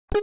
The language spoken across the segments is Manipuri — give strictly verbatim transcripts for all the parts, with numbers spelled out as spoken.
Hello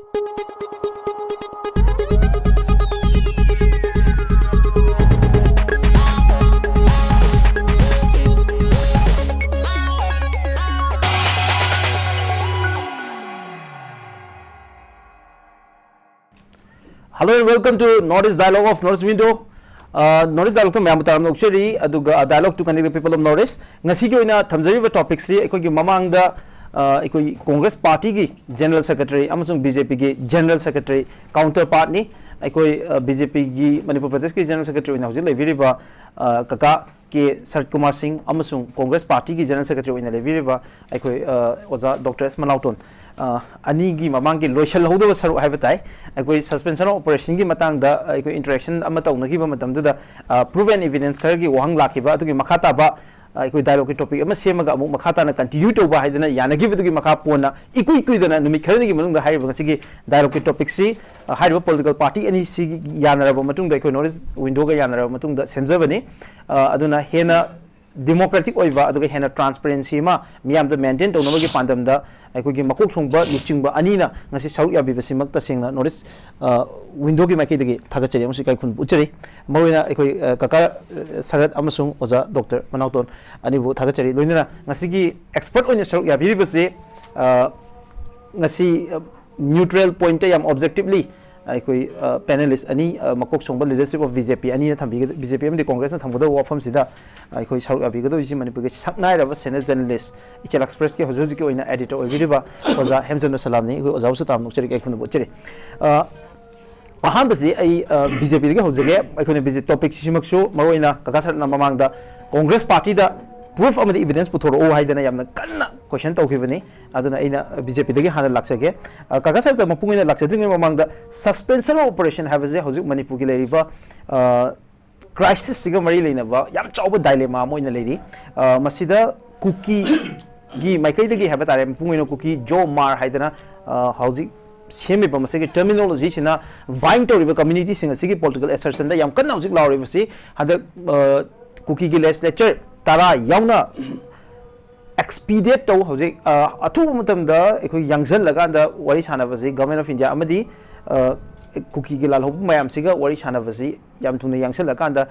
and welcome to North East Dialogue of North East Window. North East Dialogue ꯇ ꯃꯌꯥꯝꯕꯨ ꯇꯔꯥꯝꯅ ꯑꯣꯛꯆꯔꯤ, ꯑꯗꯨꯒ Dialogue to connect the people of North East꯫ ꯉꯁꯤꯒꯤ ꯑꯣꯏꯅ ꯊꯝꯖꯔꯤꯕ topic ꯁꯤ ꯑꯩꯈꯣꯏꯒꯤ ꯃꯃꯥꯡꯗ ꯑ, ꯑꯩꯈꯣꯏ Congress Party ꯒꯤ General Secretary ꯑꯃꯁꯨꯡ B J P ꯒꯤ General Secretary counterpart ꯅꯤ꯫ ꯑꯩꯈꯣꯏ ꯑ, B J P ꯒꯤ ꯃꯅꯤꯄꯨꯔ ꯄ꯭ꯔꯗꯦꯁꯀꯤ General Secretary ꯑꯣꯏꯅ ꯍꯧꯖꯤꯛ ꯂꯩꯕꯤꯔꯤꯕ ꯑ, ꯀꯀꯥ ꯀꯦ ꯁꯔꯠ ꯀꯨꯃꯥꯔ ꯁꯤꯡ ꯑꯃꯁꯨꯡ Congress Party ꯒꯤ General Secretary ꯑꯣꯏꯅ ꯂꯩꯕꯤꯔꯤꯕ ꯑꯩꯈꯣꯏ ꯑ, ꯑꯣꯖꯥ ꯗꯣꯛꯇꯔ ꯑꯦꯁ ꯃꯅꯥꯎꯇꯣꯟ, ꯑ, ꯑꯅꯤꯒꯤ ꯃꯃꯥꯡꯒꯤ ꯂꯣꯏꯁꯤꯜꯍꯧꯗꯕ ꯁꯔꯨꯛ ꯍꯥꯏꯕ ꯇꯥꯏ꯫ ꯑꯩꯈꯣꯏ suspension of operation ꯒꯤ ꯃꯇꯥꯡꯗ ꯑꯩꯈꯣꯏ interaction ꯑꯃ ꯇꯧꯅꯈꯤꯕ ꯃꯇꯝꯗꯨꯗ ꯑ, proof and evidence ꯈꯔꯒꯤ ꯋꯥꯍꯪ ꯂꯥꯛꯈꯤꯕ ꯑꯗꯨꯒꯤ ꯃꯈꯥ ꯇꯥꯕ ꯑ, ꯑꯩꯈꯣꯏ dialogue ꯀꯤ topic ꯑꯃ ꯁꯦꯝꯃꯒ ꯑꯃꯨꯛ ꯃꯈꯥ ꯇꯥꯅ continue ꯇꯧꯕ ꯍꯥꯏꯗꯅ ꯌꯥꯅꯈꯤꯕꯗꯨꯒꯤ ꯃꯈꯥ ꯄꯣꯟꯅ ꯏꯀꯨꯏ ꯀꯨꯏꯗꯅ ꯅꯨꯃꯤꯠ ꯈꯔꯅꯤꯒꯤ ꯃꯅꯨꯡꯗ ꯍꯥꯏꯔꯤꯕ ꯉꯁꯤꯒꯤ dialogue ꯀꯤ topic ꯁꯤ, ꯑ, ꯍꯥꯏꯔꯤꯕ political party ꯑꯅꯤꯁꯤ ꯌꯥꯅꯔꯕ ꯃꯇꯨꯡꯗ, ꯑꯩꯈꯣꯏ North East Window ꯒ ꯌꯥꯅꯔꯕ ꯃꯇꯨꯡꯗ ꯁꯦꯝꯖꯕꯅꯤ꯫ ꯑ, ꯑꯗꯨꯅ ꯍꯦꯟꯅ democratic ꯑꯣꯏꯕ ꯑꯗꯨꯒ ꯍꯦꯟꯅ transparency ꯑꯃ ꯃꯤꯌꯥꯝꯗ maintain ꯇꯧꯅꯕꯒꯤ ꯄꯥꯟꯗꯝꯗ ꯑꯩꯈꯣꯏꯒꯤ ꯃꯀꯣꯛ ꯊꯣꯡꯕ ꯂꯨꯆꯤꯡꯕ ꯑꯅꯤꯅ ꯉꯁꯤ ꯁꯔꯨꯛ ꯌꯥꯕꯤꯕꯁꯤꯃꯛ ꯇꯁꯦꯡꯅ North East, ꯑ, Window ꯒꯤ ꯃꯥꯏꯀꯩꯗꯒꯤ ꯊꯥꯒꯠꯆꯔꯤ ꯑꯃꯁꯨꯡ ꯏꯀꯥꯏ ꯈꯨꯝꯅꯕ ꯎꯠꯆꯔꯤ꯫ ꯃꯔꯨꯑꯣꯏꯅ ꯑꯩꯈꯣꯏ, ꯑ, ꯀꯀꯥ, ꯑ, ꯁꯔꯠ ꯑꯃꯁꯨꯡ ꯑꯣꯖꯥ ꯗꯣꯛꯇꯔ ꯃꯅꯥꯎꯇꯣꯟ ꯑꯅꯤꯕꯨ ꯊꯥꯒꯠꯆꯔꯤ꯫ ꯂꯣꯏꯅꯅ ꯉꯁꯤꯒꯤ expert ꯑꯣꯏꯅ ꯁꯔꯨꯛ ꯌꯥꯕꯤꯔꯤꯕꯁꯤ, ꯑ, ꯉꯁꯤ, ꯑ, neutral point ꯇ ꯌꯥꯝ objectively ꯑꯩꯈꯣꯏ, ꯑ, panelist ꯑꯅꯤ, ꯑ, ꯃꯀꯣꯛ ꯊꯣꯡꯕ leadership of B J P ꯑꯅꯤꯅ ꯊꯝꯕꯤꯒꯗ-, B J P ꯑꯃꯗꯤ Congress ꯅ ꯊꯝꯒꯗꯕ ꯋꯥꯐꯝꯁꯤꯗ ꯑꯩꯈꯣꯏ ꯁꯔꯨꯛ ꯌꯥꯕꯤꯒꯗꯧꯔꯤꯁꯤ ꯃꯅꯤꯄꯨꯔꯒꯤ ꯁꯛꯅꯥꯏꯔꯕ senior journalist, ꯏꯆꯦꯜ Express ꯀꯤ ꯍꯧꯖꯤꯛ ꯍꯧꯖꯤꯛꯀꯤ ꯑꯣꯏꯅ editor ꯑꯣꯏꯕꯤꯔꯤꯕ ꯑꯣꯖꯥ ꯍꯦꯝꯆꯟꯗ꯭ꯔ ꯁꯂꯥꯝꯅꯤ꯫ ꯑꯩꯈꯣꯏ ꯑꯣꯖꯥꯕꯨꯁꯨ ꯇꯔꯥꯝꯅ ꯑꯣꯛꯆꯔꯤ, ꯏꯀꯥꯏ ꯈꯨꯝꯅꯕ ꯎꯠꯆꯔꯤ꯫ ꯑ, ꯑꯍꯥꯟꯕꯁꯤ ꯑꯩ, ꯑ, B J P ꯗꯒꯤ ꯍꯧꯖꯒꯦ꯫ ꯑꯩꯈꯣꯏꯅ B J P topic ꯁꯤꯃꯛꯁꯨ ꯃꯔꯨꯑꯣꯏꯅ ꯀꯀꯥ ꯁꯔꯠꯅ ꯃꯃꯥꯡꯗ Congress Party ꯗ proof ꯑꯃꯗꯤ evidence ꯄꯨꯊꯣꯔꯛꯎ ꯍꯥꯏꯗꯅ ꯌꯥꯝꯅ ꯀꯟꯅ question ꯇꯧꯈꯤꯕꯅꯤ꯫ ꯑꯗꯨꯅ ꯑꯩꯅ B J P ꯗꯒꯤ ꯍꯥꯟꯅ ꯂꯥꯛꯆꯒꯦ꯫ ꯑ, ꯀꯀꯥ ꯁꯔꯠꯇ ꯃꯄꯨꯡ ꯑꯣꯏꯅ ꯂꯥꯛꯆꯗ꯭ꯔꯤꯉꯩ ꯃꯃꯥꯡꯗ suspension of operation ꯍꯥꯏꯕꯁꯦ ꯍꯧꯖꯤꯛ ꯃꯅꯤꯄꯨꯔꯒꯤ ꯂꯩꯔꯤꯕ, ꯑ, crisis ꯁꯤꯒ ꯃꯔꯤ ꯂꯩꯅꯕ ꯌꯥꯝ ꯆꯥꯎꯕ dilemma ꯑꯃ ꯑꯣꯏꯅ ꯂꯩꯔꯤ꯫ ꯑ, ꯃꯁꯤꯗ ꯀꯨꯀꯤꯒꯤ ꯃꯥꯏꯀꯩꯗꯒꯤ ꯍꯥꯏꯕ ꯇꯥꯔꯦ, ꯃꯄꯨꯡ ꯑꯣꯏꯅ ꯀꯨꯀꯤ ꯖꯣ ꯃꯥꯔ ꯍꯥꯏꯗꯅ, ꯑ, ꯍꯧꯖꯤꯛ ꯁꯦꯝꯃꯤꯕ ꯃꯁꯤꯒꯤ terminology ꯁꯤꯅ ꯚꯥꯏꯟ ꯇꯧꯔꯤꯕ community ꯁꯤꯡ ꯑꯁꯤꯒꯤ political assertion ꯗ ꯌꯥꯝ ꯀꯟꯅ ꯍꯧꯖꯤꯛ ꯂꯥꯎꯔꯤꯕꯁꯤ ꯍꯟꯗꯛ, ꯑ, ꯀꯨꯀꯤꯒꯤ legislature ꯇꯔꯥ ꯌꯥꯎꯅ ꯑꯦꯛꯁꯄꯤꯗꯦꯠ ꯇꯧ꯫ ꯍꯧꯖꯤꯛ ꯑ, ꯑꯊꯨꯕ ꯃꯇꯝꯗ ꯑꯩꯈꯣꯏ ꯌꯥꯡꯁꯤꯜꯂꯀꯥꯟꯗ ꯋꯥꯔꯤ ꯁꯥꯟꯅꯕꯁꯤ, ꯒꯚꯔꯟꯃꯦꯟ ꯑꯣꯐ ꯏꯟꯗꯤꯌꯥ ꯑꯃꯗꯤ ꯑ, ꯀꯨꯀꯤꯒꯤ ꯂꯥꯜꯍꯧꯕ ꯃꯌꯥꯝꯁꯤꯒ ꯋꯥꯔꯤ ꯁꯥꯟꯅꯕꯁꯤ ꯌꯥꯝ ꯊꯨꯅ ꯌꯥꯡꯁꯤꯜꯂꯀꯥꯟꯗ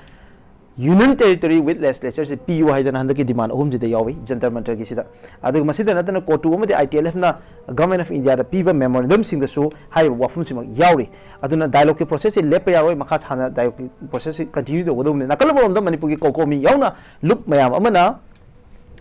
Union Territory with Legislature ꯁꯤ ꯄꯤꯌꯨ ꯍꯥꯏꯗꯅ ꯍꯟꯗꯛꯀꯤ ꯗꯤꯃꯥꯟ ꯑꯍꯨꯝꯁꯤꯗ ꯌꯥꯎꯏ, ꯖꯟꯇꯔ ꯃꯟꯇꯔꯒꯤꯁꯤꯗ꯫ ꯑꯗꯨꯒ ꯃꯁꯤꯗ ꯅꯠꯇꯅ ꯀꯣꯇꯨ ꯑꯃꯗꯤ ꯑꯥꯏ ꯇꯤ ꯑꯦꯜ ꯑꯦꯐꯅ ꯒꯚꯔꯟꯃꯦꯟ ꯑꯣꯐ ꯏꯟꯗꯤꯌꯥꯗ ꯄꯤꯕ ꯃꯦꯃꯣꯔꯦꯟꯗꯝꯁꯤꯡꯗꯁꯨ ꯍꯥꯏꯔꯤꯕ ꯋꯥꯐꯝꯁꯤꯃꯛ ꯌꯥꯎꯔꯤ꯫ ꯑꯗꯨꯅ ꯗꯥꯏꯂꯣꯒꯀꯤ ꯄ꯭ꯔꯣꯁꯦꯁꯁꯤ ꯂꯦꯞꯄ ꯌꯥꯔꯣꯏ, ꯃꯈꯥ ꯁꯥꯅ ꯗꯥꯏꯂꯣꯒꯀꯤ ꯄ꯭ꯔꯣꯁꯦꯁꯁꯤ ꯀꯟꯇꯤꯅ꯭ꯌꯨ ꯇꯧꯒꯗꯧꯕꯅꯤ꯫ ꯅꯥꯀꯜ ꯑꯃꯔꯣꯝꯗ ꯃꯅꯤꯄꯨꯔꯒꯤ ꯀꯣꯀꯣꯃꯤ ꯌꯥꯎꯅ ꯂꯨꯞ ꯃꯌꯥꯝ ꯑꯃꯅ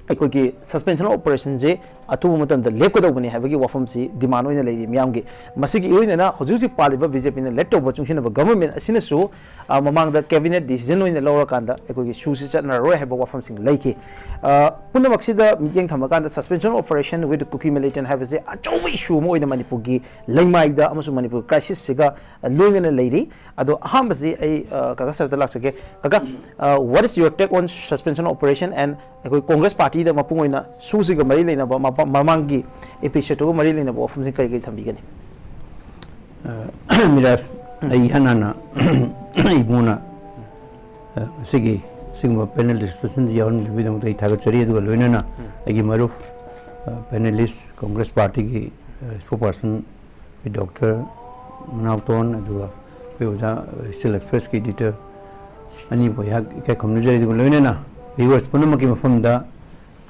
ꯑꯩꯈꯣꯏꯒꯤ ꯁꯁꯄꯦꯟꯁꯟ ꯑꯣꯐ ꯑꯣꯄꯔꯦꯁꯟꯁꯦ ꯑꯊꯨꯕ ꯃꯇꯝꯗ ꯂꯦꯞꯀꯗꯧꯕꯅꯤ ꯍꯥꯏꯕꯒꯤ ꯋꯥꯐꯝꯁꯤ ꯗꯤꯃꯥꯟ ꯑꯣꯏꯅ ꯂꯩꯔꯤ ꯃꯤꯌꯥꯝꯒꯤ꯫ ꯃꯁꯤꯒꯤ ꯏꯑꯣꯏꯅꯅ ꯍꯧꯖꯤꯛ ꯍꯧꯖꯤꯛ ꯄꯥꯜꯂꯤꯕ ꯕꯤ ꯖꯦ ꯄꯤꯅ ꯂꯦꯗ ꯇꯧꯕ ꯆꯨꯡꯁꯤꯟꯅꯕ ꯒꯚꯔꯟꯃꯦꯟꯠ ꯑꯁꯤꯅꯁꯨ, ꯑ, ꯃꯃꯥꯡꯗ ꯀꯦꯕꯤꯅꯦꯠ ꯗꯤꯁꯤꯖꯟ ꯑꯣꯏꯅ ꯂꯧꯔꯀꯥꯟꯗ ꯑꯩꯈꯣꯏꯒꯤ ꯁꯨꯁꯤ ꯆꯠꯅꯔꯔꯣꯏ ꯍꯥꯏꯕ ꯋꯥꯐꯝꯁꯤꯡ ꯂꯩꯈꯤ꯫ ꯑ, ꯄꯨꯝꯅꯃꯛꯁꯤꯗ ꯃꯤꯠꯌꯦꯡ ꯊꯝꯃꯀꯥꯟꯗ, suspension of operation with Kuki militant ꯍꯥꯏꯕꯁꯦ ꯑꯆꯧꯕ ꯏꯁꯨ ꯑꯃ ꯑꯣꯏꯅ ꯃꯅꯤꯄꯨꯔꯒꯤ ꯂꯩꯃꯥꯏꯗ ꯑꯃꯁꯨꯡ ꯃꯅꯤꯄꯨꯔ ꯀ꯭ꯔꯥꯏꯁꯤꯁꯁꯤꯒ ꯂꯣꯏꯅꯅ ꯂꯩꯔꯤ꯫ ꯑꯗꯣ ꯑꯍꯥꯟꯕꯁꯤ ꯑꯩ, ꯑ, ꯀꯀꯥ ꯁꯔꯗ ꯂꯥꯛꯆꯒꯦ꯫ ꯀꯀꯥ, ꯑ, what is your take on suspension of operation and ꯑꯩꯈꯣꯏ ꯀꯣꯡꯒ꯭ꯔꯦꯁ ꯄꯥꯔꯇꯤꯗ ꯃꯄꯨꯡ ꯑꯣꯏꯅ ꯁꯨꯁꯤꯒ ꯃꯔꯤ ꯂꯩꯅꯕ, ꯃꯄ-, ꯃꯃꯥꯡꯒꯤ ꯑꯦꯄꯤꯁꯣꯗꯇꯨꯒ ꯃꯔꯤ ꯂꯩꯅꯕ ꯋꯥꯐꯝꯁꯤꯡ ꯀꯔꯤ ꯀꯔꯤ ꯊꯝꯕꯤꯒꯅꯤ? ꯑ, ꯃꯤꯔꯥꯖ, ꯑꯩ ꯏꯍꯥꯟ ꯍꯥꯟꯅ ꯏꯕꯨꯡꯅ, ꯑ, ꯉꯁꯤꯒꯤ ꯁꯤꯒꯨꯝꯕ ꯄꯦꯅꯦꯜ ꯗꯤꯁꯀꯁꯟꯁꯤ ꯌꯥꯎꯍꯟꯕꯤꯕꯒꯤꯗꯃꯛꯇ ꯑꯩ ꯊꯥꯒꯠꯆꯔꯤ꯫ ꯑꯗꯨꯒ ꯂꯣꯏꯅꯅ ꯑꯩꯒꯤ ꯃꯔꯨꯞ, ꯑ, ꯄꯦꯅꯦꯂꯤꯁ, ꯀꯣꯡꯒ꯭ꯔꯦꯁ ꯄꯥꯔꯇꯤꯒꯤ, ꯑ, ꯁ꯭ꯄꯣꯛꯁꯄꯔꯁꯟ ꯑꯩꯈꯣꯏ ꯗꯣꯛꯇꯔ ꯃꯅꯥꯎꯇꯣꯟ, ꯑꯗꯨꯒ ꯑꯩꯈꯣꯏ ꯑꯣꯖꯥ, ꯏꯁꯇꯤꯜ ꯑꯦꯛꯁꯄ꯭ꯔꯦꯁꯀꯤ ꯏꯗꯤꯇꯔ ꯑꯅꯤꯕꯨ ꯑꯩꯍꯥꯛ ꯏꯀꯥꯏ ꯈꯨꯝꯅꯖꯔꯤ꯫ ꯑꯗꯨꯒ ꯂꯣꯏꯅꯅ ꯚꯤꯌꯨꯋꯔꯁ ꯄꯨꯝꯅꯃꯛꯀꯤ ꯃꯐꯝꯗ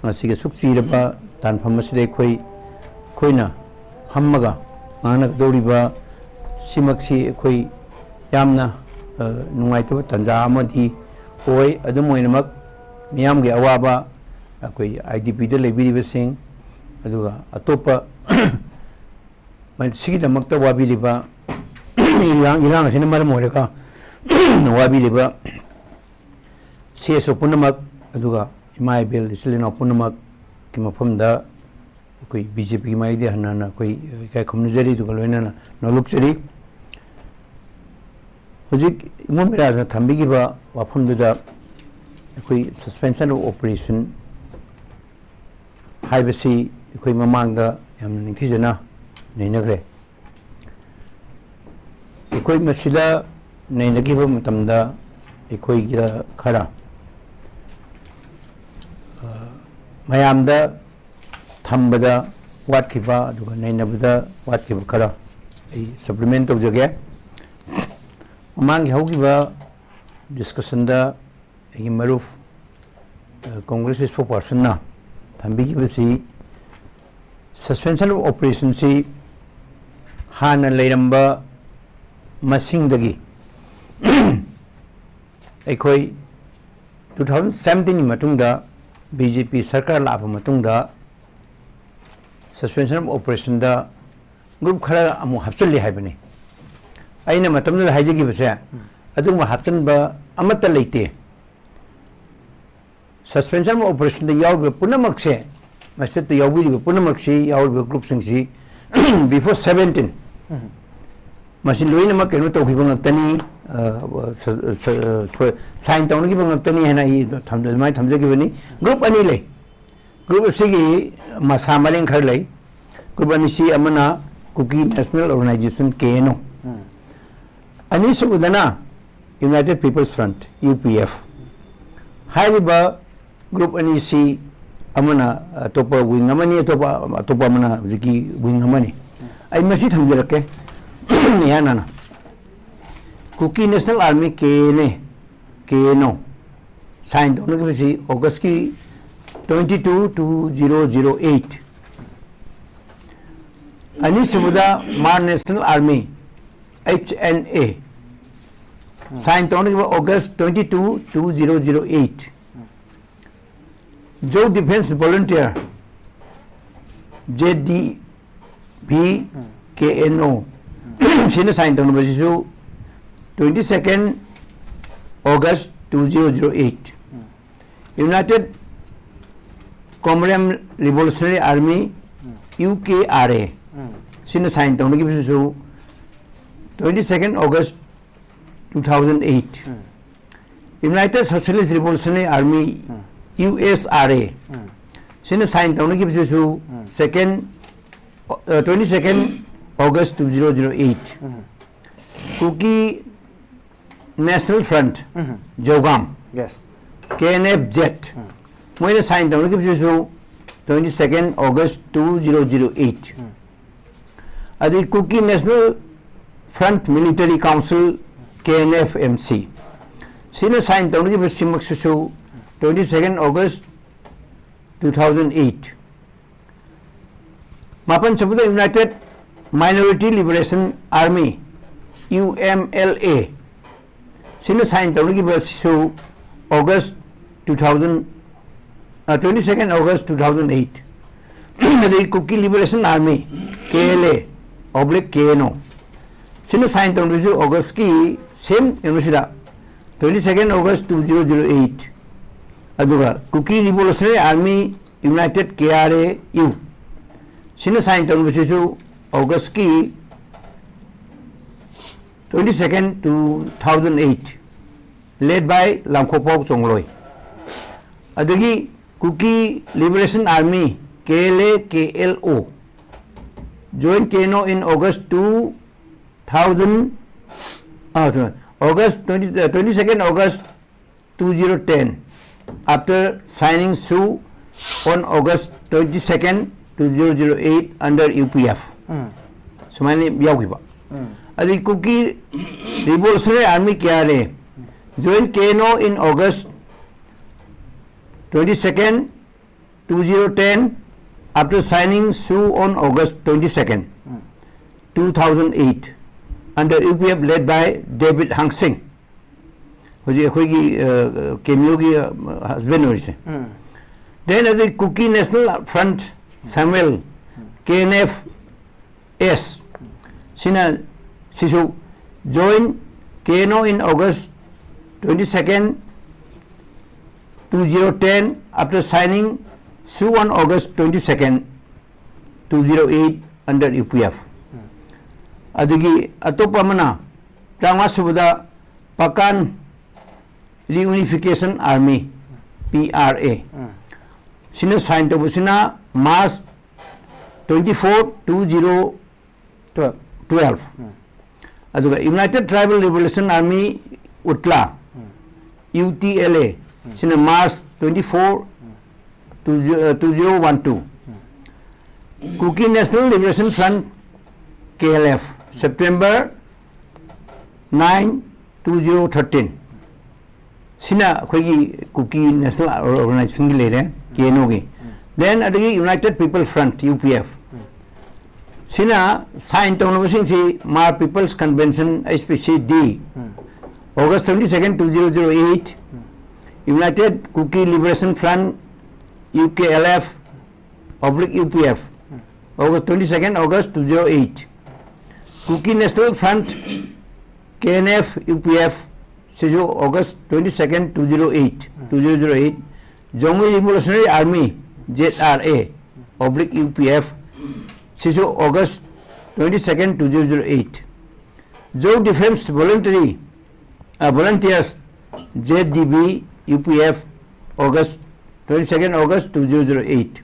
ꯉꯁꯤꯒꯤ ꯑꯁꯨꯛ ꯆꯤꯔꯕ ꯇꯥꯟꯐꯝ ꯑꯁꯤꯗ ꯑꯩꯈꯣꯏ, ꯑꯩꯈꯣꯏꯅ ꯐꯝꯃꯒ ꯉꯥꯡꯅꯒꯗꯧꯔꯤꯕ ꯁꯤꯃꯛꯁꯤ ꯑꯩꯈꯣꯏ ꯌꯥꯝꯅ, ꯑ, ꯅꯨꯡꯉꯥꯏꯇꯕ ꯇꯥꯟꯖꯥ ꯑꯃꯗꯤ ꯑꯣꯏ꯫ ꯑꯗꯨꯝ ꯑꯣꯏꯅꯃꯛ, ꯃꯤꯌꯥꯝꯒꯤ ꯑꯋꯥꯕ, ꯑꯩꯈꯣꯏ ꯑꯥꯏ ꯗꯤ ꯄꯤꯗ ꯂꯩꯕꯤꯔꯤꯕꯁꯤꯡ, ꯑꯗꯨꯒ ꯑꯇꯣꯞꯄ ꯃꯁꯤꯒꯤꯗꯃꯛꯇ ꯋꯥꯕꯤꯔꯤꯕ, ꯏꯔꯥꯡ, ꯏꯔꯥꯡ ꯑꯁꯤꯅ ꯃꯔꯝ ꯑꯣꯏꯔꯒ ꯋꯥꯕꯤꯔꯤꯕ ꯁꯤ ꯑꯦꯁ ꯑꯣ ꯄꯨꯝꯅꯃꯛ, ꯑꯗꯨꯒ ꯏꯃꯥ ꯏꯕꯦꯜ, ꯏꯆꯤꯜ ꯏꯅꯥꯎ ꯄꯨꯝꯅꯃꯛꯀꯤ ꯃꯐꯝꯗ ꯑꯩꯈꯣꯏ ꯕꯤ ꯖꯦ ꯄꯤꯒꯤ ꯃꯥꯏꯀꯩꯗꯒꯤ ꯍꯟꯅ ꯍꯟꯅ ꯑꯩꯈꯣꯏ ꯏꯀꯥꯏ ꯈꯨꯝꯅꯖꯔꯤ, ꯑꯗꯨꯒ ꯂꯣꯏꯅꯅ ꯅꯣꯂꯨꯛꯆꯔꯤ꯫ ꯍꯧꯖꯤꯛ ꯏꯃꯣꯝ ꯃꯤꯔꯥꯖꯅ ꯊꯝꯕꯤꯈꯤꯕ ꯋꯥꯐꯝꯗꯨꯗ, ꯑꯩꯈꯣꯏ suspension of operation ꯍꯥꯏꯕꯁꯤ ꯑꯩꯈꯣꯏ ꯃꯃꯥꯡꯗ ꯌꯥꯝꯅ ꯅꯤꯡꯊꯤꯖꯅ ꯅꯩꯅꯈ꯭ꯔꯦ꯫ ꯑꯩꯈꯣꯏ ꯃꯁꯤꯗ ꯅꯩꯅꯈꯤꯕ ꯃꯇꯝꯗ ꯑꯩꯈꯣꯏꯒ ꯈꯔ, ꯑ, ꯃꯌꯥꯝꯗ ꯊꯝꯕꯗ ꯋꯥꯠꯈꯤꯕ ꯑꯗꯨꯒ ꯅꯩꯅꯕꯗ ꯋꯥꯠꯈꯤꯕ ꯈꯔ ꯑꯩ supplement ꯇꯧꯖꯒꯦ꯫ ꯃꯃꯥꯡꯒꯤ ꯍꯧꯈꯤꯕ discussionꯗ ꯑꯩꯒꯤ ꯃꯔꯨꯞ, ꯑ, Congress spokespersonꯅ ꯊꯝꯕꯤꯈꯤꯕꯁꯤ, suspension of operationꯁꯤ ꯍꯥꯟꯅ ꯂꯩꯔꯝꯕ ꯃꯁꯤꯡꯗꯒꯤ ꯑꯩꯈꯣꯏ two thousand seventeenꯒꯤ ꯃꯇꯨꯡꯗ BJP ꯁꯔꯀꯥꯔ ꯂꯥꯛꯄ ꯃꯇꯨꯡꯗ suspension of operationꯗ group ꯈꯔ ꯑꯃꯨꯛ ꯍꯥꯞꯆꯤꯜꯂꯤ ꯍꯥꯏꯕꯅꯤ꯫ ꯑꯩꯅ ꯃꯇꯝꯗꯨꯗ ꯍꯥꯏꯖꯈꯤꯕꯁꯦ, ꯑꯗꯨꯒꯨꯝꯕ ꯍꯥꯞꯆꯤꯟꯕ ꯑꯃꯠꯇ ꯂꯩꯇꯦ꯫ Suspension of operationꯗ ꯌꯥꯎꯔꯤꯕ ꯄꯨꯝꯅꯃꯛꯁꯦ, ꯃꯁꯤꯗ ꯌꯥꯎꯕꯤꯔꯤꯕ ꯄꯨꯝꯅꯃꯛꯁꯤ, ꯌꯥꯎꯔꯤꯕ groupꯁꯤꯡꯁꯤ before seventeen, ꯃꯁꯤ ꯂꯣꯏꯅꯃꯛ ꯀꯩꯅꯣ ꯇꯧꯈꯤꯕ ꯉꯥꯛꯇꯅꯤ, ꯑ, ꯁ-, ꯁ-, ꯁ-, sign ꯇꯧꯅꯈꯤꯕ ꯉꯥꯛꯇꯅꯤ ꯍꯥꯏꯅ ꯑꯩ ꯊꯝꯖ-, ꯑꯗꯨꯃꯥꯏꯅ ꯊꯝꯖꯈꯤꯕꯅꯤ꯫ Group ꯑꯅꯤ ꯂꯩ꯫ Group ꯑꯁꯤꯒꯤ ꯃꯁꯥ ꯃꯔꯦꯡ ꯈꯔ ꯂꯩ꯫ Group ꯑꯅꯤꯁꯤ, ꯑꯃꯅ Kuki National Organization, KNO, ꯑꯅꯤꯁꯨꯕꯗꯅ United People's Front, UPF꯫ ꯍꯥꯏꯔꯤꯕ group ꯑꯅꯤꯁꯤ, ꯑꯃꯅ ꯑꯇꯣꯞꯄ wing ꯑꯃꯅꯤ, ꯑꯇꯣꯞꯄ, ꯑꯇꯣꯞꯄ ꯑꯃꯅ ꯍꯧꯖꯤꯛꯀꯤ wing ꯑꯃꯅꯤ꯫ ꯑꯩ ꯃꯁꯤ ꯊꯝꯖꯔꯛꯀꯦ ꯏꯍꯥꯟ ꯍꯥꯟꯅ꯫ Kuki National Army, KNA, KNO, sign ꯇꯧꯅꯈꯤꯕꯁꯤ Augustꯀꯤ twenty two, two zero zero eight꯫ ꯑꯅꯤꯁꯨꯕꯗ Hmar National Army, HNA, sign ꯇꯧꯅꯈꯤꯕ August twenty two, two zero zero eight꯫ Zo Defence Volunteer, ZDVKNO, ꯁꯤꯅ sign ꯇꯧꯅꯕꯁꯤꯁꯨ twenty second August two zero zero eight꯫ United Comoran Revolutionary Army, UKRA, ꯁꯤꯅ sign ꯇꯧꯅꯈꯤꯕꯁꯤꯁꯨ twenty second August two thousand eight꯫ United Socialist Revolutionary Army, USRA, ꯁꯤꯅ sign ꯇꯧꯅꯈꯤꯕꯁꯤꯁꯨ second, uh, twenty second August two zero zero eight꯫ Kuki National Front, Zougaam, Yes. KNFZ, ꯃꯣꯏꯅ sign ꯇꯧꯅꯈꯤꯕꯁꯤꯁꯨ twenty second August two zero zero eight꯫ ꯑꯗꯩ Kuki National Front Military Council, K N F M C, ꯁꯤꯅ sign ꯇꯧꯅꯈꯤꯕꯁꯤꯃꯛꯁꯤꯁꯨ twenty second August two thousand eight꯫ ꯃꯥꯄꯟ ꯁꯨꯕꯗ United Minority Liberation Army, U M L A, ꯁꯤꯅ sign ꯇꯧꯅꯈꯤꯕꯁꯤꯁꯨ August two thousand, twenty second August two thousand eight꯫ ꯑꯗꯩ Kuki Liberation Army, K L A oblique K N O, ꯁꯤꯅ ꯁꯥꯏꯟ ꯇꯧꯅꯈꯤꯕꯁꯨ Augustꯀꯤ same ꯀꯩꯅꯣꯁꯤꯗ, twenty second August two zero zero eight꯫ ꯑꯗꯨꯒ Kuki Revolutionary Army, United K R A U, ꯁꯤꯅ ꯁꯥꯏꯟ ꯇꯧꯅꯕꯁꯤꯁꯨ Augustꯀꯤ twenty second two thousand eight, led by Langkhokpao Chongloi. ꯑꯗꯒꯤ Kuki Liberation Army, K L A K L O, join K N O in August two thousand, uh, August twenty, uh, twenty second August two zero ten, after signing S O U on August twenty second, two zero zero eight under U P F꯫ ꯎꯝ꯫ ꯁꯨꯃꯥꯏꯅ ꯌꯥꯎꯈꯤꯕ꯫ ꯎꯝ꯫ ꯑꯗꯩ Kuki Revolutionary Army, K R A, join K N O in August twenty second, two zero ten, after signing S O U on August twenty second, um. two thousand eight, under U P F led by David Hangsing, ꯍꯧꯖꯤꯛ ꯑꯩꯈꯣꯏꯒꯤ, ꯑ, ꯀꯦꯃꯤꯌꯣꯒꯤ, ꯑ, ꯍꯁꯕꯦꯟ ꯑꯣꯏꯔꯤꯁꯦ꯫ ꯎꯝ꯫ Then ꯑꯗꯩ Kuki National Front, ꯁꯥꯃꯨꯑꯦꯜ, ꯎꯝ꯫ K N F S, ꯁꯤꯅ, ꯁꯤꯁꯨ join K N O in August twenty second, two zero ten, after signing S O U on August twenty second, two zero eight, under U P F꯫ ꯎꯝ꯫ ꯑꯗꯒꯤ ꯑꯇꯣꯞꯄ ꯑꯃꯅ ꯇꯔꯥꯃꯉꯥ ꯁꯨꯕꯗ Pakan Reunification Army, P R A꯫ ꯎꯝ꯫ ꯁꯤꯅ ꯁꯥꯏꯟ ꯇꯧꯕꯁꯤꯅ March twenty four, two zero twelve꯫ ꯎꯝ꯫ ꯑꯗꯨꯒ United Tribal Liberation Army, UTLA, um. U T L A, ꯎꯝ꯫ ꯁꯤꯅ March twenty four, ꯎꯝ꯫ two zero one two. Kuki National Liberation Front, K L F, September nine, two zero thirteen. ꯁꯤꯅ ꯑꯩꯈꯣꯏꯒꯤ Kuki National Organization ꯒꯤ ꯂꯩꯔꯦ, K N O ꯒꯤ꯫ Then ꯑꯗꯒꯤ United People Front, U P F, ꯁꯤꯅ sign ꯇꯧꯅꯕꯁꯤꯡꯁꯤ Hmar People's Convention, H P C D, August twenty second, two zero zero eight, United Kuki Liberation Front, U K L F, oblique U P F, August twenty second, August two zero eight. Kuki National Front, K N F, U P F, ꯁꯤꯁꯨ August twenty second, two zero eight, two zero zero eight. Zomi Revolutionary Army, Z R A, oblique U P F, ꯁꯤꯁꯨ August twenty second, two zero zero eight. Zo Defense Voluntary, uh, Volunteers, Z D V, U P F, August twenty second, August two zero zero eight.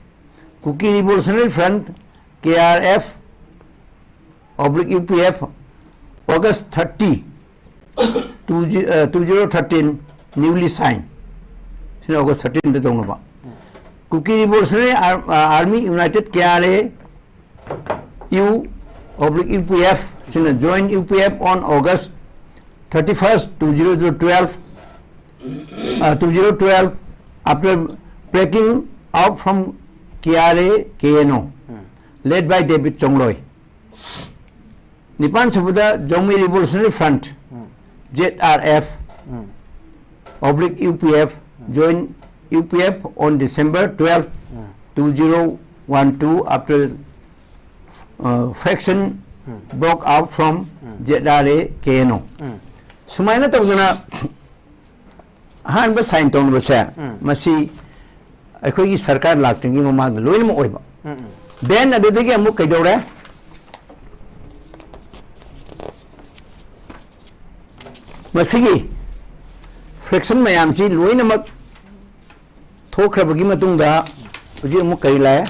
Kuki Revolutionary Front, K R F, oblique U P F, August thirty, two, uh, two zero thirteen, newly signed. ꯁꯤꯅ August thirteen ꯗ ꯇꯧꯅꯕ꯫ Kuki Revolutionary Ar-, uh, Army United, K R A, U, oblique U P F, ꯁꯤꯅ join U P F on August thirty first, two zero zero twelve, uh, two zero twelve, after breaking out from K R A K N O, led by David Chongloi. ꯅꯤꯄꯥꯟ ꯁꯨꯕꯗ Zomi Revolutionary Front, Z R F, oblique U P F, join U P F on December twelve, two zero one two, after, uh, faction broke out from Z R A K N O. ꯁꯨꯃꯥꯏꯅ ꯇꯧꯗꯅ ꯑꯍꯥꯟꯕ sign ꯇꯧꯅꯕꯁꯦ, ꯎꯝ꯫ ꯃꯁꯤ ꯑꯩꯈꯣꯏꯒꯤ ꯁꯔꯀꯥꯔ ꯂꯥꯛꯇ꯭ꯔꯤꯉꯩ ꯃꯃꯥꯡꯗ ꯂꯣꯏꯅꯃꯛ ꯑꯣꯏꯕ꯫ ꯎꯝ, ꯎꯝ꯫ Then ꯑꯗꯨꯗꯒꯤ ꯑꯃꯨꯛ ꯀꯩꯗꯧꯔꯦ? ꯃꯁꯤꯒꯤ faction ꯃꯌꯥꯝꯁꯤ ꯂꯣꯏꯅꯃꯛ ꯊꯣꯛꯈ꯭ꯔꯕꯒꯤ ꯃꯇꯨꯡꯗ ꯍꯧꯖꯤꯛ ꯑꯃꯨꯛ ꯀꯔꯤ ꯂꯥꯛꯑꯦ?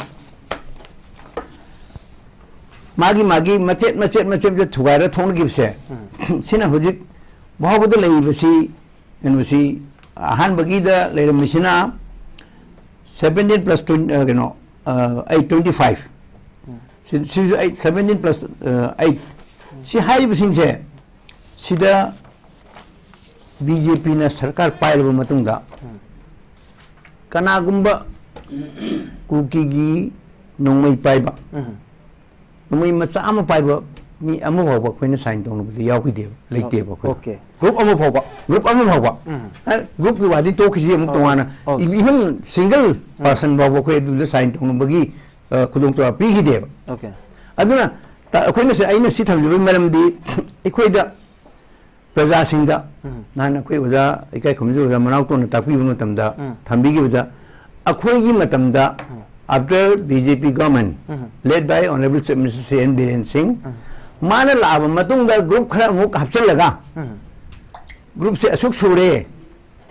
ꯃꯥꯒꯤ, ꯃꯥꯒꯤ ꯃꯆꯦꯠ, ꯃꯆꯦꯠ, ꯃꯆꯦꯠ, ꯃꯆꯦꯠ ꯊꯨꯒꯥꯏꯔ ꯊꯣꯛꯅꯈꯤꯕꯁꯦ, ꯎꯝ꯫ ꯁꯤꯅ ꯍꯧꯖꯤꯛ ꯐꯥꯎꯕꯗ ꯂꯩꯔꯤꯕꯁꯤ, ꯀꯩꯅꯣꯁꯤ, ꯑꯍꯥꯟꯕꯒꯤꯗ ꯂꯩꯔꯝꯃꯤꯁꯤꯅ seventeen plus twenty, ꯑ, ꯀꯩꯅꯣ, ꯑ, eight, twenty five. ꯁꯤ, ꯁꯤꯁꯨ eight, seventeen plus, ꯑ, eight. ꯁꯤ ꯍꯥꯏꯔꯤꯕꯁꯤꯡꯁꯦ, ꯁꯤꯗ ꯕꯤ ꯖꯦ ꯄꯤꯅ ꯁꯔꯀꯥꯔ ꯄꯥꯏꯔꯕ ꯃꯇꯨꯡꯗ, ꯀꯅꯥꯒꯨꯝꯕ ꯀꯨꯀꯤꯒꯤ ꯅꯣꯡꯃꯩ ꯄꯥꯏꯕ, ꯎꯝ꯫ ꯅꯣꯡꯃꯩ ꯃꯆꯥ ꯑꯃ ꯄꯥꯏꯕ ꯃꯤ ꯑꯃ ꯐꯥꯎꯕ ꯑꯩꯈꯣꯏꯅ sign ꯇꯧꯅꯕꯗꯤ ꯌꯥꯎꯈꯤꯗꯦꯕ, ꯂꯩꯇꯦꯕ ꯑꯩꯈꯣꯏ꯫ Okay. Group ꯑꯃ ꯐꯥꯎꯕ? Group ꯑꯃ ꯐꯥꯎꯕ꯫ ꯎꯝ꯫ ꯑ, group ꯀꯤ ꯋꯥꯗꯤ ꯇꯣꯛꯈꯤꯁꯤ ꯑꯃꯨꯛ ꯑꯣ, ꯇꯣꯉꯥꯟꯅ꯫ ꯑꯣ꯫ Even single ꯎꯝ꯫ Person ꯐꯥꯎꯕ ꯑꯩꯈꯣꯏ ꯑꯗꯨꯗ sign ꯇꯧꯅꯕꯒꯤ, ꯑ, ꯈꯨꯗꯣꯡꯆꯥꯕ ꯄꯤꯈꯤꯗꯦꯕ꯫ Okay꯫ ꯑꯗꯨꯅ ꯇ-, ꯑꯩꯈꯣꯏꯅ ꯁꯤ, ꯑꯩꯅ ꯁꯤ ꯊꯝꯖꯕꯒꯤ ꯃꯔꯝꯗꯤ ꯑꯩꯈꯣꯏꯗ ꯄ꯭ꯔꯖꯥꯁꯤꯡꯗ ꯎꯝ꯫ ꯅꯍꯥꯟ ꯑꯩꯈꯣꯏ ꯑꯣꯖꯥ ꯏꯀꯥꯏ ꯈꯨꯝꯅꯖ ꯑꯣꯖꯥ ꯃꯅꯥꯎꯇꯣꯟꯅ ꯇꯥꯛꯄꯤꯕ ꯃꯇꯝꯗ ꯎꯝ꯫ ꯊꯝꯕꯤꯈꯤꯕꯗ, ꯑꯩꯈꯣꯏꯒꯤ ꯃꯇꯝꯗ ꯎꯝ꯫ After B J P government um. Led by Honorable Chief Minister ꯁꯤ ꯑꯦꯟ ꯕꯤꯔꯦꯟ ꯁꯤꯡ, ꯎꯝ꯫ ꯃꯥꯅ ꯂꯥꯛꯑꯕ ꯃꯇꯨꯡꯗ group ꯈꯔ ꯑꯃꯨꯛ ꯍꯥꯞꯆꯤꯜꯂꯒ ꯎꯝ꯫ Group ꯁꯦ ꯑꯁꯨꯛ ꯁꯨꯔꯦ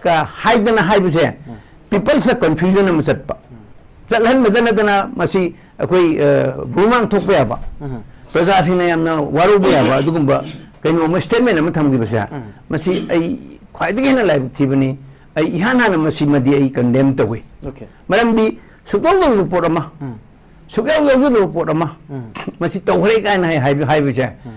ꯀ ꯍꯥꯏꯗꯅ ꯍꯥꯏꯕꯁꯦ ꯎꯝ꯫ People ꯁꯤꯗ confusion ꯑꯃ ꯆꯠꯄ꯫ ꯎꯝ꯫ ꯆꯠꯍꯟꯕꯗ ꯅꯠꯇꯅ ꯃꯁꯤ ꯑꯩꯈꯣꯏ, ꯑ, ꯕꯨꯃꯥꯡ ꯊꯣꯛꯄ ꯌꯥꯕ, ꯎꯝ꯫ ꯄ꯭ꯔꯖꯥꯁꯤꯡꯅ ꯌꯥꯝꯅ ꯋꯥꯔꯧꯕ ꯌꯥꯕ ꯑꯗꯨꯒꯨꯝꯕ ꯀꯩꯅꯣ ꯑꯃ statement ꯑꯃ ꯊꯝꯈꯤꯕꯁꯦ, ꯎꯝ꯫ ꯃꯁꯤ ꯑꯩ ꯈ꯭ꯋꯥꯏꯗꯒꯤ ꯍꯦꯟꯅ ꯂꯥꯏꯕꯛ ꯊꯤꯕꯅꯤ꯫ ꯑꯩ ꯏꯍꯥꯟ ꯍꯥꯟꯅ ꯃꯁꯤꯃꯗꯤ ꯑꯩ condemn ꯇꯧꯏ꯫ Okay꯫ ꯃꯔꯝꯗꯤ ꯁꯨꯛꯇꯧ ꯇꯧꯗꯕ ꯄꯣꯠ ꯑꯃ, ꯎꯝ꯫ ꯁꯨꯛꯌꯥꯎ ꯌꯥꯎꯖꯗꯕ ꯄꯣꯠ ꯑꯃ, ꯎꯝ꯫ ꯃꯁꯤ ꯇꯧꯈ꯭ꯔꯦ ꯀꯥꯏꯅ ꯍꯥꯏ-, ꯍꯥꯏꯕ-, ꯍꯥꯏꯕꯁꯦ, ꯎꯝ꯫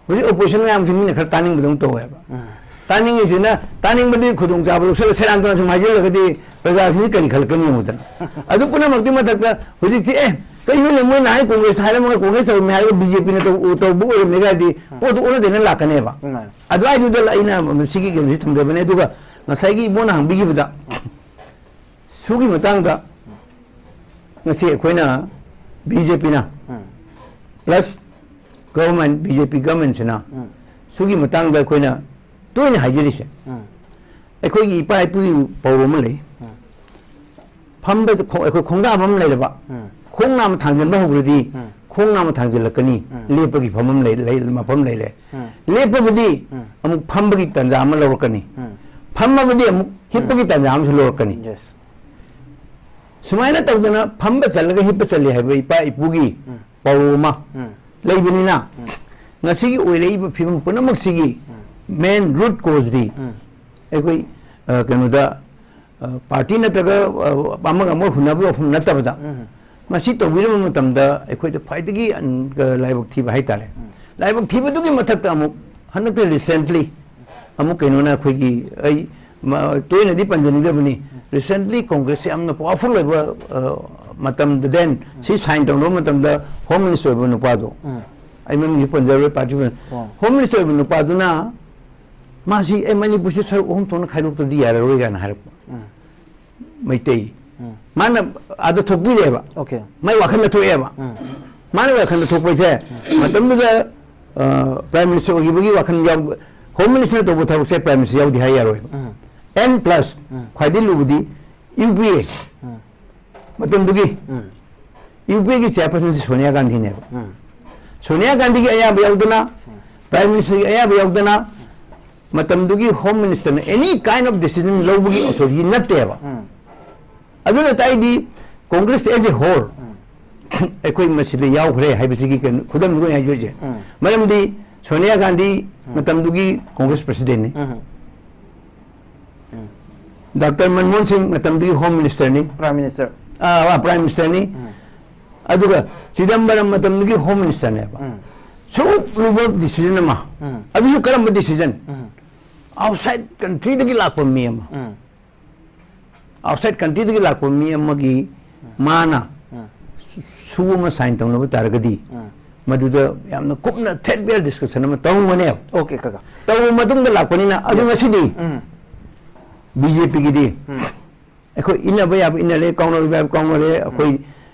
ꯍꯧꯖꯤꯛ opposition ꯃꯌꯥꯝꯁꯤ ꯃꯤꯅ ꯈꯔ ꯇꯥꯅꯤꯡꯕꯗꯧꯅ ꯇꯧꯋꯦꯕ꯫ ꯎꯝ꯫ ꯇꯥꯅꯤꯡꯉꯤꯁꯤꯅ, ꯇꯥꯅꯤꯡꯕꯗꯤ ꯈꯨꯗꯣꯡꯆꯥꯕ ꯂꯧꯁꯤꯜꯂ ꯁꯦꯔꯥꯟ ꯇꯨꯔꯥꯟ ꯁꯨꯝ ꯍꯥꯏꯖꯤꯜꯂꯒꯗꯤ ꯄ꯭ꯔꯖꯥꯁꯤꯡꯁꯤ ꯀꯔꯤ ꯈꯜꯂꯛꯀꯅꯤ ꯌꯦꯡꯉꯨꯗꯅ꯫ ꯑꯗꯨ ꯄꯨꯝꯅꯃꯛꯇꯤ ꯃꯊꯛꯇ ꯍꯧꯖꯤꯛꯁꯤ, "ꯑꯦ, ꯀꯩꯅꯣꯅꯦ, ꯃꯣꯏꯅ ꯍꯥꯏ ꯀꯣꯡꯒ꯭ꯔꯦꯁꯇ ꯍꯥꯏꯔꯝꯃꯒ ꯀꯣꯡꯒ꯭ꯔꯦꯁ ꯇꯧꯔꯝꯃꯦ ꯍꯥꯏꯔꯒ ꯕꯤ ꯖꯦ ꯄꯤꯅ ꯇꯧ-, ꯇꯧꯕ ꯑꯣꯏꯔꯝꯃꯦ" ꯀꯥꯏꯗꯤ ꯎꯝ꯫ ꯄꯣꯠꯇꯨ ꯑꯣꯟꯅ ꯇꯩꯅ ꯂꯥꯛꯀꯅꯦꯕ꯫ ꯎꯝ꯫ ꯑꯗꯨꯋꯥꯏꯗꯨꯗ ꯑꯩꯅ ꯃꯁꯤꯒꯤ ꯀꯩꯅꯣꯁꯤ ꯊꯝꯖꯕꯅꯦ꯫ ꯑꯗꯨꯒ ꯉꯁꯥꯏꯒꯤ ꯏꯕꯣꯅ ꯍꯪꯕꯤꯈꯤꯕꯗ, ꯁꯨꯒꯤ ꯃꯇꯥꯡꯗ ꯉꯁꯤ ꯑꯩꯈꯣꯏꯅ ꯕꯤ ꯖꯦ ꯄꯤꯅ ꯎꯝ꯫ Plus government, ꯕꯤ ꯖꯦ ꯄꯤ government ꯁꯤꯅ ꯎꯝ꯫ ꯁꯨꯒꯤ ꯃꯇꯥꯡꯗ ꯑꯩꯈꯣꯏꯅ ꯇꯣꯏꯅ ꯍꯥꯏꯖꯔꯤꯁꯦ, ꯎꯝ꯫ ꯑꯩꯈꯣꯏꯒꯤ ꯏꯄꯥ ꯏꯄꯨꯒꯤ ꯄꯥꯎꯔꯧ ꯑꯃ ꯂꯩ, ꯎꯝ꯫ ꯐꯝꯕ ꯈꯣ-, ꯑꯩꯈꯣꯏ ꯈꯣꯡꯗꯥꯕ ꯑꯃ ꯂꯩꯔꯕ, ꯎꯝ꯫ ꯈꯣꯡ ꯅꯥꯝꯃ ꯊꯥꯡꯖꯟꯕ ꯍꯧꯈ꯭ꯔꯗꯤ ꯎꯝ꯫ ꯈꯣꯡ ꯅꯥꯝꯃ ꯊꯥꯡꯖꯜꯂꯛꯀꯅꯤ, ꯎꯝ꯫ ꯂꯦꯞꯄꯒꯤ ꯐꯝꯐꯝ ꯂꯩ-, ꯂꯩ-, ꯃꯐꯝ ꯂꯩꯔꯦ꯫ ꯎꯝ꯫ ꯂꯦꯞꯄꯕꯗꯤ ꯎꯝ꯫ ꯑꯃꯨꯛ ꯐꯝꯕꯒꯤ ꯇꯥꯟꯖꯥ ꯑꯃ ꯂꯧꯔꯛꯀꯅꯤ꯫ ꯎꯝ꯫ ꯐꯝꯃꯕꯗꯤ ꯑꯃꯨꯛ ꯍꯤꯞꯄꯒꯤ ꯎꯝ꯫ ꯇꯥꯟꯖꯥ ꯑꯃꯁꯨ ꯂꯧꯔꯛꯀꯅꯤ꯫ Yes꯫ ꯁꯨꯃꯥꯏꯅ ꯇꯧꯗꯅ ꯐꯝꯕ ꯆꯠꯂꯒ ꯍꯤꯞꯄ ꯆꯠꯂꯤ ꯍꯥꯏꯕ ꯏꯄꯥ ꯏꯄꯨꯒꯤ ꯎꯝ꯫ ꯄꯥꯎꯔꯧ ꯑꯃ ꯎꯝ꯫ ꯂꯩꯕꯅꯤꯅ, ꯎꯝ꯫ ꯉꯁꯤꯒꯤ ꯑꯣꯏꯔꯛꯏꯕ ꯐꯤꯕꯝ ꯄꯨꯝꯅꯃꯛꯁꯤꯒꯤ ꯎꯝ꯫ Main root cause ꯗꯤ ꯎꯝ꯫ ꯑꯩꯈꯣꯏ, ꯑ, ꯀꯩꯅꯣꯗ, ꯄꯥꯔꯇꯤ ꯅꯠꯇ꯭ꯔꯒ ꯑ, ꯑꯃꯒ ꯑꯃꯒ ꯍꯨꯟꯅꯕꯒꯤ ꯋꯥꯐꯝ ꯅꯠꯇꯕꯗ, ꯃꯁꯤ ꯇꯧꯕꯤꯔꯕ ꯃꯇꯝꯗ ꯑꯩꯈꯣꯏꯗ ꯈ꯭ꯋꯥꯏꯗꯒꯤ ꯑꯟ-, ꯂꯥꯏꯕꯛ ꯊꯤꯕ ꯍꯥꯏꯇꯥꯔꯦ꯫ ꯂꯥꯏꯕꯛ ꯊꯤꯕꯗꯨꯒꯤ ꯃꯊꯛꯇ ꯑꯃꯨꯛ ꯍꯟꯗꯛꯇ recently ꯑꯃꯨꯛ ꯀꯩꯅꯣꯅ ꯑꯩꯈꯣꯏꯒꯤ, ꯑꯩ ꯃ-, ꯇꯣꯏꯅꯗꯤ ꯄꯟꯖꯅꯤꯡꯗꯕꯅꯤ, recently ꯀꯣꯡꯒ꯭ꯔꯦꯁꯁꯦ ꯌꯥꯝꯅ powerful ꯑꯣꯏꯕ, ꯑ, ꯃꯇꯝꯗ then ꯁꯤ sign ꯇꯧꯅꯕ ꯃꯇꯝꯗ home minister ꯑꯣꯏꯕ ꯅꯨꯄꯥꯗꯣ, ꯑꯩ ꯃꯃꯤꯡꯁꯤ ꯄꯟꯖꯔꯣꯏ, ꯄꯥꯔꯇꯤ ꯑꯣ꯫ Home minister ꯑꯣꯏꯕ ꯅꯨꯄꯥꯗꯨꯅ ꯃꯥꯁꯤ, "ꯑꯦ, ꯃꯅꯤꯄꯨꯔꯁꯤ ꯁꯔꯨꯛ ꯑꯍꯨꯝ ꯊꯣꯛꯅ ꯈꯥꯏꯗꯣꯛꯇꯕꯗꯤ ꯌꯥꯔꯔꯣꯏ" ꯀꯥꯏꯅ ꯍꯥꯏꯔꯛꯄ꯫ ꯃꯩꯇꯩ꯫ ꯃꯥꯅ ꯑꯥꯗ ꯊꯣꯛꯄꯤꯔꯦꯕ꯫ Okay꯫ ꯃꯥꯏ ꯋꯥꯈꯜꯗ ꯊꯣꯛꯑꯦꯕ꯫ ꯃꯥꯅ ꯋꯥꯈꯜꯗ ꯊꯣꯛꯄꯁꯦ ꯃꯇꯝꯗꯨꯗ, ꯑ, prime minister ꯑꯣꯏꯈꯤꯕꯒꯤ ꯋꯥꯈꯜ ꯌꯥꯎ-, home minister ꯇꯧꯕ ꯊꯕꯛꯁꯦ prime minister ꯌꯥꯎꯗꯦ ꯍꯥꯏ ꯌꯥꯔꯣꯏꯕ꯫ And plus, ꯈ꯭ꯋꯥꯏꯗꯒꯤ ꯂꯨꯕꯗꯤ UPA꯫ ꯃꯇꯝꯗꯨꯒꯤ UPAꯒꯤ chairperson ꯁꯤ ꯁꯣꯅꯤꯌꯥ ꯒꯥꯟꯙꯤꯅꯦꯕ꯫ ꯁꯣꯅꯤꯌꯥ ꯒꯥꯟꯙꯤꯒꯤ ꯑꯌꯥꯕ ꯌꯥꯎꯗꯅ, prime ministerꯒꯤ ꯑꯌꯥꯕ ꯌꯥꯎꯗꯅ, ꯃꯇꯝꯗꯨꯒꯤ home ministerꯅ any kind of decision ꯂꯧꯕꯒꯤ authority ꯅꯠꯇꯦꯕ꯫ ꯑꯗꯨꯅ ꯇꯥꯛꯏꯗꯤ Congress as a whole ꯑꯩꯈꯣꯏ ꯃꯁꯤꯗ ꯌꯥꯎꯈ꯭ꯔꯦ ꯍꯥꯏꯕꯁꯤꯒꯤ ꯀꯩꯅꯣ, ꯈꯨꯗꯝꯗꯨ ꯑꯣꯏꯅ ꯍꯥꯏꯖꯔꯤꯁꯦ꯫ ꯃꯔꯝꯗꯤ ꯁꯣꯅꯤꯌꯥ ꯒꯥꯟꯙꯤ ꯃꯇꯝꯗꯨꯒꯤ Congress presidentꯅꯤ꯫ ꯗꯥꯛꯇꯔ ꯃꯟꯃꯣꯍꯟ ꯁꯤꯡ ꯃꯇꯝꯗꯨꯒꯤ home ministerꯅꯤ꯫ Prime minister꯫ ꯑꯥ, ꯑꯥ, prime ministerꯅꯤ꯫ ꯑꯗꯨꯒ ꯆꯤꯗꯝꯕꯔꯝ ꯃꯇꯝꯗꯨꯒꯤ home ministerꯅꯦꯕ꯫ ꯁꯨꯛ ꯂꯨꯕ decision ꯑꯃ꯫ ꯑꯗꯨꯁꯨ ꯀꯔꯝꯕ decision? Outside countryꯗꯒꯤ ꯂꯥꯛꯄ ꯃꯤ ꯑꯃ꯫ Outside countryꯗꯒꯤ ꯂꯥꯛꯄ ꯃꯤ ꯑꯃꯒꯤ ꯃꯥꯅ ꯁꯨ ꯑꯃ sign ꯇꯧꯅꯕ ꯇꯥꯔꯒꯗꯤ, ꯃꯗꯨꯗ ꯌꯥꯝꯅ ꯀꯨꯞꯅ threadbare discussion ꯑꯃ ꯇꯧꯔꯝꯒꯅꯦꯕ꯫ Okay, ꯀꯀꯥ꯫ ꯇꯧꯔꯕ ꯃꯇꯨꯡꯗ ꯂꯥꯛꯄꯅꯤꯅ, ꯑꯗꯨ ꯉꯁꯤꯗꯤ BJPꯒꯤꯗꯤ ꯑꯩꯈꯣꯏ ꯏꯟꯅꯕ ꯌꯥꯕ ꯏꯟꯅꯔꯦ, ꯀꯥꯎꯅꯕ ꯌꯥꯕ ꯀꯥꯎꯅꯔꯦ, ꯑꯩꯈꯣꯏ,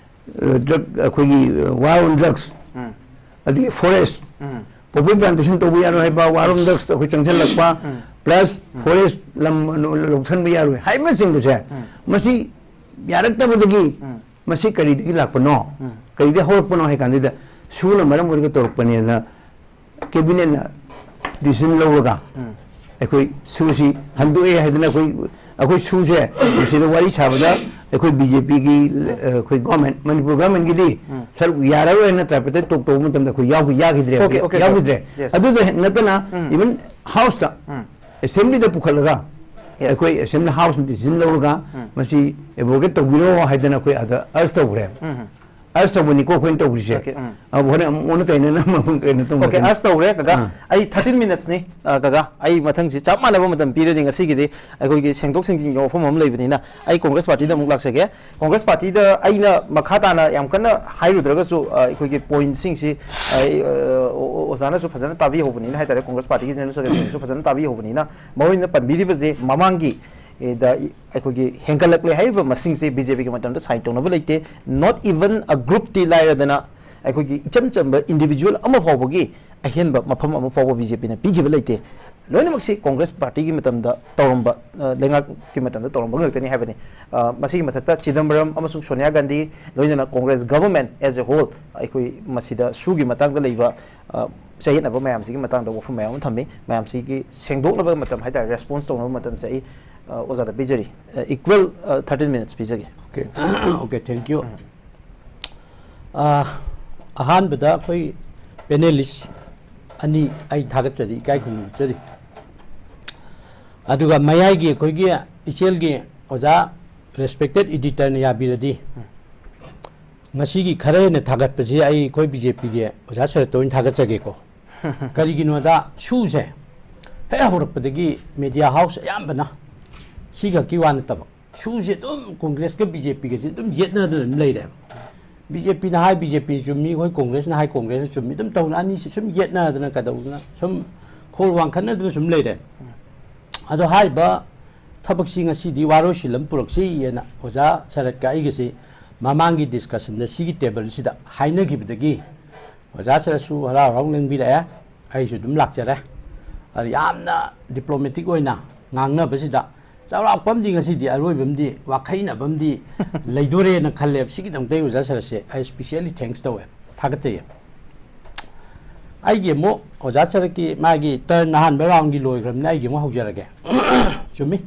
ꯑ, drug, ꯑꯩꯈꯣꯏꯒꯤ, ꯑ, war on drugs, ꯑꯗꯒꯤ forest, poppy plantation ꯇꯧꯕ ꯌꯥꯔꯣꯏ ꯍꯥꯏꯕ, war on drugs ꯑꯩꯈꯣꯏ ꯆꯪꯁꯤꯜꯂꯛꯄ, plus forest ꯂꯝ ꯂꯧꯁꯤꯟꯕ ꯌꯥꯔꯣꯏ ꯍꯥꯏꯕꯅꯆꯤꯡꯕꯁꯦ, ꯃꯁꯤ ꯌꯥꯔꯛꯇꯕꯗꯒꯤ ꯃꯁꯤ ꯀꯔꯤꯗꯒꯤ ꯂꯥꯛꯄꯅꯣ? ꯀꯔꯤꯗꯒꯤ ꯍꯧꯔꯛꯄꯅꯣ ꯍꯥꯏ ꯀꯥꯟꯗꯨꯗ ꯁꯨꯅ ꯃꯔꯝ ꯑꯣꯏꯔꯒ ꯇꯧꯔꯛꯄꯅꯦꯅ cabinetꯅ decision ꯂꯧꯔꯒ ꯑꯩꯈꯣꯏ ꯁꯨꯁꯤ ꯍꯟꯗꯣꯛꯑꯦ ꯍꯥꯏꯗꯅ ꯑꯩꯈꯣꯏ, ꯑꯩꯈꯣꯏ ꯁꯨꯁꯦ ꯃꯁꯤꯗ ꯋꯥꯔꯤ ꯁꯥꯕꯗ ꯑꯩꯈꯣꯏ BJPꯒꯤ, ꯑ, ꯑꯩꯈꯣꯏ government, ꯃꯅꯤꯄꯨꯔ governmentꯒꯤꯗꯤ ꯁꯔꯨꯛ ꯌꯥꯔꯔꯣꯏꯅ tripartite talk ꯇꯧꯕ ꯃꯇꯝꯗ ꯑꯩꯈꯣꯏ ꯌꯥꯎꯈꯤ-, ꯌꯥꯈꯤꯗ꯭ꯔꯦ, Okay, okay, okay. ꯌꯥꯎꯈꯤꯗ꯭ꯔꯦ꯫ Yes. ꯑꯗꯨꯗ ꯅꯠꯇꯅ even houseꯇ, assemblyꯗ ꯄꯨꯈꯠꯂꯒ ꯑꯩꯈꯣꯏ ꯑꯦꯁꯦꯝꯕ꯭ꯂꯤ ꯍꯥꯎꯁꯅ ꯗꯤꯁꯤꯖꯟ ꯂꯧꯔꯒ ꯃꯁꯤ ꯑꯦꯕ꯭ꯔꯣꯒꯦꯠ ꯇꯧꯕꯤꯔꯣ ꯍꯥꯏꯗꯅ ꯑꯩꯈꯣꯏ ꯑꯥꯗ ꯑꯔꯖ ꯇꯧꯈ꯭ꯔꯦ꯫ ꯑꯔꯖ ꯇꯧꯕꯅꯤꯀꯣ ꯑꯩꯈꯣꯏꯅ ꯇꯧꯔꯤꯁꯦ꯫ Okay, ꯎꯝ꯫ ꯑ, ꯍꯣꯔꯦꯟ ꯑꯃꯨꯛ ꯑꯣꯟꯅ ꯇꯩꯅꯅ ꯑꯃꯨꯛ ꯀꯩꯅꯣ ꯇꯧꯅꯗꯅ꯫ Okay, ꯑꯔꯖ ꯇꯧꯔꯦ ꯀꯀꯥ꯫ ꯑꯥ꯫ ꯑꯩ ꯊꯥꯔꯇꯤꯟ ꯃꯤꯅꯠꯁꯅꯤ, ꯑ, ꯀꯀꯥ꯫ ꯑꯩ ꯃꯊꯪꯁꯤ ꯆꯞ ꯃꯥꯟꯅꯕ ꯃꯇꯝ ꯄꯤꯔꯅꯤ꯫ ꯉꯁꯤꯒꯤꯗꯤ ꯑꯩꯈꯣꯏꯒꯤ ꯁꯦꯡꯗꯣꯛ ꯁꯦꯡꯖꯤꯟꯒꯤ ꯋꯥꯐꯝ ꯑꯃ ꯂꯩꯕꯅꯤꯅ ꯑꯩ ꯀꯣꯡꯒ꯭ꯔꯦꯁ ꯄꯥꯔꯇꯤꯗ ꯑꯃꯨꯛ ꯂꯥꯛꯆꯒꯦ꯫ ꯀꯣꯡꯒ꯭ꯔꯦꯁ ꯄꯥꯔꯇꯤꯗ ꯑꯩꯅ ꯃꯈꯥ ꯇꯥꯅ ꯌꯥꯝ ꯀꯟꯅ ꯍꯥꯏꯔꯨꯗ꯭ꯔꯒꯁꯨ, ꯑ, ꯑꯩꯈꯣꯏꯒꯤ ꯄꯣꯏꯟꯠꯁꯤꯡꯁꯤ, ꯑ, ꯑ, ꯑꯣ-, ꯑꯣ-, ꯑꯣꯖꯥꯅꯁꯨ ꯐꯖꯅ ꯇꯥꯕꯤꯍꯧꯕꯅꯤꯅ ꯍꯥꯏꯇꯥꯔꯦ, ꯀꯣꯡꯒ꯭ꯔꯦꯁ ꯄꯥꯔꯇꯤꯒꯤ ꯖꯦꯅꯔꯦꯜ ꯁꯦꯀ꯭ꯔꯦꯇꯔꯤꯅꯁꯨ ꯐꯖꯅ ꯇꯥꯕꯤꯍꯧꯕꯅꯤꯅ, ꯃꯔꯨꯑꯣꯏꯅ ꯄꯟꯕꯤꯔꯤꯕꯁꯦ ꯃꯃꯥꯡꯒꯤ, ꯑꯦ, ꯗ ꯑꯩꯈꯣꯏꯒꯤ ꯍꯦꯟꯒꯠꯂꯛꯂꯦ ꯍꯥꯏꯔꯤꯕ ꯃꯁꯤꯡꯁꯦ ꯕꯤ ꯖꯦ ꯄꯤꯒꯤ ꯃꯇꯝꯗ ꯁꯥꯏꯟ ꯇꯧꯅꯕ ꯂꯩꯇꯦ꯫ Not even a group ꯇꯤ ꯂꯥꯏꯔꯗꯅ ꯑꯩꯈꯣꯏꯒꯤ ꯏꯆꯝ ꯆꯝꯕ ꯏꯟꯗꯤꯕꯤꯖꯨꯋꯦꯜ ꯑꯃ ꯐꯥꯎꯕꯒꯤ ꯑꯍꯦꯟꯕ ꯃꯐꯝ ꯑꯃ ꯐꯥꯎꯕ ꯕꯤ ꯖꯦ ꯄꯤꯅ ꯄꯤꯈꯤꯕ ꯂꯩꯇꯦ꯫ ꯂꯣꯏꯅꯃꯛꯁꯤ ꯀꯣꯡꯒ꯭ꯔꯦꯁ ꯄꯥꯔꯇꯤꯒꯤ ꯃꯇꯝꯗ ꯇꯧꯔꯝꯕ, ꯑ, ꯂꯩꯉꯥꯛꯀꯤ ꯃꯇꯝꯗ ꯇꯧꯔꯝꯕ ꯉꯥꯛꯇꯅꯤ ꯍꯥꯏꯕꯅꯤ꯫ ꯑ, ꯃꯁꯤꯒꯤ ꯃꯊꯛꯇ ꯆꯤꯗꯝꯕꯔꯝ ꯑꯃꯁꯨꯡ ꯁꯣꯅꯤꯌꯥ ꯒꯥꯟꯙꯤ, ꯂꯣꯏꯅꯅ Congress government as a whole, ꯑꯩꯈꯣꯏ ꯃꯁꯤꯗ ꯁꯨꯒꯤ ꯃꯇꯥꯡꯗ ꯂꯩꯕ, ꯑ, ꯆꯌꯦꯠꯅꯕ ꯃꯌꯥꯝꯁꯤꯒꯤ ꯃꯇꯥꯡꯗ ꯋꯥꯐꯝ ꯃꯌꯥꯝ ꯑꯃ ꯊꯝꯃꯤ꯫ ꯃꯌꯥꯝꯁꯤꯒꯤ ꯁꯦꯡꯗꯣꯛꯅꯕ ꯃꯇꯝ ꯍꯥꯏꯇꯥꯔꯦ, ꯔꯦꯁꯄꯣꯟꯁ ꯇꯧꯅꯕ ꯃꯇꯝꯁꯦ ꯑꯩ, ꯑ, ꯑꯣꯖꯥꯗ ꯄꯤꯖꯔꯤ꯫ ꯑ, equal, ꯑ, thirteen minutes ꯄꯤꯖꯒꯦ꯫ Okay, okay, thank you. ꯑ, ꯑꯍꯥꯟꯕꯗ ꯑꯩꯈꯣꯏ ꯄꯦꯅꯦꯂꯤꯁ ꯑꯅꯤ ꯑꯩ ꯊꯥꯒꯠꯆꯔꯤ, ꯏꯀꯥꯏ ꯈꯨꯝꯅꯖꯔꯤ꯫ ꯑꯗꯨꯒ ꯃꯌꯥꯏꯒꯤ ꯑꯩꯈꯣꯏꯒꯤ ꯏꯆꯦꯜꯒꯤ ꯑꯣꯖꯥ ꯔꯦꯁꯄꯦꯛꯇꯦꯠ ꯏꯗꯤꯇꯔꯅ ꯌꯥꯕꯤꯔꯗꯤ, ꯉꯁꯤꯒꯤ ꯈꯔ ꯍꯦꯟꯅ ꯊꯥꯒꯠꯄꯁꯤ ꯑꯩ ꯑꯩꯈꯣꯏ ꯕꯤ ꯖꯦ ꯄꯤꯒꯤ ꯑꯣꯖꯥ ꯁꯔꯠꯇ ꯑꯣꯏꯅ ꯊꯥꯒꯠꯆꯒꯦꯀꯣ꯫ ꯀꯔꯤꯒꯤꯅꯣꯗ ꯁꯨꯁꯦ ꯍꯦꯛ ꯍꯧꯔꯛꯄꯗꯒꯤ ꯃꯦꯗꯤꯌꯥ ꯍꯥꯎꯁ ꯑꯌꯥꯝꯕꯅ ꯁꯤꯈꯛꯀꯤ ꯋꯥ ꯅꯠꯇꯕ, ꯁꯨꯁꯦ ꯑꯗꯨꯝ ꯀꯣꯡꯒ꯭ꯔꯦꯁꯀ ꯕꯤ ꯖꯦ ꯄꯤꯒꯁꯦ ꯑꯗꯨꯝ ꯌꯦꯠꯅꯗꯅ ꯑꯗꯨꯝ ꯂꯩꯔꯦꯕ꯫ ꯕꯤ ꯖꯦ ꯄꯤꯅ ꯍꯥꯏ ꯕꯤ ꯖꯦ ꯄꯤ ꯆꯨꯝꯃꯤ, ꯑꯩꯈꯣꯏ ꯀꯣꯡꯒ꯭ꯔꯦꯁꯅ ꯍꯥꯏ ꯀꯣꯡꯒ꯭ꯔꯦꯁꯅ ꯆꯨꯝꯃꯤ, ꯑꯗꯨꯝ ꯇꯧꯅ ꯑꯅꯤꯁꯤ ꯁꯨꯝ ꯌꯦꯠꯅꯗꯅ ꯀꯩꯗꯧꯗꯅ ꯁꯨꯝ ꯈꯣꯜ ꯋꯥꯡꯈꯠꯅꯗꯅ ꯁꯨꯝ ꯂꯩꯔꯦ꯫ ꯑꯗꯣ ꯍꯥꯏꯔꯤꯕ ꯊꯕꯛꯁꯤ ꯉꯁꯤꯗꯤ ꯋꯥꯔꯣꯏꯁꯤꯜ ꯑꯃ ꯄꯨꯔꯛꯁꯤꯑꯅ ꯑꯣꯖꯥ ꯁꯔꯠꯀ ꯑꯩꯒꯁꯤ ꯃꯃꯥꯡꯒꯤ ꯗꯤꯁꯀꯁꯟꯗ ꯁꯤꯒꯤ ꯇꯦꯕꯜꯁꯤꯗ ꯍꯥꯏꯅꯈꯤꯕꯗꯒꯤ ꯑꯣꯖꯥ ꯁꯔꯠꯁꯨ ꯍꯔꯥꯎ ꯍꯔꯥꯎ ꯂꯦꯡꯕꯤꯔꯛꯑꯦ, ꯑꯩꯁꯨ ꯑꯗꯨꯝ ꯂꯥꯛꯆꯔꯦ꯫ ꯑꯗ ꯌꯥꯝꯅ ꯗꯤꯄ꯭ꯂꯣꯃꯦꯇꯤꯛ ꯑꯣꯏꯅ ꯉꯥꯡꯅꯕꯁꯤꯗ ꯆꯥꯎꯔꯥꯛꯄ ꯑꯃꯗꯤ ꯉꯁꯤꯗꯤ ꯑꯔꯣꯏꯕ ꯑꯃꯗꯤ ꯋꯥꯈꯩꯅꯕ ꯑꯃꯗꯤ ꯂꯩꯗꯣꯔꯦꯅ ꯈꯜꯂꯦꯕ꯫ ꯁꯤꯒꯤꯗꯃꯛꯇ ꯑꯩ ꯑꯣꯖꯥ ꯁꯔꯠꯁꯦ ꯑꯩ specially thanks ꯇꯧꯋꯦ, ꯊꯥꯒꯠꯆꯩꯌꯦ꯫ ꯑꯩꯒꯤ ꯑꯃꯨꯛ ꯑꯣꯖꯥ ꯁꯔꯠꯀꯤ ꯃꯥꯒꯤ ꯇꯔꯟ ꯑꯍꯥꯟꯕ ꯔꯥꯎꯟꯒꯤ ꯂꯣꯏꯈ꯭ꯔꯕꯅꯤꯅ ꯑꯩꯒꯤ ꯑꯃꯨꯛ ꯍꯧꯖꯔꯒꯦ꯫ ꯆꯨꯝꯃꯤ,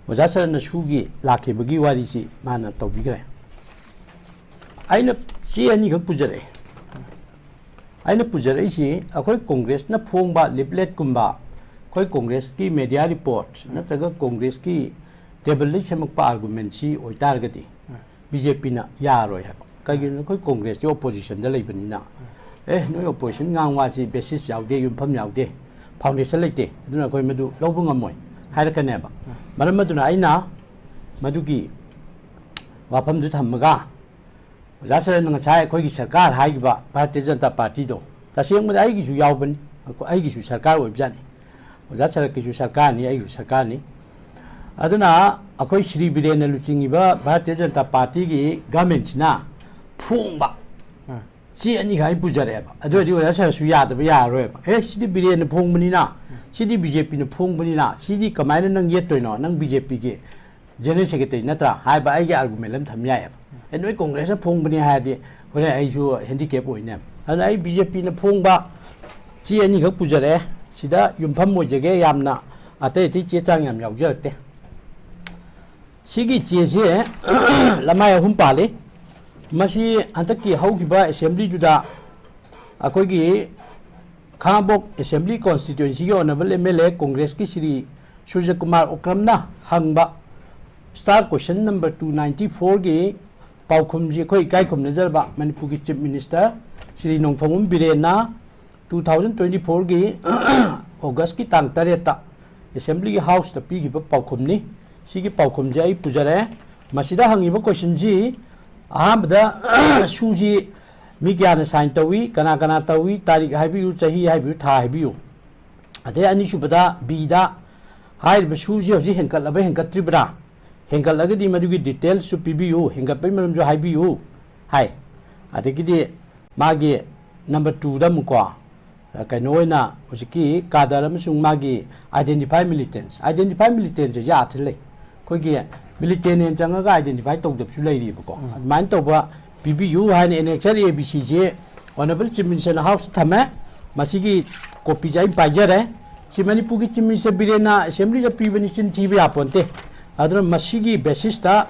ꯑꯣꯖꯥ ꯁꯔꯠꯅ ꯁꯨꯒꯤ ꯂꯥꯛꯈꯤꯕꯒꯤ ꯋꯥꯔꯤꯁꯤ ꯃꯥꯅ ꯇꯧꯕꯤꯈ꯭ꯔꯦ꯫ ꯑꯩꯅ ꯆꯦ ꯑꯅꯤꯈꯛ ꯄꯨꯖꯔꯛꯑꯦ꯫ ꯑꯩꯅ ꯄꯨꯖꯔꯛꯏꯁꯤ ꯑꯩꯈꯣꯏ ꯀꯣꯡꯒ꯭ꯔꯦꯁꯅ ꯐꯣꯡꯕ ꯂꯤꯐꯂꯦꯠꯀꯨꯝꯕ, ꯑꯩꯈꯣꯏ ꯀꯣꯡꯒ꯭ꯔꯦꯁꯀꯤ ꯃꯦꯗꯤꯌꯥ ꯔꯤꯄꯣꯔꯠ ꯅꯠꯇ꯭ꯔꯒ ꯀꯣꯡꯒ꯭ꯔꯦꯁꯀꯤ ꯇꯦꯕꯜꯗ ꯁꯦꯝꯃꯛꯄ ꯑꯥꯔꯒꯨꯃꯦꯟꯁꯤ ꯑꯣꯏꯇꯥꯔꯒꯗꯤ ꯕꯤ ꯖꯦ ꯄꯤꯅ ꯌꯥꯔꯣꯏ ꯍꯥꯏꯕ꯫ ꯀꯩꯒꯤꯅꯣ? ꯑꯩꯈꯣꯏ ꯀꯣꯡꯒ꯭ꯔꯦꯁꯇꯤ ꯑꯣꯄꯣꯖꯤꯁꯟꯗ ꯂꯩꯕꯅꯤꯅ, "ꯑꯦ, ꯅꯣꯏ ꯑꯣꯄꯣꯖꯤꯁꯟ ꯉꯥꯡ ꯋꯥꯁꯤ ꯕꯦꯁꯤꯁ ꯌꯥꯎꯗꯦ, ꯌꯨꯝꯐꯝ ꯌꯥꯎꯗꯦ, ꯐꯥꯎꯟꯗꯦꯁꯟ ꯂꯩꯇꯦ, ꯑꯗꯨꯅ ꯑꯩꯈꯣꯏ ꯃꯗꯨ ꯂꯧꯕ ꯉꯝꯃꯣꯏ" ꯍꯥꯏꯔꯛꯀꯅꯦꯕ꯫ ꯃꯔꯝ ꯑꯗꯨꯅ ꯑꯩꯅ ꯃꯗꯨꯒꯤ ꯋꯥꯐꯝꯗꯨ ꯊꯝꯃꯒ, ꯑꯣꯖꯥ ꯁꯔꯠꯅ ꯉꯁꯥꯏ ꯑꯩꯈꯣꯏꯒꯤ ꯁꯔꯀꯥꯔ ꯍꯥꯏꯈꯤꯕ ꯚꯥꯔꯇꯤꯌ ꯖꯅꯇꯥ ꯄꯥꯔꯇꯤꯗꯣ, ꯇꯁꯦꯡꯕꯗ ꯑꯩꯒꯤꯁꯨ ꯌꯥꯎꯕꯅꯤ, ꯑꯩꯈꯣ-, ꯑꯩꯒꯤꯁꯨ ꯁꯔꯀꯥꯔ ꯑꯣꯏꯕꯖꯥꯠꯅꯤ꯫ ꯑꯣꯖꯥ ꯁꯔꯠꯀꯤꯁꯨ ꯁꯔꯀꯥꯔꯅꯤ, ꯑꯩꯒꯤꯁꯨ ꯁꯔꯀꯥꯔꯅꯤ꯫ ꯑꯗꯨꯅ ꯑꯩꯈꯣꯏ ꯁ꯭ꯔꯤ ꯕꯤꯔꯦꯟꯅ ꯂꯨꯆꯤꯡꯉꯤꯕ ꯚꯥꯔꯇꯤꯌ ꯖꯅꯇꯥ ꯄꯥꯔꯇꯤꯒꯤ ꯒꯃꯦꯟꯁꯤꯅ ꯐꯣꯡꯕ ꯑꯥ꯫ ꯆꯦ ꯑꯅꯤꯈꯛ ꯑꯩ ꯄꯨꯖꯔꯛꯑꯦꯕ꯫ ꯑꯗꯨ ꯑꯣꯏꯔꯗꯤ ꯑꯣꯖꯥ ꯁꯔꯠꯁꯨ ꯌꯥꯗꯕ ꯌꯥꯔꯔꯣꯏꯕ꯫ "ꯑꯦ, ꯁꯤꯗꯤ ꯕꯤꯔꯦꯟꯅ ꯐꯣꯡꯕꯅꯤꯅ, ꯁꯤꯗꯤ ꯕꯤ ꯖꯦ ꯄꯤꯅ ꯐꯣꯡꯕꯅꯤꯅ, ꯁꯤꯗꯤ ꯀꯃꯥꯏꯅ ꯅꯪ ꯌꯦꯠꯇꯣꯏꯅꯣ? ꯅꯪ ꯕꯤ ꯖꯦ ꯄꯤꯒꯤ ꯖꯦꯅꯔꯦꯜ ꯁꯦꯀ꯭ꯔꯦꯇꯔꯤ ꯅꯠꯇ꯭ꯔꯥ?" ꯍꯥꯏꯕ ꯑꯩꯒꯤ ꯑꯥꯔꯒꯨꯃꯦꯟ ꯑꯃ ꯊꯝ ꯌꯥꯏꯑꯕ꯫ "ꯑꯦ, ꯅꯣꯏ ꯀꯣꯡꯒ꯭ꯔꯦꯁꯅ ꯐꯣꯡꯕꯅꯤ" ꯍꯥꯏꯔꯗꯤ ꯍꯣꯔꯦꯟ ꯑꯩꯁꯨ ꯍꯦꯟꯗꯤꯀꯦꯞ ꯑꯣꯏꯅꯦꯕ꯫ ꯑꯗꯨꯅ ꯑꯩ ꯕꯤ ꯖꯦ ꯄꯤꯅ ꯐꯣꯡꯕ ꯆꯦ ꯑꯅꯤꯈꯛ ꯄꯨꯖꯔꯛꯑꯦ, ꯁꯤꯗ ꯌꯨꯝꯐꯝ ꯑꯣꯏꯖꯒꯦ, ꯌꯥꯝꯅ ꯑꯇꯩ ꯑꯇꯩ ꯆꯦ ꯆꯥꯡ ꯌꯥꯝ ꯌꯥꯎꯖꯔꯛꯇꯦ꯫ ꯁꯤꯒꯤ ꯆꯦꯁꯦ ꯂꯃꯥꯏ ꯑꯍꯨꯝ ꯄꯥꯜꯂꯤ꯫ ꯃꯁꯤ ꯍꯟꯗꯛꯀꯤ ꯍꯧꯈꯤꯕ ꯑꯦꯁꯦꯝꯕ꯭ꯂꯤꯗꯨꯗ ꯑꯩꯈꯣꯏꯒꯤ ꯈꯥꯉꯕꯣꯛ ꯑꯦꯁꯦꯝꯕ꯭ꯂꯤ ꯀꯣꯟꯁꯇꯤꯇ꯭ꯋꯦꯟꯁꯤꯒꯤ ꯑꯣꯅꯔꯦꯕꯜ ꯑꯦꯝ ꯑꯦꯜ ꯑꯦ ꯀꯣꯡꯒ꯭ꯔꯦꯁꯀꯤ ꯁ꯭ꯔꯤ ꯁꯨꯔꯖꯀꯨꯃꯥꯔ ꯎꯀ꯭ꯔꯝꯅ ꯍꯪꯕ star question number two ninety ꯐꯣꯔꯒꯤ ꯄꯥꯎꯈꯨꯝꯁꯤ ꯑꯩꯈꯣꯏ ꯏꯀꯥꯏ ꯈꯨꯝꯅꯖꯔꯕ ꯃꯅꯤꯄꯨꯔꯒꯤ ꯆꯤꯐ ꯃꯤꯅꯤꯁꯇꯔ ꯁ꯭ꯔꯤ ꯅꯣꯡꯊꯣꯝꯕꯝ ꯕꯤꯔꯦꯟꯅ ꯇꯨ ꯊꯥꯎꯖꯟ ꯇ꯭ꯋꯦꯟꯇꯤ ꯐꯣꯔꯒꯤ ꯑꯣꯒꯁꯀꯤ ꯇꯥꯡ ꯇꯔꯦꯠꯇ ꯑꯦꯁꯦꯝꯕ꯭ꯂꯤꯒꯤ ꯍꯥꯎꯁꯇ ꯄꯤꯈꯤꯕ ꯄꯥꯎꯈꯨꯝꯅꯤ꯫ ꯁꯤꯒꯤ ꯄꯥꯎꯈꯨꯝꯁꯦ ꯑꯩ ꯄꯨꯖꯔꯛꯑꯦ꯫ ꯃꯁꯤꯗ ꯍꯪꯉꯤꯕ ꯀꯣꯏꯁꯟꯁꯤ, ꯑꯍꯥꯟꯕꯗ, ꯁꯨꯁꯤ ꯃꯤ ꯀꯌꯥꯅ ꯁꯥꯏꯟ ꯇꯧꯏ, ꯀꯅꯥ ꯀꯅꯥ ꯇꯧꯏ, ꯇꯥꯔꯤꯛ ꯍꯥꯏꯕꯤꯌꯨ, ꯆꯍꯤ ꯍꯥꯏꯕꯤꯌꯨ, ꯊꯥ ꯍꯥꯏꯕꯤꯌꯨ꯫ ꯑꯗꯩ ꯑꯅꯤꯁꯨꯕꯗ, ꯕꯤꯗ, ꯍꯥꯏꯔꯤꯕ ꯁꯨꯁꯤ ꯍꯧꯖꯤꯛ ꯍꯦꯟꯒꯠꯂꯕ ꯍꯦꯟꯒꯠꯇ꯭ꯔꯤꯕ꯭ꯔꯥ? ꯍꯦꯟꯒꯠꯂꯒꯗꯤ ꯃꯗꯨꯒꯤ ꯗꯤꯇꯦꯜꯁꯁꯨ ꯄꯤꯕꯤꯌꯨ, ꯍꯦꯟꯒꯠꯄꯒꯤ ꯃꯔꯝꯁꯨ ꯍꯥꯏꯕꯤꯌꯨ ꯍꯥꯏ꯫ ꯑꯗꯒꯤꯗꯤ ꯃꯥꯒꯤ ꯅꯝꯕꯔ ꯇꯨꯗ ꯑꯃꯨꯛꯀꯣ, ꯑ, ꯀꯩꯅꯣ ꯑꯣꯏꯅ ꯍꯧꯖꯤꯛꯀꯤ ꯀꯥꯗꯔ ꯑꯃꯁꯨꯡ ꯃꯥꯒꯤ ꯑꯥꯏꯗꯦꯟꯇꯤꯐꯥꯏ ꯃꯤꯂꯤꯇꯦꯟꯁ, ꯑꯥꯏꯗꯦꯟꯇꯤꯐꯥꯏ ꯃꯤꯂꯤꯇꯦꯟꯁ ꯍꯥꯏꯁꯦ ꯑꯥꯔꯊ ꯂꯩ꯫ ꯑꯩꯈꯣꯏꯒꯤ ꯃꯤꯂꯤꯇꯦꯟ ꯍꯦꯟꯅ ꯆꯪꯉꯒ ꯑꯥꯏꯗꯦꯟꯇꯤꯐꯥꯏ ꯇꯧꯗꯕꯁꯨ ꯂꯩꯔꯤꯕꯀꯣ꯫ ꯎꯝ꯫ ꯑꯗꯨꯃꯥꯏꯅ ꯇꯧꯕ ꯄꯤꯕꯤꯌꯨ ꯍꯥꯏꯅ ꯑꯦꯅꯦꯛꯁꯔ ꯑꯦ ꯕꯤ ꯁꯤꯁꯦ ꯑꯣꯅꯔꯦꯕꯜ ꯆꯤꯐ ꯃꯤꯅꯤꯁꯇꯔꯅ ꯍꯥꯎꯁꯇ ꯊꯝꯃꯦ꯫ ꯃꯁꯤꯒꯤ ꯀꯣꯄꯤꯁꯦ ꯑꯩ ꯄꯥꯏꯖꯔꯦ꯫ ꯁꯤ ꯃꯅꯤꯄꯨꯔꯒꯤ ꯆꯤꯐ ꯃꯤꯅꯤꯁꯇꯔ ꯕꯤꯔꯦꯟꯅ ꯑꯦꯁꯦꯝꯕ꯭ꯂꯤꯗ ꯄꯤꯕꯅꯤ, ꯆꯤꯟ ꯊꯤꯕ ꯌꯥꯄꯣꯟꯇꯦ꯫ ꯑꯗꯨꯅ ꯃꯁꯤꯒꯤ ꯕꯦꯁꯤꯁꯇ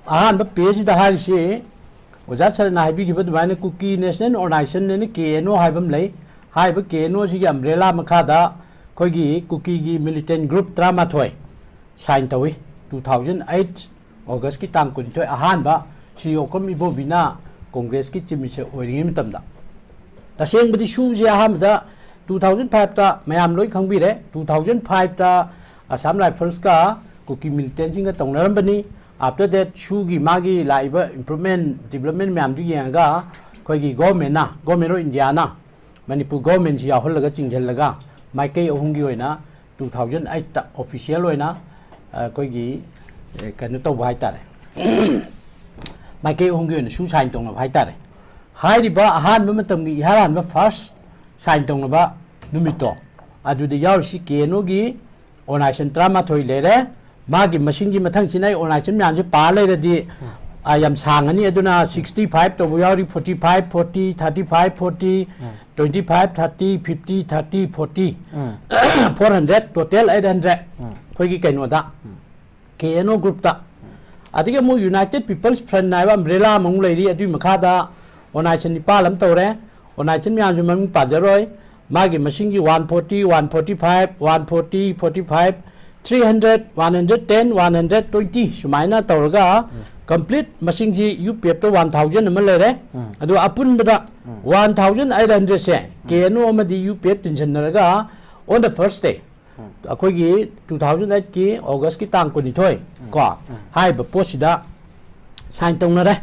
ꯑꯍꯥꯟꯕ ꯄꯦꯖꯁꯤꯗ ꯍꯥꯏꯔꯤꯁꯤ, ꯑꯣꯖꯥ ꯁꯔꯅ ꯍꯥꯏꯕꯤꯈꯤꯕ ꯑꯗꯨꯃꯥꯏꯅ ꯀꯨꯀꯤ ꯅꯦꯁꯅꯦꯜ ꯑꯣꯔꯒꯅꯥꯏꯖꯦꯁꯟ ꯑꯅ ꯀꯦ ꯑꯦꯟ ꯑꯣ ꯍꯥꯏꯕ ꯑꯃ ꯂꯩ꯫ ꯍꯥꯏꯔꯤꯕ ꯀꯦ ꯑꯦꯟ ꯑꯣꯁꯤꯒꯤ ꯑꯝꯕ꯭ꯔꯦꯂꯥ ꯃꯈꯥꯗ ꯑꯩꯈꯣꯏꯒꯤ ꯀꯨꯀꯤꯒꯤ militant group ꯇꯔꯥꯃꯥꯊꯣꯏ sign ꯇꯧꯏ꯫ Two thousand eight Augustꯀꯤ ꯇꯥꯡ ꯀꯨꯟꯅꯤꯊꯣꯏ, ꯑꯍꯥꯟꯕ ꯁ꯭ꯔꯤ ꯑꯣꯀꯝ ꯏꯕꯣꯕꯤꯅ Congressꯀꯤ Chief Minister ꯑꯣꯏꯔꯤꯉꯩ ꯃꯇꯝꯗ꯫ ꯇꯁꯦꯡꯕꯗꯤ ꯁꯨꯁꯦ ꯑꯍꯥꯟꯕꯗ two thousand fiveꯇ ꯃꯌꯥꯝ ꯂꯣꯏ ꯈꯪꯕꯤꯔꯦ꯫ Two thousand fiveꯇ Assam Riflesꯀ Kuki militantꯁꯤꯡꯒ ꯇꯧꯅꯔꯝꯕꯅꯤ꯫ After that ꯁꯨꯒꯤ ꯃꯥꯒꯤ ꯂꯥꯛꯏꯕ improvement, development ꯃꯌꯥꯝꯗꯨ ꯌꯦꯡꯉꯒ ꯑꯩꯈꯣꯏꯒꯤ governmentꯅ, Government of Indiaꯅ ꯃꯅꯤꯄꯨꯔ governmentꯁꯤ ꯌꯥꯎꯍꯜꯂꯒ ꯆꯤꯡꯁꯤꯜꯂꯒ ꯃꯥꯏꯀꯩ ꯑꯍꯨꯝꯒꯤ ꯑꯣꯏꯅ two thousand eightꯇ official ꯑꯣꯏꯅ, ꯑ, ꯑꯩꯈꯣꯏꯒꯤ, ꯑ, ꯀꯩꯅꯣ ꯇꯧꯕ ꯍꯥꯏꯇꯥꯔꯦ꯫ ꯃꯥꯏꯀꯩ ꯑꯍꯨꯝꯒꯤ ꯑꯣꯏꯅ ꯁꯨ sign ꯇꯧꯅꯕ ꯍꯥꯏꯇꯥꯔꯦ꯫ ꯍꯥꯏꯔꯤꯕ ꯑꯍꯥꯟꯕ ꯃꯇꯝꯒꯤ ꯏꯍꯥꯟ ꯍꯥꯟꯕ first sign ꯇꯧꯅꯕ ꯅꯨꯃꯤꯠꯇꯣ, ꯑꯗꯨꯗ ꯌꯥꯎꯔꯤꯁꯤ KNOꯒꯤ organization ꯇꯔꯥꯃꯥꯊꯣꯏ ꯂꯩꯔꯦ꯫ ꯃꯥꯒꯤ ꯃꯁꯤꯡꯒꯤ ꯃꯊꯪꯁꯤꯅ ꯑꯩ organization ꯃꯌꯥꯝꯁꯦ ꯄꯥ ꯂꯩꯔꯗꯤ, ꯑ, ꯌꯥꯝ ꯁꯥꯡꯉꯅꯤ꯫ ꯑꯗꯨꯅ sixty five ꯇꯧꯕ ꯌꯥꯎꯔꯤ, forty five, forty, thirty five, forty, twenty five, thirty, fifty, thirty, forty, four hundred, total eight hundred꯫ ꯑꯩꯈꯣꯏꯒꯤ ꯀꯩꯅꯣꯗ, KNO groupꯇ꯫ ꯑꯗꯒꯤ ꯑꯃꯨꯛ United People's Front ꯍꯥꯏꯕ umbrella ꯑꯃꯨꯛ ꯂꯩꯔꯤ꯫ ꯑꯗꯨꯒꯤ ꯃꯈꯥꯗ organization ꯅꯤꯄꯥꯜ ꯑꯃ ꯇꯧꯔꯦ꯫ Organization ꯃꯌꯥꯝꯁꯨ ꯃꯃꯤꯡ ꯄꯥꯖꯔꯣꯏ꯫ ꯃꯥꯒꯤ ꯃꯁꯤꯡꯒꯤ one forty, one forty five, one forty, forty five, three hundred, one hundred ten, one hundred twenty ꯁꯨꯃꯥꯏꯅ ꯇꯧꯔꯒ complete ꯃꯁꯤꯡꯁꯤ UPFꯇ one thousand ꯑꯃ ꯂꯩꯔꯦ꯫ ꯑꯗꯨꯒ ꯑꯄꯨꯟꯕꯗ one thousand eight hundredꯁꯦ KNO ꯑꯃꯗꯤ UPF ꯇꯤꯟꯁꯤꯟꯅꯔꯒ on the first day, ꯑꯩꯈꯣꯏꯒꯤ two thousand eightꯀꯤ Augustꯀꯤ ꯇꯥꯡ ꯀꯨꯟꯅꯤꯊꯣꯏ ꯀꯣ, ꯍꯥꯏꯔꯤꯕ ꯄꯣꯠꯁꯤꯗ sign ꯇꯧꯅꯔꯦ꯫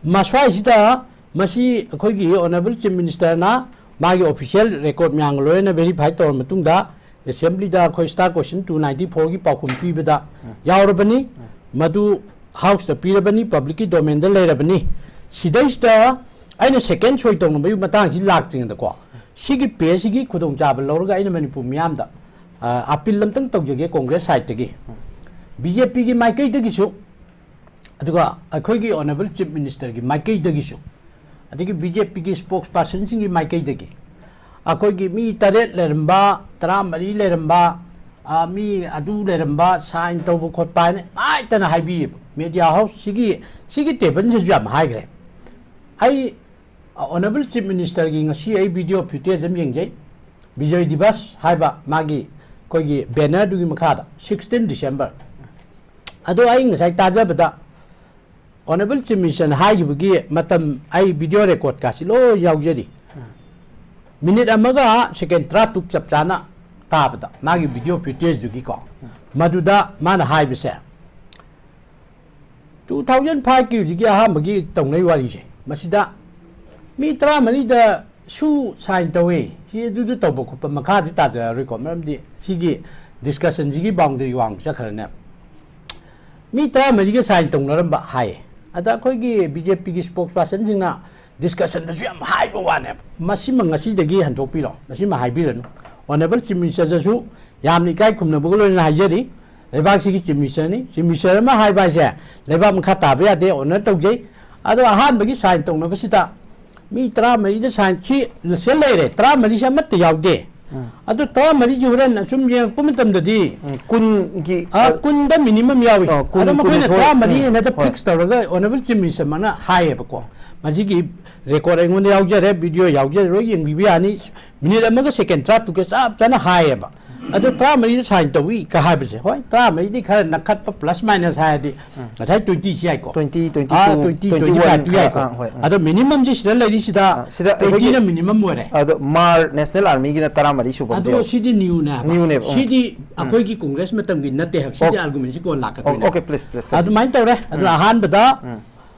ꯃꯁ꯭ꯋꯥꯏꯁꯤꯗ ꯃꯁꯤ ꯑꯩꯈꯣꯏꯒꯤ Honourable Chief Ministerꯅ ꯃꯥꯒꯤ official record ꯃꯌꯥꯝꯒ ꯂꯣꯏꯅꯅ verify ꯇꯧꯔꯕ ꯃꯇꯨꯡꯗ, Assemblyꯗ ꯑꯩꯈꯣꯏ Star Question two ninety fourꯒꯤ ꯄꯥꯎꯈꯨꯝ ꯄꯤꯕꯗ ꯌꯥꯎꯔꯕꯅꯤ꯫ ꯃꯗꯨ Houseꯇ ꯄꯤꯔꯕꯅꯤ, publicꯀꯤ domainꯗ ꯂꯩꯔꯕꯅꯤ꯫ ꯁꯤꯗꯩꯁꯤꯗ ꯑꯩꯅ second ꯁꯣꯏ ꯇꯧꯅꯕꯒꯤ ꯃꯇꯥꯡꯁꯤ ꯂꯥꯛꯇ꯭ꯔꯤꯉꯩꯗꯀꯣ, ꯁꯤꯒꯤ pageꯁꯤꯒꯤ ꯈꯨꯗꯣꯡꯆꯥꯕ ꯂꯧꯔꯒ ꯑꯩꯅ ꯃꯅꯤꯄꯨꯔ ꯃꯤꯌꯥꯝꯗ, ꯑ, appeal ꯑꯝꯇꯪ ꯇꯧꯖꯒꯦ Congress sideꯇꯒꯤ꯫ BJPꯒꯤ ꯃꯥꯏꯀꯩꯗꯒꯤꯁꯨ, ꯑꯗꯨꯒ ꯑꯩꯈꯣꯏꯒꯤ Honourable Chief Ministerꯒꯤ ꯃꯥꯏꯀꯩꯗꯒꯤꯁꯨ, ꯑꯗꯒꯤ BJPꯒꯤ spokespersonꯁꯤꯡꯒꯤ ꯃꯥꯏꯀꯩꯗꯒꯤ, ꯑꯩꯈꯣꯏꯒꯤ ꯃꯤ ꯇꯔꯦꯠ ꯂꯩꯔꯝꯕ, ꯇꯔꯥꯃꯔꯤ ꯂꯩꯔꯝꯕ, ꯑ, ꯃꯤ ꯑꯗꯨ ꯂꯩꯔꯝꯕ, sign ꯇꯧꯕ ꯈꯣꯠꯄ ꯍꯥꯏꯅ ꯅꯨꯡꯉꯥꯏꯇꯅ ꯍꯥꯏꯕꯤꯌꯦꯕ꯫ Media house ꯁꯤꯒꯤ, ꯁꯤꯒꯤ tableꯁꯤꯁꯨ ꯌꯥꯝ ꯍꯥꯏꯈ꯭ꯔꯦ꯫ ꯑꯩ, ꯑ, Honourable Chief Ministerꯒꯤ ꯉꯁꯤ ꯑꯩ video footage ꯑꯃ ꯌꯦꯡꯖꯩ꯫ ꯕꯤꯖꯣꯏ ꯗꯤꯕꯁ ꯍꯥꯏꯕ ꯃꯥꯒꯤ ꯑꯩꯈꯣꯏꯒꯤ ꯕꯦꯅꯔꯗꯨꯒꯤ ꯃꯈꯥꯗ ꯁꯤꯛꯁꯇꯤꯟ ꯗꯤꯁꯦꯝꯕꯔ꯫ ꯑꯗꯣ ꯑꯩ ꯉꯁꯥꯏ ꯇꯥꯖꯕꯗ ꯑꯣꯅꯔꯦꯕꯜ ꯆꯤꯐ ꯃꯤꯅꯤꯁꯇꯔꯅ ꯍꯥꯏꯈꯤꯕꯒꯤ ꯃꯇꯝ, ꯑꯩ ꯚꯤꯗꯤꯑꯣ ꯔꯦꯀꯣꯔꯠꯀꯥꯁꯤ ꯂꯣꯏ ꯌꯥꯎꯖꯔꯤ꯫ ꯃꯤꯅꯤꯠ ꯑꯃꯒ ꯁꯦꯀꯦꯟ ꯇꯔꯥꯇꯔꯨꯛ ꯆꯞ ꯆꯥꯅ ꯇꯥꯕꯗ ꯃꯥꯒꯤ ꯚꯤꯗꯤꯑꯣ ꯐꯨꯇꯦꯖꯇꯨꯒꯤꯀꯣ, ꯃꯗꯨꯗ ꯃꯥꯅ ꯍꯥꯏꯕꯁꯦ, ꯇꯨ ꯊꯥꯎꯖꯟ ꯐꯥꯏꯚꯀꯤ ꯍꯧꯖꯤꯛꯀꯤ ꯑꯍꯥꯟꯕꯒꯤ ꯇꯧꯅꯩ ꯋꯥꯔꯤꯁꯦ, ꯃꯁꯤꯗ ꯃꯤ ꯇꯔꯥꯃꯔꯤꯗ ꯁꯨ ꯁꯥꯏꯟ ꯇꯧꯋꯤ, ꯁꯤ ꯑꯗꯨꯁꯨ ꯇꯧꯕ ꯈꯣꯠꯄ ꯃꯈꯥꯗꯤ ꯇꯥꯖꯔꯔꯣꯏꯀꯣ, ꯃꯔꯝꯗꯤ ꯁꯤꯒꯤ ꯗꯤꯁꯀꯁꯟꯁꯤꯒꯤ ꯕꯥꯎꯟꯗꯔꯤ ꯋꯥꯡ ꯆꯠꯈ꯭ꯔꯅꯦꯕ꯫ ꯃꯤ ꯇꯔꯥꯃꯔꯤꯒ ꯁꯥꯏꯟ ꯇꯧꯅꯔꯝꯕ ꯍꯥꯏꯌꯦ꯫ ꯑꯗ ꯑꯩꯈꯣꯏꯒꯤ ꯕꯤ ꯖꯦ ꯄꯤꯒꯤ ꯁ꯭ꯄꯣꯛꯁ ꯄꯥꯔꯁꯟꯁꯤꯡꯅ ꯗꯤꯁꯀꯁꯟꯗꯁꯨ ꯌꯥꯝ ꯍꯥꯏꯕ ꯋꯥꯅꯦꯕ꯫ ꯃꯁꯤꯃ ꯉꯁꯤꯗꯒꯤ ꯍꯟꯗꯣꯛꯄꯤꯔꯣ, ꯃꯁꯤꯃ ꯍꯥꯏꯕꯤꯔꯅꯨ꯫ ꯑꯣꯅꯔꯦꯕꯜ ꯆꯤꯐ ꯃꯤꯅꯤꯁꯇꯔꯗꯁꯨ ꯌꯥꯝꯅ ꯏꯀꯥꯏ ꯈꯨꯝꯅꯕꯒ ꯂꯣꯏꯅꯅ ꯍꯥꯏꯖꯔꯤ, ꯂꯩꯕꯥꯛꯁꯤꯒꯤ ꯆꯤꯐ ꯃꯤꯅꯤꯁꯇꯔꯅꯤ꯫ ꯆꯤꯐ ꯃꯤꯅꯤꯁꯇꯔ ꯑꯃ ꯍꯥꯏꯕ ꯍꯥꯏꯁꯦ ꯂꯩꯕꯥꯛ ꯃꯈꯥ ꯇꯥꯕ ꯌꯥꯗꯦ, ꯑꯣꯅꯔ ꯇꯧꯖꯩ꯫ ꯑꯗꯣ ꯑꯍꯥꯟꯕꯒꯤ ꯁꯥꯏꯟ ꯇꯧꯅꯕꯁꯤꯗ ꯃꯤ ꯇꯔꯥꯃꯔꯤꯗ ꯁꯥꯏꯟ, ꯁꯤ ꯂꯤꯁ ꯂꯩꯔꯦ, ꯇꯔꯥꯃꯔꯤꯁꯦ ꯑꯃꯠꯇ ꯌꯥꯎꯗꯦ꯫ ꯑꯗꯣ ꯇꯔꯥꯃꯔꯤꯁꯤ ꯍꯣꯔꯦꯟ ꯑꯁꯨꯝ ꯌꯦꯡꯉꯛꯄ ꯃꯇꯝꯗꯗꯤ, ꯎꯝ, ꯀꯨꯟꯒꯤ, ꯑ, ꯀꯨꯟꯗ ꯃꯤꯅꯤꯃꯝ ꯌꯥꯎꯏ꯫ ꯑ, ꯀꯨꯟ, ꯑꯗꯣ ꯃꯈꯣꯏꯅ ꯀꯨꯟꯅꯤꯊꯣꯏ, ꯇꯔꯥꯃꯔꯤ ꯎꯝ, ꯍꯥꯏꯅ ꯍꯣꯏ꯫ ꯐꯤꯛꯁ ꯇꯧꯔꯒ ꯑꯣꯅꯔꯦꯕꯜ ꯆꯤꯐ ꯃꯤꯅꯤꯁꯇꯔ ꯃꯥꯅ ꯍꯥꯏꯌꯦꯕꯀꯣ꯫ ꯃꯁꯤꯒꯤ ꯔꯦꯀꯣꯔꯠ ꯑꯩꯉꯣꯟꯗ ꯌꯥꯎꯖꯔꯦ, ꯚꯤꯗꯤꯑꯣ ꯌꯥꯎꯖꯔꯦ, ꯂꯣꯏ ꯌꯦꯡꯕꯤꯕ ꯌꯥꯅꯤ꯫ ꯃꯤꯅꯤꯠ ꯑꯃꯒ ꯁꯦꯀꯦꯟ ꯇꯔꯥꯇꯔꯨꯛꯀ ꯆꯞ ꯆꯥꯅ ꯍꯥꯏꯌꯦꯕ꯫ ꯑꯗꯣ ꯇꯔꯥꯃꯔꯤꯗ ꯁꯥꯏꯟ ꯇꯧꯏ ꯀ ꯍꯥꯏꯕꯁꯦ, ꯍꯣꯏ, ꯇꯔꯥꯃꯔꯤꯗꯤ ꯈꯔ ꯅꯛꯈꯠꯄ, ꯄ꯭ꯂꯁ ꯃꯥꯏꯅꯁ ꯍꯥꯏꯔꯗꯤ ꯉꯁꯥꯏ ꯇ꯭ꯋꯦꯟꯇꯤ ꯁꯤ ꯌꯥꯏꯀꯣ꯫ ꯇ꯭ꯋꯦꯟꯇꯤ, ꯇ꯭ꯋꯦꯟꯇꯤ ꯑꯥ, two, twenty, twenty one twenty five ꯈꯔ, ꯌꯥꯏꯀꯣ꯫ ꯑꯥ, ꯍꯣꯏ, ꯎꯝ꯫ ꯑꯗꯣ ꯃꯤꯅꯤꯃꯝꯁꯤ ꯁꯤꯗ ꯂꯩꯔꯤꯁꯤꯗ ꯑꯥ, ꯁꯤꯗ ꯑꯩꯈꯣꯏꯒꯤ ꯇ꯭ꯋꯦꯟꯇꯤꯅ ꯃꯤꯅꯤꯃꯝ ꯑꯣꯏꯔꯦ꯫ ꯑꯗꯣ ꯃꯥꯔ ꯅꯦꯁꯅꯦꯜ ꯑꯥꯔꯃꯤꯒꯤꯅ ꯇꯔꯥꯃꯔꯤ ꯁꯨꯕ ꯑꯃ ꯑꯗꯣ ꯌꯥꯎꯋꯦ꯫ ꯁꯤꯗꯤ ꯅ꯭ꯌꯨꯅꯦ ꯍꯥꯏꯕ꯫ ꯅ꯭ꯌꯨꯅꯦꯕ, ꯎꯝ꯫ ꯁꯤꯗꯤ ꯎꯝ꯫ ꯑꯩꯈꯣꯏꯒꯤ ꯀꯣꯡꯒ꯭ꯔꯦꯁ ꯃꯇꯝꯒꯤ ꯅꯠꯇꯦ ꯍꯥꯏꯕ꯫ ꯁꯤꯗꯤ ꯑꯣ꯫ ꯑꯥꯔꯒꯨꯃꯦꯟꯁꯤ ꯀꯣꯟꯅ ꯑꯣ, ꯂꯥꯛꯀꯗꯣꯏꯅꯦ꯫ Okay, please, please, please. ꯑꯗꯨꯃꯥꯏꯅ ꯇꯧꯔꯦ꯫ ꯑꯗꯨ ꯎꯝ꯫ ꯑꯍꯥꯟꯕꯗ ꯎꯝ꯫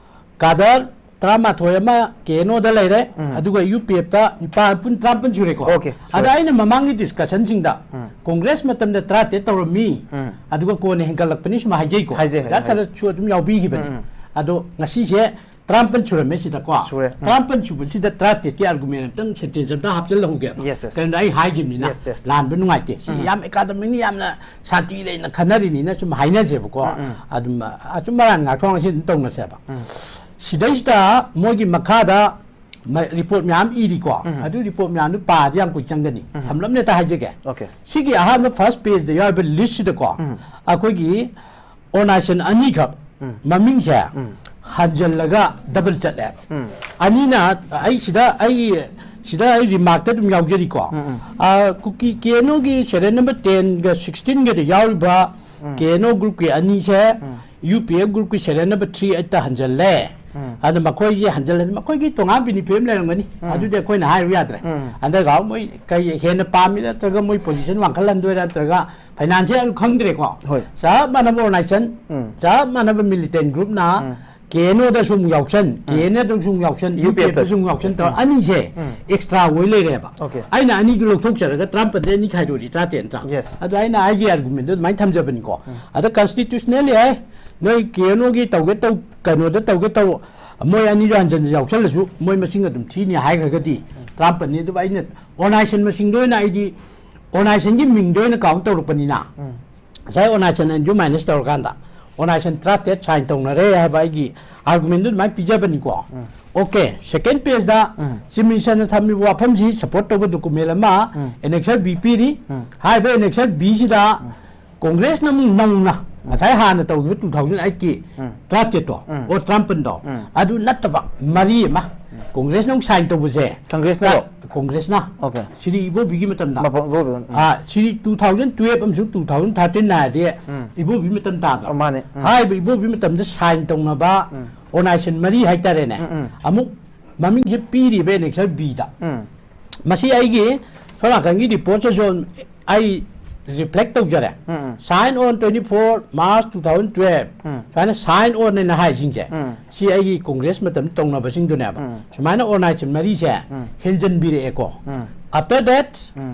ꯀꯥꯗꯔ ꯇꯔꯥꯃꯥꯊꯣꯏ ꯑꯃ ꯀꯦ ꯑꯦꯟ ꯑꯣꯗ ꯂꯩꯔꯦ, ꯎꯝ꯫ ꯑꯗꯨꯒ ꯌꯨ ꯄꯤ ꯑꯦꯐꯇ ꯅꯤꯄꯥꯟ, ꯄꯨꯟ ꯇꯔꯥꯃꯥꯄꯟ ꯁꯨꯔꯦꯀꯣ꯫ ꯑꯣꯀꯦ, ꯁꯨꯔꯦ꯫ ꯑꯗ ꯑꯩꯅ ꯃꯃꯥꯡꯒꯤ ꯗꯤꯁꯀꯁꯟꯁꯤꯡꯗ ꯎꯝ꯫ ꯀꯣꯡꯒ꯭ꯔꯦꯁ ꯃꯇꯝꯗ ꯇꯔꯥꯇꯔꯦꯠ ꯇꯧꯔꯝꯃꯤ, ꯎꯝ꯫ ꯑꯗꯨꯒ ꯀꯣꯟꯅ ꯍꯦꯟꯒꯠꯂꯛꯄꯅꯤ ꯁꯨꯝ ꯍꯥꯏꯖꯩꯀꯣ꯫ ꯍꯥꯏꯖꯩ, ꯍꯥꯏꯖꯩ, ꯑꯣꯖꯥ ꯍꯥꯏꯖꯩ꯫ ꯁꯔꯠꯁꯨ ꯑꯗꯨꯝ ꯌꯥꯎꯕꯤꯈꯤꯕꯅꯤ꯫ ꯎꯝ, ꯎꯝ꯫ ꯑꯗꯣ ꯉꯁꯤꯁꯦ ꯇꯔꯥꯃꯥꯄꯟ ꯁꯨꯔꯝꯃꯦ ꯁꯤꯗꯀꯣ꯫ ꯁꯨꯔꯦ꯫ ꯎꯝ꯫ ꯇꯔꯥꯃꯥꯄꯟ ꯁꯨꯕꯁꯤꯗ ꯇꯔꯥꯇꯔꯦꯠꯀꯤ ꯑꯥꯔꯒꯨꯃꯦꯟ ꯑꯝꯇꯪ ꯁꯦꯟꯇꯦꯟꯁ ꯑꯝꯇ ꯍꯥꯞꯆꯤꯜꯍꯧꯒꯦꯕ꯫ Yes, yes. ꯀꯩꯅꯣꯗ ꯑꯩ ꯍꯥꯏꯈꯤꯕꯅꯤꯅ ꯌꯦꯁ, ꯌꯦꯁ꯫ ꯂꯥꯟꯕ ꯅꯨꯡꯉꯥꯏꯇꯦ꯫ ꯁꯤ ꯎꯝ꯫ ꯌꯥꯝ ꯑꯦꯀꯥꯗꯃꯤꯛꯂꯤ ꯌꯥꯝꯅ ꯁꯥꯟꯇꯤ ꯂꯩꯅ ꯈꯟꯅꯔꯤꯅꯤꯅ ꯁꯨꯝ ꯍꯥꯏꯅꯁꯦꯕꯀꯣ꯫ ꯎꯝ, ꯎꯝ꯫ ꯑꯗꯨꯝ ꯑꯆꯨꯝ ꯑꯔꯥꯟ ꯉꯥꯛꯊꯣꯛ ꯉꯥꯛꯁꯤꯟ ꯑꯗꯨꯝ ꯇꯧꯅꯁꯦꯕ꯫ ꯎꯝ꯫ ꯁꯤꯗꯩꯁꯤꯗ ꯃꯣꯏꯒꯤ ꯃꯈꯥꯗ ꯃ-, ꯔꯤꯄꯣꯔꯠ ꯃꯌꯥꯝ ꯏꯔꯤꯀꯣ꯫ ꯎꯝ꯫ ꯑꯗꯨ ꯔꯤꯄꯣꯔꯠ ꯃꯌꯥꯝꯗꯨ ꯄꯥꯔꯗꯤ ꯌꯥꯝ ꯀꯨꯏ ꯆꯪꯒꯅꯤ꯫ ꯎꯝ꯫ ꯁꯝꯂꯞꯅ ꯍꯦꯛꯇ ꯍꯥꯏꯖꯒꯦ꯫ ꯑꯣꯀꯦ꯫ ꯁꯤꯒꯤ ꯑꯍꯥꯟꯕ ꯐꯥꯔꯁ ꯄꯦꯖꯇ ꯌꯥꯎꯔꯤꯕ ꯂꯤꯁꯁꯤꯗꯀꯣ, ꯎꯝ꯫ ꯑꯩꯈꯣꯏꯒꯤ ꯑꯣꯔꯒꯅꯥꯏꯖꯦꯁꯟ ꯑꯅꯤꯈꯛ ꯎꯝ꯫ ꯃꯃꯤꯡꯁꯦ ꯎꯝ꯫ ꯍꯟꯖꯜꯂꯒ ꯗꯕꯜ ꯆꯠꯂꯦꯕ꯫ ꯎꯝ꯫ ꯑꯅꯤꯅ, ꯑꯩ ꯁꯤꯗ ꯑꯩ ꯁꯤꯗ ꯑꯩ ꯔꯤꯃꯥꯔꯛꯇ ꯑꯗꯨꯝ ꯌꯥꯎꯖꯔꯤꯀꯣ꯫ ꯎꯝ, ꯎꯝ꯫ ꯑ, ꯀꯨꯀꯤ ꯀꯦ ꯑꯦꯟ ꯑꯣꯒꯤ ꯁꯦꯔꯤꯌꯦꯜ ꯅꯝꯕꯔ ꯇꯦꯟꯒ ꯁꯤꯛꯁꯇꯤꯟꯒꯗ ꯌꯥꯎꯔꯤꯕ ꯀꯦ ꯑꯦꯟ ꯑꯣ ꯒ꯭ꯔꯨꯞꯀꯤ ꯑꯅꯤꯁꯦ, ꯌꯨ ꯄꯤ ꯑꯦꯐ ꯒ꯭ꯔꯨꯞꯀꯤ ꯁꯦꯔꯤꯌꯦꯜ ꯅꯝꯕꯔ ꯊ꯭ꯔꯤ ꯑꯩꯠꯇ ꯍꯟꯖꯜꯂꯦ꯫ ꯎꯝ꯫ ꯑꯗ ꯃꯈꯣꯏꯁꯦ ꯍꯟꯖꯜꯂꯗꯤ ꯃꯈꯣꯏꯒꯤ ꯇꯣꯉꯥꯟꯕ ꯕꯦꯅꯤꯐꯤꯠ ꯑꯃ ꯂꯩꯔꯝꯒꯅꯤ꯫ ꯎꯝ꯫ ꯑꯗꯨꯗꯤ ꯑꯩꯈꯣꯏꯅ ꯍꯥꯏꯔꯨ ꯌꯥꯗ꯭ꯔꯦ꯫ ꯎꯝ꯫ ꯍꯟꯗꯛ ꯃꯣꯏ ꯀꯩ ꯍꯦꯟꯅ ꯄꯥꯝꯃꯤꯔ ꯅꯠꯇ꯭ꯔꯒ ꯃꯣꯏ ꯄꯣꯖꯤꯁꯟ ꯋꯥꯡꯈꯠꯍꯟꯗꯣꯏꯔꯥ ꯅꯠꯇ꯭ꯔꯒ ꯐꯥꯏꯅꯥꯟꯁꯤꯌꯦꯜ ꯈꯪꯗ꯭ꯔꯦꯀꯣ꯫ ꯍꯣꯏ꯫ ꯆꯞ ꯃꯥꯟꯅꯕ ꯑꯣꯔꯒꯅꯥꯏꯖꯦꯁꯟ, ꯎꯝ꯫ ꯆꯞ ꯃꯥꯟꯅꯕ ꯃꯤꯂꯤꯇꯦꯟ ꯒ꯭ꯔꯨꯞꯅ ꯎꯝ꯫ ꯀꯦ ꯑꯦꯟ ꯑꯣꯗꯁꯨ ꯑꯃꯨꯛ ꯌꯥꯎꯁꯟ, ꯀꯦ ꯑꯦꯟ ꯑꯦꯗꯁꯨ ꯑꯃꯨꯛ ꯌꯥꯎꯁꯟ ꯇꯧꯔ ꯌꯨ ꯄꯤ ꯑꯦꯐꯇꯁꯨ꯫ ꯑꯅꯤꯁꯦ ꯎꯝ꯫ ꯑꯦꯛꯁꯇ꯭ꯔꯥ ꯑꯣꯏ ꯂꯩꯔꯦꯕ꯫ Okay. ꯑꯩꯅ ꯑꯅꯤꯗꯨ ꯂꯧꯊꯣꯛꯆꯔꯒ ꯇꯔꯥꯃꯥꯄꯟꯗ ꯑꯅꯤ ꯈꯥꯏꯗꯣꯛꯑꯗꯤ ꯇꯔꯥꯇꯔꯦꯠ ꯅꯠꯇ꯭ꯔꯥ? Yes. ꯑꯗꯣ ꯑꯩꯅ ꯑꯩꯒꯤ ꯑꯥꯔꯒꯨꯃꯦꯟꯗꯣ ꯑꯗꯨꯃꯥꯏꯅ ꯊꯝꯖꯕꯅꯤꯀꯣ꯫ ꯑꯗ ꯀꯟꯁꯇꯤꯇ꯭ꯌꯨꯁꯅꯦꯜꯂꯤ ꯍꯥꯏ, ꯅꯣꯏ ꯀꯦ ꯑꯦꯟ ꯑꯣꯒꯤ ꯇꯧꯒꯦ ꯇꯧ, ꯀꯩꯅꯣꯗ ꯇꯧꯒꯦ ꯇꯧ, ꯃꯣꯏ ꯑꯅꯤꯗꯣ ꯍꯟꯖꯟ ꯌꯥꯎꯁꯜꯂꯁꯨ ꯃꯣꯏ ꯃꯁꯤꯡ ꯑꯗꯨꯝ ꯊꯤꯅꯤ ꯍꯥꯏꯈ꯭ꯔꯒꯗꯤ ꯇꯔꯥꯃꯥꯄꯟꯅꯤ꯫ ꯑꯗꯨꯕꯨ ꯑꯩꯅ ꯑꯣꯔꯒꯅꯥꯏꯖꯦꯁꯟ ꯃꯁꯤꯡꯗ ꯑꯣꯏꯅ ꯑꯩꯗꯤ ꯑꯣꯔꯒꯅꯥꯏꯖꯦꯁꯟꯒꯤ ꯃꯤꯡꯗ ꯑꯣꯏꯅ ꯀꯥꯎꯟ ꯇꯧꯔꯛꯄꯅꯤꯅ, ꯎꯝ꯫ ꯉꯁꯥꯏ ꯑꯣꯔꯒꯅꯥꯏꯖꯦꯁꯟ ꯑꯅꯤꯗꯨ ꯃꯥꯏꯅꯁ ꯇꯧꯔꯀꯥꯟꯗ ꯑꯣꯔꯒꯅꯥꯏꯖꯦꯁꯟ ꯇꯔꯥꯇꯔꯦꯠ ꯁꯥꯏꯟ ꯇꯧꯅꯔꯦ ꯍꯥꯏꯕ ꯑꯩꯒꯤ ꯑꯥꯔꯒꯨꯃꯦꯟꯗꯨ ꯑꯗꯨꯃꯥꯏꯅ ꯄꯤꯖꯕꯅꯤꯀꯣ꯫ ꯎꯝ꯫ ꯑꯣꯀꯦ, ꯁꯦꯀꯦꯟ ꯄꯦꯖꯇ ꯎꯝ꯫ ꯆꯤꯐ ꯃꯤꯅꯤꯁꯇꯔꯅ ꯊꯝꯃꯤꯕ ꯋꯥꯐꯝꯁꯤ ꯁꯄꯣꯔꯠ ꯇꯧꯕ ꯗꯣꯀꯨꯃꯦꯟ ꯑꯃ ꯎꯝ꯫ ꯑꯦꯅꯦꯛꯁꯔ ꯕꯤ ꯄꯤꯔꯤ꯫ ꯎꯝ꯫ ꯍꯥꯏꯔꯤꯕ ꯑꯦꯅꯦꯛꯁꯔ ꯕꯤꯁꯤꯗ ꯀꯣꯡꯒ꯭ꯔꯦꯁꯅ ꯑꯃꯨꯛ ꯅꯧꯅ ꯉꯁꯥꯏ ꯍꯥꯟꯅ ꯇꯧꯈꯤꯕ ꯇꯨ ꯊꯥꯎꯖꯟ ꯑꯩꯠꯀꯤ ꯎꯝ꯫ ꯇꯔꯥꯇꯔꯦꯠꯇꯣ ꯎꯝ꯫ ꯑꯣ ꯇꯔꯥꯃꯥꯄꯟꯗꯣ ꯎꯝ꯫ ꯑꯗꯨ ꯅꯠꯇꯕ ꯃꯔꯤ ꯑꯃ ꯀꯣꯡꯒ꯭ꯔꯦꯁꯅ ꯑꯃꯨꯛ ꯁꯥꯏꯟ ꯇꯧꯕꯁꯦ, ꯀꯪꯒ꯭ꯔꯦꯁꯅꯔꯣ? ꯀꯣꯡꯒ꯭ꯔꯦꯁꯅ Okay. ꯁꯤꯔꯤ ꯏꯕꯣꯕꯤꯒꯤ ꯃꯇꯝꯗ ꯃꯐꯝ ꯏꯕꯣꯕꯤ, ꯎꯝ꯫ ꯑꯥ, ꯁꯤꯔꯤ ꯇꯨ ꯊꯥꯎꯖꯟ ꯇꯨꯌꯦꯜꯞ ꯑꯃꯁꯨꯡ ꯇꯨ ꯊꯥꯎꯖꯟ ꯊꯥꯔꯇꯤꯟ ꯍꯥꯏꯔꯗꯤ ꯎꯝ꯫ ꯏꯕꯣꯕꯤ ꯃꯇꯝ ꯇꯥꯗ꯭ꯔꯣ? ꯑꯣ, ꯃꯥꯅꯦ꯫ ꯎꯝ꯫ ꯍꯥꯏꯔꯤꯕ ꯏꯕꯣꯕꯤ ꯃꯇꯝꯗ ꯁꯥꯏꯟ ꯇꯧꯅꯕ ꯎꯝ꯫ ꯑꯣꯔꯒꯅꯥꯏꯖꯦꯁꯟ ꯃꯔꯤ ꯍꯥꯏꯇꯥꯔꯦꯅꯦ꯫ ꯎꯝ, ꯎꯝ꯫ ꯑꯃꯨꯛ ꯃꯃꯤꯡꯁꯦ ꯄꯤꯔꯤꯕ ꯑꯦꯅꯦꯛꯁꯔ ꯕꯤꯗ꯫ ꯎꯝ꯫ ꯃꯁꯤ ꯑꯩꯒꯤ ꯁꯣꯝ ꯅꯥꯀꯟꯒꯤ ꯔꯤꯄꯣꯔꯠꯁꯤꯁꯨ ꯑꯩ ꯔꯤꯐ꯭ꯂꯦꯛ ꯇꯧꯖꯔꯦ꯫ ꯎꯝ, ꯎꯝ꯫ Sign on twenty four March two thousand twelve꯫ ꯎꯝ꯫ ꯁꯨꯃꯥꯏꯅ sign on ꯍꯥꯏꯅ ꯍꯥꯏꯁꯤꯡꯁꯦ, ꯎꯝ꯫ ꯁꯤ ꯑꯩꯒꯤ ꯀꯣꯡꯒ꯭ꯔꯦꯁ ꯃꯇꯝꯗ ꯇꯧꯅꯕꯁꯤꯡꯗꯨꯅꯦꯕ꯫ ꯎꯝ꯫ ꯁꯨꯃꯥꯏꯅ ꯑꯣꯔꯒꯅꯥꯏꯖꯦꯁꯟ ꯃꯔꯤꯁꯦ ꯎꯝ꯫ ꯍꯦꯟꯖꯟꯕꯤꯔꯛꯑꯦꯀꯣ꯫ ꯎꯝ꯫ After that, ꯎꯝ꯫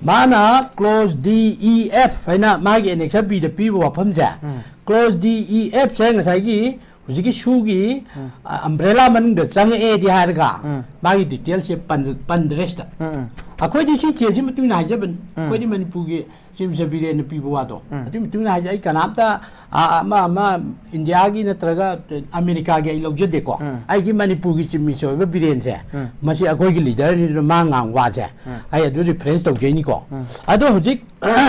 ꯃꯥꯅ clause D E F ꯍꯥꯏꯅ ꯃꯥꯒꯤ ꯑꯦꯅꯦꯛꯁꯔ ꯕꯤꯗ ꯄꯤꯕ ꯋꯥꯐꯝꯁꯦ, ꯎꯝ꯫ clause D E F ꯁꯦ ꯉꯁꯥꯏꯒꯤ ꯍꯧꯖꯤꯛꯀꯤ ꯁꯨꯒꯤ, ꯎꯝ꯫ ꯑ, ꯑꯝꯕ꯭ꯔꯦꯂꯥ ꯃꯅꯨꯡꯗ ꯆꯪꯉꯛꯑꯦꯗꯤ ꯍꯥꯏꯔꯒ ꯎꯝ꯫ ꯃꯥꯒꯤ ꯗꯤꯇꯦꯜꯁꯁꯦ ꯄꯟ-, ꯄꯟꯗ꯭ꯔꯦ ꯁꯤꯗ꯫ ꯎꯝ, ꯎꯝ꯫ ꯑꯩꯈꯣꯏꯗꯤ ꯁꯤ ꯆꯦꯁꯤ ꯃꯇꯨꯡ ꯏꯟꯅ ꯍꯥꯏꯖꯕꯅꯤ꯫ ꯎꯝ꯫ ꯑꯩꯈꯣꯏꯗꯤ ꯃꯅꯤꯄꯨꯔꯒꯤ ꯆꯤꯐ ꯃꯤꯅꯤꯁꯇꯔ ꯕꯤꯔꯦꯟꯅ ꯄꯤꯕ ꯋꯥꯗꯣ꯫ ꯎꯝ꯫ ꯑꯗꯨꯒꯤ ꯃꯇꯨꯡ ꯏꯟꯅ ꯍꯥꯏꯖ-, ꯑꯩ ꯀꯅꯥꯝꯇ, ꯑ, ꯑꯃ ꯑꯃ ꯏꯟꯗꯤꯌꯥꯒꯤ ꯅꯠꯇ꯭ꯔꯒ ꯑꯃꯦꯔꯤꯀꯥꯒꯤ ꯑꯩ ꯂꯧꯖꯗꯦꯀꯣ꯫ ꯎꯝ꯫ ꯑꯩꯗꯤ ꯃꯅꯤꯄꯨꯔꯒꯤ ꯆꯤꯐ ꯃꯤꯅꯤꯁꯇꯔ ꯑꯣꯏꯕ ꯕꯤꯔꯦꯟꯁꯦ, ꯎꯝ꯫ ꯃꯁꯤ ꯑꯩꯈꯣꯏꯒꯤ ꯂꯤꯗꯔꯅꯤ, ꯑꯗꯨꯅ ꯃꯥ ꯉꯥꯡꯕ ꯋꯥꯁꯦ ꯎꯝ꯫ ꯑꯩ ꯑꯗꯨ ꯔꯤꯐꯔꯦꯟꯁ ꯇꯧꯖꯩꯅꯤꯀꯣ꯫ ꯎꯝ꯫ ꯑꯗꯣ ꯍꯧꯖꯤꯛ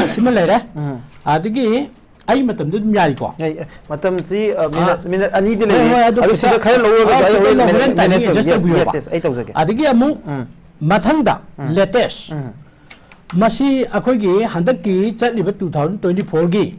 ꯁꯤꯃ ꯂꯩꯔꯦ꯫ ꯎꯝ꯫ ꯑꯗꯒꯤ ꯑꯩ ꯃꯇꯝꯗ ꯑꯗꯨꯝ ꯌꯥꯔꯤꯀꯣ꯫ ꯑꯦ, ꯑꯦ, ꯃꯇꯝꯁꯤ, ꯑ, ꯃꯤꯅꯤꯠ, ꯑ, ꯃꯤꯅꯤꯠ ꯑꯅꯤꯗꯤ ꯍꯣꯏ, ꯂꯩꯔꯤ꯫ ꯍꯣꯏ, ꯑꯗꯨ ꯑꯗꯨ ꯁꯤꯗ ꯈꯤꯇꯪ, ꯈꯔ ꯂꯧꯔꯒꯁꯨ ꯑ, ꯑꯩ ꯈꯤꯇꯪ ꯍꯣꯔꯦꯟ ꯂꯧꯔꯒ ꯃꯦꯅꯦꯖ-, ꯇꯥꯏꯃꯤꯡ ꯃꯦꯅꯦꯖ ꯑꯦꯗꯖꯁ ꯇꯧꯒꯦ꯫ ꯇꯧꯕꯤꯌꯣꯕ꯫ Yes, yes, yes, ꯑꯩ ꯇꯧꯖꯒꯦ꯫ ꯑꯗꯒꯤ ꯑꯃꯨꯛ ꯎꯝ꯫ ꯃꯊꯪꯗ latest, ꯃꯁꯤ ꯑꯩꯈꯣꯏꯒꯤ ꯍꯟꯗꯛꯀꯤ ꯆꯠꯂꯤꯕ two thousand twenty fourꯒꯤ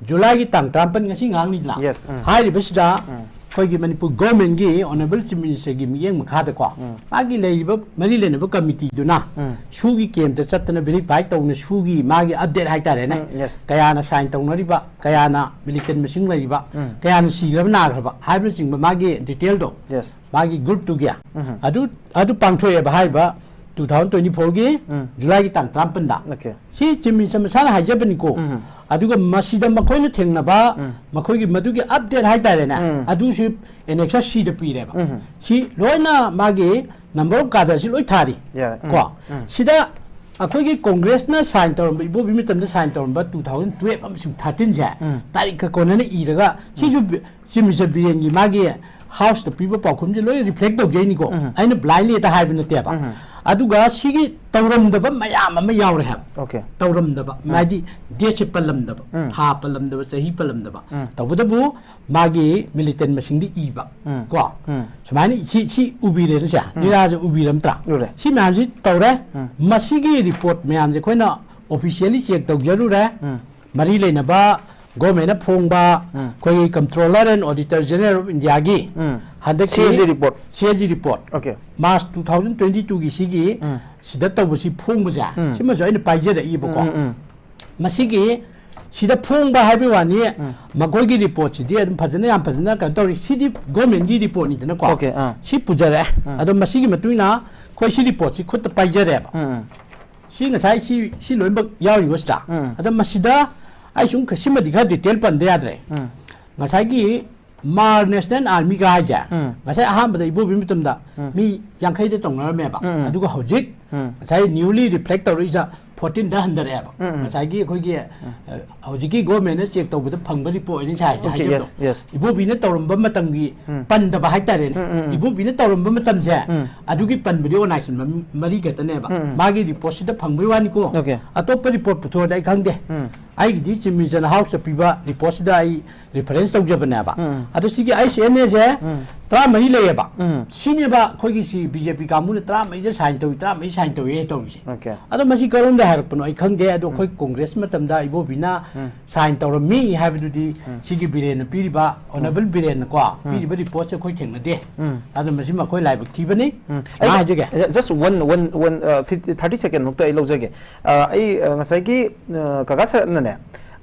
Julyꯒꯤ ꯇꯥꯡ ꯇꯔꯥꯃꯥꯄꯟ, ꯉꯁꯤ ꯉꯥꯡꯅꯤꯗꯅ, Yes, ꯎꯝ꯫ ꯍꯥꯏꯔꯤꯕꯁꯤꯗ ꯑꯩꯈꯣꯏꯒꯤ ꯃꯅꯤꯄꯨꯔ governmentꯀꯤ Honourable Chief Ministerꯒꯤ ꯃꯤꯠꯌꯦꯡ ꯃꯈꯥꯗꯀꯣ, ꯃꯥꯒꯤ ꯂꯩꯔꯤꯕ ꯃꯔꯤ ꯂꯩꯅꯕ committeeꯗꯨꯅ ꯎꯝ꯫ SoOꯒꯤ camp ꯇ ꯆꯠꯇꯅ verify ꯇꯧꯅ SoOꯒꯤ ꯃꯥꯒꯤ update ꯍꯥꯏꯇꯥꯔꯦꯅꯦ, ꯎꯝ, yes. ꯀꯌꯥꯅ sign ꯇꯧꯅꯔꯤꯕ, ꯀꯌꯥꯅ militant ꯃꯁꯤꯡ ꯂꯩꯔꯤꯕ, ꯎꯝ꯫ ꯀꯌꯥꯅ ꯁꯤꯈ꯭ꯔꯕ ꯅꯥꯈ꯭ꯔꯕ ꯍꯥꯏꯕꯅꯆꯤꯡꯕ ꯃꯥꯒꯤ detailꯗꯣ, Yes. ꯃꯥꯒꯤ groupꯇꯨꯒꯤ ꯎꯝ꯫ ꯑꯗꯨ, ꯑꯗꯨ ꯄꯥꯡꯊꯣꯛꯑꯦꯕ ꯍꯥꯏꯔꯤꯕ two thousand twenty fourꯒꯤ ꯎꯝ꯫ Julyꯒꯤ ꯇꯥꯡ ꯇꯔꯥꯃꯥꯄꯟꯗ꯫ Okay. ꯁꯤ Chief Minister ꯃꯁꯥꯅ ꯍꯥꯏꯖꯕꯅꯤꯀꯣ꯫ ꯎꯝ꯫ ꯑꯗꯨꯒ ꯃꯁꯤꯗ ꯃꯈꯣꯏꯅ ꯊꯦꯡꯅꯕ ꯎꯝ꯫ ꯃꯈꯣꯏꯒꯤ ꯃꯗꯨꯒꯤ update ꯍꯥꯏꯇꯥꯔꯦꯅꯦ, ꯎꯝ꯫ ꯑꯗꯨꯁꯨ Annexure Cꯗ ꯄꯤꯔꯦꯕ꯫ ꯎꯝ꯫ ꯁꯤ ꯂꯣꯏꯅ ꯃꯥꯒꯤ number of cadreꯁꯤ ꯂꯣꯏ ꯊꯥꯔꯤ꯫ ꯌꯥꯔꯦ꯫ ꯎꯝ꯫ ꯀꯣ꯫ ꯎꯝ꯫ ꯁꯤꯗ ꯑꯩꯈꯣꯏꯒꯤ Congressꯅ sign ꯇꯧꯔꯝꯕ, ꯏꯕꯣꯕꯤ ꯃꯇꯝꯗ sign ꯇꯧꯔꯝꯕ two thousand twelve ꯑꯃꯁꯨꯡ thirteenꯁꯦ ꯎꯝ꯫ ꯇꯥꯔꯤꯛꯀ ꯀꯣꯟꯅꯅ ꯏꯔꯒ, ꯁꯤꯁꯨ ꯕꯤ-, Chief Minister ꯕꯤꯔꯦꯟꯒꯤ ꯃꯥꯒꯤ Houseꯇ ꯄꯤꯕ ꯄꯥꯎꯈꯨꯝꯁꯦ ꯂꯣꯏ reflect ꯇꯧꯖꯩꯅꯤꯀꯣ꯫ ꯎꯝ꯫ ꯑꯩꯅ blindly ꯍꯦꯛꯇ ꯍꯥꯏꯕ ꯅꯠꯇꯦꯕ꯫ ꯎꯝ꯫ ꯑꯗꯨꯒ ꯁꯤꯒꯤ ꯇꯧꯔꯝꯗꯕ ꯃꯌꯥꯝ ꯑꯃ ꯌꯥꯎꯔꯦ ꯍꯥꯏꯕ꯫ Okay. ꯇꯧꯔꯝꯗꯕ, ꯍꯥꯏꯗꯤ dateꯁꯦ ꯄꯜꯂꯝꯗꯕ, ꯎꯝ꯫ ꯊꯥ ꯄꯜꯂꯝꯗꯕ, ꯆꯍꯤ ꯄꯜꯂꯝꯗꯕ꯫ ꯎꯝ꯫ ꯇꯧꯕꯇꯕꯨ ꯃꯥꯒꯤ militant ꯃꯁꯤꯡꯗꯤ ꯏꯕ꯫ ꯎꯝ꯫ ꯀꯣ꯫ ꯎꯝ꯫ ꯁꯨꯃꯥꯏꯅ ꯁꯤ, ꯁꯤ ꯎꯕꯤꯔꯦꯅ ꯁꯦ꯫ ꯅꯣꯏ ꯌꯥꯁꯦ ꯎꯕꯤꯔꯝꯇ꯭ꯔꯥ? ꯎꯔꯦ꯫ ꯁꯤ ꯃꯌꯥꯝꯁꯤ ꯇꯧꯔꯦ꯫ ꯎꯝ꯫ ꯃꯁꯤꯒꯤ report ꯃꯌꯥꯝꯁꯦ ꯑꯩꯈꯣꯏꯅ officially check ꯇꯧꯖꯔꯨꯔꯦ꯫ ꯎꯝ꯫ ꯃꯔꯤ ꯂꯩꯅꯕ governmentꯅ ꯐꯣꯡꯕ ꯎꯝ꯫ ꯑꯩꯈꯣꯏꯒꯤ Comptroller and Auditor General of Indiaꯒꯤ ꯎꯝ꯫ ꯍꯟꯗꯛꯀꯤ CAG report꯫ CAG report꯫ Okay. March two thousand twenty-twoꯒꯤ ꯁꯤꯒꯤ ꯎꯝ꯫ ꯁꯤꯗ ꯇꯧꯕꯁꯤ ꯐꯣꯡꯕꯁꯦ, ꯎꯝ꯫ ꯁꯤꯃꯁꯨ ꯑꯩꯅ ꯄꯥꯏꯖꯔꯛꯏꯕꯀꯣ꯫ ꯎꯝ, ꯎꯝ, ꯎꯝ꯫ ꯃꯁꯤꯒꯤ ꯁꯤꯗ ꯐꯣꯡꯕ ꯍꯥꯏꯕꯒꯤ ꯋꯥꯅꯤ, ꯃꯈꯣꯏꯒꯤ reportꯁꯤꯗꯤ ꯑꯗꯨꯝ ꯐꯖꯅ, ꯌꯥꯝ ꯐꯖꯅ ꯀꯩꯅꯣ ꯇꯧꯔꯤ꯫ ꯁꯤꯗꯤ governmentꯀꯤ reportꯅꯤꯗꯅꯀꯣ꯫ Okay, ꯑꯥ꯫ ꯁꯤ ꯄꯨꯖꯔꯛꯑꯦ꯫ ꯎꯝ꯫ ꯑꯗꯣ ꯃꯁꯤꯒꯤ ꯃꯇꯨꯡ ꯏꯟꯅ ꯑꯩꯈꯣꯏ ꯁꯤ reportꯁꯤ ꯈꯨꯠꯇ ꯄꯥꯏꯖꯔꯦꯕ꯫ ꯎꯝ, ꯎꯝ꯫ ꯁꯤ ꯉꯁꯥꯏ ꯁꯤ, ꯁꯤ ꯂꯣꯏꯅꯃꯛ ꯌꯥꯎꯔꯤꯕ ꯁꯤꯗ꯫ ꯎꯝ꯫ ꯑꯗ ꯃꯁꯤꯗ ꯑꯩ ꯁꯨꯝ ꯈ-, ꯁꯤꯃꯗꯤ ꯈꯔ detail ꯄꯟꯗ ꯌꯥꯗ꯭ꯔꯦ꯫ ꯎꯝ꯫ ꯉꯁꯥꯏꯒꯤ Hmar National Armyꯒ ꯍꯥꯏꯁꯦ, ꯎꯝ꯫ ꯉꯁꯥꯏ ꯑꯍꯥꯟꯕꯗ ꯏꯕꯣꯕꯤ ꯃꯇꯝꯗ ꯎꯝ꯫ ꯃꯤ ꯌꯥꯡꯈꯩꯗ ꯇꯧꯅꯔꯝꯃꯦꯕ꯫ ꯎꯝ, ꯎꯝ꯫ ꯑꯗꯨꯒ ꯍꯧꯖꯤꯛ ꯎꯝ꯫ ꯉꯁꯥꯏ newly reflect ꯇꯧꯔꯛꯏꯁꯦ fourteenꯗ ꯍꯟꯊꯔꯛꯑꯦꯕ꯫ ꯎꯝ, ꯎꯝ꯫ ꯉꯁꯥꯏꯒꯤ ꯑꯩꯈꯣꯏꯒꯤ, ꯑ, ꯍꯧꯖꯤꯛꯀꯤ governmentꯅ check ꯇꯧꯕꯗ ꯐꯪꯕ report ꯑꯣꯏꯅ ꯁꯥꯏ Okay, ꯍꯥꯏꯖꯕꯗꯣ꯫ yes, yes. ꯏꯕꯣꯕꯤꯅ ꯇꯧꯔꯝꯕ ꯃꯇꯝꯒꯤ ꯎꯝ꯫ ꯄꯟꯗꯕ ꯍꯥꯏꯇꯥꯔꯦꯅꯦ꯫ ꯎꯝ, ꯎꯝ, ꯎꯝ꯫ ꯏꯕꯣꯕꯤꯅ ꯇꯧꯔꯝꯕ ꯃꯇꯝꯁꯦ, ꯎꯝ꯫ ꯑꯗꯨꯒꯤ ꯄꯟꯕꯗꯤ organization ꯃ-, ꯃꯔꯤ ꯈꯛꯇꯅꯦꯕ꯫ ꯎꯝ, ꯎꯝ꯫ ꯃꯥꯒꯤ reportꯁꯤꯗ ꯐꯪꯕꯒꯤ ꯋꯥꯅꯤꯀꯣ꯫ Okay. ꯑꯇꯣꯞꯄ report ꯄꯨꯊꯣꯛꯑꯗꯤ ꯑꯩ ꯈꯪꯗꯦ꯫ ꯎꯝ꯫ ꯑꯩꯒꯤꯗꯤ Chief Minister Houseꯇ ꯄꯤꯕ reportꯁꯤꯗ ꯑꯩ reference ꯇꯧꯖꯕꯅꯦꯕ꯫ ꯎꯝ, ꯎꯝ꯫ ꯑꯗꯣ ꯁꯤꯒꯤ ꯑꯩꯁ ꯑꯦꯟ ꯑꯦꯁꯦ ꯎꯝ꯫ ꯇꯔꯥꯃꯔꯤ ꯂꯩꯌꯦꯕ꯫ ꯎꯝ꯫ ꯁꯤꯅꯦꯕ ꯑꯩꯈꯣꯏꯒꯤ ꯁꯤ ꯕꯤ ꯖꯦ ꯄꯤ ꯀꯥꯡꯕꯨꯅ ꯇꯔꯥꯃꯔꯤꯗ ꯁꯥꯏꯟ ꯇꯧꯏ, ꯇꯔꯥꯃꯔꯤ ꯁꯥꯏꯟ ꯇꯧꯏ ꯇꯧꯔꯤꯁꯦ꯫ ꯑꯣꯀꯦ꯫ ꯑꯗꯣ ꯃꯁꯤ ꯀꯔꯣꯝꯗ ꯍꯥꯏꯔꯛꯄꯅꯣ ꯑꯩ ꯈꯪꯗꯦ꯫ ꯑꯗꯣ ꯑꯩꯈꯣꯏ ꯎꯝ꯫ ꯀꯣꯡꯒ꯭ꯔꯦꯁ ꯃꯇꯝꯗ ꯏꯕꯣꯕꯤꯅ ꯎꯝ꯫ ꯁꯥꯏꯟ ꯇꯧꯔꯝꯃꯤ ꯍꯥꯏꯕꯗꯨꯗꯤ ꯎꯝ꯫ ꯁꯤꯒꯤ ꯕꯤꯔꯦꯟꯅ ꯄꯤꯔꯤꯕ, ꯎꯝ꯫ ꯑꯣꯅꯔꯦꯕꯜ ꯕꯤꯔꯦꯟꯅꯀꯣ ꯎꯝ꯫ ꯄꯤꯔꯤꯕ ꯔꯤꯄꯣꯔꯠꯁꯦ ꯑꯩꯈꯣꯏ ꯊꯦꯡꯅꯗꯦ꯫ ꯎꯝ꯫ ꯑꯗꯣ ꯃꯁꯤꯃ ꯑꯩꯈꯣꯏ ꯂꯥꯏꯕꯛ ꯊꯤꯕꯅꯤ꯫ ꯎꯝ꯫ ꯃꯥ ꯑꯩ ꯍꯥꯏꯖꯒꯦ꯫ Just one, one, one, uh, fifty, thirty second ꯃꯨꯛꯇ ꯑꯩ ꯂꯧꯖꯒꯦ꯫ ꯑ, ꯑꯩ, ꯑ, ꯉꯁꯥꯏꯒꯤ, ꯑ, ꯀꯀꯥ ꯁꯔꯠꯅꯅꯦ,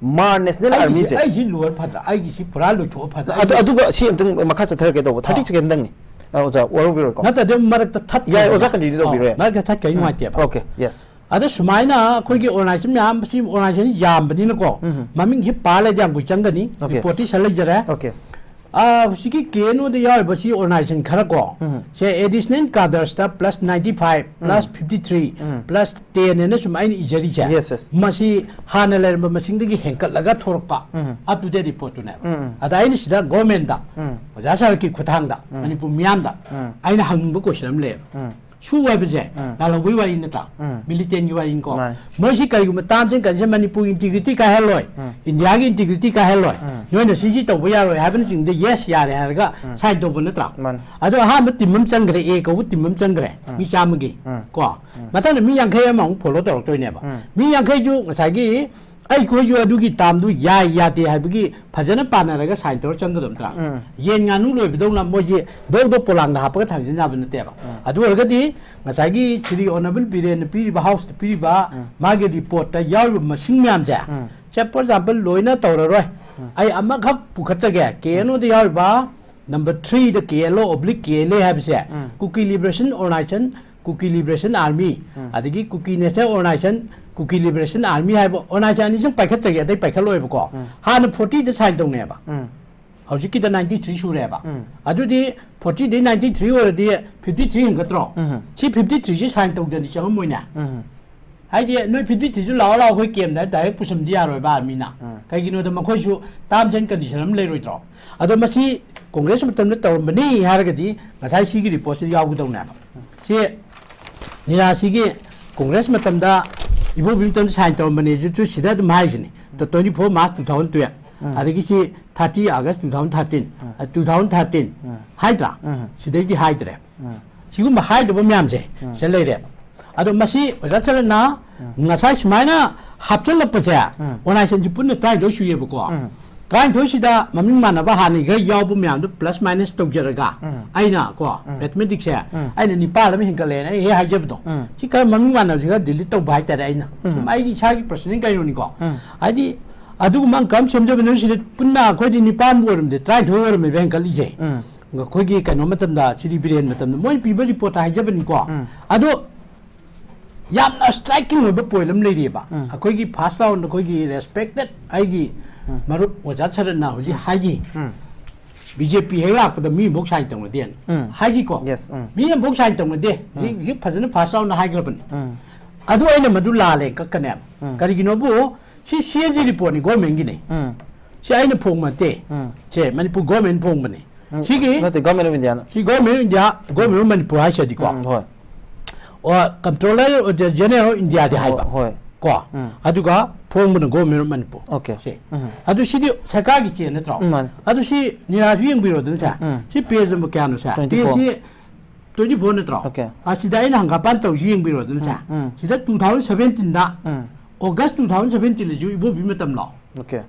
ꯃꯥꯔ ꯅꯦꯁꯅꯦꯜ ꯑꯩꯒꯤꯁꯤ, ꯑꯥꯔꯃꯤꯁꯦ ꯑꯩꯁꯤ ꯂꯣꯏꯔ ꯐꯗ꯭ꯔꯥ? ꯑꯩꯒꯤꯁꯤ ꯄꯨꯔꯥ ꯂꯣꯏꯊꯣꯛꯑ ꯐꯗ꯭ꯔꯥ? ꯑꯗꯨ, ꯑꯩꯁꯤ ꯑꯗꯨꯒ ꯁꯤ ꯑꯝꯇꯪ ꯃꯈꯥ ꯆꯠꯊꯔꯒꯦ ꯇꯧꯕ꯫ Thirty ꯑꯥ꯫ Second ꯗꯪꯅꯤ꯫ ꯑ, ꯑꯣꯖꯥ, ꯋꯥꯔꯧꯕꯤꯔꯣꯏꯀꯣ? ꯅꯠꯇ꯭ꯔꯗꯤ ꯑꯃꯨꯛ ꯃꯔꯛꯇ ꯊꯠ-, ꯌꯥꯏ, ꯑꯣꯖꯥ continue ꯇꯧꯕꯤꯔꯣ, ꯑꯥ, ꯌꯥꯏ꯫ ꯃꯔꯛꯇ ꯊꯠꯈ꯭ꯔꯗꯤ ꯎꯝ꯫ ꯅꯨꯡꯉꯥꯏꯇꯦꯕ꯫ Okay, yes. ꯑꯗ ꯁꯨꯃꯥꯏꯅ ꯑꯩꯈꯣꯏꯒꯤ organization ꯃꯌꯥꯝ, ꯁꯤ organization ꯌꯥꯝꯕꯅꯤꯅꯀꯣ, ꯎꯝ꯫ ꯃꯃꯤꯡꯁꯤ ꯄꯥ ꯂꯩꯗꯤ ꯌꯥꯝ ꯀꯨꯏ ꯆꯪꯒꯅꯤ꯫ Okay. Reportꯁꯤ ꯁꯤꯜ ꯂꯩꯖꯔꯦ꯫ Okay. ꯑꯥ, ꯍꯧꯖꯤꯛꯀꯤ ꯀꯦ ꯑꯦꯟ ꯑꯣꯗ ꯌꯥꯎꯔꯤꯕ ꯁꯤ organization ꯈꯔ ꯀꯣ, ꯎꯝ꯫ ꯁꯦ additional cadresꯇ plus ninety five, ꯎꯝ꯫ Plus fifty three, ꯎꯝ꯫ Plus ten ꯍꯥꯏꯅ ꯁꯨꯝ ꯑꯩꯅ ꯏꯖꯔꯤꯁꯦ, Yes, yes. ꯃꯁꯤ ꯍꯥꯟꯅ ꯂꯩꯔꯝꯕ ꯃꯁꯤꯡꯗꯒꯤ ꯍꯦꯟꯀꯠꯂꯒ ꯊꯣꯔꯛꯄ ꯎꯝ꯫ Up to date reportꯇꯨꯅꯦꯕ꯫ ꯎꯝ, ꯎꯝ꯫ ꯑꯗ ꯑꯩꯅ ꯁꯤꯗ governmentꯗ, ꯎꯝ꯫ ꯑꯣꯖꯥ ꯁꯔꯀꯤ ꯈꯨꯠꯊꯥꯡꯗ ꯎꯝ꯫ ꯃꯅꯤꯄꯨꯔ ꯃꯤꯌꯥꯝꯗ ꯎꯝ꯫ ꯑꯩꯅ ꯍꯪꯅꯤꯡꯕ question ꯑꯃ ꯂꯩꯌꯦꯕ꯫ ꯎꯝ꯫ ꯁꯨ ꯍꯥꯏꯕꯁꯦ ꯎꯝ꯫ ꯂꯥꯜꯍꯧꯕꯒꯤ ꯋꯥꯔꯤ ꯅꯠꯇ꯭ꯔꯥ? ꯎꯝ꯫ Militantꯒꯤ ꯋꯥꯔꯤꯅꯤꯀꯣ꯫ ꯃꯥꯅꯤ꯫ ꯃꯣꯏꯁꯤ ꯀꯔꯤꯒꯨꯝꯕ terms and condition ꯃꯅꯤꯄꯨꯔꯒꯤ integrity ꯀꯥꯏꯍꯜꯂꯣꯏ, ꯎꯝ꯫ Indiaꯒꯤ integrity ꯀꯥꯏꯍꯜꯂꯣꯏ, ꯎꯝ꯫ ꯅꯣꯏꯅ ꯁꯤꯁꯤ ꯇꯧꯕ ꯌꯥꯔꯣꯏ ꯍꯥꯏꯕꯅꯆꯤꯡꯕꯗ yes ꯌꯥꯔꯦ ꯍꯥꯏꯔꯒ ꯎꯝ꯫ Sign ꯇꯧꯕ ꯅꯠꯇ꯭ꯔꯥ? ꯃꯥꯅꯤ꯫ ꯑꯗꯣ ꯑꯍꯥꯟꯕ team ꯑꯃ ꯆꯪꯈ꯭ꯔꯦ, A ꯀꯧꯕ team ꯑꯃ ꯆꯪꯈ꯭ꯔꯦ, ꯎꯝ꯫ ꯃꯤ ꯆꯥꯝꯃꯒꯤ꯫ ꯎꯝ꯫ ꯀꯣ? ꯎꯝ꯫ ꯃꯊꯪꯗ ꯃꯤ ꯌꯥꯡꯈꯩ ꯑꯃ ꯑꯃꯨꯛ follow ꯇꯧꯔꯛꯇꯣꯏꯅꯦꯕ꯫ ꯎꯝ꯫ ꯃꯤ ꯌꯥꯡꯈꯩꯁꯨ ꯉꯁꯥꯏꯒꯤ ꯑꯩꯈꯣꯏꯁꯨ ꯑꯗꯨꯒꯤ termꯗꯨ ꯌꯥꯏ ꯌꯥꯗꯦ ꯍꯥꯏꯕꯒꯤ ꯐꯖꯅ ꯄꯥꯟꯅꯔꯒ sign ꯇꯧꯔ ꯆꯪꯒꯗꯕ ꯅꯠꯇ꯭ꯔꯥ? ꯎꯝ꯫ ꯌꯦꯟ ꯉꯥꯅꯨ ꯂꯣꯏꯕꯗꯧꯅ ꯃꯣꯏꯁꯦ ꯗꯧ ꯗꯧ ꯄꯣꯂꯥꯡꯗ ꯍꯥꯞꯄꯒ ꯊꯥꯡꯖꯤꯟ ꯌꯥꯕ ꯅꯠꯇꯦꯕ꯫ ꯎꯝ꯫ ꯑꯗꯨ ꯑꯣꯏꯔꯒꯗꯤ ꯉꯁꯥꯏꯒꯤ ꯁ꯭ꯔꯤ Honourable ꯕꯤꯔꯦꯟꯅ ꯄꯤꯔꯤꯕ, Houseꯇ ꯄꯤꯔꯤꯕ ꯎꯝ꯫ ꯃꯥꯒꯤ reportꯇ ꯌꯥꯎꯔꯤꯕ ꯃꯁꯤꯡ ꯃꯌꯥꯝꯁꯦ, ꯎꯝ꯫ ꯁꯦ, for example, ꯂꯣꯏꯅ ꯇꯧꯔꯔꯣꯏ꯫ ꯎꯝ꯫ ꯑꯩ ꯑꯃꯈꯛ ꯄꯨꯈꯠꯆꯒꯦ, ꯀꯦ ꯑꯦꯟ ꯑꯣꯗ ꯌꯥꯎꯔꯤꯕ number threeꯗ ꯀꯦ ꯑꯦꯜ ꯑꯣ oblique ꯀꯦ ꯑꯦꯜ ꯑꯦ ꯍꯥꯏꯕꯁꯦ, ꯎꯝ꯫ Kuki Liberation Organization, Kuki Liberation Army, ꯎꯝ꯫ ꯑꯗꯒꯤ Kuki National Organization, Kuki Liberation Army ꯍꯥꯏꯕ organization ꯑꯅꯤꯁꯤꯡ ꯄꯥꯏꯈꯠꯆꯒꯦ, ꯑꯇꯩ ꯄꯥꯏꯈꯠꯂꯣꯏꯕꯀꯣ꯫ ꯎꯝ꯫ ꯍꯥꯟꯅ fortyꯗ sign ꯇꯧꯅꯦꯕ꯫ ꯎꯝ꯫ ꯍꯧꯖꯤꯛꯀꯤꯗ ninety three ꯁꯨꯔꯦꯕ꯫ ꯎꯝ꯫ ꯑꯗꯨꯗꯤ fortyꯗꯩ ninety three ꯑꯣꯏꯔꯗꯤ fifty three ꯍꯦꯟꯒꯠꯇ꯭ꯔꯣ? ꯎꯝ꯫ ꯁꯤ fifty threeꯁꯤ sign ꯇꯧꯗ꯭ꯔꯗꯤ ꯆꯪꯉꯝꯃꯣꯏꯅꯦ꯫ ꯎꯝ꯫ ꯍꯥꯏꯗꯤ ꯅꯣꯏ fifty threeꯁꯨ ꯂꯥꯛꯑꯣ ꯂꯥꯛꯑꯣ ꯑꯩꯈꯣꯏ campꯗ direct ꯄꯨꯁꯟꯕꯗꯤ ꯌꯥꯔꯣꯏꯕ armyꯅ꯫ ꯎꯝ꯫ ꯀꯩꯒꯤꯅꯣꯗ ꯃꯈꯣꯏꯁꯨ terms and condition ꯑꯃ ꯂꯩꯔꯣꯏꯗ꯭ꯔꯣ? ꯑꯗꯣ ꯃꯁꯤ ꯀꯣꯡꯒ꯭ꯔꯦꯁ ꯃꯇꯝꯗ ꯇꯧꯔꯝꯕꯅꯤ ꯍꯥꯏꯔꯒꯗꯤ ꯉꯁꯥꯏ ꯁꯤꯒꯤ reportꯁꯤ ꯌꯥꯎꯒꯗꯧꯅꯦꯕ꯫ ꯁꯤ ꯅꯤꯔꯥꯁꯤꯒꯤ ꯀꯣꯡꯒ꯭ꯔꯦꯁ ꯃꯇꯝꯗ ꯏꯕꯣꯕꯤ ꯃꯇꯝꯗ sign ꯇꯧꯔꯝꯕꯅꯦ, ꯑꯗꯨꯁꯨ ꯁꯤꯗ ꯑꯗꯨꯝ ꯍꯥꯏꯁꯤꯅꯤ꯫ The twenty-four March two thousand twelve꯫ ꯑꯗꯒꯤ ꯁꯤ thirty August two thousand thirteen, two thousand thirteen ꯍꯥꯏꯗ꯭ꯔꯥ? ꯁꯤꯗꯩꯗꯤ ꯍꯥꯏꯗ꯭ꯔꯦ꯫ ꯁꯤꯒꯨꯝꯕ ꯍꯥꯏꯗꯕ ꯃꯌꯥꯝꯁꯦ ꯁꯤꯗ ꯂꯩꯔꯦ꯫ ꯑꯗꯣ ꯃꯁꯤ ꯑꯣꯖꯥ ꯁꯔꯠꯅ ꯉꯁꯥꯏ ꯁꯨꯃꯥꯏꯅ ꯍꯥꯞꯆꯤꯜꯂꯛꯄꯁꯦ, organizationꯁꯤ ꯄꯨꯟꯅ ꯇꯔꯥꯅꯤꯊꯣꯏ ꯁꯨꯏꯌꯦꯕꯀꯣ꯫ ꯇꯔꯥꯅꯤꯊꯣꯏꯁꯤꯗ ꯃꯃꯤꯡ ꯃꯥꯟꯅꯕ ꯍꯥꯟꯅꯒꯤ ꯈꯔ ꯌꯥꯎꯕ ꯃꯌꯥꯝꯗꯣ plus minus ꯇꯧꯖꯔꯒ, ꯑꯩꯅ ꯀꯣ, mathematicsꯁꯦ ꯑꯩꯅ ꯅꯤꯄꯥꯜ ꯑꯃ ꯍꯦꯟꯒꯠꯂꯦꯅ ꯑꯩ ꯍꯦꯛ ꯍꯥꯏꯖꯕꯗꯣ, ꯁꯤ ꯈꯔ ꯃꯃꯤꯡ ꯃꯥꯟꯅꯕꯁꯤ ꯈꯔ delete ꯇꯧꯕ ꯍꯥꯏꯇꯥꯔꯦ ꯑꯩꯅ꯫ ꯁꯨꯝ ꯑꯩꯒꯤ ꯏꯁꯥꯒꯤ personal ꯀꯩꯅꯣꯅꯤꯀꯣ꯫ ꯍꯥꯏꯗꯤ ꯑꯗꯨꯒꯨꯝꯕ ꯑꯪꯀ ꯑꯃ ꯁꯦꯝꯖꯕꯅꯤꯅ ꯁꯤꯗ ꯄꯨꯟꯅ ꯑꯩꯈꯣꯏꯗꯤ ꯅꯤꯄꯥꯟꯕꯨ ꯑꯣꯏꯔꯝꯗꯦ, ꯇꯔꯥꯅꯤꯊꯣꯏ ꯑꯣꯏꯔꯝꯃꯦꯕ ꯍꯦꯟꯒꯠꯂꯤꯁꯦ꯫ ꯑꯩꯈꯣꯏꯒꯤ ꯀꯩꯅꯣ ꯃꯇꯝꯗ, ꯁꯤꯔꯤ ꯕꯤꯔꯦꯟ ꯃꯇꯝꯗ ꯃꯣꯏ ꯄꯤꯕ reportꯇ ꯍꯥꯏꯖꯕꯅꯤꯀꯣ꯫ ꯑꯗꯣ ꯌꯥꯝꯅ striking ꯑꯣꯏꯕ point ꯑꯃ ꯂꯩꯔꯤꯑꯕ꯫ ꯑꯩꯈꯣꯏꯒꯤ first round, ꯑꯩꯈꯣꯏꯒꯤ respected ꯑꯩꯒꯤ ꯃꯔꯨꯞ ꯑꯣꯖꯥ ꯁꯔꯠꯅ ꯍꯧꯖꯤꯛ ꯍꯥꯏꯈꯤ, BJP ꯍꯦꯛ ꯂꯥꯛꯄꯗ ꯃꯤ ꯑꯃꯐꯥꯎ sign ꯇꯧꯅꯗꯦꯅ ꯍꯥꯏꯈꯤꯀꯣ꯫ Yes, ꯎꯝ꯫ ꯃꯤ ꯑꯃꯐꯥꯎ sign ꯇꯧꯅꯗꯦ꯫ ꯍꯧꯖꯤꯛ, ꯍꯧꯖꯤꯛ ꯐꯖꯅ first roundꯅ ꯍꯥꯏꯈ꯭ꯔꯕꯅꯤ꯫ ꯑꯗꯨ ꯑꯩꯅ ꯃꯗꯨ ꯂꯥꯜꯂꯦ ꯀꯛꯀꯅꯦꯕ꯫ ꯀꯔꯤꯒꯤꯅꯣꯕꯨ ꯁꯤ CAG reportꯅꯤ, governmentꯀꯤꯅꯤ꯫ ꯁꯤ ꯑꯩꯅ ꯐꯣꯡꯕ ꯅꯠꯇꯦ꯫ ꯁꯦ ꯃꯅꯤꯄꯨꯔ government ꯐꯣꯡꯕꯅꯤ꯫ ꯁꯤꯒꯤ ꯅꯠꯇꯦ, Government of Indiaꯅ꯫ ꯁꯤ Government of India, Government of Manipur ꯍꯥꯏꯁꯤꯗꯤꯀꯣ꯫ ꯎꯝ, ꯍꯣꯏ꯫ ꯑꯣ, Comptroller of the General of Indiaꯗꯤ ꯍꯥꯏꯕ꯫ ꯍꯣꯏ꯫ ꯀꯣ꯫ ꯑꯗꯨꯒ ꯐꯣꯡꯕꯅ Government of ꯃꯅꯤꯄꯨꯔ꯫ Okay꯫ ꯁꯦ꯫ ꯑꯗꯨ ꯁꯤꯗꯤ ꯁꯔꯀꯥꯔꯒꯤ ꯆꯦ ꯅꯠꯇ꯭ꯔꯣ? ꯎꯝ, ꯃꯥꯅꯤ꯫ ꯑꯗꯨ ꯁꯤ ꯅꯤꯔꯥꯁꯨ ꯌꯦꯡꯕꯤꯔꯣꯗꯅ ꯁꯦ꯫ ꯁꯤ page number ꯀꯌꯥꯅꯣ ꯁꯦ? Twenty four꯫ Pageꯁꯤ twenty four ꯅꯠꯇ꯭ꯔꯣ? Okay꯫ ꯑꯁꯤꯗ ꯑꯩꯅ ꯍꯪꯒꯥꯄꯥꯟ ꯇꯧꯔꯤꯁꯤ ꯌꯦꯡꯕꯤꯔꯣꯗꯅ ꯁꯦ꯫ ꯎꯝ, ꯎꯝ꯫ ꯁꯤꯗ two thousand seventeenꯗ, ꯎꯝ꯫ August two thousand seventeenꯗꯁꯨ ꯏꯕꯣꯕꯤ ꯃꯇꯝꯂꯣ? Okay꯫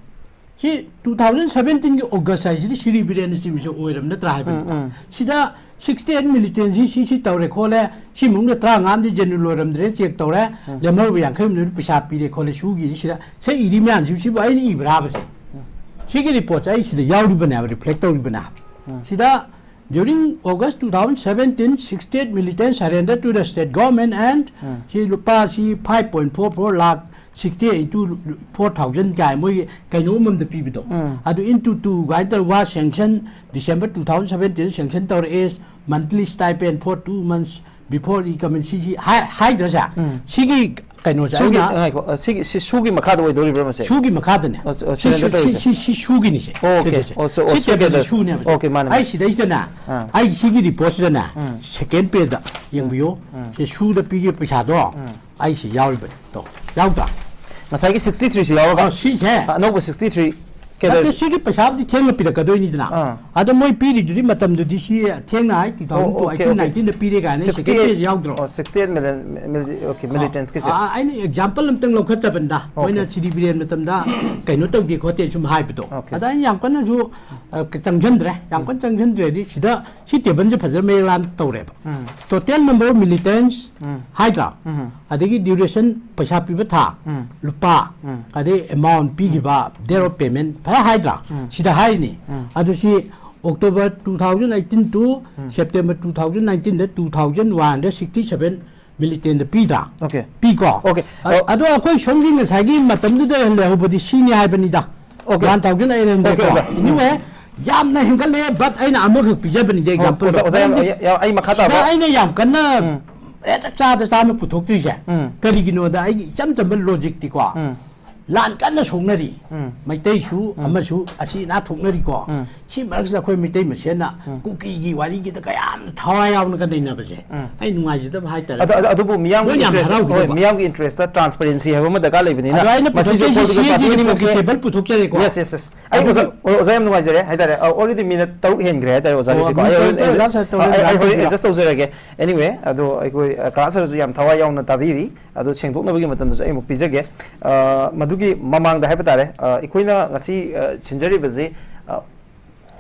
ꯁꯤ two thousand seventeenꯒꯤ August ꯍꯥꯏꯁꯤꯗꯤ ꯁꯤꯔꯤ ꯕꯤꯔꯦꯟꯅ ꯆꯤꯡꯕꯁꯨ ꯑꯣꯏꯔꯕ ꯅꯠꯇ꯭ꯔꯥ ꯍꯥꯏꯕꯅꯤ꯫ ꯎꯝ, ꯎꯝ꯫ ꯁꯤꯗ sixty eight militantsꯁꯤ ꯁꯤ ꯁꯤ ꯇꯧꯔꯦ ꯈꯣꯠꯂꯦ, ꯁꯤ ꯃꯅꯨꯡꯗ ꯇꯔꯥꯃꯉꯥ ꯑꯃꯗꯤ general ꯑꯣꯏꯔꯝꯗ꯭ꯔꯦ, check ꯇꯧꯔꯦ, ꯎꯝ꯫ ꯂꯦꯝꯍꯧꯔꯤꯕ ꯌꯥꯡꯈꯩ ꯍꯨꯝꯗꯣꯏꯗꯨ ꯄꯩꯁꯥ ꯄꯤꯔꯦ ꯈꯣꯠꯂꯦ, ꯁꯨꯒꯤ ꯁꯤꯗ ꯁꯦ ꯏꯔꯤ ꯃꯌꯥꯝꯁꯤꯕꯨ ꯁꯤꯕꯨ ꯑꯩꯅ ꯏꯕ꯭ꯔꯥꯕ ꯁꯦ? ꯎꯝ꯫ ꯁꯤꯒꯤ reportꯁꯦ ꯑꯩ ꯁꯤꯗ ꯌꯥꯎꯔꯤꯕꯅꯦꯕ, reflect ꯇꯧꯔꯤꯕꯅꯦꯕ꯫ ꯎꯝ꯫ ꯁꯤꯗ During August two thousand seventeen, sixty eight militants surrendered to the state government and ꯎꯝ꯫ ꯁꯤ ꯂꯨꯄꯥ ꯁꯤ five point four four lakh sixty eight into four thousand ꯀꯥꯏ ꯃꯣꯏꯒꯤ ꯀꯩꯅꯣ ꯑꯃꯃꯝꯗ ꯄꯤꯕꯗꯣ꯫ ꯎꯝ꯫ ꯑꯗꯨ into two ꯀꯥꯏꯅ ꯇꯧꯔꯒ ꯋꯥ sanction December two thousand seventeen sanction ꯇꯧꯔꯛꯑꯦ, monthly stipend for two months before recommend ꯁꯤꯁꯤ ꯍꯥꯏ-, ꯍꯥꯏꯗ꯭ꯔꯁꯦ? ꯎꯝ꯫ ꯁꯤꯒꯤ ꯀꯩꯅꯣꯁꯦ ꯁꯨꯒꯤ, ꯑꯩꯅ ꯉꯥꯏꯈꯣ, ꯑ, ꯁꯤꯒꯤ, ꯁꯤ ꯁꯨꯒꯤ ꯃꯈꯥꯗ ꯑꯣꯏꯗꯣꯔꯤꯕ꯭ꯔꯥ ꯃꯁꯦ? ꯁꯨꯒꯤ ꯃꯈꯥꯗꯅꯦ꯫ ꯑꯣ, ꯑꯣ, ꯁꯤ ꯁꯨ-, surrender ꯁꯤ, ꯇꯧꯔꯤꯁꯦ꯫ ꯁꯤ, ꯁꯤ ꯁꯨꯒꯤꯅꯤꯁꯦ꯫ ꯑꯣ, okay꯫ ꯁꯤꯁꯦ, ꯁꯦ꯫ ꯑꯣ, ꯁꯣ-, ꯑꯣ, ꯁꯤ ꯁꯨꯒꯤ ꯇꯦꯕꯜꯁꯦ ꯑꯗꯨ-, ꯁꯨꯅꯦꯕ꯫ Okay, ꯃꯥꯅꯦ, ꯑꯩ ꯃꯥꯅꯦ꯫ ꯁꯤꯗꯩꯁꯤꯗꯅꯦ, ꯑꯥ꯫ ꯑꯩꯒꯤ ꯁꯤꯒꯤ reportꯁꯤꯗꯅꯦ, ꯎꯝ꯫ Second pageꯗ ꯌꯦꯡꯕꯤꯌꯨ꯫ ꯎꯝ꯫ ꯁꯤ ꯁꯨꯗ ꯄꯤꯈꯤꯕ ꯄꯩꯁꯥꯗꯣ, ꯎꯝ꯫ ꯑꯩ ꯁꯤ ꯌꯥꯎꯔꯤꯕꯅꯤ꯫ ꯇꯣ, ꯌꯥꯎꯗ꯭ꯔꯥ? ꯉꯁꯥꯏꯒꯤ sixty threeꯁꯦ ꯌꯥꯎꯔꯒ? ꯑꯣ, ꯁꯤꯁꯦ꯫ ꯑꯅꯧꯕ sixty three꯫ ꯅꯠꯇꯦ, ꯀꯩꯗꯧꯔꯦ? ꯁꯤꯒꯤ ꯄꯩꯁꯥꯕꯨꯗꯤ ꯊꯦꯡꯅ ꯄꯤꯔꯛꯀꯗꯣꯏꯅꯤꯗꯅ꯫ ꯑꯥ꯫ ꯑꯗꯣ ꯃꯣꯏ ꯄꯤꯔꯤꯗꯨꯗꯤ ꯃꯇꯝꯗꯨꯗꯤ ꯁꯤ ꯊꯦꯡꯅ ꯍꯥꯏ, two thousand eighteen nineteen ꯗ ꯄꯤꯔꯦ ꯀꯥꯏꯅ second phase ꯌꯥꯎꯗ꯭ꯔꯣ? ꯑꯣ, sixty-eight million, mili-, okay, ꯑꯥ꯫ Militants ꯀꯤꯁꯦ꯫ ꯑꯥ, ꯑꯩꯅ example ꯑꯝꯇꯪ ꯂꯧꯈꯠꯆꯕꯅꯤꯗ꯫ Okay꯫ ꯃꯣꯏꯅ ꯁꯤꯗꯤ ꯕꯤꯔꯦꯟ ꯃꯇꯝꯗ ꯀꯩꯅꯣ ꯇꯧꯗꯦ ꯈꯣꯠꯇꯦ ꯁꯨꯝ ꯍꯥꯏꯕꯗꯣ꯫ Okay꯫ ꯑꯗ ꯑꯩꯅ ꯌꯥꯝ ꯀꯟꯅꯁꯨ, ꯑ, ꯆꯪꯁꯤꯟꯗ꯭ꯔꯦ꯫ ꯌꯥꯝ ꯎꯝ꯫ ꯀꯟꯅ ꯆꯪꯁꯤꯟꯗ꯭ꯔꯦꯗꯤ ꯁꯤꯗ ꯁꯤ ꯇꯦꯕꯜꯁꯦ ꯐꯖꯅ ꯃꯌꯦꯛ ꯂꯥꯟ ꯇꯧꯔꯦꯕ꯫ ꯎꯝ꯫ Total number of militants ꯎꯝ꯫ ꯍꯥꯏꯗ꯭ꯔꯥ? ꯎꯝ꯫ ꯑꯗꯒꯤ duration, ꯄꯩꯁꯥ ꯄꯤꯕ ꯊꯥ, ꯎꯝ꯫ ꯂꯨꯄꯥ, ꯎꯝ꯫ ꯑꯗꯩ amount ꯄꯤꯈꯤꯕ, date of payment ꯐꯖꯅ ꯍꯥꯏꯗ꯭ꯔꯥ? ꯎꯝ꯫ ꯁꯤꯗ ꯍꯥꯏꯔꯤꯅꯤ꯫ ꯎꯝ꯫ ꯑꯗꯨ ꯁꯤ October two thousand eighteen to um. September two thousand nineteen the two thousand one hundred sixty seven militant the ꯄꯤꯗ꯭ꯔꯥ? Okay꯫ ꯄꯤꯀꯣ? Okay꯫ ꯑ-, ꯑꯣ꯫ ꯑꯗꯣ ꯑꯩꯈꯣꯏ ꯁꯣꯝꯒꯤ ꯉꯁꯥꯏꯒꯤ ꯃꯇꯝꯗꯨꯗ ꯂꯩꯍꯧꯕꯗꯤ ꯁꯤꯅꯤ ꯍꯥꯏꯕꯅꯤꯗ꯫ Okay꯫ One thousand eight hundred Okay, ꯀꯣ꯫ ꯑꯣꯖꯥ꯫ ꯎꯝ꯫ Anyway, ꯌꯥꯝꯅ ꯍꯦꯟꯒꯠꯂꯦ, but ꯑꯩꯅ ꯑꯃꯈꯛ ꯄꯤꯖꯕꯅꯤꯗ ꯑꯣ, example꯫ ꯑꯣꯖꯥ, ꯑꯣꯖꯥ, ꯌꯥꯝ, ꯃꯔꯝꯗꯤ ꯌꯥꯝ, ꯌꯥꯝ, ꯑꯩ ꯃꯈꯥ ꯁꯤꯗ ꯇꯥꯕ꯫ ꯑꯩꯅ ꯌꯥꯝ ꯀꯟꯅ ꯎꯝ꯫ ꯍꯦꯛꯇ ꯆꯥꯗ ꯆꯥꯝꯃ ꯄꯨꯊꯣꯛꯇ꯭ꯔꯤꯁꯦ꯫ ꯎꯝ꯫ ꯀꯔꯤꯒꯤꯅꯣꯗ ꯑꯩꯒꯤ ꯏꯆꯝ ꯆꯝꯕ logic ꯇꯤꯀꯣ꯫ ꯎꯝ꯫ ꯂꯥꯟ ꯀꯟꯅ ꯁꯣꯛꯅꯔꯤ꯫ ꯎꯝ꯫ ꯃꯩꯇꯩꯁꯨ ꯎꯝ꯫ ꯑꯃꯁꯨ ꯑꯁꯤ ꯑꯅꯥ ꯊꯣꯛꯅꯔꯤꯀꯣ꯫ ꯎꯝ꯫ ꯁꯤ ꯃꯔꯛꯁꯤꯗ ꯑꯩꯈꯣꯏ ꯃꯩꯇꯩ ꯃꯁꯦꯟꯅ ꯎꯝ꯫ ꯀꯨꯀꯤꯒꯤ ꯋꯥꯔꯤꯒꯤꯗ ꯀꯌꯥꯝꯅ ꯊꯋꯥꯏ ꯌꯥꯎꯅꯒ ꯅꯩꯅꯕꯁꯦ ꯎꯝ꯫ ꯑꯩ ꯅꯨꯡꯉꯥꯏꯖꯗꯕ ꯍꯥꯏꯇꯥꯔꯦ꯫ ꯑꯗꯨ, ꯑꯗꯨ, ꯑꯗꯨꯕꯨ ꯃꯤꯌꯥꯝꯒꯤ ꯃꯣꯏ ꯌꯥꯝ interest, ꯍꯣꯏ, ꯍꯔꯥꯎꯒꯗꯕ꯫ ꯃꯤꯌꯥꯝꯒꯤ interest ꯇ transparency ꯍꯥꯏꯕ ꯑꯃ ꯗꯔꯀꯥꯔ ꯂꯩꯕꯅꯤꯅ ꯑꯗꯣ ꯑꯩꯅ ꯃꯁꯤꯁꯨ ꯄꯨꯊꯣꯛꯆꯔꯤꯁꯦ political ꯁꯤ party ꯑꯩꯒꯤ ꯑꯅꯤꯃꯛꯁꯦ profitable ꯄꯨꯊꯣꯛꯆꯔꯦꯀꯣ꯫ Yes, yes, yes꯫ ꯑꯩ ꯑꯗꯨꯒꯤ ꯑꯣꯖꯥ, ꯑꯣ, ꯑꯣꯖꯥ ꯌꯥꯝ ꯅꯨꯡꯉꯥꯏꯖꯔꯦ ꯍꯥꯏꯇꯥꯔꯦ꯫ ꯑ, already minute ꯇꯔꯨꯛ ꯍꯦꯟꯈ꯭ꯔꯦ ꯍꯥꯏꯇꯥꯔꯦ ꯑꯣꯖꯥꯒꯤꯁꯤꯀꯣ꯫ ꯑꯣ, ꯑꯩ ꯍꯣꯔꯦꯟ, minute ꯇꯔꯨꯛ adjust ꯇꯧꯔꯦ, ꯑꯩ, ꯑꯩ ꯍꯣꯔꯦꯟ ꯇꯧꯕꯤꯔꯣ꯫ Adjust ꯇꯧꯖꯔꯒꯦ꯫ Anyway, ꯑꯗꯣ ꯑꯩꯈꯣꯏ, ꯑ, ꯀꯥ ꯁꯔꯁꯨ ꯌꯥꯝ ꯊꯋꯥꯏ ꯌꯥꯎꯅ ꯇꯥꯕꯤꯔꯤ꯫ ꯑꯗꯣ ꯁꯦꯡꯗꯣꯛꯅꯕꯒꯤ ꯃꯇꯝꯗꯁꯨ ꯑꯩ ꯑꯃꯨꯛ ꯄꯤꯖꯒꯦ꯫ ꯑ, ꯃꯗꯨꯒꯤ ꯃꯃꯥꯡꯗ ꯍꯥꯏꯕ ꯇꯥꯔꯦ, ꯑ, ꯑꯩꯈꯣꯏꯅ ꯉꯁꯤ, ꯑ, ꯁꯤꯟꯖꯔꯤꯕꯁꯤ, ꯑ,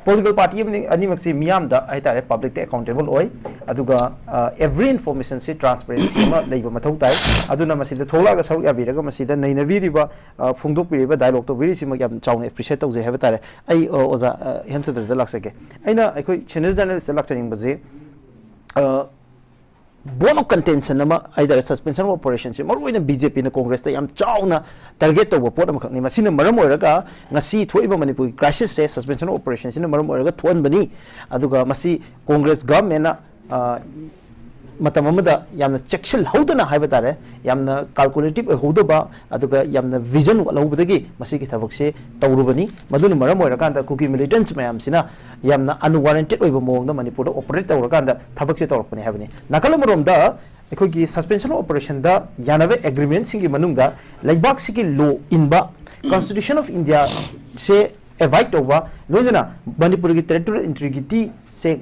political party ꯑꯃꯅꯤ, ꯑꯅꯤꯃꯛꯁꯤ ꯃꯤꯌꯥꯝꯗ ꯍꯥꯏ ꯇꯥꯔꯦ, public ꯇ accountable ꯑꯣꯏ꯫ ꯑꯗꯨꯒ, ꯑ, every information ꯁꯤ transparency ꯑꯃ ꯂꯩꯕ ꯃꯊꯧ ꯇꯥꯏ꯫ ꯑꯗꯨꯅ ꯃꯁꯤꯗ ꯊꯣꯛꯂꯛꯑꯒ ꯁꯔꯨꯛ ꯌꯥꯕꯤꯔꯒ ꯃꯁꯤꯗ ꯅꯩꯅꯕꯤꯔꯤꯕ, ꯑ, ꯐꯣꯡꯗꯣꯛꯄꯤꯔꯤꯕ, dialogue ꯇꯧꯕꯤꯔꯤꯁꯤꯃꯛ ꯌꯥꯝ ꯆꯥꯎꯅ appreciate ꯇꯧꯖꯩ ꯍꯥꯏꯕ ꯇꯥꯔꯦ꯫ ꯑꯩ, ꯑ, ꯑꯣꯖꯥ, ꯑ, ꯍꯦꯝꯆꯟꯗ꯭ꯔꯗ ꯂꯥꯛꯆꯒꯦ꯫ ꯑꯩꯅ ꯑꯩꯈꯣꯏ senior journalist ꯇ ꯂꯥꯛꯆꯅꯤꯡꯕꯁꯤ, ꯑ, bone of contention ꯑꯃ ꯍꯥꯏ ꯇꯥꯔꯦ, suspension of operation ꯁꯦ ꯃꯔꯨꯑꯣꯏꯅ BJP ꯅ Congress ꯇ ꯌꯥꯝ ꯆꯥꯎꯅ target ꯇꯧꯕ ꯄꯣꯠ ꯑꯃꯈꯛꯅꯤ꯫ ꯃꯁꯤꯅ ꯃꯔꯝ ꯑꯣꯏꯔꯒ ꯉꯁꯤ ꯊꯣꯛꯏꯕ ꯃꯅꯤꯄꯨꯔꯒꯤ crisis say suspension of operation ꯁꯤꯅ ꯃꯔꯝ ꯑꯣꯏꯔꯒ ꯊꯣꯛꯍꯟꯕꯅꯤ꯫ ꯑꯗꯨꯒ ꯃꯁꯤ Congress government ꯅ, ꯑ, ꯃꯇꯝ ꯑꯃꯗ ꯌꯥꯝꯅ ꯆꯦꯛꯁꯤꯜꯍꯧꯗꯅ ꯍꯥꯏꯕ ꯇꯥꯔꯦ, ꯌꯥꯝꯅ calculative ꯑꯣꯏꯍꯧꯗꯕ, ꯑꯗꯨꯒ ꯌꯥꯝꯅ vision ꯋꯥꯠꯍꯧꯕꯗꯒꯤ ꯃꯁꯤꯒꯤ ꯊꯕꯛꯁꯦ ꯇꯧꯔꯨꯕꯅꯤ꯫ ꯃꯗꯨꯅ ꯃꯔꯝ ꯑꯣꯏꯔꯀꯥꯟꯗ ꯀꯨꯀꯤ militants ꯃꯌꯥꯝꯁꯤꯅ ꯌꯥꯝꯅ unwarranted ꯑꯣꯏꯕ ꯃꯑꯣꯡꯗ ꯃꯅꯤꯄꯨꯔꯗ operate ꯇꯧꯔꯀꯥꯟꯗ ꯊꯕꯛꯁꯦ ꯇꯧꯔꯛꯄꯅꯤ ꯍꯥꯏꯕꯅꯤ꯫ ꯅꯥꯀꯜ ꯑꯃꯔꯣꯝꯗ ꯑꯩꯈꯣꯏꯒꯤ suspension of operation ꯗ ꯌꯥꯅꯕ agreement ꯁꯤꯡꯒꯤ ꯃꯅꯨꯡꯗ ꯂꯩꯕꯥꯛꯁꯤꯒꯤ law ꯏꯟꯕ, Constitution of India ꯁꯦ ꯑꯦꯚꯣꯏꯗ ꯇꯧꯕ, ꯂꯣꯏꯅꯅ ꯃꯅꯤꯄꯨꯔꯒꯤ ꯇꯦꯔꯤꯇꯣꯔꯤꯌꯦꯜ ꯏꯟꯇꯤꯒ꯭ꯔꯤꯇꯤꯁꯦ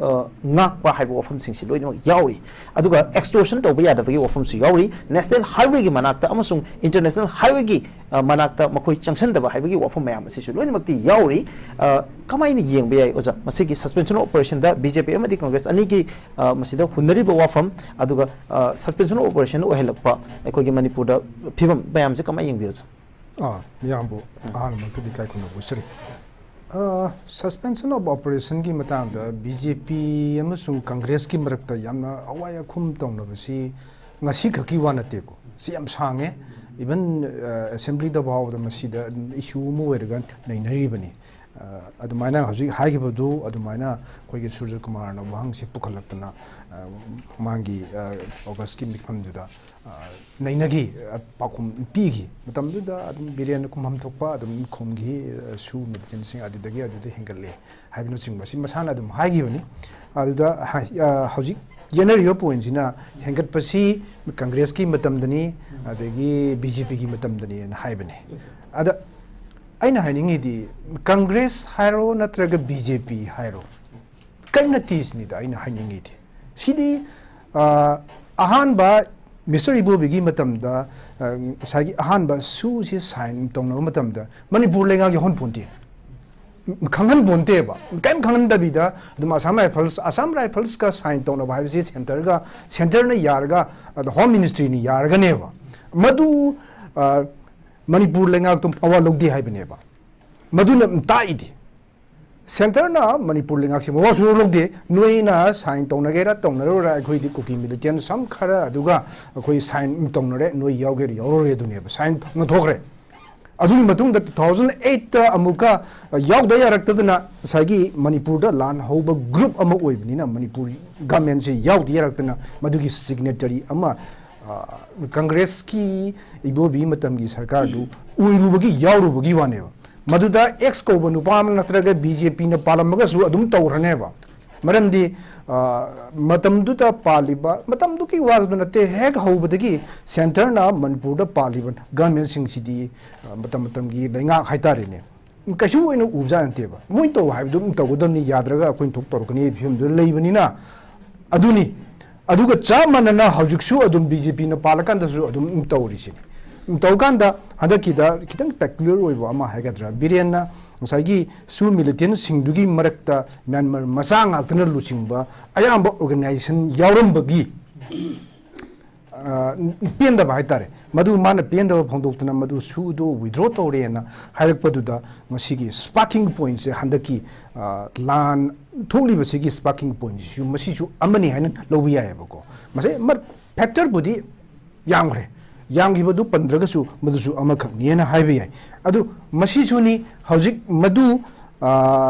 ꯑ, ꯉꯥꯛꯄ ꯍꯥꯏꯕ ꯋꯥꯐꯝꯁꯤꯡꯁꯤ ꯂꯣꯏꯅꯃꯛ ꯌꯥꯎꯔꯤ꯫ ꯑꯗꯨꯒ ꯑꯦꯛꯁꯇꯣꯔꯁꯟ ꯇꯧꯕ ꯌꯥꯗꯕꯒꯤ ꯋꯥꯐꯝꯁꯨ ꯌꯥꯎꯔꯤ꯫ ꯅꯦꯁꯅꯦꯜ ꯍꯥꯏꯋꯦꯒꯤ ꯃꯅꯥꯛꯇ ꯑꯃꯁꯨꯡ ꯏꯟꯇꯔꯅꯦꯁꯅꯦꯜ ꯍꯥꯏꯋꯦꯒꯤ ꯑ, ꯃꯅꯥꯛꯇ ꯃꯈꯣꯏ ꯆꯪꯁꯟꯗꯕ ꯍꯥꯏꯕꯒꯤ ꯋꯥꯐꯝ ꯃꯌꯥꯝ ꯑꯁꯤꯁꯨ ꯂꯣꯏꯅꯃꯛꯇꯤ ꯌꯥꯎꯔꯤ꯫ ꯑ, ꯀꯃꯥꯏꯅ ꯌꯦꯡꯕ ꯌꯥꯏ ꯑꯣꯖꯥ? ꯃꯁꯤꯒꯤ ꯁꯁꯄꯦꯟꯁꯟ ꯑꯣꯐ ꯑꯣꯄꯔꯦꯁꯟꯗ ꯕꯤ ꯖꯦ ꯄꯤ ꯑꯃꯗꯤ ꯀꯪꯒ꯭ꯔꯦꯁ ꯑꯅꯤꯒꯤ ꯑ, ꯃꯁꯤꯗ ꯍꯨꯟꯅꯔꯤꯕ ꯋꯥꯐꯝ, ꯑꯗꯨꯒ ꯁꯁꯄꯦꯟꯁꯟ ꯑꯣꯐ ꯑꯣꯄꯔꯦꯁꯟ ꯑꯣꯏꯍꯜꯂꯛꯄ ꯑꯩꯈꯣꯏꯒꯤ ꯃꯅꯤꯄꯨꯔꯗ ꯐꯤꯕꯝ ꯃꯌꯥꯝꯁꯦ ꯀꯃꯥꯏꯅ ꯌꯦꯡꯕꯤ ꯑꯣꯖꯥ? ꯑꯥ, ꯃꯤꯌꯥꯝꯕꯨ ꯑꯍꯥꯟꯕꯃꯛꯇꯗꯤ ꯏꯀꯥꯏ ꯈꯨꯝꯅꯕ ꯎꯠꯆꯔꯤ꯫ ꯁꯁꯄꯦꯟꯁꯟ ꯑꯣꯐ ꯑꯣꯄꯔꯦꯁꯟꯒꯤ ꯃꯇꯥꯡꯗ ꯕꯤ ꯖꯦ ꯄꯤ ꯑꯃꯁꯨꯡ ꯀꯪꯒ꯭ꯔꯦꯁꯀꯤ ꯃꯔꯛꯇ ꯌꯥꯝꯅ ꯑꯋꯥꯏ ꯑꯈꯨꯝ ꯇꯧꯅꯕꯁꯤ ꯉꯁꯤꯈꯛꯀꯤ ꯋꯥ ꯅꯠꯇꯦꯀꯣ, ꯁꯤ ꯌꯥꯝ ꯁꯥꯡꯉꯦ꯫ ꯏꯚꯟ ꯑꯦꯁꯦꯝꯕ꯭ꯂꯤꯗ ꯐꯥꯎꯕꯗ ꯃꯁꯤꯗ ꯏꯁꯨ ꯑꯃ ꯑꯣꯏꯔꯒ ꯅꯩꯅꯔꯤꯕꯅꯤ꯫ ꯑ, ꯑꯗꯨꯃꯥꯏꯅ ꯍꯧꯖꯤꯛ ꯍꯥꯏꯈꯤꯕꯗꯨ ꯑꯗꯨꯃꯥꯏꯅ ꯑꯩꯈꯣꯏꯒꯤ ꯁꯨꯔꯖꯀꯨꯃꯥꯔꯅ ꯋꯥꯍꯪꯁꯤ ꯄꯨꯈꯠꯂꯛꯇꯅ, ꯑ, ꯃꯃꯥꯡꯒꯤ, ꯑ, ꯑꯣꯒꯁꯀꯤ ꯃꯤꯐꯝꯗꯨꯗ, ꯑ, ꯅꯩꯅꯈꯤ, ꯑ, ꯄꯥꯎꯈꯨꯝ ꯄꯤꯈꯤ꯫ ꯃꯇꯝꯗꯨꯗ ꯑꯗꯨꯝ ꯕꯤꯔꯦꯟꯅ ꯈꯨꯝꯐꯝ ꯊꯣꯛꯄ ꯑꯗꯨꯝ ꯈꯨꯝꯈꯤ, ꯑ, ꯁꯨ ꯃꯦꯗꯤꯁꯤꯟꯁꯤꯡ ꯑꯗꯨꯗꯒꯤ ꯑꯗꯨꯗ ꯍꯦꯟꯒꯠꯂꯦ ꯍꯥꯏꯕꯅꯆꯤꯡꯕ ꯁꯤ ꯃꯁꯥꯅ ꯑꯗꯨꯝ ꯍꯥꯏꯈꯤꯕꯅꯤ꯫ ꯑꯗꯨꯗ ꯍꯥꯏ-, ꯑ, ꯍꯧꯖꯤꯛ ꯌꯦꯠꯅꯔꯤꯕ ꯄꯣꯏꯟꯁꯤꯅ ꯍꯦꯟꯒꯠꯄꯁꯤ ꯀꯪꯒ꯭ꯔꯦꯁꯀꯤ ꯃꯇꯝꯗꯅꯤ, ꯑꯗꯒꯤ ꯕꯤ ꯖꯦ ꯄꯤꯒꯤ ꯃꯇꯝꯗꯅꯤꯅ ꯍꯥꯏꯕꯅꯤ꯫ ꯑꯗ ꯑꯩꯅ ꯍꯥꯏꯅꯤꯡꯉꯤꯗꯤ, ꯀꯪꯒ꯭ꯔꯦꯁ ꯍꯥꯏꯔꯣ ꯅꯠꯇ꯭ꯔꯒ ꯕꯤ ꯖꯦ ꯄꯤ ꯍꯥꯏꯔꯣ, ꯀꯔꯤꯝ ꯅꯠꯇꯦ ꯁꯤꯅꯤꯗ ꯑꯩꯅ ꯍꯥꯏꯅꯤꯡꯉꯤꯗꯤ꯫ ꯁꯤꯗꯤ, ꯑ, ꯑꯍꯥꯟꯕ ꯃꯤꯁꯇꯔ ꯏꯕꯣꯕꯤꯒꯤ ꯃꯇꯝꯗ, ꯑ, ꯉꯁꯥꯏꯒꯤ ꯑꯍꯥꯟꯕ ꯁꯨꯁꯤ ꯁꯥꯏꯟ ꯇꯧꯅꯕ ꯃꯇꯝꯗ ꯃꯅꯤꯄꯨꯔ ꯂꯩꯉꯥꯛ ꯌꯥꯎꯍꯟ ꯄꯣꯟꯇꯦ꯫ ꯈꯪꯍꯟ ꯄꯣꯟꯇꯦꯕ꯫ ꯀꯔꯤꯝ ꯈꯪꯍꯟꯗꯕꯤꯗ ꯑꯗꯨꯝ ꯑꯁꯥꯝ ꯔꯥꯏꯐꯜꯁ, ꯑꯁꯥꯝ ꯔꯥꯏꯐꯜꯁꯀ ꯁꯥꯏꯟ ꯇꯧꯅꯕ ꯍꯥꯏꯕꯁꯤ ꯁꯦꯟꯇꯔꯒ, ꯁꯦꯟꯇꯔꯅ ꯌꯥꯔꯒ, ꯑꯗ ꯍꯣꯝ ꯃꯤꯅꯤꯁꯇ꯭ꯔꯤꯅ ꯌꯥꯔꯒꯅꯦꯕ꯫ ꯃꯗꯨ, ꯑ, ꯃꯅꯤꯄꯨꯔ ꯂꯩꯉꯥꯛꯇꯣ ꯃꯋꯥ ꯂꯧꯗꯦ ꯍꯥꯏꯕꯅꯦꯕ꯫ ꯃꯗꯨꯅ ꯇꯥꯛꯏꯗꯤ ꯁꯦꯟꯇꯔꯅ ꯃꯅꯤꯄꯨꯔ ꯂꯩꯉꯥꯛꯁꯤ ꯃꯋꯥ ꯁꯨꯡꯂꯧ ꯂꯧꯗꯦ꯫ ꯅꯣꯏꯅ ꯁꯥꯏꯟ ꯇꯧꯅꯒꯦꯔꯥ ꯇꯧꯅꯔꯣꯏꯔꯥ, ꯑꯩꯈꯣꯏꯗꯤ ꯀꯨꯀꯤ ꯃꯤꯂꯤꯇꯦꯟ ꯁꯝ ꯈꯔ ꯑꯗꯨꯒ ꯑꯩꯈꯣꯏ ꯁꯥꯏꯟ ꯇꯧꯅꯔꯦ, ꯅꯣꯏ ꯌꯥꯎꯒꯦꯔꯥ ꯌꯥꯎꯔꯔꯣꯏ ꯑꯗꯨꯅꯦꯕ꯫ ꯁꯥꯏꯟ ꯐꯪꯅ ꯊꯣꯛꯈ꯭ꯔꯦ꯫ ꯑꯗꯨꯒꯤ ꯃꯇꯨꯡꯗ ꯇꯨ ꯊꯥꯎꯖꯟ ꯑꯩꯠꯇ ꯑꯃꯨꯛꯀ ꯌꯥꯎꯗ ꯌꯥꯔꯛꯇꯗꯅ ꯉꯁꯥꯏꯒꯤ ꯃꯅꯤꯄꯨꯔꯗ ꯂꯥꯟ ꯍꯧꯕ ꯒ꯭ꯔꯨꯞ ꯑꯃ ꯑꯣꯏꯕꯅꯤꯅ ꯃꯅꯤꯄꯨꯔ ꯒꯃꯦꯟꯁꯦ ꯌꯥꯎꯗ ꯌꯥꯔꯛꯇꯅ ꯃꯗꯨꯒꯤ ꯁꯤꯒꯅꯦꯇꯔꯤ ꯑꯃ, ꯑ, ꯀꯪꯒ꯭ꯔꯦꯁꯀꯤ ꯏꯕꯣꯕꯤ ꯃꯇꯝꯒꯤ ꯁꯔꯀꯥꯔꯗꯨ ꯑꯣꯏꯔꯨꯕꯒꯤ, ꯌꯥꯎꯔꯨꯕꯒꯤ ꯋꯥꯅꯦꯕ꯫ ꯃꯗꯨꯗ ꯑꯦꯛꯁ ꯀꯧꯕ ꯅꯨꯄꯥ ꯑꯃ ꯅꯠꯇ꯭ꯔꯒ ꯕꯤ ꯖꯦ ꯄꯤꯅ ꯄꯥꯜꯂꯝꯃꯒꯁꯨ ꯑꯗꯨꯝ ꯇꯧꯈ꯭ꯔꯅꯦꯕ꯫ ꯃꯔꯝꯗꯤ ꯃꯇꯝꯗꯨꯗ ꯄꯥꯜꯂꯤꯕ, ꯃꯇꯝꯗꯨꯒꯤ ꯋꯥꯗꯨ ꯅꯠꯇꯦ, ꯍꯦꯛ ꯍꯧꯕꯗꯒꯤ ꯁꯦꯟꯇꯔꯅ ꯃꯅꯤꯄꯨꯔꯗ ꯄꯥꯜꯂꯤꯕ ꯒꯃꯦꯟꯁꯤꯡꯁꯤꯗꯤ ꯃꯇꯝ ꯃꯇꯝꯒꯤ ꯂꯩꯉꯥꯛ ꯍꯥꯏꯇꯥꯔꯦꯅꯦ, ꯀꯩꯁꯨ ꯑꯣꯏꯅ ꯎꯕꯖꯥꯠ ꯅꯠꯇꯦꯕ꯫ ꯃꯣꯏꯅ ꯇꯧ ꯍꯥꯏꯕꯗꯨ ꯑꯗꯨꯝ ꯇꯧꯒꯗꯕꯅꯤ, ꯌꯥꯗ꯭ꯔꯒ ꯑꯩꯈꯣꯏꯅ ꯊꯣꯛ ꯇꯧꯔꯛꯀꯅꯤ ꯍꯥꯏꯕ ꯐꯤꯕꯝꯗꯨꯗ ꯂꯩꯕꯅꯤꯅ꯫ ꯑꯗꯨꯅꯤ꯫ ꯑꯗꯨꯒ ꯆꯞ ꯃꯥꯟꯅꯅ ꯍꯧꯖꯤꯛꯁꯨ ꯑꯗꯨꯝ ꯕꯤ ꯖꯦ ꯄꯤꯅ ꯄꯥꯜꯂꯀꯥꯟꯗꯁꯨ ꯑꯗꯨꯝ ꯇꯧꯔꯤꯁꯤꯅꯤ꯫ ꯇꯧꯀꯥꯟꯗ ꯍꯟꯗꯛꯀꯤꯗ ꯈꯤꯇꯪ ꯄꯦꯀꯨꯂꯔ ꯑꯣꯏꯕ ꯑꯃ ꯍꯥꯏꯒꯗ꯭ꯔꯥ, ꯕꯤꯔꯦꯟꯅ ꯉꯁꯥꯏꯒꯤ ꯁꯨ ꯃꯤꯂꯤꯇꯦꯟꯁꯤꯡꯗꯨꯒꯤ ꯃꯔꯛꯇ ꯃ꯭ꯌꯥꯟꯃꯥꯔ ꯃꯆꯥ ꯉꯥꯛꯇꯅ ꯂꯨꯆꯤꯡꯕ ꯑꯌꯥꯝꯕ ꯑꯣꯔꯒꯅꯥꯏꯖꯦꯁꯟ ꯌꯥꯎꯔꯝꯕꯒꯤ ꯄꯦꯟꯗꯕ ꯍꯥꯏꯇꯥꯔꯦ, ꯃꯗꯨ ꯃꯥꯅ ꯄꯦꯟꯗꯕ ꯐꯣꯡꯗꯣꯛꯇꯨꯅ ꯃꯗꯨ ꯁꯨꯗꯣ ꯋꯤꯗ꯭ꯔꯣ ꯇꯧꯔꯦꯅ ꯍꯥꯏꯔꯛꯄꯗꯨꯗ ꯉꯁꯤꯒꯤ ꯁ꯭ꯄꯥꯔꯀꯤꯡ ꯄꯣꯏꯟꯁꯦ, ꯍꯟꯗꯛꯀꯤ ꯂꯥꯟ ꯊꯣꯛꯂꯤꯕꯁꯤꯒꯤ ꯁ꯭ꯄꯥꯔꯀꯤꯡ ꯄꯣꯏꯟꯁꯤꯁꯨ ꯃꯁꯤꯁꯨ ꯑꯃꯅꯤ ꯍꯥꯏꯅ ꯂꯧꯕ ꯌꯥꯏꯑꯕꯀꯣ꯫ ꯃꯁꯤ ꯐꯦꯛꯇꯔꯕꯨꯗꯤ ꯌꯥꯝꯈ꯭ꯔꯦ, ꯌꯥꯝꯈꯤꯕꯗꯨ ꯄꯟꯗ꯭ꯔꯒꯁꯨ ꯃꯗꯨꯁꯨ ꯑꯃꯈꯛꯅꯦꯅ ꯍꯥꯏꯕ ꯌꯥꯏ꯫ ꯑꯗꯨ ꯃꯁꯤꯁꯨꯅꯤ ꯍꯧꯖꯤꯛ ꯃꯗꯨ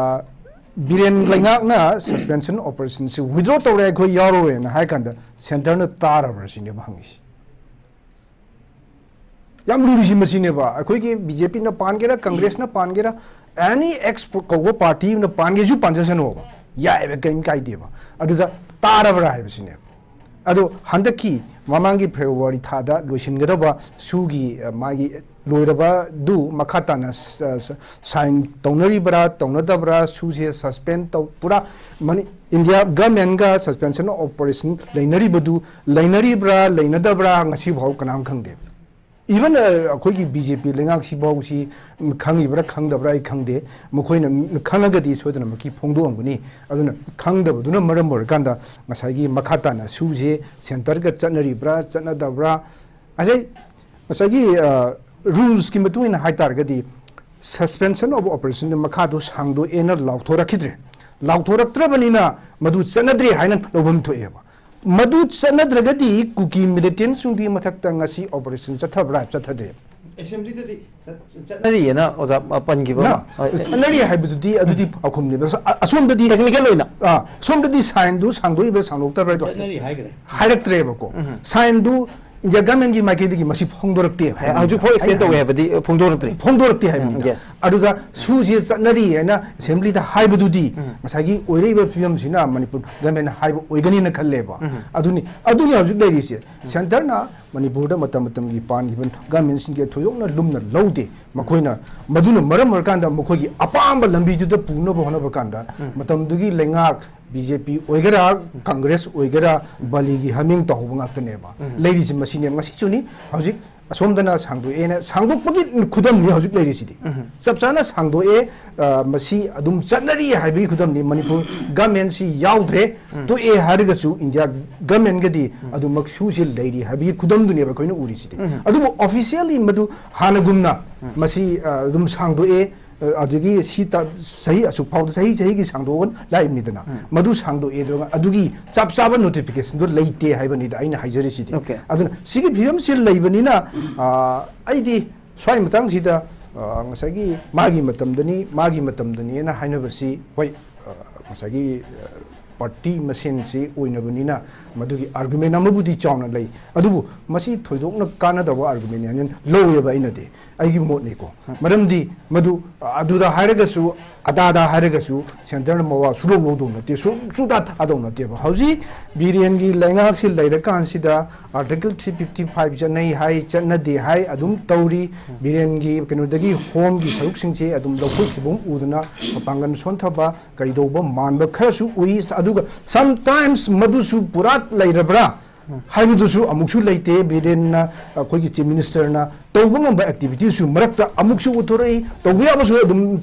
ꯕꯤꯔꯦꯟ ꯂꯩꯉꯥꯛꯅ ꯁꯁꯄꯦꯟꯁꯟ ꯑꯣꯄꯔꯦꯁꯟꯁꯤ ꯋꯤꯗ꯭ꯔꯣ ꯇꯧꯔꯦ, ꯑꯩꯈꯣꯏ ꯌꯥꯎꯔꯔꯣꯏꯅ ꯍꯥꯏ ꯀꯥꯟꯗ ꯁꯦꯟꯇꯔꯅ ꯇꯥꯔꯕ꯭ꯔꯥ ꯁꯤꯅꯦꯕ ꯍꯪꯉꯤꯁꯤ꯫ ꯌꯥꯝ ꯂꯨꯔꯤꯁꯤ ꯃꯁꯤꯅꯦꯕ꯫ ꯑꯩꯈꯣꯏꯒꯤ ꯕꯤ ꯖꯦ ꯄꯤꯅ ꯄꯥꯟꯒꯦꯔꯥ, ꯀꯪꯒ꯭ꯔꯦꯁꯅ ꯄꯥꯟꯒꯦꯔꯥ, ꯑꯦꯅꯤ ꯑꯦꯛꯁ ꯀꯧꯕ ꯄꯥꯔꯇꯤ ꯑꯃꯅ ꯄꯥꯟꯒꯦꯁꯨ ꯄꯥꯟꯖꯁꯅꯣꯕ, ꯌꯥꯏꯑꯕ, ꯀꯔꯤꯝ ꯀꯥꯏꯗꯦꯕ꯫ ꯑꯗꯨꯗ ꯇꯥꯔꯕ꯭ꯔꯥ ꯍꯥꯏꯕꯁꯤꯅꯦꯕ꯫ ꯑꯗꯣ ꯍꯟꯗꯛꯀꯤ ꯃꯃꯥꯡꯒꯤ ꯐꯦꯕ꯭ꯔꯨꯋꯥꯔꯤ ꯊꯥꯗ ꯂꯣꯏꯁꯤꯟꯒꯗꯕ ꯁꯨꯒꯤ, ꯑ, ꯃꯥꯒꯤ ꯂꯣꯏꯔꯕꯗꯨ ꯃꯈꯥ ꯇꯥꯅ ꯁ-, ꯁ-, ꯁꯥꯏꯟ ꯇꯧꯅꯔꯤꯕ꯭ꯔꯥ, ꯇꯧꯅꯗꯕ꯭ꯔꯥ, ꯁꯨꯁꯦ ꯁꯁꯄꯦꯟ ꯇꯧ-, ꯄꯨꯔꯥ ꯃꯅꯤ-, ꯏꯟꯗꯤꯌꯥ ꯒꯃꯦꯟꯒ ꯁꯁꯄꯦꯟꯁꯟ ꯑꯣꯄꯔꯦꯁꯟ ꯂꯩꯅꯔꯤꯕꯗꯨ ꯂꯩꯅꯔꯤꯕ꯭ꯔꯥ, ꯂꯩꯅꯗꯕ꯭ꯔꯥ, ꯉꯁꯤꯐꯥꯎ ꯀꯅꯥꯝ ꯈꯪꯗꯦ꯫ ꯏꯚꯟ, ꯑ, ꯑꯩꯈꯣꯏꯒꯤ ꯕꯤ ꯖꯦ ꯄꯤ ꯂꯩꯉꯥꯛꯁꯤꯐꯥꯎꯁꯤ ꯈꯪꯉꯤꯕ꯭ꯔꯥ, ꯈꯪꯗꯕ꯭ꯔꯥ ꯑꯩ ꯈꯪꯗꯦ꯫ ꯃꯈꯣꯏꯅ ꯈꯪꯉꯒꯗꯤ ꯁꯣꯏꯗꯅꯃꯛꯀꯤ ꯐꯣꯡꯗꯣꯛꯑꯝꯒꯅꯤ꯫ ꯑꯗꯨꯅ ꯈꯪꯗꯕꯗꯨꯅ ꯃꯔꯝ ꯑꯣꯏꯔꯀꯥꯟꯗ ꯉꯁꯥꯏꯒꯤ ꯃꯈꯥ ꯇꯥꯅ ꯁꯨꯁꯦ ꯁꯦꯟꯇꯔꯒ ꯆꯠꯅꯔꯤꯕ꯭ꯔꯥ, ꯆꯠꯅꯗꯕ꯭ꯔꯥ? ꯉꯁꯥꯏ, ꯉꯁꯥꯏꯒꯤ, ꯑ, ꯔꯨꯜꯁꯀꯤ ꯃꯇꯨꯡ ꯏꯟꯅ ꯍꯥꯏ ꯇꯥꯔꯒꯗꯤ, suspension of operation ꯃꯈꯥꯗꯣ ꯁꯥꯡꯗꯣꯛꯑꯦꯅ ꯂꯥꯎꯊꯣꯔꯛꯈꯤꯗ꯭ꯔꯦ꯫ ꯂꯥꯎꯊꯣꯔꯛꯇ꯭ꯔꯕꯅꯤꯅ ꯃꯗꯨ ꯆꯠꯅꯗ꯭ꯔꯦ ꯍꯥꯏꯅ ꯂꯧꯐꯝ ꯊꯣꯛꯑꯦꯕ꯫ ꯃꯗꯨ ꯆꯠꯅꯗ꯭ꯔꯒꯗꯤ ꯀꯨꯀꯤ ꯃꯤꯂꯤꯇꯦꯟꯁꯤꯡꯗꯨꯒꯤ ꯃꯊꯛꯇ ꯉꯁꯤ ꯑꯣꯄꯔꯦꯁꯟ ꯆꯠꯊꯕ꯭ꯔꯥ, ꯆꯠꯊꯗꯦ? ꯑꯦꯁꯦꯝꯕ꯭ꯂꯤꯗꯗꯤ ꯆꯠ-, ꯆꯠꯅꯔꯤꯌꯦꯅ ꯑꯣꯖꯥ ꯄꯟꯈꯤꯕ ꯅ, ꯑꯃ꯫ ꯑ, ꯆꯠꯅꯔꯤ ꯍꯥꯏꯕꯗꯨꯗꯤ ꯑꯗꯨꯗꯤ ꯑꯈꯨꯝꯅꯦꯕ꯫ ꯑ-, ꯑꯁꯣꯝꯗꯗꯤ, ꯇꯦꯛꯅꯤꯀꯦꯜ ꯑꯣꯏꯅ꯫ ꯑ, ꯁꯣꯝꯗꯗꯤ ꯁꯥꯏꯟꯗꯨ ꯁꯥꯡꯗꯣꯛꯏꯕ꯭ꯔꯥ, ꯁꯥꯡꯗꯣꯛꯇꯕ꯭ꯔꯥ ꯍꯥꯏꯗꯣ ꯆꯠꯅꯔꯤ ꯍꯥꯏꯈ꯭ꯔꯦ꯫ ꯍꯥꯏꯔꯛꯇ꯭ꯔꯦꯕꯀꯣ꯫ ꯎꯝ꯫ ꯁꯥꯏꯟꯗꯨ ꯏꯟꯗꯤꯌꯥ ꯒꯚꯔꯟꯃꯦꯟꯒꯤ ꯃꯥꯏꯀꯩꯗꯒꯤ ꯃꯁꯤ ꯐꯣꯡꯗꯣꯔꯛꯇꯦ ꯍꯥꯏꯕꯅꯤꯗ꯫ ꯍꯧꯖꯤꯛꯐꯥꯎ ꯑꯦꯛꯁꯇꯦꯟ ꯑꯩꯅ ꯇꯧꯋꯦ ꯍꯥꯏꯅꯤꯡ- ꯍꯥꯏꯕꯗꯤ ꯐꯣꯡꯗꯣꯔꯛꯇ꯭ꯔꯤ꯫ ꯐꯣꯡꯗꯣꯔꯛꯇꯦ ꯍꯥꯏꯕꯅꯤꯗ꯫ ꯎꯝ, yes. ꯑꯗꯨꯗ ꯁꯨꯁꯤ ꯆꯠꯅꯔꯤ ꯍꯥꯏꯅ ꯑꯦꯁꯦꯝꯕ꯭ꯂꯤꯗ ꯍꯥꯏꯕꯗꯨꯗꯤ ꯉꯁꯥꯏꯒꯤ ꯑꯣꯏꯔꯛꯏꯕ ꯐꯤꯕꯝꯁꯤꯅ ꯃꯅꯤꯄꯨꯔ ꯒꯚꯔꯟꯃꯦꯟꯅ ꯍꯥꯏꯕ ꯑꯣꯏꯒꯅꯤꯅ ꯈꯜꯂꯦꯕ꯫ ꯑꯗꯨꯅꯤ ꯑꯗꯨꯅꯤ ꯍꯧꯖꯤꯛ ꯂꯩꯔꯤꯁꯦ꯫ ꯁꯦꯟꯇꯔꯅ ꯃꯅꯤꯄꯨꯔꯗ ꯃꯇꯝ ꯃꯇꯝꯒꯤ ꯄꯥꯟꯈꯤꯕ ꯒꯚꯔꯟꯃꯦꯟꯁꯤꯡꯒꯤ ꯊꯣꯏꯗꯣꯛꯅ ꯂꯨꯝꯅ ꯂꯧꯗꯦ꯫ ꯃꯈꯣꯏꯅ ꯃꯗꯨꯅ ꯃꯔꯝ ꯑꯣꯏꯔꯀꯥꯟꯗ ꯃꯈꯣꯏꯒꯤ ꯑꯄꯥꯝꯕ ꯂꯝꯕꯤꯗꯨꯗ ꯄꯨꯅꯕ ꯍꯣꯠꯅꯕ ꯀꯥꯟꯗ ꯃꯇꯝꯗꯨꯒꯤ ꯂꯩꯉꯥꯛ ꯕꯤ ꯖꯦ ꯄꯤ ꯑꯣꯏꯒꯦꯔꯥ, ꯀꯪꯒ꯭ꯔꯦꯁ ꯑꯣꯏꯒꯦꯔꯥ, ꯕꯥꯂꯤꯒꯤ ꯍꯥꯃꯦꯡ ꯇꯧꯍꯧꯕ ꯉꯥꯛꯇꯅꯦꯕ ꯂꯩꯔꯤꯁꯤ꯫ ꯃꯁꯤꯅꯦ, ꯃꯁꯤꯁꯨꯅꯤ ꯍꯧꯖꯤꯛ ꯑꯁꯣꯝꯗꯅ ꯁꯥꯡꯗꯣꯛꯑꯦꯅ, ꯁꯥꯡꯗꯣꯛꯄꯒꯤ ꯈꯨꯗꯝꯅꯤ ꯍꯧꯖꯤꯛ ꯂꯩꯔꯤꯁꯤꯗꯤ꯫ ꯆꯞ ꯆꯥꯅ ꯁꯥꯡꯗꯣꯛꯑꯦ, ꯑ, ꯃꯁꯤ ꯑꯗꯨꯝ ꯆꯠꯅꯔꯤ ꯍꯥꯏꯕꯒꯤ ꯈꯨꯗꯝꯅꯤ꯫ ꯃꯅꯤꯄꯨꯔ ꯒꯚꯔꯟꯃꯦꯟꯁꯤ ꯌꯥꯎꯗ꯭ꯔꯦ, ꯇꯣꯛꯑꯦ ꯍꯥꯏꯔꯒꯁꯨ ꯏꯟꯗꯤꯌꯥ ꯒꯚꯔꯟꯃꯦꯟꯒꯗꯤ ꯑꯗꯨꯃꯛ ꯁꯨꯁꯤ ꯂꯩꯔꯤ ꯍꯥꯏꯕꯒꯤ ꯈꯨꯗꯝꯗꯨꯅꯦꯕ ꯑꯩꯈꯣꯏꯅ ꯎꯔꯤꯁꯤꯗꯤ꯫ ꯑꯗꯨꯕꯨ ꯑꯣꯐꯤꯁꯤꯌꯦꯜꯂꯤ ꯃꯗꯨ ꯍꯥꯟꯅꯒꯨꯝꯅ ꯃꯁꯤ, ꯑ, ꯑꯗꯨꯝ ꯁꯥꯡꯗꯣꯛꯑꯦ, ꯑ, ꯑꯗꯒꯤ ꯁꯤ ꯇ-, ꯆꯍꯤ ꯑꯁꯨꯛ ꯐꯥꯎꯗ, ꯆꯍꯤ ꯆꯍꯤꯒꯤ ꯁꯥꯡꯗꯣꯛꯑꯒ ꯂꯥꯛꯏꯕꯅꯤꯗꯅ, ꯃꯗꯨ ꯁꯥꯡꯗꯣꯛꯑꯦ, ꯑꯗꯨꯒ ꯑꯗꯨꯒꯤ ꯆꯞ ꯆꯥꯕ ꯅꯣꯇꯤꯐꯤꯀꯦꯁꯟꯗꯣ ꯂꯩꯇꯦ ꯍꯥꯏꯕꯅꯤꯗ ꯑꯩꯅ ꯍꯥꯏꯖꯔꯤꯁꯤꯗꯤ꯫ Okay. ꯑꯗꯨꯅ ꯁꯤꯒꯤ ꯐꯤꯕꯝꯁꯤ ꯂꯩꯕꯅꯤꯅ, ꯑ, ꯑꯩꯗꯤ ꯁ꯭ꯋꯥꯏ ꯃꯇꯥꯡꯁꯤꯗ, ꯑ, ꯉꯁꯥꯏꯒꯤ ꯃꯥꯒꯤ ꯃꯇꯝꯗꯅꯤ, ꯃꯥꯒꯤ ꯃꯇꯝꯗꯅꯤꯅ ꯍꯥꯏꯅꯕꯁꯤ, ꯍꯣꯏ, ꯑ, ꯉꯁꯥꯏꯒꯤ, ꯑ, ꯄꯥꯔꯇꯤ ꯃꯁꯦꯟꯁꯤ ꯑꯣꯏꯅꯕꯅꯤꯅ ꯃꯗꯨꯒꯤ ꯑꯥꯔꯒꯨꯃꯦꯟ ꯑꯃꯕꯨꯗꯤ ꯆꯥꯎꯅ ꯂꯩ, ꯑꯗꯨꯕꯨ ꯃꯁꯤ ꯊꯣꯏꯗꯣꯛꯅ ꯀꯥꯟꯅꯗꯕ ꯑꯥꯔꯒꯨꯃꯦꯟ ꯍꯥꯏꯅ ꯂꯧꯋꯦꯕ ꯑꯩꯅꯗꯤ, ꯑꯩꯒꯤ ꯃꯣꯠꯅꯤꯀꯣ꯫ ꯃꯔꯝꯗꯤ ꯃꯗꯨ, ꯑ, ꯑꯗꯨꯗ ꯍꯥꯏꯔꯒꯁꯨ, ꯑꯗꯥꯗ ꯍꯥꯏꯔꯒꯁꯨ ꯁꯦꯟꯇꯔꯅ ꯃꯋꯥ ꯁꯨꯂꯧ ꯂꯧꯗꯧ ꯅꯠꯇꯦ, ꯁꯨ-, ꯁꯨꯡꯇꯥ ꯊꯥꯗꯧ ꯅꯠꯇꯦꯕ꯫ ꯍꯧꯖꯤꯛ ꯕꯤꯔꯦꯟꯒꯤ ꯂꯩꯉꯥꯛꯁꯤ ꯂꯩꯔꯀꯥꯟꯁꯤꯗ ꯑꯥꯔꯇꯤꯀꯜ ꯊ꯭ꯔꯤ ꯐꯤꯐꯇꯤ ꯐꯥꯏꯚ ꯆꯠꯅꯩ ꯍꯥꯏ, ꯆꯠꯅꯗꯦ ꯍꯥꯏ, ꯑꯗꯨꯝ ꯇꯧꯔꯤ꯫ ꯕꯤꯔꯦꯟꯒꯤ ꯀꯩꯅꯣꯗꯒꯤ ꯍꯣꯝꯒꯤ ꯁꯔꯨꯛꯁꯤꯡꯁꯦ ꯑꯗꯨꯝ ꯂꯧꯊꯣꯛꯈꯤꯕ ꯑꯃ ꯎꯗꯅ ꯃꯄꯥꯡꯒꯜ ꯁꯣꯟꯊꯕ ꯀꯩꯗꯧꯕ ꯃꯥꯟꯕ ꯈꯔꯁꯨ ꯎꯏ꯫ ꯑꯗꯨꯒ sometimes ꯃꯗꯨꯁꯨ ꯄꯨꯔꯥ ꯂꯩꯔꯕ꯭ꯔꯥ ꯍꯥꯏꯕꯗꯨꯁꯨ ꯑꯃꯨꯛꯁꯨ ꯂꯩꯇꯦ꯫ ꯕꯤꯔꯦꯟꯅ, ꯑꯩꯈꯣꯏꯒꯤ ꯆꯤꯐ ꯃꯤꯅꯤꯁꯇꯔꯅ ꯇꯧꯕ ꯉꯝꯕ ꯑꯦꯛꯇꯤꯚꯤꯇꯤꯁꯁꯨ ꯃꯔꯛꯇ ꯑꯃꯨꯛꯁꯨ ꯎꯠꯊꯣꯔꯛꯏ, ꯇꯧꯕ ꯌꯥꯕꯁꯨ ꯑꯗꯨꯝ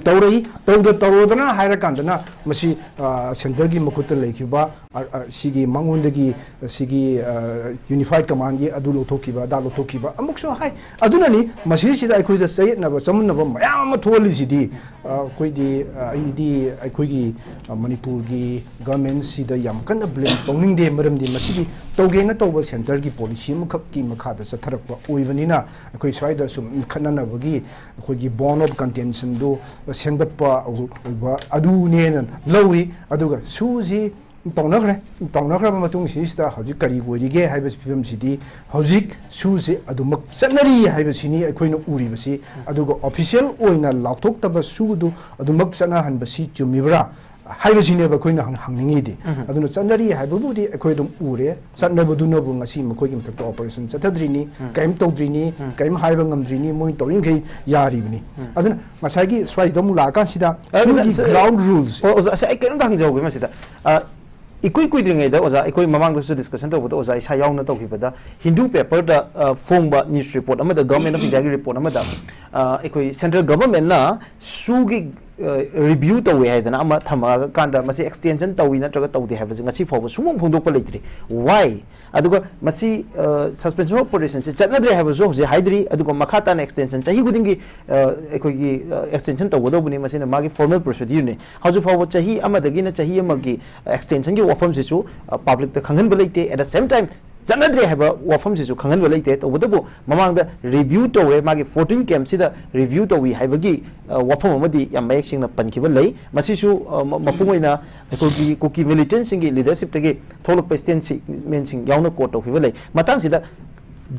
ꯇꯧꯔꯛꯏ꯫ ꯇꯧꯗ ꯇꯧꯔꯣꯗꯅ ꯍꯥꯏꯔꯀꯥꯟꯗꯅ ꯃꯁꯤ, ꯑ, ꯁꯦꯟꯇꯔꯒꯤ ꯃꯈꯨꯠꯇ ꯂꯩꯈꯤꯕ, ꯑ, ꯑ, ꯁꯤꯒꯤ ꯃꯉꯣꯟꯗꯒꯤ ꯁꯤꯒꯤ, ꯑ, ꯌꯨꯅꯤꯐꯥꯏꯗ ꯀꯃꯥꯟꯒꯤ ꯑꯗꯨ ꯂꯧꯊꯣꯛꯈꯤꯕ, ꯑꯗꯥ ꯂꯧꯊꯣꯛꯈꯤꯕ ꯑꯃꯨꯛꯁꯨ ꯍꯥꯏ꯫ ꯑꯗꯨꯅꯅꯤ ꯃꯁꯤꯁꯤꯗ ꯑꯩꯈꯣꯏꯗ ꯆꯌꯦꯠꯅꯕ ꯆꯃꯝꯅꯕ ꯃꯌꯥꯝ ꯑꯃ ꯊꯣꯛꯍꯜꯂꯤꯁꯤꯗꯤ꯫ ꯑ, ꯑꯩꯈꯣꯏꯗꯤ, ꯑ, ꯑꯩꯗꯤ ꯑꯩꯈꯣꯏꯒꯤ, ꯑ, ꯃꯅꯤꯄꯨꯔꯒꯤ ꯒꯚꯔꯟꯃꯦꯟꯁꯤꯗ ꯌꯥꯝ ꯀꯟꯅ ꯕ꯭ꯂꯦꯝ ꯇꯧꯅꯤꯡꯗꯦ꯫ ꯃꯔꯝꯗꯤ ꯃꯁꯤꯗꯤ ꯇꯧꯒꯦꯅ ꯇꯧꯕ ꯁꯦꯟꯇꯔꯒꯤ ꯄꯣꯂꯤꯁꯤ ꯑꯃꯈꯛꯀꯤ ꯃꯈꯥꯗ ꯆꯠꯊꯔꯛꯄ ꯑꯣꯏꯕꯅꯤꯅ ꯑꯩꯈꯣꯏ ꯁ꯭ꯋꯥꯏꯗ ꯁꯨꯝ ꯈꯠꯅꯅꯕꯒꯤ ꯑꯩꯈꯣꯏꯒꯤ bone of contentionꯗꯨ ꯁꯦꯝꯒꯠꯄ ꯑꯣꯏꯕ ꯑꯗꯨꯅꯦꯅ ꯂꯧꯏ꯫ ꯑꯗꯨꯒ ꯁꯨꯁꯤ ꯇꯧꯅꯈ꯭ꯔꯦ꯫ ꯇꯧꯅꯈ꯭ꯔꯕ ꯃꯇꯨꯡꯁꯤꯗ ꯍꯧꯖꯤꯛ ꯀꯔꯤ ꯑꯣꯏꯔꯤꯒꯦ ꯍꯥꯏꯕꯁꯤ, ꯐꯤꯕꯝꯁꯤꯗꯤ ꯍꯧꯖꯤꯛ ꯁꯨꯁꯤ ꯑꯗꯨꯃꯛ ꯆꯠꯅꯔꯤ ꯍꯥꯏꯕꯁꯤꯅꯤ ꯑꯩꯈꯣꯏꯅ ꯎꯔꯤꯕꯁꯤ꯫ ꯑꯗꯨꯒ ꯑꯣꯐꯤꯁꯤꯌꯦꯜ ꯑꯣꯏꯅ ꯂꯥꯎꯊꯣꯛꯇꯕ ꯁꯨꯗꯨ ꯑꯗꯨꯃꯛ ꯆꯠꯅꯍꯟꯕꯁꯤ ꯆꯨꯝꯃꯤꯕ꯭ꯔꯥ ꯍꯥꯏꯕꯁꯤꯅꯦꯕ ꯑꯩꯈꯣꯏꯅ ꯍꯪ-, ꯍꯪꯅꯤꯡꯉꯤꯗꯤ꯫ ꯑꯗꯨꯅ ꯆꯠꯅꯔꯤ ꯍꯥꯏꯕꯕꯨꯗꯤ ꯑꯩꯈꯣꯏ ꯑꯗꯨꯝ ꯎꯔꯦ꯫ ꯆꯠꯅꯕꯗꯨꯅꯕꯨ ꯉꯁꯤ ꯃꯈꯣꯏꯒꯤ ꯃꯊꯛꯇ ꯑꯣꯄꯔꯦꯁꯟ ꯆꯠꯊꯗ꯭ꯔꯤꯅꯤ, ꯀꯔꯤꯝ ꯇꯧꯗ꯭ꯔꯤꯅꯤ, ꯀꯔꯤꯝ ꯍꯥꯏꯕ ꯉꯝꯗ꯭ꯔꯤꯅꯤ, ꯃꯣꯏ ꯇꯧꯔꯤꯈꯩ ꯌꯥꯔꯤꯕꯅꯤ꯫ ꯑꯗꯨꯅ ꯉꯁꯥꯏꯒꯤ ꯁ꯭ꯋꯥꯏꯁꯤꯗ ꯑꯃꯨꯛ ꯂꯥꯛꯑꯀꯥꯟꯁꯤꯗ ꯑ, ꯁꯨꯒꯤ ꯁ-, ground rules꯫ ꯑꯣ, ꯑꯣꯖꯥ, ꯑꯁ, ꯑꯩ ꯀꯩꯅꯣꯝꯇ ꯍꯪꯖꯍꯧꯒꯦ ꯃꯁꯤꯗ꯫ ꯑ, ꯏꯀꯨꯏ ꯀꯨꯏꯗ꯭ꯔꯤꯉꯩꯗ, ꯑꯣꯖꯥ, ꯑꯩꯈꯣꯏ ꯃꯃꯥꯡꯗꯁꯨ ꯗꯤꯁꯀꯁꯟ ꯇꯧꯕꯗ ꯑꯣꯖꯥ ꯏꯁꯥ ꯌꯥꯎꯅ ꯇꯧꯈꯤꯕꯗ, ꯍꯤꯟꯗꯨ ꯄꯦꯄꯔꯗ, ꯑ, ꯐꯣꯡꯕ ꯅ꯭ꯌꯨꯁ ꯔꯤꯄꯣꯔꯠ ꯑꯃꯗ, ꯒꯚꯔꯟꯃꯦꯟꯠ ꯑꯣꯐ ꯏꯟꯗꯤꯌꯥꯒꯤ ꯔꯤꯄꯣꯔꯠ ꯑꯃꯗ, ꯑ, ꯑꯩꯈꯣꯏ ꯁꯦꯟꯇ꯭ꯔꯦꯜ ꯒꯚꯔꯟꯃꯦꯟꯠꯅ ꯁꯨꯒꯤ, ꯑ, ꯔꯤꯚ꯭ꯌꯨ ꯇꯧꯋꯦ ꯍꯥꯏꯗꯅ ꯑꯃ ꯊꯝꯃꯛꯑꯀꯥꯟꯗ ꯃꯁꯤ ꯑꯦꯛꯁꯇꯦꯟꯁꯟ ꯇꯧꯏ ꯅꯠꯇ꯭ꯔꯒ ꯇꯧꯗꯦ ꯍꯥꯏꯕꯁꯤ ꯉꯁꯤ ꯐꯥꯎꯕ ꯁꯨꯡꯐꯣꯡ ꯐꯣꯡꯗꯣꯛꯄ ꯂꯩꯇ꯭ꯔꯤ꯫ Why? ꯑꯗꯨꯒ ꯃꯁꯤ, ꯑ, ꯁꯁꯄꯦꯟꯁꯟ ꯑꯣꯐ ꯑꯣꯄꯔꯦꯁꯟꯁꯦ ꯆꯠꯅꯗ꯭ꯔꯦ ꯍꯥꯏꯕꯁꯨ ꯍꯧꯖꯤꯛ ꯍꯥꯏꯗ꯭ꯔꯤ, ꯑꯗꯨꯒ ꯃꯈꯥ ꯇꯥꯅ ꯑꯦꯛꯁꯇꯦꯟꯁꯟ ꯆꯍꯤ ꯈꯨꯗꯤꯡꯒꯤ, ꯑ, ꯑꯩꯈꯣꯏꯒꯤ, ꯑ, ꯑꯦꯛꯁꯇꯦꯟꯁꯟ ꯇꯧꯒꯗꯧꯕꯅꯤ, ꯃꯁꯤꯅ ꯃꯥꯒꯤ ꯐꯣꯔꯃꯦꯜ ꯄ꯭ꯔꯣꯁꯤꯗ꯭ꯌꯨꯔꯅꯤ꯫ ꯍꯧꯖꯤꯛ ꯐꯥꯎꯕ ꯆꯍꯤ ꯑꯃꯗꯒꯤꯅ ꯆꯍꯤ ꯑꯃꯒꯤ ꯑꯦꯛꯁꯇꯦꯟꯁꯟꯒꯤ ꯋꯥꯐꯝꯁꯤꯁꯨ, ꯑ, ꯄꯕ꯭ꯂꯤꯛꯇ ꯈꯪꯍꯟꯕ ꯂꯩꯇꯦ꯫ At the same time, ꯆꯠꯅꯗ꯭ꯔꯦ ꯍꯥꯏꯕ ꯋꯥꯐꯝꯁꯤꯁꯨ ꯈꯪꯍꯟꯕ ꯂꯩꯇꯦ꯫ ꯇꯧꯕꯇꯕꯨ ꯃꯃꯥꯡꯗ ꯔꯤꯚ꯭ꯌꯨ ꯇꯧꯔꯦ, ꯃꯥꯒꯤ ꯐꯣꯔꯇꯤꯟ ꯀꯦꯝꯞꯁꯤꯗ ꯔꯤꯚ꯭ꯌꯨ ꯇꯧꯏ ꯍꯥꯏꯕꯒꯤ, ꯑ, ꯋꯥꯐꯝ ꯑꯃꯗꯤ ꯌꯥꯝ ꯃꯌꯦꯛ ꯁꯦꯡꯅ ꯄꯟꯈꯤꯕ ꯂꯩ꯫ ꯃꯁꯤꯁꯨ, ꯑ, ꯃ-, ꯃꯄꯨꯡ ꯑꯣꯏꯅ ꯑꯩꯈꯣꯏꯒꯤ ꯀꯨꯀꯤ ꯃꯤꯂꯤꯇꯦꯟꯠꯁꯤꯡꯒꯤ ꯂꯤꯗꯔꯁꯤꯞꯇꯒꯤ ꯊꯣꯛꯂꯛꯄ ꯁ꯭ꯇꯦꯠꯃꯦꯟꯠꯁꯤꯡ ꯌꯥꯎꯅ ꯀꯣꯠ ꯇꯧꯈꯤꯕ ꯂꯩ꯫ ꯃꯇꯥꯡꯁꯤꯗ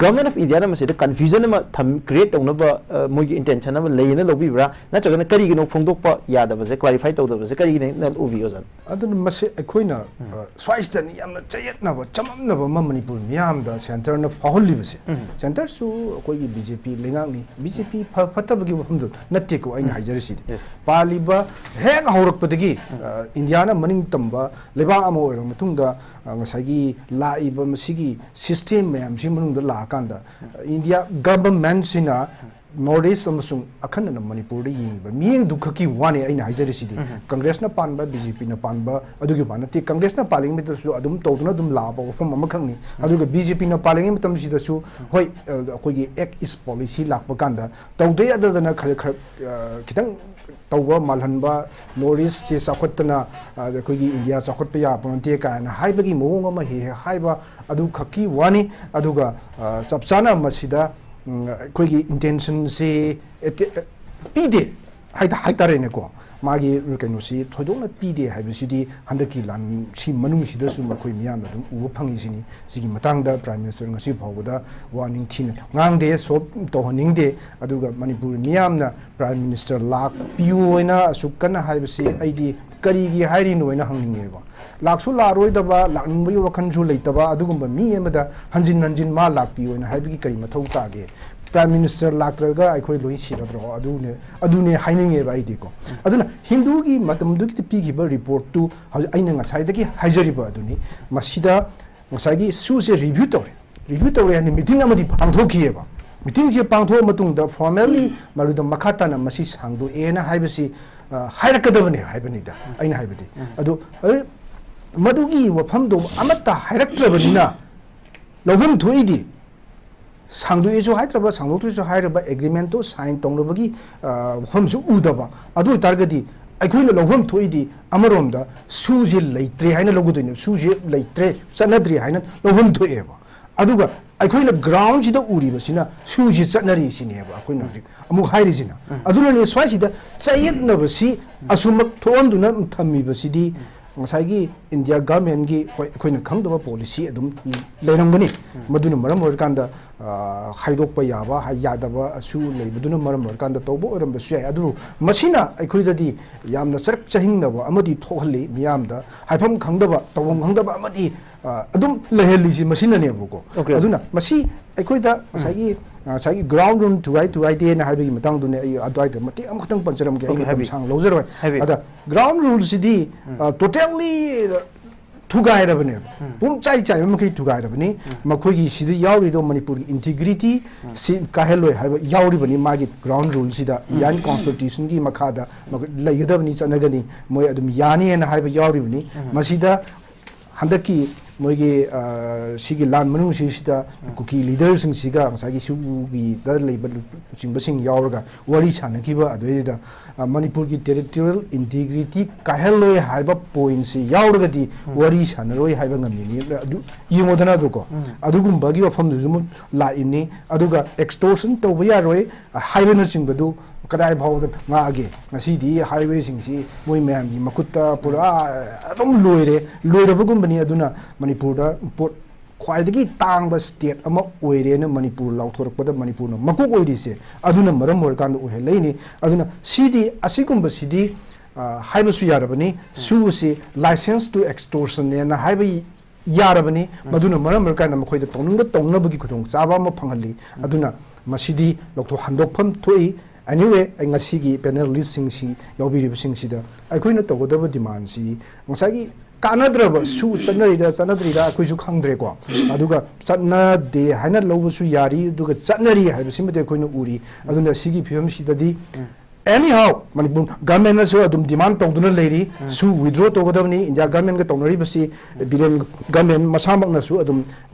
ꯒꯚꯔꯟꯃꯦꯟꯠ ꯑꯣꯐ ꯏꯟꯗꯤꯌꯥꯅ ꯃꯁꯤꯗ ꯀꯟꯐ꯭ꯌꯨꯖꯟ ꯑꯃ ꯊꯝ-, ꯀ꯭ꯔꯤꯌꯦꯠ ꯇꯧꯅꯕ, ꯑ, ꯃꯣꯏꯒꯤ ꯏꯟꯇꯦꯟꯁꯟ ꯑꯃ ꯂꯩꯌꯦꯅ ꯂꯧꯕꯤꯕ꯭ꯔꯥ? ꯅꯠꯇ꯭ꯔꯒꯅ ꯀꯔꯤꯒꯤꯅꯣ ꯐꯣꯡꯗꯣꯛꯄ ꯌꯥꯗꯕꯁꯦ, ꯀ꯭ꯂꯥꯔꯤꯐꯥꯏ ꯇꯧꯗꯕꯁꯦ ꯀꯔꯤꯒꯤꯅꯣꯅ ꯎꯕꯤ, ꯑꯣꯖꯥ? ꯑꯗꯨꯅ ꯃꯁꯤ ꯑꯩꯈꯣꯏꯅ, ꯎꯝ꯫ ꯑ, ꯁ꯭ꯋꯥꯏꯁꯤꯗꯅꯤ ꯌꯥꯝꯅ ꯆꯌꯦꯠꯅꯕ, ꯆꯃꯝꯅꯕ ꯑꯃ ꯃꯅꯤꯄꯨꯔ ꯃꯤꯌꯥꯝꯗ ꯁꯦꯟꯇꯔꯅ ꯐꯥꯎꯍꯜꯂꯤꯕꯁꯦ꯫ ꯎꯝ꯫ ꯁꯦꯟꯇꯔꯁꯨ ꯑꯩꯈꯣꯏꯒꯤ ꯕꯤ ꯖꯦ ꯄꯤ ꯂꯩꯉꯥꯛꯅꯤ, ꯕꯤ ꯖꯦ ꯄꯤ ꯐ-, ꯐꯠꯇꯕꯒꯤ ꯋꯥꯐꯝꯗꯨ ꯅꯠꯇꯦꯀꯣ ꯑꯩꯅ ꯎꯝ꯫ ꯍꯥꯏꯖꯔꯤꯁꯤꯗꯤ꯫ Yes꯫ ꯄꯥꯜꯂꯤꯕ ꯍꯦꯛ ꯍꯧꯔꯛꯄꯗꯒꯤ, ꯎꯝ꯫ ꯑ, ꯏꯟꯗꯤꯌꯥꯅ ꯃꯅꯤꯡ ꯇꯝꯕ ꯂꯩꯕꯥꯛ ꯑꯃ ꯑꯣꯏꯔꯕ ꯃꯇꯨꯡꯗ, ꯑ, ꯉꯁꯥꯏꯒꯤ ꯂꯥꯛꯏꯕ ꯃꯁꯤꯒꯤ ꯁꯤꯁꯇꯦꯝ ꯃꯌꯥꯝꯁꯤ ꯃꯅꯨꯡꯗ ꯂꯥꯛꯑꯀꯥꯟꯗ, ꯎꯝ꯫ ꯏꯟꯗꯤꯌꯥ ꯒꯚꯔꯟꯃꯦꯟꯠꯁꯤꯅ ꯎꯝ꯫ ꯅꯣꯔꯠ ꯏꯁ ꯑꯃꯁꯨꯡ ꯑꯈꯟꯅꯅ ꯃꯅꯤꯄꯨꯔꯗ ꯌꯦꯡꯉꯤꯕ ꯃꯤꯠꯌꯦꯡꯗꯨ ꯈꯛꯀꯤ ꯋꯥꯅꯤ ꯑꯩꯅ ꯍꯥꯏꯖꯔꯤꯁꯤꯗꯤ꯫ ꯎꯝ꯫ ꯀꯪꯒ꯭ꯔꯦꯁꯅ ꯄꯥꯟꯕ, ꯕꯤ ꯖꯦ ꯄꯤꯅ ꯄꯥꯟꯕ ꯑꯗꯨꯒꯤ ꯋꯥ ꯅꯠꯇꯦ꯫ ꯀꯪꯒ꯭ꯔꯦꯁꯅ ꯄꯥꯜꯂꯤꯉꯩ ꯃꯇꯝꯗꯁꯨ ꯑꯗꯨꯝ ꯇꯧꯗꯨꯅ ꯑꯗꯨꯝ ꯂꯥꯛꯑꯕ ꯋꯥꯐꯝ ꯑꯃꯈꯛꯅꯤ꯫ ꯎꯝ꯫ ꯑꯗꯨꯒ ꯕꯤ ꯖꯦ ꯄꯤꯅ ꯄꯥꯜꯂꯤꯉꯩ ꯃꯇꯝꯁꯤꯗꯁꯨ, ꯎꯝ꯫ ꯍꯣꯏ, ꯑ, ꯑꯩꯈꯣꯏꯒꯤ Act East Policy ꯂꯥꯛꯄ ꯀꯥꯟꯗ ꯇꯧꯗ ꯌꯥꯗꯗꯅ ꯈꯔ, ꯈꯔ, ꯑ, ꯈꯤꯇꯪ ꯇꯧꯕ ꯃꯥꯜꯍꯟꯕ, ꯅꯣꯔꯠ ꯏꯁꯁꯦ ꯆꯥꯎꯈꯠꯇꯅ, ꯑ, ꯑꯩꯈꯣꯏꯒꯤ ꯏꯟꯗꯤꯌꯥ ꯆꯥꯎꯈꯠꯄ ꯌꯥꯄꯣꯟꯇꯦ ꯀꯥꯏꯅ ꯍꯥꯏꯕꯒꯤ ꯃꯑꯣꯡ ꯑꯃ ꯍꯦꯛ ꯍꯦꯛ ꯍꯥꯏꯕ ꯑꯗꯨ ꯈꯛꯀꯤ ꯋꯥꯅꯤ꯫ ꯑꯗꯨꯒ, ꯑ, ꯆꯞ ꯆꯥꯅ ꯃꯁꯤꯗ ꯎꯝ, ꯑꯩꯈꯣꯏꯒꯤ ꯏꯟꯇꯦꯟꯁꯟꯁꯤ ꯑꯦꯇꯦ-, ꯄꯤꯗꯦ꯫ ꯍꯥꯏꯇꯥꯔꯦꯅꯦꯀꯣ, ꯃꯥꯒꯤ ꯀꯩꯅꯣꯁꯤ ꯊꯣꯏꯗꯣꯛꯅ ꯄꯤꯗꯦ ꯍꯥꯏꯕꯁꯤꯗꯤ ꯍꯟꯗꯛꯀꯤ ꯂꯥꯟꯁꯤ ꯃꯅꯨꯡꯁꯤꯗꯁꯨ ꯃꯈꯣꯏ ꯃꯤꯌꯥꯝꯅ ꯑꯗꯨꯝ ꯎꯕ ꯐꯪꯉꯤꯁꯤꯅꯤ꯫ ꯁꯤꯒꯤ ꯃꯇꯥꯡꯗ Prime Minister ꯉꯁꯤ ꯐꯥꯎꯕꯗ ꯋꯥ ꯅꯤꯡꯊꯤꯅ ꯉꯥꯡꯗꯦ, ꯁꯣꯞ ꯇꯧꯍꯟꯅꯤꯡꯗꯦ꯫ ꯑꯗꯨꯒ ꯃꯅꯤꯄꯨꯔ ꯃꯤꯌꯥꯝꯅ Prime Minister ꯂꯥꯛꯄꯤꯌꯨ ꯍꯥꯏꯅ ꯑꯁꯨꯛ ꯀꯟꯅ ꯍꯥꯏꯕꯁꯤ ꯑꯩꯗꯤ ꯀꯔꯤꯒꯤ ꯍꯥꯏꯔꯤꯅꯣ ꯍꯥꯏꯅ ꯍꯪꯅꯤꯡꯉꯦꯕ꯫ ꯂꯥꯛꯁꯨ ꯂꯥꯛꯑꯔꯣꯏꯗꯕ, ꯂꯥꯛꯅꯤꯡꯕꯒꯤ ꯋꯥꯈꯜꯁꯨ ꯂꯩꯇꯕ ꯑꯗꯨꯒꯨꯝꯕ ꯃꯤ ꯑꯃꯗ ꯍꯟꯖꯤꯟ ꯍꯟꯖꯤꯟ ꯃꯥ ꯂꯥꯛꯄꯤꯌꯨ ꯍꯥꯏꯅ ꯍꯥꯏꯕꯒꯤ ꯀꯔꯤ ꯃꯊꯧ ꯇꯥꯒꯦ? Prime Minister ꯂꯥꯛꯇ꯭ꯔꯒ ꯑꯩꯈꯣꯏ ꯂꯣꯏ ꯁꯤꯔꯗ꯭ꯔꯣ? ꯑꯗꯨꯅꯦ, ꯑꯗꯨꯅꯦ ꯍꯥꯏꯅꯤꯡꯉꯦꯕ ꯑꯩꯗꯤꯀꯣ꯫ ꯑꯗꯨꯅ ꯍꯤꯟꯗꯨꯒꯤ ꯃꯇꯝꯗꯨꯒꯤ ꯄꯤꯈꯤꯕ ꯔꯤꯄꯣꯔꯠꯇꯨ ꯍꯧꯖꯤꯛ ꯑꯩꯅ ꯉꯁꯥꯏꯗꯒꯤ ꯍꯥꯏꯖꯔꯤꯕ ꯑꯗꯨꯅꯤ꯫ ꯃꯁꯤꯗ ꯉꯁꯥꯏꯒꯤ ꯁꯨꯁꯦ ꯔꯤꯚ꯭ꯌꯨ ꯇꯧꯔꯦ꯫ ꯔꯤꯚ꯭ꯌꯨ ꯇꯧꯔꯦ ꯍꯥꯏꯅ ꯃꯤꯇꯤꯡ ꯑꯃꯗꯤ ꯄꯥꯡꯊꯣꯛꯈꯤꯑꯕ꯫ ꯃꯤꯇꯤꯡꯁꯦ ꯄꯥꯡꯊꯣꯛꯑ ꯃꯇꯨꯡꯗ formally ꯃꯗꯨꯗ ꯃꯈꯥ ꯇꯥꯅ ꯃꯁꯤ ꯁꯥꯡꯗꯣꯛꯑꯦꯅ ꯍꯥꯏꯕꯁꯤ, ꯑ, ꯍꯥꯏꯔꯛꯀꯗꯕꯅꯦ ꯍꯥꯏꯕꯅꯤꯗ ꯑꯩꯅ ꯍꯥꯏꯕꯗꯤ꯫ ꯑꯗꯨ, ꯑ, ꯃꯗꯨꯒꯤ ꯋꯥꯐꯝꯗꯣ ꯑꯃꯠꯇ ꯍꯥꯏꯔꯛꯇ꯭ꯔꯕꯅꯤꯅ ꯂꯧꯐꯝ ꯊꯣꯛꯏꯗꯤ, ꯁꯥꯡꯗꯣꯛꯑꯦꯁꯨ ꯍꯥꯏꯗ꯭ꯔꯕ, ꯁꯥꯡꯗꯣꯛꯇ꯭ꯔꯁꯨ ꯍꯥꯏꯔꯕ, ꯑꯦꯒ꯭ꯔꯤꯃꯦꯟꯇꯣ ꯁꯥꯏꯟ ꯇꯧꯅꯕꯒꯤ, ꯑ, ꯋꯥꯐꯝꯁꯨ ꯎꯗꯕ꯫ ꯑꯗꯨ ꯑꯣꯏꯇꯥꯔꯒꯗꯤ ꯑꯩꯈꯣꯏꯅ ꯂꯧꯐꯝ ꯊꯣꯛꯏꯗꯤ ꯑꯃꯔꯣꯝꯗ ꯁꯨꯁꯦ ꯂꯩꯇ꯭ꯔꯦ ꯍꯥꯏꯅ ꯂꯧꯒꯗꯣꯏꯅꯦꯕ, ꯁꯨꯁꯦ ꯂꯩꯇ꯭ꯔꯦ, ꯆꯠꯅꯗ꯭ꯔꯦ ꯍꯥꯏꯅ ꯂꯧꯐꯝ ꯊꯣꯛꯑꯦꯕ꯫ ꯑꯗꯨꯒ ꯑꯩꯈꯣꯏꯅ ꯒ꯭ꯔꯥꯎꯟꯁꯤꯗ ꯎꯔꯤꯕꯁꯤꯅ ꯁꯨꯁꯤ ꯆꯠꯅꯔꯤꯁꯤꯅꯦꯕ ꯑꯩꯈꯣꯏꯅ ꯍꯧꯖꯤꯛ ꯑꯃꯨꯛ ꯍꯥꯏꯔꯤꯁꯤꯅ꯫ ꯑꯗꯨꯅꯅꯦ ꯁ꯭ꯋꯥꯏꯁꯤꯗ ꯆꯌꯦꯠꯅꯕꯁꯤ ꯑꯁꯨꯝꯃꯛ ꯊꯣꯛꯍꯟꯗꯨꯅ ꯊꯝꯃꯤꯕꯁꯤꯗꯤ ꯉꯁꯥꯏꯒꯤ ꯏꯟꯗꯤꯌꯥ ꯒꯚꯔꯟꯃꯦꯟꯒꯤ, ꯍꯣꯏ, ꯑꯩꯈꯣꯏꯅ ꯈꯪꯗꯕ ꯄꯣꯂꯤꯁꯤ ꯑꯗꯨꯝ ꯂꯩꯔꯝꯒꯅꯤ꯫ ꯃꯗꯨꯅ ꯃꯔꯝ ꯑꯣꯏꯔꯀꯥꯟꯗ, ꯑ, ꯍꯥꯏꯗꯣꯛꯄ ꯌꯥꯕ, ꯍꯥꯏ-, ꯌꯥꯗꯕꯁꯨ ꯂꯩꯕꯗꯨꯅ ꯃꯔꯝ ꯑꯣꯏꯔꯀꯥꯟꯗ ꯇꯧꯕ ꯑꯣꯏꯔꯝꯕꯁꯨ ꯌꯥꯏ꯫ ꯑꯗꯨꯕꯨ ꯃꯁꯤꯅ ꯑꯩꯈꯣꯏꯗꯗꯤ ꯌꯥꯝꯅ ꯆꯔꯛ ꯆꯍꯤꯡꯅꯕ ꯑꯃꯗꯤ ꯊꯣꯛꯍꯜꯂꯤ꯫ ꯃꯤꯌꯥꯝꯗ ꯍꯥꯏꯐꯝ ꯈꯪꯗꯕ, ꯇꯧꯐꯝ ꯈꯪꯗꯕ ꯑꯃꯗꯤ, ꯑ, ꯑꯗꯨꯝ ꯂꯩꯍꯜꯂꯤꯁꯤ ꯃꯁꯤꯅꯅꯦꯕꯀꯣ꯫ Okay. ꯑꯗꯨꯅ ꯃꯁꯤ ꯑꯩꯈꯣꯏꯗ ꯉꯁꯥꯏꯒꯤ, ꯑ, ꯉꯁꯥꯏꯒꯤ ꯒ꯭ꯔꯥꯎꯟ ꯔꯨꯜ ꯊꯨꯒꯥꯏ ꯊꯨꯒꯥꯏꯗꯦꯅ ꯍꯥꯏꯕꯒꯤ ꯃꯇꯥꯡꯗꯨꯅꯦ꯫ ꯑꯩ ꯑꯗꯨꯋꯥꯏꯗ ꯃꯇꯦꯛ ꯑꯃꯈꯛꯇꯪ ꯄꯟꯖꯔꯝꯒꯦ, ꯑꯩ Okay, ꯃꯇꯝ ꯍꯥꯏꯕꯤꯌꯨ꯫ ꯁꯥꯡꯅ ꯂꯧꯖꯔꯣꯏ꯫ ꯍꯥꯏꯕꯤꯌꯨ꯫ ꯑꯗ ꯒ꯭ꯔꯥꯎꯟ ꯔꯨꯜꯁꯤꯗꯤ, ꯑ, totally ꯊꯨꯒꯥꯏꯔꯕꯅꯦꯕ꯫ ꯄꯨꯝ ꯆꯥꯏ ꯆꯥꯏꯕ ꯃꯈꯩ ꯊꯨꯒꯥꯏꯔꯕꯅꯤ꯫ ꯃꯈꯣꯏꯒꯤ ꯁꯤꯗ ꯌꯥꯎꯔꯤꯗꯣ ꯃꯅꯤꯄꯨꯔꯒꯤ integrity ꯁꯤ ꯀꯥꯏꯍꯜꯂꯣꯏ ꯍꯥꯏꯕ ꯌꯥꯎꯔꯤꯕꯅꯤ꯫ ꯃꯥꯒꯤ ꯒ꯭ꯔꯥꯎꯟ ꯔꯨꯜꯁꯤꯗ, Indian Constitutionꯒꯤ ꯃꯈꯥꯗ ꯃꯈꯣꯏ ꯂꯩꯒꯗꯕꯅꯤ, ꯆꯠꯅꯒꯅꯤ, ꯃꯣꯏ ꯑꯗꯨꯝ ꯌꯥꯅꯤ ꯍꯥꯏꯅ ꯍꯥꯏꯕ ꯌꯥꯎꯔꯤꯕꯅꯤ꯫ ꯃꯁꯤꯗ ꯍꯟꯗꯛꯀꯤ ꯃꯣꯏꯒꯤ ꯁꯤꯒꯤ ꯂꯥꯟ ꯃꯅꯨꯡꯁꯤꯁꯤꯗ ꯀꯨꯀꯤ ꯂꯤꯗꯔꯁꯤꯡꯁꯤꯒ ꯉꯁꯥꯏꯒꯤ ꯁꯤꯒꯤꯗ ꯂꯩꯕ ꯂꯨꯆꯤꯡꯕꯁꯤꯡ ꯌꯥꯎꯔꯒ ꯋꯥꯔꯤ ꯁꯥꯟꯅꯈꯤꯕ ꯑꯗꯨꯗꯩꯗꯨꯗ ꯃꯅꯤꯄꯨꯔꯒꯤ ꯇꯦꯔꯤꯇꯣꯔꯤꯌꯦꯜ ꯏꯟꯇꯤꯒ꯭ꯔꯤꯇꯤ ꯀꯥꯏꯍꯜꯂꯣꯏ ꯍꯥꯏꯕ ꯄꯣꯏꯟꯠꯁꯤ ꯌꯥꯎꯔꯒꯗꯤ ꯋꯥꯔꯤ ꯁꯥꯟꯅꯔꯣꯏ ꯍꯥꯏꯕ ꯉꯝꯃꯤꯅꯤ꯫ ꯑꯗꯨ ꯌꯦꯡꯉꯣꯗꯅ ꯑꯗꯨꯀꯣ, ꯑꯗꯨꯒꯨꯝꯕꯒꯤ ꯋꯥꯐꯝꯗꯨꯁꯨ ꯑꯃꯨꯛ ꯂꯥꯛꯏꯅꯤ꯫ ꯑꯗꯨꯒ ꯑꯦꯛꯁꯇꯣꯔꯁꯟ ꯇꯧꯕ ꯌꯥꯔꯣꯏ ꯍꯥꯏꯕꯅꯆꯤꯡꯕꯗꯨ ꯀꯗꯥꯏ ꯐꯥꯎꯕꯗ ꯉꯥꯛꯑꯒꯦ? ꯉꯁꯤꯗꯤ ꯍꯥꯏꯋꯦꯁꯤꯡꯁꯤ ꯃꯣꯏ ꯃꯌꯥꯝꯒꯤ ꯃꯈꯨꯠꯇ ꯄꯨꯔꯥ ꯑꯗꯨꯝ ꯂꯣꯏꯔꯦ, ꯂꯣꯏꯔꯕꯒꯨꯝꯕꯅꯤ꯫ ꯑꯗꯨꯅ ꯃꯅꯤꯄꯨꯔꯗ ꯄꯣꯠ ꯈ꯭ꯋꯥꯏꯗꯒꯤ ꯇꯥꯡꯕ ꯁ꯭ꯇꯦꯠ ꯑꯃ ꯑꯣꯏꯔꯦꯅ ꯃꯅꯤꯄꯨꯔ ꯂꯥꯎꯊꯣꯔꯛꯄꯗ ꯃꯅꯤꯄꯨꯔꯅ ꯃꯀꯣꯛ ꯑꯣꯏꯔꯤꯁꯦ ꯑꯗꯨꯅ ꯃꯔꯝ ꯑꯣꯏꯔꯀꯥꯟꯗ ꯑꯣꯏꯍꯜꯂꯛꯏꯅꯤ꯫ ꯑꯗꯨꯅ ꯁꯤꯗꯤ, ꯑꯁꯤꯒꯨꯝꯕꯁꯤꯗꯤ ꯍꯥꯏꯕꯁꯨ ꯌꯥꯔꯕꯅꯤ꯫ ꯁꯤꯒꯨꯝꯕꯁꯤ license to extortionꯅꯦꯅ ꯍꯥꯏꯕ ꯌꯥꯔꯕꯅꯤ꯫ ꯃꯗꯨꯅ ꯃꯔꯝ ꯑꯣꯏꯔꯀꯥꯟꯗ ꯃꯈꯣꯏꯗ ꯇꯧꯅꯤꯡꯕ ꯇꯧꯅꯕꯒꯤ ꯈꯨꯗꯣꯡꯆꯥꯕ ꯑꯃ ꯐꯪꯍꯜꯂꯤ꯫ ꯑꯗꯨꯅ ꯃꯁꯤꯗꯤ ꯂꯧꯊꯣꯛ ꯍꯟꯗꯣꯛꯐꯝ ꯊꯣꯛꯏ꯫ Anyway, ꯑꯩ ꯉꯁꯤꯒꯤ ꯄꯦꯅꯦꯂꯤꯁꯁꯤꯡꯁꯤ ꯌꯥꯎꯕꯤꯔꯤꯕꯁꯤꯡꯁꯤꯗ ꯑꯩꯈꯣꯏꯅ ꯇꯧꯒꯗꯕ ꯗꯤꯃꯥꯟꯁꯤ ꯉꯁꯥꯏꯒꯤ ꯀꯥꯟꯅꯗ꯭ꯔꯕ ꯁꯨ ꯆꯠꯅꯔꯤꯗ ꯆꯠꯅꯗ꯭ꯔꯤꯗ ꯑꯩꯈꯣꯏꯁꯨ ꯈꯪꯗ꯭ꯔꯦꯀꯣ꯫ ꯑꯗꯨꯒ ꯆꯠꯅꯗꯦ ꯍꯥꯏꯅ ꯂꯧꯕꯁꯨ ꯌꯥꯔꯤ, ꯑꯗꯨꯒ ꯆꯠꯅꯔꯤ ꯍꯥꯏꯕꯁꯤꯃꯗꯤ ꯑꯩꯈꯣꯏꯅ ꯎꯔꯤ꯫ ꯑꯗꯨꯅ ꯁꯤꯒꯤ ꯐꯤꯕꯝꯁꯤꯗꯗꯤ anyhow ꯃꯅꯤꯄꯨꯔ ꯒꯚꯔꯟꯃꯦꯟꯅꯁꯨ ꯑꯗꯨꯝ ꯗꯤꯃꯥꯟ ꯇꯧꯗꯨꯅ ꯂꯩꯔꯤ꯫ ꯁꯨ ꯋꯤꯗ꯭ꯔꯣ ꯇꯧꯒꯗꯕꯅꯤ꯫ ꯏꯟꯗꯤꯌꯥ ꯒꯚꯔꯟꯃꯦꯟꯒ ꯇꯧꯅꯔꯤꯕꯁꯤ ꯕꯤꯔꯦꯟ ꯒꯚꯔꯟꯃꯦꯟ ꯃꯁꯥꯃꯛꯅꯁꯨ ꯑꯗꯨꯝ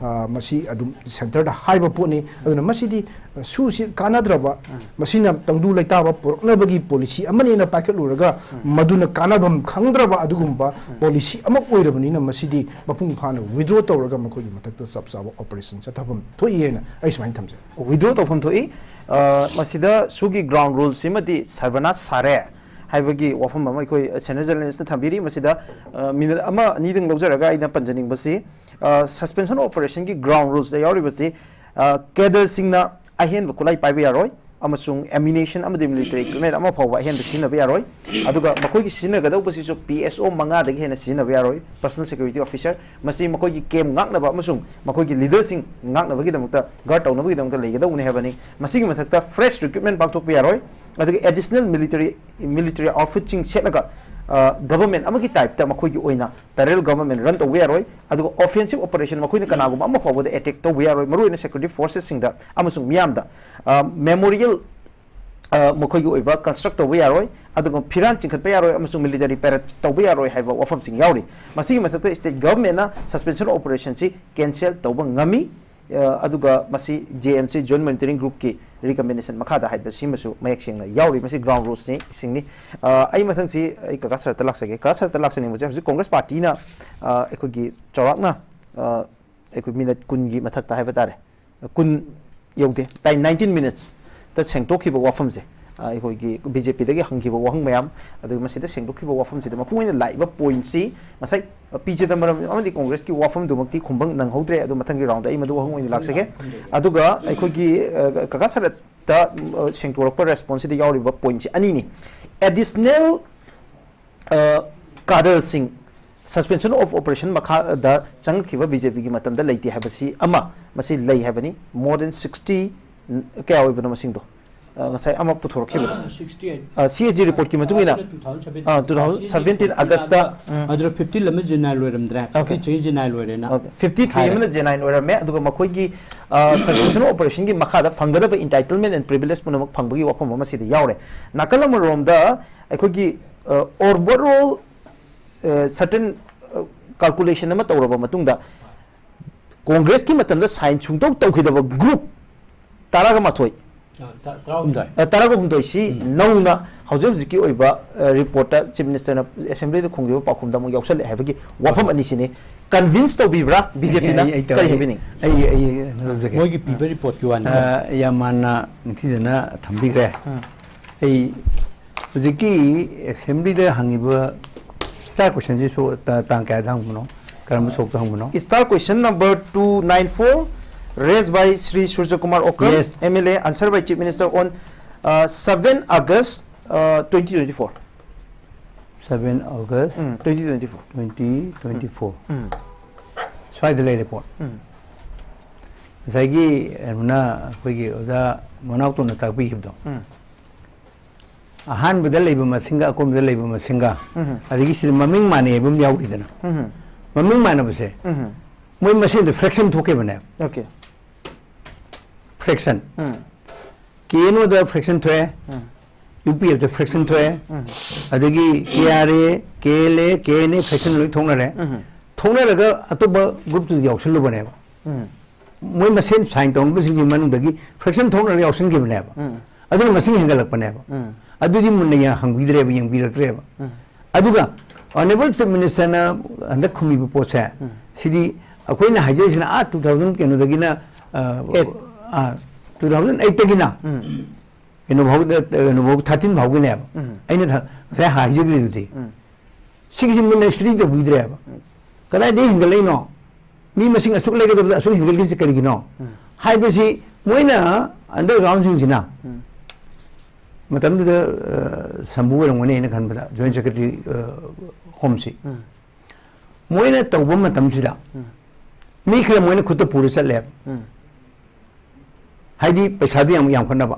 ꯃꯁꯤ ꯑꯗꯨꯝ ꯁꯦꯟꯇꯔꯗ ꯍꯥꯏꯕ ꯄꯣꯠꯅꯤ꯫ ꯑꯗꯨꯅ ꯃꯁꯤꯗꯤ ꯁꯨꯁꯤ ꯀꯥꯟꯅꯗ꯭ꯔꯕ, ꯃꯁꯤꯅ ꯇꯪꯗꯨ ꯂꯩꯇꯥꯕ ꯄꯨꯔꯛꯅꯕꯒꯤ ꯄꯣꯂꯤꯁꯤ ꯑꯃꯅꯦꯅ ꯄꯥꯏꯈꯠꯂꯨꯔꯒ ꯃꯗꯨꯅ ꯀꯥꯟꯅꯐꯝ ꯈꯪꯗ꯭ꯔꯕ ꯑꯗꯨꯒꯨꯝꯕ ꯄꯣꯂꯤꯁꯤ ꯑꯃ ꯑꯣꯏꯔꯕꯅꯤꯅ ꯃꯁꯤꯗꯤ ꯃꯄꯨꯡ ꯐꯥꯅ ꯋꯤꯗ꯭ꯔꯣ ꯇꯧꯔꯒ ꯃꯈꯣꯏꯒꯤ ꯃꯊꯛꯇ ꯆꯞ ꯆꯥꯕ ꯑꯣꯄꯔꯦꯁꯟ ꯆꯠꯊꯐꯝ ꯊꯣꯛꯏ ꯍꯥꯏꯅ ꯑꯩ ꯁꯨꯃꯥꯏꯅ ꯊꯝꯖꯩ꯫ ꯋꯤꯗ꯭ꯔꯣ ꯇꯧꯐꯝ ꯊꯣꯛꯏ꯫ ꯃꯁꯤꯗ ꯁꯨꯒꯤ ꯒ꯭ꯔꯥꯎꯟ ꯔꯨꯜꯁꯤꯃꯗꯤ ꯁꯔꯕꯅꯥꯁ ꯁꯥꯔꯦ ꯍꯥꯏꯕꯒꯤ ꯋꯥꯐꯝ ꯑꯃ ꯑꯩꯈꯣꯏ ꯁꯦꯅꯤꯌꯔ ꯖꯔꯅꯦꯂꯤꯁꯇ ꯊꯝꯕꯤꯔꯤ꯫ ꯃꯁꯤꯗ ꯃꯤꯅꯤꯠ ꯑꯃ ꯑꯅꯤꯗꯪ ꯂꯧꯖꯔꯒ ꯑꯩꯅ ꯄꯟꯖꯅꯤꯡꯕꯁꯤ, ꯁꯁꯄꯦꯟꯁꯟ ꯑꯣꯄꯔꯦꯁꯟꯒꯤ ꯒ꯭ꯔꯥꯎꯟ ꯔꯨꯜꯁꯇ ꯌꯥꯎꯔꯤꯕꯁꯤ, ꯀꯦꯗꯔꯁꯤꯡꯅ ꯑꯍꯦꯟꯕ ꯈꯨꯠꯂꯥꯏ ꯄꯥꯏꯕ ꯌꯥꯔꯣꯏ ꯑꯃꯁꯨꯡ ꯑꯦꯃꯨꯅꯤꯁꯟ ꯑꯃꯗꯤ ꯃꯤꯂꯤꯇꯔꯤ ꯏꯀ꯭ꯋꯤꯞꯃꯦꯟ ꯑꯃ ꯐꯥꯎꯕ ꯑꯍꯦꯟꯕ ꯁꯤꯖꯤꯟꯅꯕ ꯌꯥꯔꯣꯏ꯫ ꯑꯗꯨꯒ ꯃꯈꯣꯏꯒꯤ ꯁꯤꯖꯤꯟꯅꯒꯗꯧꯕꯁꯤꯁꯨ ꯄꯤ ꯑꯦꯁ ꯑꯣ ꯃꯉꯥꯗꯒꯤ ꯍꯦꯟꯅ ꯁꯤꯖꯤꯟꯅꯕ ꯌꯥꯔꯣꯏ, ꯄꯔꯁꯣꯅꯦꯜ ꯁꯦꯀ꯭ꯌꯨꯔꯤꯇꯤ ꯑꯣꯐꯤꯁꯔ꯫ ꯃꯁꯤ ꯃꯈꯣꯏꯒꯤ ꯀꯦꯝ ꯉꯥꯛꯅꯕ ꯑꯃꯁꯨꯡ ꯃꯈꯣꯏꯒꯤ ꯂꯤꯗꯔꯁꯤꯡ ꯉꯥꯛꯅꯕꯒꯤꯗꯃꯛꯇ, ꯒꯥꯔꯗ ꯇꯧꯅꯕꯒꯤꯗꯃꯛꯇ ꯂꯩꯒꯗꯧꯕꯅꯤ ꯍꯥꯏꯕꯅꯤ꯫ ꯃꯁꯤꯒꯤ ꯃꯊꯛꯇ ꯐ꯭ꯔꯦꯁ ꯔꯤꯀ꯭ꯔꯨꯠꯃꯦꯟ ꯄꯥꯡꯊꯣꯛꯄ ꯌꯥꯔꯣꯏ꯫ ꯑꯗꯨꯒ ꯑꯦꯗꯤꯁꯅꯦꯜ ꯃꯤꯂꯤꯇꯔꯤ, ꯃꯤꯂꯤꯇꯔꯤ ꯑꯥꯎꯠꯐꯤꯠꯁꯤꯡ ꯁꯦꯠꯂꯒ ꯒꯚꯔꯟꯃꯦꯟ ꯑꯃꯒꯤ ꯇꯥꯏꯞꯇ ꯃꯈꯣꯏꯒꯤ ꯑꯣꯏꯅ ꯄꯦꯔꯦꯂꯦꯜ ꯒꯚꯔꯟꯃꯦꯟ ꯔꯟ ꯇꯧꯕ ꯌꯥꯔꯣꯏ꯫ ꯑꯗꯨꯒ ꯑꯣꯐꯦꯟꯁꯤꯞ ꯑꯣꯄꯔꯦꯁꯟ ꯃꯈꯣꯏꯅ ꯀꯅꯥꯒꯨꯝꯕ ꯑꯃ ꯐꯥꯎꯕꯗ ꯑꯦꯇꯦꯛ ꯇꯧꯕ ꯌꯥꯔꯣꯏ, ꯃꯔꯨꯑꯣꯏꯅ ꯁꯦꯀ꯭ꯌꯨꯔꯤꯇꯤ ꯐꯣꯔꯁꯦꯁꯁꯤꯡꯗ ꯑꯃꯁꯨꯡ ꯃꯤꯌꯥꯝꯗ꯫ ꯃꯦꯃꯣꯔꯤꯌꯦꯜ ꯑ, ꯃꯈꯣꯏꯒꯤ ꯑꯣꯏꯕ construct ꯇꯧꯕ ꯌꯥꯔꯣꯏ, ꯑꯗꯨꯒ ꯐꯤꯔꯥꯟ ꯆꯤꯡꯈꯠꯄ ꯌꯥꯔꯣꯏ, ꯑꯃꯁꯨꯡ military parade ꯇꯧꯕ ꯌꯥꯔꯣꯏ ꯍꯥꯏꯕ ꯋꯥꯐꯝꯁꯤꯡ ꯌꯥꯎꯔꯤ꯫ ꯃꯁꯤꯒꯤ ꯃꯊꯛꯇ state government ꯅ suspension operation ꯁꯤ cancel ꯇꯧꯕ ꯉꯝꯃꯤ꯫ ꯑ, ꯑꯗꯨꯒ ꯃꯁꯤ J M C, Joint Monitoring Group ꯀꯤ recommendation ꯃꯈꯥꯗ ꯍꯥꯏꯕꯁꯤꯃꯁꯨ ꯃꯌꯦꯛ ꯁꯦꯡꯅ ꯌꯥꯎꯔꯤ꯫ ꯃꯁꯤ ground rules ꯁꯤꯡꯅꯤ꯫ ꯑ, ꯑꯩ ꯃꯊꯪꯁꯤ ꯑꯩ ꯀꯀꯥ ꯁꯔꯠꯇ ꯂꯥꯛꯆꯒꯦ꯫ ꯀꯀꯥ ꯁꯔꯠꯇ ꯂꯥꯛꯆꯅꯤꯡꯕꯁꯦ, ꯍꯧꯖꯤꯛ Congress party ꯅ, ꯑ, ꯑꯩꯈꯣꯏꯒꯤ ꯆꯥꯎꯔꯥꯛꯅ, ꯑ, ꯑꯩꯈꯣꯏ minute ꯀꯨꯟꯒꯤ ꯃꯊꯛꯇ ꯍꯥꯏꯕ ꯇꯥꯔꯦ, ꯀꯨꯟ ꯌꯧꯗꯦ, ꯇꯥꯏ nineteen minutes ꯇ ꯁꯦꯡꯗꯣꯛꯈꯤꯕ ꯋꯥꯐꯝꯁꯦ, ꯑ, ꯑꯩꯈꯣꯏꯒꯤ B J P ꯗꯒꯤ ꯍꯪꯈꯤꯕ ꯋꯥꯍꯪ ꯃꯌꯥꯝ, ꯑꯗꯨꯒ ꯃꯁꯤꯗ ꯁꯦꯡꯗꯣꯛꯈꯤꯕ ꯋꯥꯐꯝꯁꯤꯗ ꯃꯄꯨꯡ ꯑꯣꯏꯅ ꯂꯥꯛꯏꯕ point ꯁꯤ ꯉꯁꯥꯏ, ꯑ, ꯄꯤ ꯆꯤꯗꯝꯕꯔꯝ ꯑꯃꯗꯤ Congress ꯀꯤ ꯋꯥꯐꯝꯗꯨꯃꯛꯇꯤ ꯈꯨꯝꯕ ꯅꯪꯍꯧꯗ꯭ꯔꯦ꯫ ꯑꯗꯨ ꯃꯊꯪꯒꯤ round ꯗ ꯑꯩ ꯃꯗꯨ ꯋꯥꯍꯪ ꯑꯣꯏꯅ ꯂꯥꯛꯆꯒꯦ꯫ ꯑꯗꯨꯒ ꯑꯩꯈꯣꯏꯒꯤ, ꯑ, ꯀꯀꯥ ꯁꯔꯠꯇ, ꯑ, ꯁꯦꯡꯗꯣꯔꯛꯄ response ꯁꯤꯗ ꯌꯥꯎꯔꯤꯕ point ꯁꯤ ꯑꯅꯤꯅꯤ꯫ Additional, ꯑ, cadre ꯁꯤꯡ suspension of operation ꯃꯈꯥꯗ ꯆꯪꯉꯛꯈꯤꯕ B J P ꯒꯤ ꯃꯇꯝꯗ ꯂꯩꯇꯦ ꯍꯥꯏꯕꯁꯤ ꯑꯃ, ꯃꯁꯤ ꯂꯩ ꯍꯥꯏꯕꯅꯤ꯫ More than sixty, ꯀꯌꯥ ꯑꯣꯏꯕꯅꯣ ꯃꯁꯤꯡꯗꯣ? ꯑ, ꯉꯁꯥꯏ ꯑꯃ ꯄꯨꯊꯣꯔꯛꯈꯤꯕꯅꯤ꯫ Sixty eight꯫ ꯑ, C A G report ꯀꯤ ꯃꯇꯨꯡ ꯏꯟꯅ, two thousand seventeen꯫ ꯑ, two thousand seventeen August ꯇ, ꯎꯝ꯫ ꯑꯗꯨꯗ fifty ꯑꯃ general ꯑꯣꯏꯔꯝꯗ꯭ꯔꯦ꯫ Okay꯫ Fifty three ꯑꯃ general ꯑꯣꯏꯔꯦꯅ꯫ Okay꯫ Fifty three ꯍꯥꯏꯔꯦ꯫ ꯑꯃꯅ general ꯑꯣꯏꯔꯝꯃꯦ, ꯑꯗꯨꯒ ꯃꯈꯣꯏꯒꯤ, ꯑ, suspension operation ꯒꯤ ꯃꯈꯥꯗ ꯐꯪꯒꯗꯕ entitlement and privilege ꯄꯨꯝꯅꯃꯛ ꯐꯪꯕꯒꯤ ꯋꯥꯐꯝ ꯑꯃ ꯁꯤꯗ ꯌꯥꯎꯔꯦ꯫ ꯅꯥꯀꯜ ꯑꯃꯔꯣꯝꯗ ꯑꯩꯈꯣꯏꯒꯤ, ꯑ, overall, ꯑ, certain, ꯑ, calculation ꯑꯃ ꯇꯧꯔꯕ ꯃꯇꯨꯡꯗ, Congress ꯀꯤ ꯃꯇꯝꯗ sign ꯁꯨꯡꯇꯧ ꯇꯧꯈꯤꯗꯕ group ꯇꯔꯥꯒ ꯃꯥꯊꯣꯏ, ꯑ, ꯇ-, ꯇꯔꯥꯍꯨꯝꯗꯣꯏ꯫ ꯑ, ꯇꯔꯥꯒ ꯍꯨꯝꯗꯣꯏꯁꯤ ꯎꯝ꯫ ꯅꯧꯅ ꯍꯧꯖꯤꯛ ꯍꯧꯖꯤꯛꯀꯤ ꯑꯣꯏꯕ, ꯑ, report ꯇ Chief Minister ꯅ Assembly ꯗ ꯈꯨꯝꯈꯤꯕ ꯄꯥꯎꯈꯨꯝꯗ ꯑꯃꯨꯛ ꯌꯥꯎꯁꯜꯂꯛꯑꯦ ꯍꯥꯏꯕꯒꯤ ꯋꯥꯐꯝ ꯑꯅꯤꯁꯤꯅꯤ꯫ Convince ꯇꯧꯕꯤꯕ꯭ꯔꯥ B J P ꯅ? ꯑꯩ, ꯑꯩ ꯀꯔꯤ ꯇꯧꯔꯤ꯫ ꯍꯥꯏꯕꯤꯅꯤꯡ? ꯑꯩ, ꯑꯩ ꯀꯩꯅꯣ ꯇꯧꯖꯒꯦ꯫ ꯃꯣꯏꯒꯤ ꯄꯤꯕ report ꯀꯤ ꯋꯥꯅꯤ꯫ ꯑ, ꯌꯥꯝ ꯃꯥꯟꯅ ꯅꯤꯡꯊꯤꯖꯅ ꯊꯝꯕꯤꯈ꯭ꯔꯦ꯫ ꯎꯝ꯫ ꯑꯩ ꯍꯧꯖꯤꯛꯀꯤ Assembly ꯗ ꯍꯪꯉꯤꯕ star question ꯁꯤꯁꯨ ꯇ-, ꯇꯥꯡ ꯀꯌꯥꯗ ꯍꯪꯕꯅꯣ? ꯀꯔꯝꯕ ꯁꯣꯛꯇ ꯍꯪꯕꯅꯣ? Star question number two nine four, raised by Shri Surja Kumar Okram, Yes. M L A, answer by Chief Minister on, uh, seven August, uh, twenty twenty-four. Seven August um, twenty twenty-four꯫ Twenty twenty-four꯫ ꯎꯝ꯫ ꯁ꯭ꯋꯥꯏꯗ ꯂꯩꯔꯦ report꯫ ꯎꯝ꯫ ꯉꯁꯥꯏꯒꯤ ꯀꯩꯅꯣꯅ, ꯑꯩꯈꯣꯏꯒꯤ ꯑꯣꯖꯥ ꯃꯅꯥꯎꯇꯣꯟꯅ ꯇꯥꯛꯄꯤꯈꯤꯕꯗꯣ, ꯎꯝ꯫ ꯑꯍꯥꯟꯕꯗ ꯂꯩꯕ ꯃꯁꯤꯡꯒ ꯑꯀꯣꯟꯕꯗ ꯂꯩꯕ ꯃꯁꯤꯡꯒ, ꯎꯝ꯫ ꯑꯗꯒꯤ ꯁꯤꯗ ꯃꯃꯤꯡ ꯃꯥꯟꯅꯩ ꯍꯥꯏꯕ ꯑꯃ ꯌꯥꯎꯔꯤꯗꯅ, ꯎꯝ꯫ ꯃꯃꯤꯡ ꯃꯥꯟꯅꯕꯁꯦ, ꯎꯝ꯫ ꯃꯣꯏ ꯃꯁꯦꯟꯗ fraction ꯊꯣꯛꯈꯤꯕꯅꯦ꯫ Okay꯫ Fraction꯫ ꯎꯝ꯫ ꯀꯦ ꯑꯦꯟ ꯑꯣꯗ ꯐ꯭ꯔꯦꯛꯁꯟ ꯊꯣꯛꯑꯦ, ꯌꯨ ꯄꯤ ꯑꯦꯐꯇ ꯐ꯭ꯔꯦꯛꯁꯟ ꯊꯣꯛꯑꯦ, ꯑꯗꯒꯤ K R A, K L A, K N A fraction ꯂꯣꯏ ꯊꯣꯛꯅꯔꯦ꯫ ꯊꯣꯛꯅꯔꯒ ꯑꯇꯣꯞꯄ ꯒ꯭ꯔꯨꯞꯇꯨꯗ ꯌꯥꯎꯁꯜꯂꯨꯕꯅꯦꯕ꯫ ꯃꯣꯏ ꯃꯁꯦꯟ ꯁꯥꯏꯟ ꯇꯧꯅꯕꯁꯤꯡꯒꯤ ꯃꯅꯨꯡꯗꯒꯤ ꯐ꯭ꯔꯦꯛꯁꯟ ꯊꯣꯛꯅꯔꯒ ꯌꯥꯎꯁꯟꯈꯤꯕꯅꯦꯕ꯫ ꯑꯗꯨꯅ ꯃꯁꯤꯡ ꯍꯦꯟꯒꯠꯂꯛꯄꯅꯦꯕ꯫ ꯑꯗꯨꯗꯤ ꯃꯨꯟꯅ ꯌꯦꯡ-, ꯍꯪꯕꯤꯗ꯭ꯔꯦꯕ, ꯌꯦꯡꯕꯤꯔꯛꯇ꯭ꯔꯦꯕ꯫ ꯑꯗꯨꯒ ꯑꯣꯅꯔꯦꯕꯜ ꯆꯤꯐ ꯃꯤꯅꯤꯁꯇꯔꯅ ꯍꯟꯗꯛ ꯈꯨꯝꯃꯤꯕ ꯄꯣꯠꯁꯦ, ꯁꯤꯗꯤ ꯑꯩꯈꯣꯏꯅ ꯍꯥꯏꯖꯔꯤꯁꯤꯅ ꯑꯥ two thousand ꯀꯩꯅꯣꯗꯒꯤꯅ, ꯑ, ꯑꯥ, two thousand eightꯇꯒꯤꯅ ꯀꯩꯅꯣ ꯐꯥꯎ, ꯀꯩꯅꯣ ꯐꯥꯎ, thirteen ꯐꯥꯎꯒꯤꯅꯦꯕ꯫ ꯑꯩꯅ ꯊ-, ꯉꯁꯥꯏ ꯍꯥꯏꯖꯈ꯭ꯔꯤꯗꯨꯗꯤ꯫ ꯁꯤꯒꯤꯁꯤ ꯃꯨꯟꯅ ꯁ꯭ꯇꯗꯤ ꯇꯧꯕꯤꯗ꯭ꯔꯦꯕ꯫ ꯀꯗꯥꯏꯗꯒꯤ ꯍꯦꯟꯒꯠꯂꯛꯏꯅꯣ? ꯃꯤ ꯃꯁꯤꯡ ꯑꯁꯨꯛ ꯂꯩꯒꯗꯕꯗ ꯑꯁꯨꯛ ꯍꯦꯟꯒꯠꯂꯤꯁꯤ ꯀꯔꯤꯒꯤꯅꯣ? ꯍꯥꯏꯕꯁꯤ ꯃꯣꯏꯅ ꯑꯟꯗꯔꯒ꯭ꯔꯥꯎꯟꯁꯤꯡꯁꯤꯅ ꯃꯇꯝꯗꯨꯗ, ꯑ, ꯁꯝꯕꯨ ꯑꯣꯏꯔꯝꯒꯅꯤ ꯑꯩꯅ ꯈꯟꯕꯗ, ꯖꯣꯏꯟ ꯁꯦꯀ꯭ꯔꯦꯇꯔꯤ, ꯑ, ꯍꯣꯝꯁꯤ꯫ ꯃꯣꯏꯅ ꯇꯧꯕ ꯃꯇꯝꯁꯤꯗ ꯃꯤ ꯈꯔ ꯃꯣꯏꯅ ꯈꯨꯠꯇ ꯄꯨꯔ ꯆꯠꯂꯦꯕ꯫ ꯍꯥꯏꯗꯤ ꯄꯩꯁꯥꯗꯨ ꯌꯥꯝ ꯌꯥꯝꯈꯠꯅꯕ꯫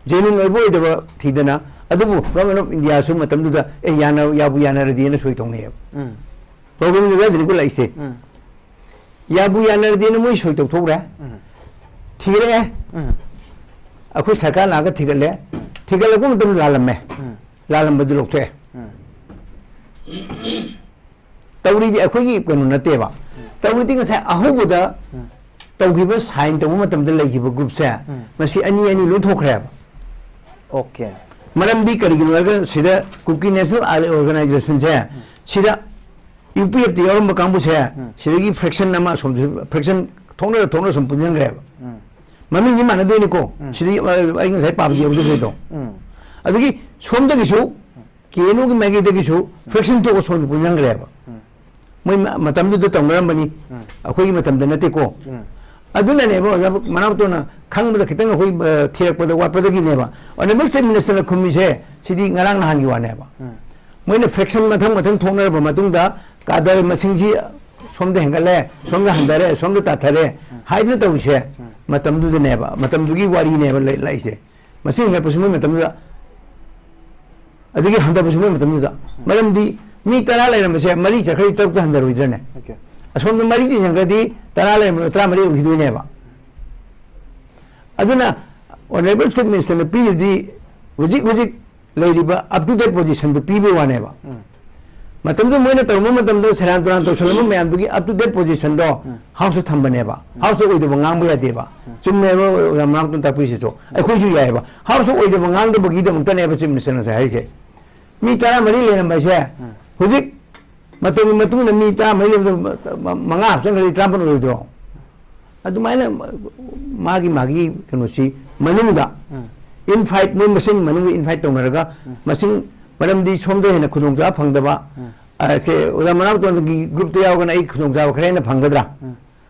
ꯖꯦꯅ꯭ꯌꯨꯟ ꯑꯣꯏꯕ ꯑꯣꯏꯗꯕ ꯊꯤꯗꯅ, ꯑꯗꯨꯕꯨ ꯒꯚꯔꯟꯃꯦꯟ ꯑꯣꯐ ꯏꯟꯗꯤꯌꯥꯁꯨ ꯃꯇꯝꯗꯨꯗ, "ꯑꯦ, ꯌꯥꯅ-, ꯌꯥꯕꯨ ꯌꯥꯅꯔꯗꯤꯅ" ꯁꯣꯏ ꯇꯧꯅꯩꯌꯦꯕ꯫ ꯄ꯭ꯔꯣꯕ꯭ꯂꯦꯝꯗꯨ ꯑꯗꯨꯗꯥꯏꯗꯅꯤꯀꯣ ꯂꯥꯛꯏꯁꯦ꯫ ꯌꯥꯕꯨ ꯌꯥꯅꯔꯗꯤꯅ ꯃꯣꯏ ꯁꯣꯏ ꯇꯧꯊꯣꯛꯈ꯭ꯔꯦ꯫ ꯊꯤꯒꯠꯂꯛꯑꯦ꯫ ꯑꯩꯈꯣꯏ ꯁꯔꯀꯥꯔ ꯂꯥꯛꯑꯒ ꯊꯤꯒꯠꯂꯦ꯫ ꯊꯤꯒꯠꯂꯛꯄ ꯃꯇꯝꯗ ꯂꯥꯜꯂꯝꯃꯦ꯫ ꯂꯥꯜꯂꯝꯕꯗꯨ ꯂꯧꯊꯣꯛꯑꯦ꯫ ꯇꯧꯔꯤꯗꯤ ꯑꯩꯈꯣꯏꯒꯤ ꯀꯩꯅꯣ ꯅꯠꯇꯦꯕ꯫ ꯇꯧꯔꯤꯗꯤ ꯉꯁꯥꯏ ꯑꯍꯧꯕꯗ ꯇꯧꯈꯤꯕ, ꯁꯥꯏꯟ ꯇꯧꯕ ꯃꯇꯝꯗ ꯂꯩꯈꯤꯕ ꯒ꯭ꯔꯨꯞꯁꯦ, ꯃꯁꯤ ꯑꯅꯤ ꯑꯅꯤ ꯂꯣꯏ ꯊꯣꯛꯈ꯭ꯔꯦꯕ꯫ ꯑꯣꯀꯦ꯫ ꯃꯔꯝꯗꯤ ꯀꯔꯤꯒꯤꯅꯣ ꯍꯥꯏꯔꯒ ꯁꯤꯗ ꯀꯨꯀꯤ ꯅꯦꯁꯅꯦꯜ ꯑꯣꯔꯒꯅꯥꯏꯖꯦꯁꯟꯁꯦ, ꯁꯤꯗ ꯌꯨ ꯄꯤ ꯑꯦꯐꯇ ꯌꯥꯎꯔꯝꯕ ꯀꯥꯡꯕꯨꯁꯦ, ꯁꯤꯗꯒꯤ ꯐ꯭ꯔꯦꯛꯁꯟ ꯑꯃ ꯑꯁꯣꯝꯗ ꯐ꯭ꯔꯦꯛꯁꯟ ꯊꯣꯛꯅꯔ ꯊꯣꯛꯅꯔ ꯁꯨꯝ ꯄꯨꯟꯁꯤꯟꯈ꯭ꯔꯦꯕ꯫ ꯃꯃꯤꯡꯗꯤ ꯃꯥꯟꯅꯗꯣꯏꯅꯤꯀꯣ꯫ ꯁꯤꯗ ꯑꯩ ꯉꯁꯥꯏ ꯄꯥꯕꯗ ꯌꯥꯎꯖꯈ꯭ꯔꯦꯗꯣ꯫ ꯑꯗꯒꯤ ꯁꯣꯝꯗꯒꯤꯁꯨ ꯀꯦ ꯑꯦꯟ ꯑꯣꯒꯤ ꯃꯥꯏꯀꯩꯗꯒꯤꯁꯨ ꯐ꯭ꯔꯦꯛꯁꯟ ꯊꯣꯛꯑ ꯁꯣꯝꯗ ꯄꯨꯟꯁꯤꯟꯈ꯭ꯔꯦꯕ꯫ ꯃꯣꯏ ꯃ-, ꯃꯇꯝꯗꯨꯗ ꯇꯧꯅꯔꯝꯕꯅꯤ, ꯑꯩꯈꯣꯏꯒꯤ ꯃꯇꯝꯗ ꯅꯠꯇꯦꯀꯣ꯫ ꯑꯗꯨꯅꯅꯦꯕ ꯑꯣꯖꯥ ꯃꯅꯥꯎꯇꯣꯟꯅ ꯈꯪꯕꯗ ꯈꯤꯇꯪ ꯑꯩꯈꯣꯏ, ꯑ, ꯊꯤꯔꯛꯄꯗ ꯋꯥꯠꯄꯗꯒꯤꯅꯦꯕ꯫ ꯑꯣꯅꯔꯦꯕꯜ ꯆꯤꯐ ꯃꯤꯅꯤꯁꯇꯔꯅ ꯈꯨꯝꯃꯤꯁꯦ ꯁꯤꯗꯤ ꯉꯔꯥꯡ ꯅꯍꯥꯟꯒꯤ ꯋꯥꯅꯦꯕ꯫ ꯃꯣꯏꯅ ꯐ꯭ꯔꯦꯛꯁꯟ ꯃꯊꯪ ꯃꯊꯪ ꯊꯣꯛꯅꯔꯕ ꯃꯇꯨꯡꯗ ꯀꯥꯗꯔ ꯃꯁꯤꯡꯁꯤ ꯁꯣꯝꯗ ꯍꯦꯟꯒꯠꯂꯦ, ꯁꯣꯝꯗ ꯍꯟꯊꯔꯦ, ꯁꯣꯝꯗ ꯇꯥꯊꯔꯦ ꯍꯥꯏꯗꯅ ꯇꯧꯔꯤꯁꯦ ꯃꯇꯝꯗꯨꯗꯅꯦꯕ, ꯃꯇꯝꯗꯨꯒꯤ ꯋꯥꯔꯤꯅꯦꯕ ꯂꯩ-, ꯂꯥꯛꯏꯁꯦ꯫ ꯃꯁꯤ ꯍꯦꯟꯒꯠꯄꯁꯨ ꯃꯣꯏ ꯃꯇꯝꯗꯨꯗ, ꯑꯗꯒꯤ ꯍꯟꯊꯕꯁꯨ ꯃꯣꯏ ꯃꯇꯝꯗꯨꯗ꯫ ꯃꯔꯝꯗꯤ ꯃꯤ ꯇꯔꯥ ꯂꯩꯔꯝꯕꯁꯦ ꯃꯔꯤ ꯆꯠꯈ꯭ꯔꯗꯤ ꯇꯔꯨꯛꯇ ꯍꯟꯊꯔꯣꯏꯗ꯭ꯔꯅꯦ? ꯑꯣꯀꯦ꯫ ꯑꯁꯣꯝꯗ ꯃꯔꯤ ꯇꯤꯟꯁꯤꯟꯈ꯭ꯔꯗꯤ ꯇꯔꯥ ꯂꯩꯔꯝꯕꯗꯣ ꯇꯔꯥꯃꯔꯤ ꯑꯣꯏꯈꯤꯗꯣꯏꯅꯦꯕ꯫ ꯑꯗꯨꯅ Honourable Chief Minister ꯅ ꯄꯤꯔꯤꯗꯤ ꯍꯧꯖꯤꯛ ꯍꯧꯖꯤꯛ ꯂꯩꯔꯤꯕ up to date position ꯗꯨ ꯄꯤꯕꯩ ꯋꯥꯅꯦꯕ꯫ ꯃꯇꯝꯗꯨ ꯃꯣꯏꯅ ꯇꯧꯔꯝꯕ ꯃꯇꯝꯗ ꯁꯦꯔꯥꯟ ꯇꯨꯔꯥꯟ ꯇꯧꯁꯜꯂꯝꯕ ꯃꯌꯥꯝꯗꯨꯒꯤ up to date position ꯗꯣ House ꯇ ꯊꯝꯕꯅꯦꯕ꯫ House ꯇ ꯑꯣꯏꯗꯕ ꯉꯥꯡꯕ ꯌꯥꯗꯦꯕ꯫ ꯆꯨꯝꯃꯦꯕ ꯑꯣꯖꯥ ꯃꯅꯥꯎꯇꯣꯟ ꯇꯥꯛꯄꯤꯔꯤꯁꯤꯁꯨ꯫ ꯑꯩꯈꯣꯏꯁꯨ ꯌꯥꯏꯑꯕ꯫ House ꯇ ꯑꯣꯏꯗꯕ ꯉꯥꯡꯗꯕꯒꯤꯗꯃꯛꯇꯅꯦꯕ Chief Minister ꯅ ꯉꯁꯥꯏ ꯍꯥꯏꯔꯤꯁꯦ꯫ ꯃꯤ ꯇꯔꯥꯃꯔꯤ ꯂꯩꯔꯝꯕ ꯍꯥꯏꯁꯦ ꯍꯧꯖꯤꯛ ꯃꯇꯝꯒꯤ ꯃꯇꯨꯡ ꯏꯟꯅ ꯃꯤ ꯇꯔꯥꯃꯔꯤ ꯂꯩꯕꯗꯣ ꯃ-, ꯃ-, ꯃꯉꯥ ꯍꯥꯞꯆꯤꯟꯈ꯭ꯔꯗꯤ ꯇꯔꯥꯃꯥꯄꯟ ꯑꯣꯏꯔꯣꯏꯗ꯭ꯔꯣ? ꯑꯗꯨꯃꯥꯏꯅ ꯃꯥꯒꯤ, ꯃꯥꯒꯤ ꯀꯩꯅꯣꯁꯤ ꯃꯅꯨꯡꯗ infight, ꯃꯣꯏ ꯃꯁꯦꯟ ꯃꯅꯨꯡꯗ infight ꯇꯧꯅꯔꯒ ꯃꯁꯤꯡ, ꯃꯔꯝꯗꯤ ꯁꯣꯝꯗ ꯍꯦꯟꯅ ꯈꯨꯗꯣꯡꯆꯥꯕ ꯐꯪꯗꯕ, ꯑ, ꯁꯦ ꯑꯣꯖꯥ ꯃꯅꯥꯎꯇꯣꯟꯒꯤ group ꯇ ꯌꯥꯎꯔꯒꯅ ꯑꯩ ꯈꯨꯗꯣꯡꯆꯥꯕ ꯈꯔ ꯍꯦꯟꯅ ꯐꯪꯒꯗ꯭ꯔꯥ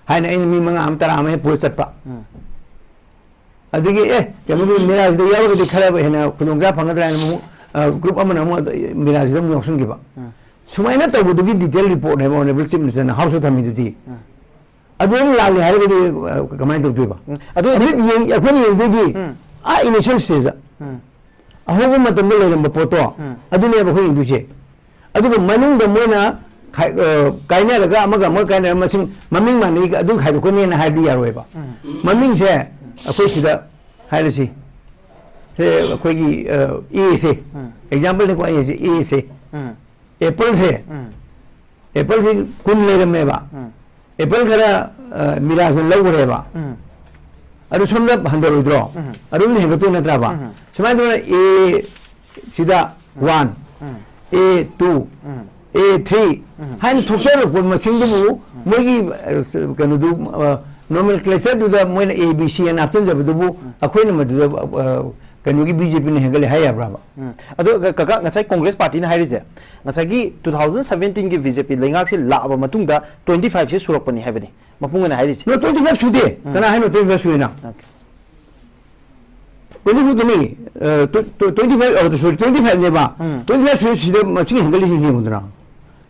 ꯍꯥꯏꯅ ꯑꯩꯅ ꯃꯤ ꯃꯉꯥ ꯑꯃ ꯇꯔꯥ ꯑꯃ ꯍꯦꯛ ꯄꯨꯔ ꯆꯠꯄ꯫ ꯑꯗꯒꯤ ꯑꯦ, ꯀꯩꯅꯣꯒꯤ ꯃꯤꯔꯥꯖꯗ ꯌꯥꯎꯔꯒꯗꯤ ꯈꯔ ꯍꯦꯟꯅ ꯈꯨꯗꯣꯡꯆꯥꯕ ꯐꯪꯒꯗ꯭ꯔꯥ ꯍꯥꯏꯅ ꯑꯃꯨꯛ, ꯑ, group ꯑꯃꯅ ꯑꯃꯨꯛ ꯃꯤꯔꯥꯖꯗ ꯑꯃꯨꯛ ꯌꯥꯎꯁꯟꯈꯤꯕ꯫ ꯁꯨꯃꯥꯏꯅ ꯇꯧꯕꯗꯨꯒꯤ detail report ꯅꯦꯕ Honourable Chief Minister ꯅ House ꯇ ꯊꯝꯃꯤꯗꯨꯗꯤ꯫ ꯑꯗꯨ ꯑꯃꯨꯛ ꯂꯥꯜꯂꯦ ꯍꯥꯏꯔꯒꯗꯤ, ꯑ, ꯀꯃꯥꯏꯅ ꯇꯧꯗꯣꯏꯕ? ꯎꯝ, ꯑꯗꯨ ꯍꯧꯖꯤꯛ ꯌꯦꯡ-, ꯑꯩꯈꯣꯏꯅ ꯌꯦꯡꯗꯣꯏꯗꯤ ꯎꯝ꯫ ꯑꯥ initial stage ꯗ ꯎꯝ꯫ ꯑꯍꯧꯕ ꯃꯇꯝꯗ ꯂꯩꯔꯝꯕ ꯄꯣꯠꯇꯣ ꯎꯝ꯫ ꯑꯗꯨꯅꯦꯕ ꯑꯩꯈꯣꯏ ꯌꯦꯡꯗꯣꯏꯁꯦ꯫ ꯑꯗꯨꯒ ꯃꯅꯨꯡꯗ ꯃꯣꯏꯅ ꯈꯥꯏ-, ꯑ, ꯀꯥꯏꯅꯔꯒ ꯑꯃꯒ ꯑꯃꯒ ꯀꯥꯏꯅꯔꯒ ꯃꯁꯤꯡ ꯃꯃꯤꯡ ꯃꯥꯟꯅꯩ ꯑꯗꯨ ꯈꯥꯏꯗꯣꯛꯀꯅꯤꯅ ꯍꯥꯏꯔꯗꯤ ꯌꯥꯔꯣꯏꯕ꯫ ꯎꯝ꯫ ꯃꯃꯤꯡꯁꯦ ꯑꯩꯈꯣꯏ ꯁꯤꯗ ꯍꯥꯏꯔꯁꯤ, ꯁꯦ ꯑꯩꯈꯣꯏꯒꯤ, ꯑ, A ꯁꯦ ꯎꯝ꯫ Example ꯅꯤꯀꯣ ꯑꯩ ꯍꯥꯏꯁꯦ, A say, um. Apple say, um. Apple ꯁꯦ ꯀꯨꯟ ꯂꯩꯔꯝꯃꯦꯕ꯫ ꯎꯝ꯫ Apple ꯈꯔ, ꯑ, ꯃꯤꯔꯥꯖꯅ ꯂꯧꯈ꯭ꯔꯦꯕ꯫ ꯎꯝ꯫ ꯑꯗꯨ ꯁꯣꯝꯗ ꯍꯟꯊꯔꯣꯏꯗ꯭ꯔꯣ? ꯎꯝ꯫ ꯑꯗꯨꯝ ꯍꯦꯟꯒꯠꯇꯣꯏ ꯅꯠꯇ꯭ꯔꯕ? ꯎꯝ꯫ ꯁꯨꯃꯥꯏꯅ ꯇꯧꯗꯅ A ꯁꯤꯗ ꯎꯝ꯫ One, um. A two, um. A three ꯎꯝ꯫ ꯍꯥꯏꯅ ꯊꯣꯛꯆꯔꯛꯄ ꯃꯁꯤꯡꯗꯨꯕꯨ ꯎꯝ꯫ ꯃꯣꯏꯒꯤ, ꯑ, ꯀꯩꯅꯣꯗꯨ, ꯑ, nomenclature ꯗꯨꯗ ꯃꯣꯏꯅ A B C ꯑꯅ ꯍꯥꯞꯆꯤꯟꯖꯕꯗꯨꯕꯨ ꯎꯝ꯫ ꯑꯩꯈꯣꯏꯅ ꯃꯗꯨꯗ, ꯑ, ꯀꯩꯅꯣꯒꯤ B J P ꯅ ꯍꯦꯟꯒꯠꯂꯦ ꯍꯥꯏ ꯌꯥꯕ꯭ꯔꯕ? ꯎꯝ꯫ ꯑꯗꯣ ꯀ-, ꯀꯀꯥ, ꯉꯁꯥꯏ Congress party ꯅ ꯍꯥꯏꯔꯤꯁꯦ, ꯉꯁꯥꯏꯒꯤ two thousand seventeen ꯒꯤ B J P ꯂꯩꯉꯥꯛꯁꯦ ꯂꯥꯛꯑꯕ ꯃꯇꯨꯡꯗ twenty five ꯁꯦ ꯁꯨꯔꯛꯄꯅꯤ ꯍꯥꯏꯕꯅꯤ ꯃꯄꯨꯡ ꯑꯣꯏꯅ ꯍꯥꯏꯔꯤꯁꯦ꯫ No, twenty five ꯁꯨꯗꯦ꯫ ꯎꯝ꯫ ꯀꯅꯥ ꯍꯥꯏꯅꯣ twenty five ꯁꯨꯏꯅ? Okay꯫ Twenty five ꯗꯨꯅꯤ, ꯑ, tw-, tw-, twenty five, ꯑ, sorry, twenty five ꯅꯦꯕ꯫ ꯎꯝ꯫ Twenty five ꯁꯨꯏ ꯁꯤꯗ ꯃꯁꯤꯡ ꯍꯦꯟꯒꯠꯂꯤꯁꯤꯡꯁꯤ ꯌꯦꯡꯉꯨꯗꯅ꯫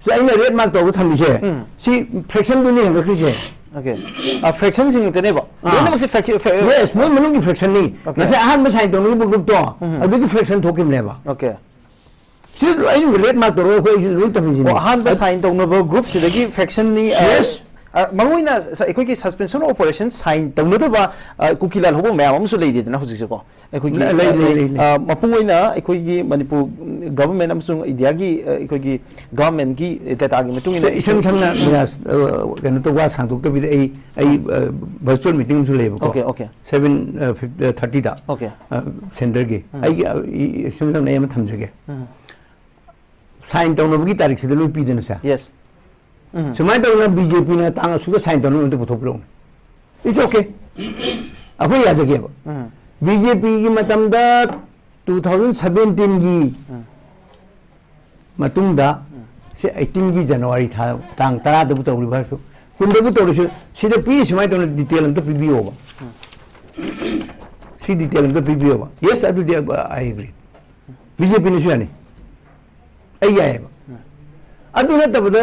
ꯁꯤꯗ ꯑꯩꯅ red mark ꯇꯧꯔꯒ ꯊꯝꯃꯤꯁꯦ, ꯎꯝ꯫ ꯁꯤ fraction ꯗꯨꯅꯤ ꯍꯦꯟꯒꯠꯈ꯭ꯔꯤꯁꯦ꯫ Okay꯫ ꯑ, fraction ꯁꯤꯡ ꯉꯥꯛꯇꯅꯦꯕ? ꯑꯥ꯫ ꯂꯣꯏꯅꯃꯛꯁꯦ frac-, fra-, Yes, ꯃꯣꯏ ꯃꯅꯨꯡꯒꯤ fraction ꯅꯤ꯫ Okay꯫ ꯉꯁꯥꯏ ꯑꯍꯥꯟꯕ sign ꯇꯧꯅꯈꯤꯕ group ꯇꯣ, ꯎꯝ꯫ ꯑꯗꯨꯒꯤ fraction ꯊꯣꯛꯈꯤꯕꯅꯦꯕ꯫ Okay꯫ ꯁꯤ ꯑꯩꯅ red mark ꯇꯧꯔꯒ ꯑꯩꯈꯣꯏ ꯂꯣꯏ ꯇꯝꯃꯤꯁꯤꯅꯤ꯫ ꯑꯣ, ꯑꯍꯥꯟꯕ ꯑꯗ- sign ꯇꯧꯅꯕ group ꯁꯤꯗꯒꯤ fraction ꯅꯤ, ꯑ, Yes꯫ ꯑ, ꯃꯔꯨꯑꯣꯏꯅ ꯁ-, ꯑꯩꯈꯣꯏꯒꯤ suspension of operation sign ꯇꯧꯅꯗꯕ, ꯑ, ꯀꯨꯀꯤ ꯂꯥꯜꯍꯧꯕ ꯃꯌꯥꯝ ꯑꯃꯁꯨ ꯂꯩꯔꯤꯗꯅ ꯍꯧꯖꯤꯛꯁꯦꯀꯣ꯫ ꯑꯩꯈꯣꯏꯒꯤ, ꯂꯩ, ꯂꯩ, ꯂꯩ, ꯂꯩ, ꯂꯩ꯫ ꯑ, ꯃꯄꯨꯡ ꯑꯣꯏꯅ ꯑꯩꯈꯣꯏꯒꯤ ꯃꯅꯤꯄꯨꯔ government ꯑꯃꯁꯨꯡ ꯏꯟꯗꯤꯌꯥꯒꯤ, ꯑ, ꯑꯩꯈꯣꯏꯒꯤ governmentꯀꯤ dataꯒꯤ ꯃꯇꯨꯡ ꯏꯟꯅ ꯁꯦ, ꯏꯁꯝ ꯁꯝꯅ ꯃꯤꯔꯥꯖ, ꯑ, ꯀꯩꯅꯣ ꯇꯧꯕ ꯋꯥ ꯁꯥꯡꯗꯣꯛꯇꯕꯤꯗ ꯑꯩ, ꯑꯩ, ꯑ, virtual meeting ꯑꯃꯁꯨ ꯂꯩꯕꯀꯣ꯫ Okay, okay. Seven, ꯑ, fif-, ꯑ, thirtyꯗ, Okay. ꯑ, centreꯒꯤ꯫ ꯎꯝ꯫ ꯑꯩꯒꯤ, ꯑ, ꯏ-, ꯏꯁꯝ ꯁꯝꯅ ꯑꯩ ꯑꯃ ꯊꯝꯖꯒꯦ꯫ ꯎꯝ. Sign ꯇꯧꯅꯕꯒꯤ ꯇꯥꯔꯤꯛꯁꯤꯗ ꯂꯣꯏ ꯄꯤꯗꯅ ꯁꯦ꯫ Yes. ꯎꯝ. ꯁꯨꯃꯥꯏꯅ ꯇꯧꯗꯅ BJPꯅ ꯇꯥꯡ ꯑꯁꯨꯛꯇ sign ꯇꯧꯅꯕ ꯑꯝꯇ ꯄꯨꯊꯣꯛꯄꯤꯔꯛꯎꯅꯦ꯫ It's okay. ꯑꯩꯈꯣꯏ ꯌꯥꯖꯒꯦꯕ꯫ ꯎꯝ. BJPꯒꯤ ꯃꯇꯝꯗ two thousand seventeenꯒꯤ ꯎꯝ. ꯃꯇꯨꯡꯗ ꯁꯤ eighteenꯒꯤ January ꯊꯥ ꯇꯥꯡ ꯇꯔꯥꯗꯕꯨ ꯇꯧꯔꯤꯕ ꯍꯥꯏꯔꯁꯨ, ꯀꯨꯟꯗꯕꯨ ꯇꯧꯔꯁꯨ, ꯁꯤꯗ ꯄꯤ ꯁꯨꯃꯥꯏꯅ ꯇꯧꯅ detail ꯑꯝꯇ ꯄꯤꯕꯤꯌꯣꯕ꯫ ꯁꯤ detail ꯑꯝꯇ ꯄꯤꯕꯤꯌꯣꯕ꯫ Yes, ꯑꯗꯨꯗꯤ I agree. BJPꯅꯁꯨ ꯌꯥꯅꯤ꯫ ꯑꯩ ꯌꯥꯏꯌꯦꯕ꯫ ꯑꯗꯨ ꯅꯠꯇꯕꯗ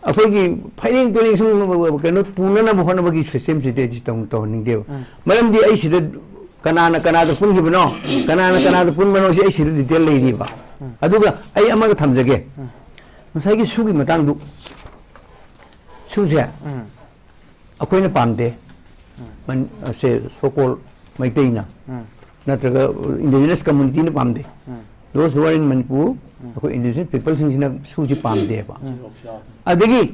ꯑꯩꯈꯣꯏꯒꯤ ꯐꯩꯔꯦꯡ ꯇꯨꯔꯦꯡ ꯁꯨꯝ ꯀꯩꯅꯣ ꯄꯨꯅꯅꯕ ꯍꯣꯠꯅꯕꯒꯤ systemꯁꯤꯗꯤ ꯑꯩꯗꯤ ꯇꯧ-, ꯇꯧꯍꯟꯅꯤꯡꯗꯦꯕ꯫ ꯃꯔꯝꯗꯤ ꯑꯩ ꯁꯤꯗ ꯀꯅꯥꯅ ꯀꯅꯥꯗ ꯄꯨꯟꯈꯤꯕꯅꯣ, ꯀꯅꯥꯅ ꯀꯅꯥꯗ ꯄꯨꯟꯕꯅꯣ ꯁꯤ ꯑꯩ ꯁꯤꯗ detail ꯂꯩꯔꯤꯕ꯫ ꯑꯗꯨꯒ ꯑꯩ ꯑꯃꯒ ꯊꯝꯖꯒꯦ꯫ ꯉꯁꯥꯏꯒꯤ ꯁꯨꯒꯤ ꯃꯇꯥꯡꯗꯨ, ꯁꯨꯁꯦ ꯎꯝ. ꯑꯩꯈꯣꯏꯅ ꯄꯥꯝꯗꯦ꯫ ꯃꯟ-, ꯁꯦ so called ꯃꯩꯇꯩꯅ ꯎꯝ. ꯅꯠꯇ꯭ꯔꯒ indigenous communityꯅ ꯄꯥꯝꯗꯦ꯫ ꯎꯝ. Those who are in Manipur, ꯎꯝ. ꯑꯩꯈꯣꯏ indigenous peopleꯁꯤꯡꯁꯤꯅ ꯁꯨꯁꯤ ꯄꯥꯝꯗꯦꯕ꯫ ꯎꯝ. ꯑꯗꯒꯤ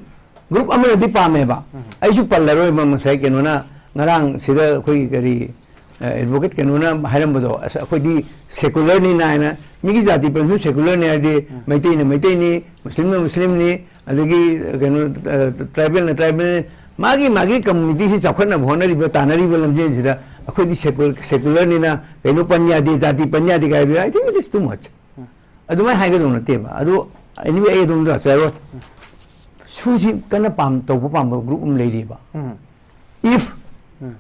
group ꯑꯃꯅꯗꯤ ꯄꯥꯝꯃꯦꯕ꯫ ꯎꯝ. ꯑꯩꯁꯨ ꯄꯜꯂꯔꯣꯏꯕ, ꯉꯁꯥꯏ ꯀꯩꯅꯣꯅ ꯉꯔꯥꯡ ꯁꯤꯗ ꯑꯩꯈꯣꯏꯒꯤ ꯀꯔꯤ, ꯑ, advocate ꯀꯩꯅꯣꯅ ꯍꯥꯏꯔꯝꯕꯗꯣ, ꯑꯁ, ꯑꯩꯈꯣꯏꯗꯤ secularꯅꯤꯅ ꯍꯥꯏꯅ, ꯃꯤꯒꯤ ꯖꯥꯇꯤ ꯄꯟꯕꯁꯨ secularꯅꯤ ꯍꯥꯏꯔꯗꯤ ꯎꯝ. ꯃꯩꯇꯩꯅ ꯃꯩꯇꯩꯅꯤ, ꯃꯨꯁꯂꯤꯝꯅ ꯃꯨꯁꯂꯤꯝꯅꯤ, ꯑꯗꯒꯤ ꯀꯩꯅꯣ, ꯑ, tribalꯅ tribalꯅꯤ, ꯃꯥꯒꯤ ꯃꯥꯒꯤ communityꯁꯤ ꯆꯥꯎꯈꯠꯅꯕ ꯍꯣꯠꯅꯔꯤꯕ, ꯇꯥꯟꯅꯔꯤꯕ ꯂꯝꯖꯦꯜꯁꯤꯗ ꯑꯩꯈꯣꯏꯗꯤ secular, secularꯅꯤꯅ ꯀꯩꯅꯣ ꯄꯟ ꯌꯥꯗꯦ, ꯖꯥꯇꯤ ꯄꯟ ꯌꯥꯗꯦ ꯀꯥꯏ ꯍꯥꯏꯕꯗꯨ, I think it is too much. ꯑꯗꯨꯃꯥꯏꯅ ꯍꯥꯏꯒꯗꯧꯕ ꯅꯠꯇꯦꯕ꯫ ꯑꯗꯨ anyway ꯑꯩ ꯑꯗꯨꯝ ꯂꯥꯛꯆꯔꯣꯏ꯫ ꯁꯨꯁꯤ ꯀꯟꯅ ꯄꯥꯝ-, ꯇꯧꯕ ꯄꯥꯝꯕ group ꯑꯃ ꯂꯩꯔꯤꯕ꯫ ꯎꯝ. If ꯎꯝ.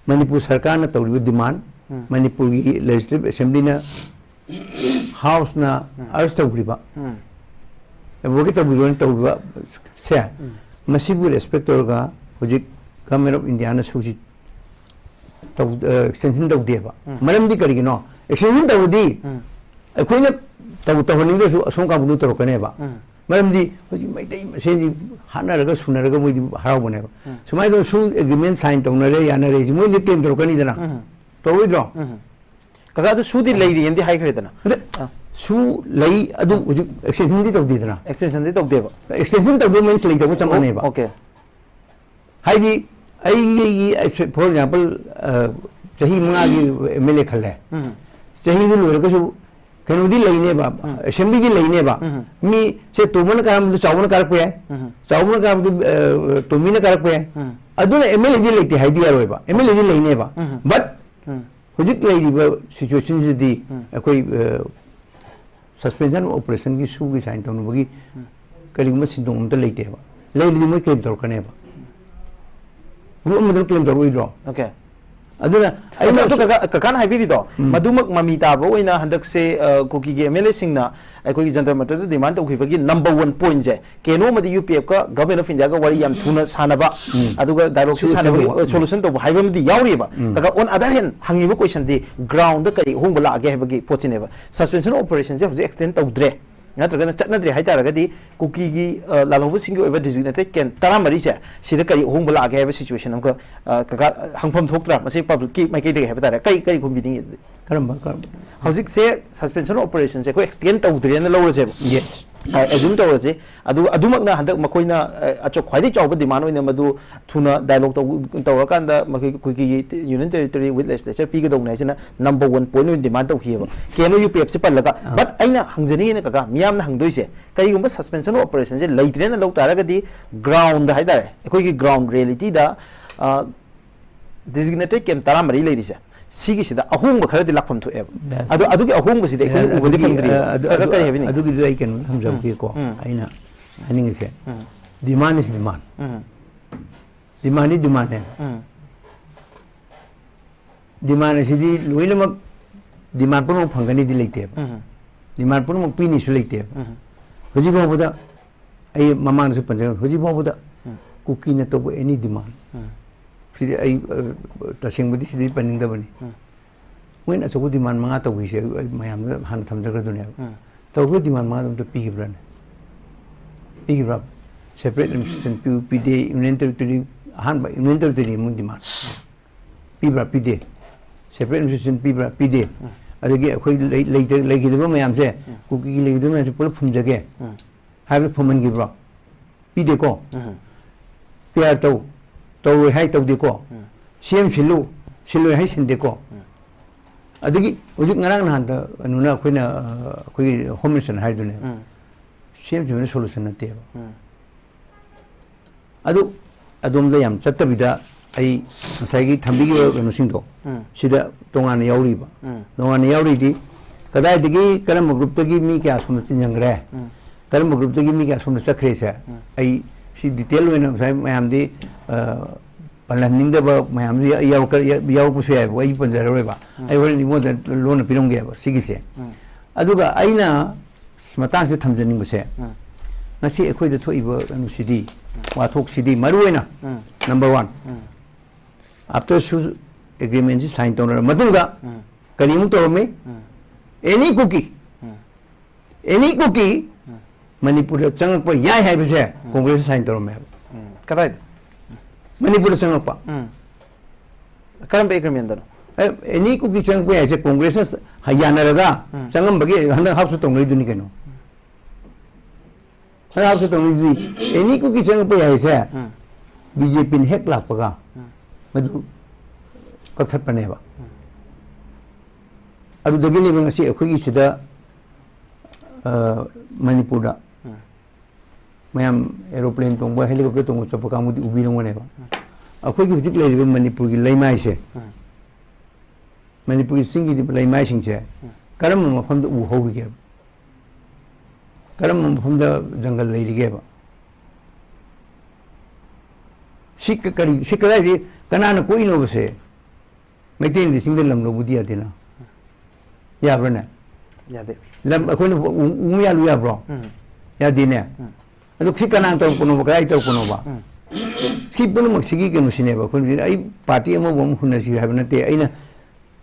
ꯃꯅꯤꯄꯨꯔ ꯁꯔꯀꯥꯔꯅ ꯇꯧꯔꯤꯕ demand, ꯎꯝ. ꯃꯅꯤꯄꯨꯔꯒꯤ Legislative Assemblyꯅ, Houseꯅ ꯎꯝ. urge ꯇꯧꯈ꯭ꯔꯤꯕ, ꯎꯝ. advocate ꯇꯧꯕꯤꯕꯅ ꯇꯧꯕꯁꯦ, ꯎꯝ. ꯃꯁꯤꯕꯨ respect ꯇꯧꯔꯒ ꯍꯧꯖꯤꯛ Government of Indiaꯅ ꯁꯨꯁꯤ ꯇꯧ-, ꯑ, extension ꯇꯧꯗꯦꯕ꯫ ꯎꯝ. ꯃꯔꯝꯗꯤ ꯀꯔꯤꯒꯤꯅꯣ? Extension ꯇꯧꯔꯗꯤ ꯎꯝ. ꯑꯩꯈꯣꯏꯅ ꯇꯧ-, ꯇꯧꯍꯟꯅꯤꯡꯗ꯭ꯔꯁꯨ ꯑꯁꯣꯝ ꯀꯥꯡꯕꯨꯅ ꯇꯧꯔꯛꯀꯅꯦꯕ꯫ ꯎꯝ. ꯃꯔꯝꯗꯤ ꯍꯧꯖꯤꯛ ꯃꯩꯇꯩ ꯃꯁꯦꯟꯁꯤ ꯍꯥꯠꯅꯔꯒ ꯁꯨꯅꯔꯒ ꯃꯣꯏꯗꯤ ꯍꯔꯥꯎꯕꯅꯦꯕ꯫ ꯁꯨꯃꯥꯏꯅ ꯇꯧ, ꯁꯨ ꯑꯦꯒ꯭ꯔꯤꯃꯦꯟ ꯁꯥꯏꯟ ꯇꯧꯅꯔꯦ, ꯌꯥꯅꯔꯦ, ꯁꯤ ꯃꯣꯏꯗꯤ ꯀ꯭ꯂꯦꯝ ꯇꯧꯔꯛꯀꯅꯤꯗꯅ꯫ ꯇꯧꯔꯣꯏꯗ꯭ꯔꯣ? ꯀꯀꯥ, ꯑꯗꯨ ꯁꯨꯗꯤ ꯂꯩꯔꯤꯅꯗꯤ ꯍꯥꯏꯈ꯭ꯔꯦꯗꯅ꯫ ꯑꯗ ꯁꯨ ꯂꯩ, ꯑꯗꯨ ꯍꯧꯖꯤꯛ ꯑꯦꯛꯁꯇꯦꯟꯁꯟꯗꯤ ꯇꯧꯗꯦꯗꯅ꯫ ꯑꯦꯛꯁꯇꯦꯟꯁꯟꯗꯤ ꯇꯧꯗꯦꯕ꯫ ꯑꯦꯛꯁꯇꯦꯟꯁꯟ ꯇꯧꯗꯕ ꯃꯤꯟꯁ ꯂꯩꯇꯕ ꯆꯞ ꯃꯥꯟꯅꯩꯕ꯫ ꯑꯣꯀꯦ꯫ ꯍꯥꯏꯗꯤ ꯑꯩꯒꯤ, for example, ꯆꯍꯤ ꯃꯉꯥꯒꯤ ꯑꯦꯝ ꯑꯦꯜ ꯑꯦ ꯈꯜꯂꯦ꯫ ꯆꯍꯤꯗꯨ ꯂꯣꯏꯔꯒꯁꯨ ꯀꯩꯅꯣꯗꯤ ꯂꯩꯅꯦꯕ, ꯑꯦꯁꯦꯝꯕ꯭ꯂꯤꯗꯤ ꯂꯩꯅꯦꯕ꯫ ꯃꯤ ꯁꯦ ꯇꯣꯝꯕꯅ ꯀꯥꯔꯝꯕꯗꯨ ꯆꯥꯎꯕꯅ ꯀꯥꯔꯛꯄ ꯌꯥꯏ, ꯆꯥꯎꯕꯅ ꯀꯥꯔꯝꯕꯗꯨ ꯇꯣꯝꯕꯤꯅ ꯀꯥꯔꯛꯄ ꯌꯥꯏ꯫ ꯑꯗꯨꯅ ꯑꯦꯝ ꯑꯦꯜ ꯑꯦꯗꯤ ꯂꯩꯇꯦ ꯍꯥꯏꯗꯤ ꯌꯥꯔꯣꯏꯕ, ꯑꯦꯝ ꯑꯦꯜ ꯑꯦꯗꯤ ꯂꯩꯅꯦꯕ꯫ ꯕꯠ ꯍꯧꯖꯤꯛ ꯂꯩꯔꯤꯕ ꯁꯤꯆꯨꯋꯦꯁꯟꯁꯤꯗꯤ ꯑꯩꯈꯣꯏ ꯁꯁꯄꯦꯟꯁꯟ ꯑꯣꯄꯔꯦꯁꯟꯒꯤ ꯁꯨꯒꯤ ꯁꯥꯏꯟ ꯇꯧꯅꯕꯒꯤ ꯀꯔꯤꯒꯨꯝꯕ ꯁꯤꯟꯗꯣꯡ ꯑꯝꯇ ꯂꯩꯇꯦꯕ꯫ ꯂꯩꯔꯗꯤ ꯃꯣꯏ ꯀ꯭ꯂꯦꯝ ꯇꯧꯔꯛꯀꯅꯦꯕ꯫ ꯒ꯭ꯔꯨꯞ ꯑꯃꯗꯨꯅ ꯀ꯭ꯂꯦꯝ ꯇꯧꯔꯛꯑꯣꯏꯗ꯭ꯔꯣ? ꯑꯣꯀꯦ꯫ ꯑꯗꯨꯅ ꯑꯗꯣ ꯑꯩꯅ ꯑꯗꯨ ꯀꯀꯥ, ꯀꯀꯥꯅ ꯍꯥꯏꯕꯤꯔꯤꯗꯣ ꯃꯗꯨꯃꯛ ꯃꯃꯤ ꯇꯥꯕ ꯑꯣꯏꯅ ꯍꯟꯗꯛꯁꯦ, ꯑ, ꯀꯨꯀꯤꯒꯤ ꯑꯦꯝ ꯑꯦꯜ ꯑꯦꯁꯤꯡꯅ ꯑꯩꯈꯣꯏꯒꯤ ꯖꯟꯇꯔ ꯃꯟꯇꯔꯗ ꯗꯤꯃꯥꯟ ꯇꯧꯈꯤꯕꯒꯤ ꯅꯝꯕꯔ ꯋꯥꯟ ꯄꯣꯏꯟꯠꯁꯦ ꯀꯦꯅꯣ ꯑꯃꯗꯤ ꯌꯨ ꯄꯤ ꯑꯦꯐꯀ ꯒꯚꯔꯟꯃꯦꯟ ꯑꯣꯐ ꯏꯟꯗꯤꯌꯥꯒ ꯋꯥꯔꯤ ꯌꯥꯝ ꯊꯨꯅ ꯁꯥꯟꯅꯕ, ꯑꯗꯨꯒ ꯗꯥꯏꯂꯣꯒꯁꯤ Solution ꯁꯥꯟꯅꯕꯒꯤ ꯇꯧꯕ꯫ ꯁꯣꯂꯨꯁꯟ ꯇꯧꯕ ꯍꯥꯏꯕ ꯑꯃꯗꯤ ꯌꯥꯎꯔꯤꯕ꯫ ꯀꯀꯥ, on other hand ꯍꯪꯉꯤꯕ ꯀꯣꯏꯁꯟꯗꯤ ꯒ꯭ꯔꯥꯎꯟꯗ ꯀꯔꯤ ꯑꯍꯣꯡꯕ ꯂꯥꯛꯑꯒꯦ ꯍꯥꯏꯕꯒꯤ ꯄꯣꯠꯁꯤꯅꯦꯕ꯫ ꯁꯁꯄꯦꯟꯁꯟ ꯑꯣꯄꯔꯦꯁꯟꯁꯦ ꯍꯧꯖꯤꯛ ꯑꯦꯛꯁꯇꯦꯟ ꯇꯧꯗ꯭ꯔꯦ, ꯅꯠꯇ꯭ꯔꯒꯅ ꯆꯠꯅꯗ꯭ꯔꯦ ꯍꯥꯏꯇꯥꯔꯒꯗꯤ ꯀꯨꯀꯤꯒꯤ, ꯑ, ꯂꯥꯜꯍꯧꯕꯁꯤꯡꯒꯤ ꯑꯣꯏꯕ ꯗꯤꯖꯤꯒꯅꯦꯇꯦꯠ ꯀꯦꯝꯞ ꯇꯔꯥꯃꯔꯤꯁꯦ ꯁꯤꯗ ꯀꯔꯤ ꯑꯍꯣꯡꯕ ꯂꯥꯛꯑꯒꯦ ꯍꯥꯏꯕ ꯁꯤꯆꯨꯋꯦꯁꯟ ꯑꯃꯈꯛ, ꯑ, ꯀꯀꯥ, ꯍꯪꯐꯝ ꯊꯣꯛꯇ꯭ꯔꯥ? ꯃꯁꯤ ꯄꯕ꯭ꯂꯤꯛꯀꯤ ꯃꯥꯏꯀꯩꯗꯒꯤ ꯍꯥꯏꯕ ꯇꯥꯔꯦ꯫ ꯀꯔꯤ, ꯀꯔꯤ ꯈꯨꯝꯕꯤꯅꯤꯡꯉꯤ ꯑꯗꯨꯗꯤ? ꯀꯔꯝꯕ, ꯀꯔꯝꯕ? ꯍꯧꯖꯤꯛꯁꯦ ꯁꯁꯄꯦꯟꯁꯟ ꯑꯣꯄꯔꯦꯁꯟꯁꯦ ꯑꯩꯈꯣꯏ ꯑꯦꯛꯁꯇꯦꯟ ꯇꯧꯗ꯭ꯔꯦꯅ ꯂꯧꯔꯁꯦꯕ꯫ Yes. ꯑꯦꯖꯨꯝ ꯇꯧꯔꯁꯦ꯫ ꯑꯗꯨꯒ ꯑꯗꯨꯃꯛꯅ ꯍꯟꯗꯛ ꯃꯈꯣꯏꯅ, ꯑ, ꯑꯆꯧ-, ꯈ꯭ꯋꯥꯏꯗꯒꯤ ꯆꯥꯎꯕ ꯗꯤꯃꯥꯟ ꯑꯣꯏꯅ ꯃꯗꯨ ꯊꯨꯅ ꯗꯥꯏꯂꯣꯒ ꯇꯧ-, ꯇꯧꯔꯀꯥꯟꯗ ꯃꯈꯣꯏ, ꯑꯩꯈꯣꯏꯒꯤ ꯌꯨꯅꯤꯌꯟ ꯇꯦꯔꯤꯇꯣꯔꯤ ꯋꯤꯠ ꯂꯦꯖꯤꯁꯂꯦꯆꯔ ꯄꯤꯒꯗꯧꯕꯅꯦ ꯍꯥꯏꯁꯤꯅ ꯅꯝꯕꯔ ꯋꯥꯟ ꯄꯣꯏꯟꯠ ꯑꯣꯏꯅ ꯗꯤꯃꯥꯟ ꯇꯧꯈꯤꯑꯕ꯫ ꯀꯦꯅꯣ ꯌꯨ ꯄꯤ ꯑꯦꯐꯁꯦ ꯄꯜꯂꯒ꯫ ꯕꯠ ꯑꯩꯅ ꯍꯪꯖꯅꯤꯡꯉꯤꯅ ꯀꯀꯥ, ꯃꯤꯌꯥꯝꯅ ꯍꯪꯗꯣꯏꯁꯦ, ꯀꯔꯤꯒꯨꯝꯕ ꯁꯁꯄꯦꯟꯁꯟ ꯑꯣꯄꯔꯦꯁꯟꯁꯦ ꯂꯩꯇ꯭ꯔꯦꯅ ꯂꯧ ꯇꯥꯔꯒꯗꯤ ꯒ꯭ꯔꯥꯎꯟꯗ ꯍꯥꯏꯇꯥꯔꯦ, ꯑꯩꯈꯣꯏꯒꯤ ꯒ꯭ꯔꯥꯎꯟ ꯔꯤꯌꯦꯂꯤꯇꯤꯗ, ꯑ, ꯗꯤꯖꯤꯒꯅꯦꯇꯦꯠ ꯀꯦꯝꯞ ꯇꯔꯥꯃꯔꯤ ꯂꯩꯔꯤꯁꯦ, ꯁꯤꯒꯤꯁꯤꯗ ꯑꯍꯣꯡꯕ ꯈꯔꯗꯤ ꯂꯥꯛꯐꯝ ꯊꯣꯛꯑꯦꯕ꯫ Yes. ꯑꯗꯣ ꯑꯗꯨꯒꯤ ꯑꯍꯣꯡꯕꯁꯤꯗꯤ ꯑꯩꯈꯣꯏꯅ ꯑꯗꯨ-, ꯎꯕꯗꯤ ꯑꯗꯨꯒꯤ, ꯐꯪꯗ꯭ꯔꯤꯕ꯫ ꯑ, ꯑꯗꯨ-, ꯀꯀꯥ, ꯑꯗꯨ-, ꯀꯔꯤ ꯍꯥꯏꯕꯤꯅꯤꯡꯉꯤ? ꯑꯗꯨꯒꯤꯗꯨ ꯑꯩ ꯀꯩꯅꯣꯝꯇ ꯊꯝꯖꯔꯛꯀꯦꯀꯣ꯫ ꯎꯝ꯫ ꯑꯩꯅ ꯍꯥꯏꯅꯤꯡꯉꯤꯁꯦ, ꯎꯝ꯫ ꯗꯤꯃꯥꯟ ꯏꯁ ꯗꯤꯃꯥꯟ꯫ ꯎꯝ꯫ ꯗꯤꯃꯥꯟꯗꯤ ꯗꯤꯃꯥꯟꯅꯦ꯫ ꯎꯝ꯫ ꯗꯤꯃꯥꯟ ꯑꯁꯤꯗꯤ ꯂꯣꯏꯅꯃꯛ ꯗꯤꯃꯥꯟ ꯄꯨꯝꯅꯃꯛ ꯐꯪꯒꯅꯤꯗꯤ ꯂꯩꯇꯦꯕ꯫ ꯎꯝ꯫ ꯗꯤꯃꯥꯟ ꯄꯨꯝꯅꯃꯛ ꯄꯤꯅꯤꯁꯨ ꯂꯩꯇꯦꯕ꯫ ꯎꯝ꯫ ꯍꯧꯖꯤꯛ ꯐꯥꯎꯕꯗ ꯑꯩ ꯃꯃꯥꯡꯗꯁꯨ ꯄꯟꯖꯈ꯭ꯔꯦ, ꯍꯧꯖꯤꯛ ꯐꯥꯎꯕꯗ ꯎꯝ꯫ ꯀꯨꯀꯤꯅ ꯇꯧꯕ ꯑꯦꯅꯤ ꯗꯤꯃꯥꯟ, ꯎꯝ꯫ ꯁꯤꯗꯤ ꯑꯩ, ꯑ, ꯇꯁꯦꯡꯕꯗꯤ ꯁꯤꯗꯤ ꯄꯟꯅꯤꯡꯗꯕꯅꯤ꯫ ꯎꯝ꯫ ꯃꯣꯏꯅ ꯑꯆꯧꯕ ꯗꯤꯃꯥꯟ ꯃꯉꯥ ꯇꯧꯈꯤꯁꯦ ꯑꯩ, ꯑꯩ ꯃꯌꯥꯝꯗ ꯍꯥꯟꯅ ꯊꯝꯖꯈ꯭ꯔꯗꯨꯅꯦꯕ꯫ ꯎꯝ꯫ ꯇꯧꯈꯤꯕ ꯗꯤꯃꯥꯟ ꯃꯉꯥꯗꯣ ꯑꯝꯇ ꯄꯤꯈꯤꯕ꯭ꯔꯥꯅꯦ? ꯄꯤꯈꯤꯕ꯭ꯔꯥ? Separate administration ꯄꯤꯌꯨ ꯄꯤꯗꯦ, Union Territory, ꯑꯍꯥꯟꯕ Union Territory ꯑꯃ demand ꯄꯤꯕ꯭ꯔꯥ ꯄꯤꯗꯦ, separate administration ꯄꯤꯕ꯭ꯔꯥ ꯄꯤꯗꯦ, ꯑꯗꯒꯤ ꯑꯩꯈꯣꯏ ꯂꯩ- ꯂꯩꯇ- ꯂꯩꯈꯤꯗꯕ ꯃꯌꯥꯝꯁꯦ, ꯀꯨꯀꯤꯒꯤ ꯂꯩꯈꯤꯗꯕ ꯃꯌꯥꯝꯁꯦ ꯄꯨꯂꯞ ꯐꯨꯝꯖꯒꯦ ꯍꯥꯏꯕꯗꯨ ꯐꯨꯝꯍꯟꯈꯤꯕ꯭ꯔꯣ? ꯄꯤꯗꯦꯀꯣ꯫ ꯎꯝ꯫ ꯄꯤ ꯑꯥꯔ ꯇꯧ, ꯇꯧꯔꯣꯏ ꯍꯥꯏ ꯇꯧꯗꯦꯀꯣ꯫ ꯎꯝ꯫ ꯁꯤ ꯑꯦꯝ ꯁꯤꯜꯂꯨ, ꯁꯤꯜꯂꯣꯏ ꯍꯥꯏ ꯁꯤꯟꯗꯦꯀꯣ꯫ ꯎꯝ꯫ ꯑꯗꯒꯤ ꯍꯧꯖꯤꯛ ꯉꯔꯥꯡ ꯅꯍꯥꯟꯗ ꯀꯩꯅꯣꯅ ꯑꯩꯈꯣꯏꯅ, ꯑ, ꯑꯩꯈꯣꯏꯒꯤ Home Minister ꯍꯥꯏꯗꯨꯅꯦ꯫ ꯎꯝ꯫ ꯁꯤ ꯑꯦꯝ ꯁꯤꯟꯕꯅ solution ꯅꯠꯇꯦꯕ꯫ ꯎꯝ꯫ ꯑꯗꯨ ꯑꯗꯣꯝꯗ ꯌꯥꯝ ꯆꯠꯇꯕꯤꯗ ꯑꯩ ꯉꯁꯥꯏꯒꯤ ꯊꯝꯕꯤꯈꯤꯕ ꯀꯩꯅꯣꯁꯤꯡꯗꯣ ꯎꯝ꯫ ꯁꯤꯗ ꯇꯣꯉꯥꯟꯅ ꯌꯥꯎꯔꯤꯕ꯫ ꯎꯝ꯫ ꯇꯣꯉꯥꯟꯅ ꯌꯥꯎꯔꯤꯗꯤ ꯀꯗꯥꯏꯗꯒꯤ ꯀꯔꯝꯕ groupꯇꯒꯤ ꯃꯤ ꯀꯌꯥ ꯁꯣꯝꯗ ꯆꯤꯟꯁꯤꯟꯈ꯭ꯔꯦ? ꯎꯝ꯫ ꯀꯔꯝꯕ groupꯇꯒꯤ ꯃꯤ ꯀꯌꯥ ꯁꯣꯝꯗ ꯆꯠꯈ꯭ꯔꯦꯁꯦ? ꯎꯝ꯫ ꯑꯩ ꯁꯤ detail ꯑꯣꯏꯅ ꯉꯁꯥꯏ ꯃꯌꯥꯝꯗꯤ, ꯑ, ꯄꯜꯍꯟꯅꯤꯡꯗꯕ ꯃꯌꯥꯝꯁꯨ ꯌꯥꯎꯔꯛꯀ- ꯌꯥꯎꯔꯛꯄꯁꯨ ꯌꯥꯏꯕ, ꯑꯩ ꯄꯟꯖꯔꯔꯣꯏꯕ꯫ ꯎꯝ꯫ ꯑꯩ ꯍꯣꯔꯦꯟ ꯏꯉꯣꯟꯗ ꯂꯣꯟꯅ ꯄꯤꯔꯝꯒꯦꯕ ꯁꯤꯒꯤꯁꯦ꯫ ꯎꯝ꯫ ꯑꯗꯨꯒ ꯑꯩꯅ ꯃꯇꯥꯡꯁꯤꯗ ꯊꯝꯖꯅꯤꯡꯕꯁꯦ, ꯎꯝ꯫ ꯉꯁꯤ ꯑꯩꯈꯣꯏꯗ ꯊꯣꯛꯏꯕ ꯀꯩꯅꯣꯁꯤꯗꯤ, ꯎꯝ꯫ ꯋꯥꯊꯣꯛꯁꯤꯗꯤ ꯃꯔꯨ ꯑꯣꯏꯅ, ꯎꯝ꯫ Number one, ꯎꯝ꯫ After Sous Agreementꯁꯤ sign ꯇꯧꯅꯔꯕ ꯃꯇꯨꯡꯗ ꯎꯝ꯫ ꯀꯔꯤꯃꯨꯛ ꯇꯧꯔꯝꯃꯤ? ꯎꯝ꯫ Any Kuki, ꯎꯝ꯫ Any Kuki ꯎꯝ꯫ ꯃꯅꯤꯄꯨꯔꯗ ꯆꯪꯉꯛꯄ ꯌꯥꯏ ꯍꯥꯏꯕꯁꯦ ꯎꯝ꯫ Congressꯅ sign ꯇꯧꯔꯝꯃꯦꯕ꯫ ꯎꯝ꯫ ꯀꯗꯥꯏꯗ? ꯃꯅꯤꯄꯨꯔꯗ ꯆꯪꯉꯛꯄ꯫ ꯎꯝ꯫ ꯀꯔꯝꯕ agreementꯗꯅꯣ? ꯑꯦ, any Kuki ꯆꯪꯉꯛꯄ ꯌꯥꯏꯁꯦ Congressꯅ ꯁ- ꯌꯥꯅꯔꯒ ꯎꯝ꯫ ꯆꯪꯉꯝꯕꯒꯤ ꯍꯟꯗꯛ ꯍꯥꯞꯁꯨ ꯇꯧꯅꯔꯤꯗꯨꯅꯤ ꯀꯩꯅꯣ꯫ ꯍꯟꯗꯛ ꯍꯥꯞꯁꯨ ꯇꯧꯅꯔꯤꯗꯨꯅꯤ꯫ Any Kuki ꯆꯪꯉꯛꯄ ꯌꯥꯏꯁꯦ ꯎꯝ꯫ BJPꯅ ꯍꯦꯛ ꯂꯥꯛꯄꯒ ꯎꯝ꯫ ꯃꯗꯨ ꯀꯛꯊꯠꯄꯅꯦꯕ꯫ ꯎꯝ꯫ ꯑꯗꯨꯗꯒꯤꯅꯦꯕ ꯉꯁꯤ ꯑꯩꯈꯣꯏꯒꯤ ꯁꯤꯗ, ꯑ, ꯃꯅꯤꯄꯨꯔꯗ ꯎꯝ꯫ ꯃꯌꯥꯝ aeroplane ꯇꯣꯡꯕ, helicopter ꯇꯣꯡꯕ ꯆꯠꯄ ꯀꯥꯡꯕꯨꯗꯤ ꯎꯕꯤꯔꯝꯒꯅꯦꯕ꯫ ꯎꯝ꯫ ꯑꯩꯈꯣꯏꯒꯤ ꯍꯧꯖꯤꯛ ꯂꯩꯔꯤꯕ ꯃꯅꯤꯄꯨꯔꯒꯤ ꯂꯩꯃꯥꯏꯁꯦ, ꯎꯝ꯫ ꯃꯅꯤꯄꯨꯔꯒꯤ ꯆꯤꯡꯒꯤ ꯂꯩꯃꯥꯏꯁꯤꯡꯁꯦ ꯎꯝ꯫ ꯀꯔꯝꯕ ꯃꯐꯝꯗ ꯎ ꯍꯧꯔꯤꯒꯦꯕ? ꯀꯔꯝꯕ ꯃꯐꯝꯗ ꯖꯪꯒꯜ ꯂꯩꯔꯤꯒꯦꯕ? ꯁꯤ ꯀ- ꯀꯔꯤ, ꯁꯤ ꯀꯗꯥꯏꯗꯒꯤ, ꯀꯅꯥꯅ ꯀꯣꯛꯏꯅꯣꯕꯁꯦ? ꯃꯩꯇꯩꯅꯗꯤ ꯆꯤꯡꯗ ꯂꯝ ꯂꯧꯕꯗꯤ ꯌꯥꯗꯦꯅ꯫ ꯌꯥꯕ꯭ꯔꯥꯅꯦ? ꯌꯥꯗꯦ꯫ ꯂꯝ ꯑꯩꯈꯣꯏꯅ ꯎ- ꯎ ꯌꯥꯜꯂꯨ ꯌꯥꯕ꯭ꯔꯣ? ꯎꯝ꯫ ꯌꯥꯗꯦꯅꯦ꯫ ꯎꯝ꯫ ꯑꯗꯨ ꯁꯤ ꯀꯅꯥꯅ ꯇꯧꯔꯛꯄꯅꯣꯕ? ꯀꯗꯥꯏ ꯇꯧꯔꯛꯄꯅꯣꯕ? ꯎꯝ꯫ ꯁꯤ ꯄꯨꯝꯅꯃꯛꯁꯤꯒꯤ ꯀꯩꯅꯣꯁꯤꯅꯦꯕ꯫ ꯑꯩꯈꯣꯏ ꯑꯩ party ꯑꯃꯕꯨ ꯑꯃ ꯍꯨꯟꯅꯁꯤ ꯍꯥꯏꯕ ꯅꯠꯇꯦ꯫ ꯑꯩꯅ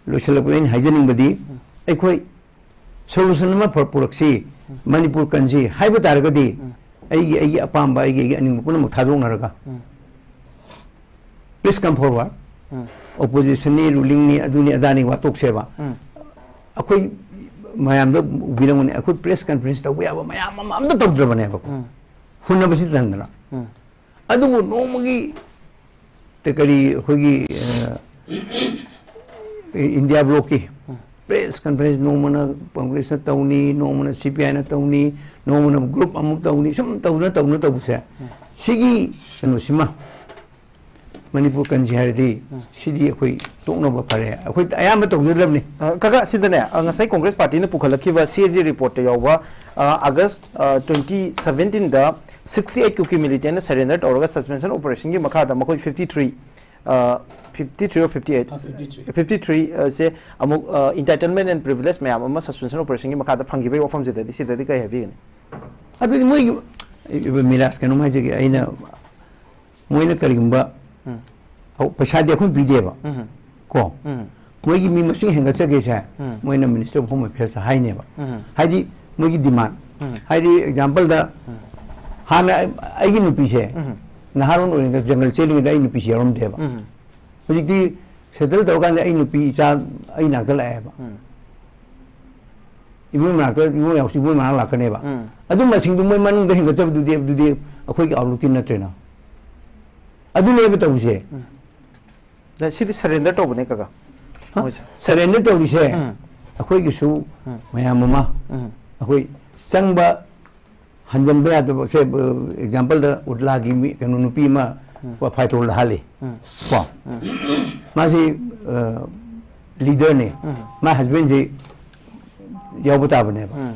ꯂꯣꯏꯁꯤꯜꯂꯛꯄꯗ ꯑꯩꯅ ꯍꯥꯏꯖꯅꯤꯡꯕꯗꯤ, ꯎꯝ꯫ ꯑꯩꯈꯣꯏ solution ꯑꯃ ꯄꯨꯔꯛꯁꯤ, ꯎꯝ꯫ ꯃꯅꯤꯄꯨꯔ ꯀꯟꯁꯤ ꯍꯥꯏꯕ ꯇꯥꯔꯒꯗꯤ, ꯎꯝ꯫ ꯑꯩꯒꯤ ꯑꯩꯒꯤ ꯑꯄꯥꯝꯕ, ꯑꯩꯒꯤ ꯑꯩꯒꯤ ꯑꯅꯤꯡꯕ ꯄꯨꯝꯅꯃꯛ ꯊꯥꯗꯣꯛꯅꯔꯒ, please come forward. Opposition ꯅꯤ, ruling ꯅꯤ, ꯑꯗꯨꯅꯤ ꯑꯗꯥꯅꯤ ꯋꯥ ꯇꯣꯛꯁꯦꯕ. ꯑꯩꯈꯣꯏ ꯃꯌꯥꯝꯗ ꯎꯕꯤꯔꯝꯒꯅꯤ, ꯑꯩꯈꯣꯏ press conference ꯇꯧꯕ ꯌꯥꯕ ꯃꯌꯥꯝ ꯑꯃ ꯑꯝꯇ ꯇꯧꯗ꯭ꯔꯕꯅꯦꯕꯀꯣ, ꯍꯨꯟꯅꯕꯁꯤ ꯇꯟꯗꯅ. ꯑꯗꯨꯕꯨ ꯅꯣꯡꯃꯒꯤ ꯇ-, ꯀꯔꯤ ꯑꯩꯈꯣꯏꯒꯤ, ꯑ, ꯏꯟꯗꯤꯌꯥ ꯕ꯭ꯂꯣꯛꯀꯤ press conference, ꯅꯣꯡꯃꯅ ꯀꯪꯒ꯭ꯔꯦꯁꯅ ꯇꯧꯅꯤ, ꯅꯣꯡꯃꯅ ꯁꯤ ꯄꯤ ꯑꯥꯏꯅ ꯇꯧꯅꯤ, ꯅꯣꯡꯃꯅ group ꯑꯃꯨꯛ ꯇꯧꯅꯤ, ꯁꯨꯝ ꯇꯧꯗꯅ ꯇꯧꯗꯅ ꯇꯧꯕꯁꯦ, ꯁꯤꯒꯤ ꯀꯩꯅꯣꯁꯤꯃ ꯃꯅꯤꯄꯨꯔ ꯀꯟꯁꯤ ꯍꯥꯏꯔꯗꯤ, ꯁꯤꯗꯤ ꯑꯩꯈꯣꯏ ꯇꯣꯛꯅꯕ ꯐꯔꯦ꯫ ꯑꯩꯈꯣꯏ ꯑꯌꯥꯝꯕ ꯇꯧꯖꯗ꯭ꯔꯕꯅꯤ꯫ ꯑ, ꯀꯀꯥ, ꯁꯤꯗꯅꯦ, ꯑ, ꯉꯁꯥꯏ ꯀꯣꯡꯒ꯭ꯔꯦꯁ ꯄꯥꯔꯇꯤꯅ ꯄꯨꯈꯠꯂꯛꯈꯤꯕ ꯁꯤ ꯑꯦ ꯖꯤ ꯔꯤꯄꯣꯔꯠꯇ ꯌꯥꯎꯕ, ꯑ, ꯑꯥꯒꯁ, ꯑ, twenty seventeen ꯗ sixty eight ꯀꯨꯀꯤ ꯃꯤꯂꯤꯇꯦꯟꯅ surrender ꯇꯧꯔꯒ suspension operation ꯒꯤ ꯃꯈꯥꯗ ꯃꯈꯣꯏ fifty three, ꯑ, fifty three or fifty eight? ꯑ, fifty three꯫ Fifty three, ꯑ, ꯁꯦ ꯑꯃꯨꯛ, ꯑ, entitlement and privilege ꯃꯌꯥꯝ ꯑꯃ suspension operation ꯒꯤ ꯃꯈꯥꯗ ꯐꯪꯈꯤꯕꯒꯤ ꯋꯥꯐꯝꯁꯤꯗꯗꯤ, ꯁꯤꯗꯗꯤ ꯀꯔꯤ ꯍꯥꯏꯕꯤꯒꯅꯤ? ꯑꯗꯨꯗꯤ ꯃꯣꯏꯒꯤ, ꯃꯤꯔꯥꯖ, ꯀꯩꯅꯣꯝ ꯍꯥꯏꯖꯒꯦ, ꯑꯩꯅ ꯃꯣꯏꯅ ꯀꯔꯤꯒꯨꯝꯕ, ꯎꯝ꯫ ꯑꯧ, ꯄꯩꯁꯥꯗꯤ ꯑꯩꯈꯣꯏꯅ ꯄꯤꯗꯦꯕ꯫ ꯎꯝ꯫ ꯀꯣ? ꯎꯝ꯫ ꯃꯣꯏꯒꯤ ꯃꯤ ꯃꯁꯤꯡ ꯍꯦꯟꯒꯠꯆꯒꯦꯁꯦ, ꯎꯝ꯫ ꯃꯣꯏꯅ Ministry of Home Affairs ꯇ ꯍꯥꯏꯅꯦꯕ꯫ ꯎꯝ꯫ ꯍꯥꯏꯗꯤ ꯃꯣꯏꯒꯤ demand꯫ ꯎꯝ꯫ ꯍꯥꯏꯗꯤ example ꯗ, ꯎꯝ꯫ ꯍꯥꯟꯅ ꯑꯩ-, ꯑꯩꯒꯤ ꯅꯨꯄꯤꯁꯦ, ꯎꯝ꯫ ꯅꯍꯥꯔꯣꯟ ꯑꯣꯏꯔꯤꯉꯩꯗ ꯖꯪꯒꯜ ꯆꯦꯜꯂꯤꯉꯩꯗ ꯑꯩ ꯅꯨꯄꯤꯁꯦ ꯌꯥꯎꯔꯝꯗꯦꯕ꯫ ꯎꯝ꯫ ꯍꯧꯖꯤꯛꯇꯤ settle ꯇꯧꯔꯀꯥꯟꯗ ꯑꯩ ꯅꯨꯄꯤ ꯏꯆꯥ ꯑꯩ ꯅꯥꯛꯇ ꯂꯥꯛꯑꯦꯕ꯫ ꯎꯝ꯫ ꯏꯕꯣꯏ ꯃꯅꯥꯛꯇ, ꯏꯕꯣꯏ ꯌꯥꯎꯁꯤ ꯏꯕꯣꯏ ꯃꯅꯥꯛ ꯂꯥꯛꯀꯅꯦꯕ꯫ ꯎꯝ꯫ ꯑꯗꯨ ꯃꯁꯤꯡꯗꯨ ꯃꯣꯏ ꯃꯅꯨꯡꯗ ꯍꯦꯟꯒꯠꯆꯕꯗꯨꯗꯤ, ꯑꯗꯨꯗꯤ ꯑꯩꯈꯣꯏꯒꯤ outlook ꯇꯤ ꯅꯠꯇ꯭ꯔꯦꯅ꯫ ꯑꯗꯨꯅꯦꯕ ꯇꯧꯔꯤꯁꯦ꯫ ꯎꯝ꯫ ꯁꯤꯗꯤ surrender ꯇꯧꯕꯅꯦ, ꯀꯀꯥ꯫ ꯍꯥ? ꯃꯣꯏꯁꯦ꯫ Surrender ꯇꯧꯔꯤꯁꯦ ꯎꯝ꯫ ꯑꯩꯈꯣꯏꯒꯤꯁꯨ ꯎꯝ꯫ ꯃꯌꯥꯝ ꯑꯃ ꯎꯝ꯫ ꯑꯩꯈꯣꯏ ꯆꯪꯕ ꯍꯟꯖꯟꯕ ꯌꯥꯗꯕ, ꯁꯦ, example ꯗ ꯎꯠꯂꯥꯒꯤ ꯃꯤ, ꯀꯩꯅꯣ, ꯅꯨꯄꯤ ꯑꯃ ꯎꯝ꯫ ꯐꯥꯏꯇꯣꯜꯗ ꯍꯥꯜꯂꯤ꯫ ꯎꯝ꯫ ꯀꯣ? ꯎꯝ꯫ ꯃꯥꯁꯤ, ꯑ, leader ꯅꯤ꯫ ꯎꯝ꯫ ꯃꯥ husband ꯁꯤ ꯌꯥꯎꯕ ꯇꯥꯕꯅꯦꯕ꯫ ꯎꯝ꯫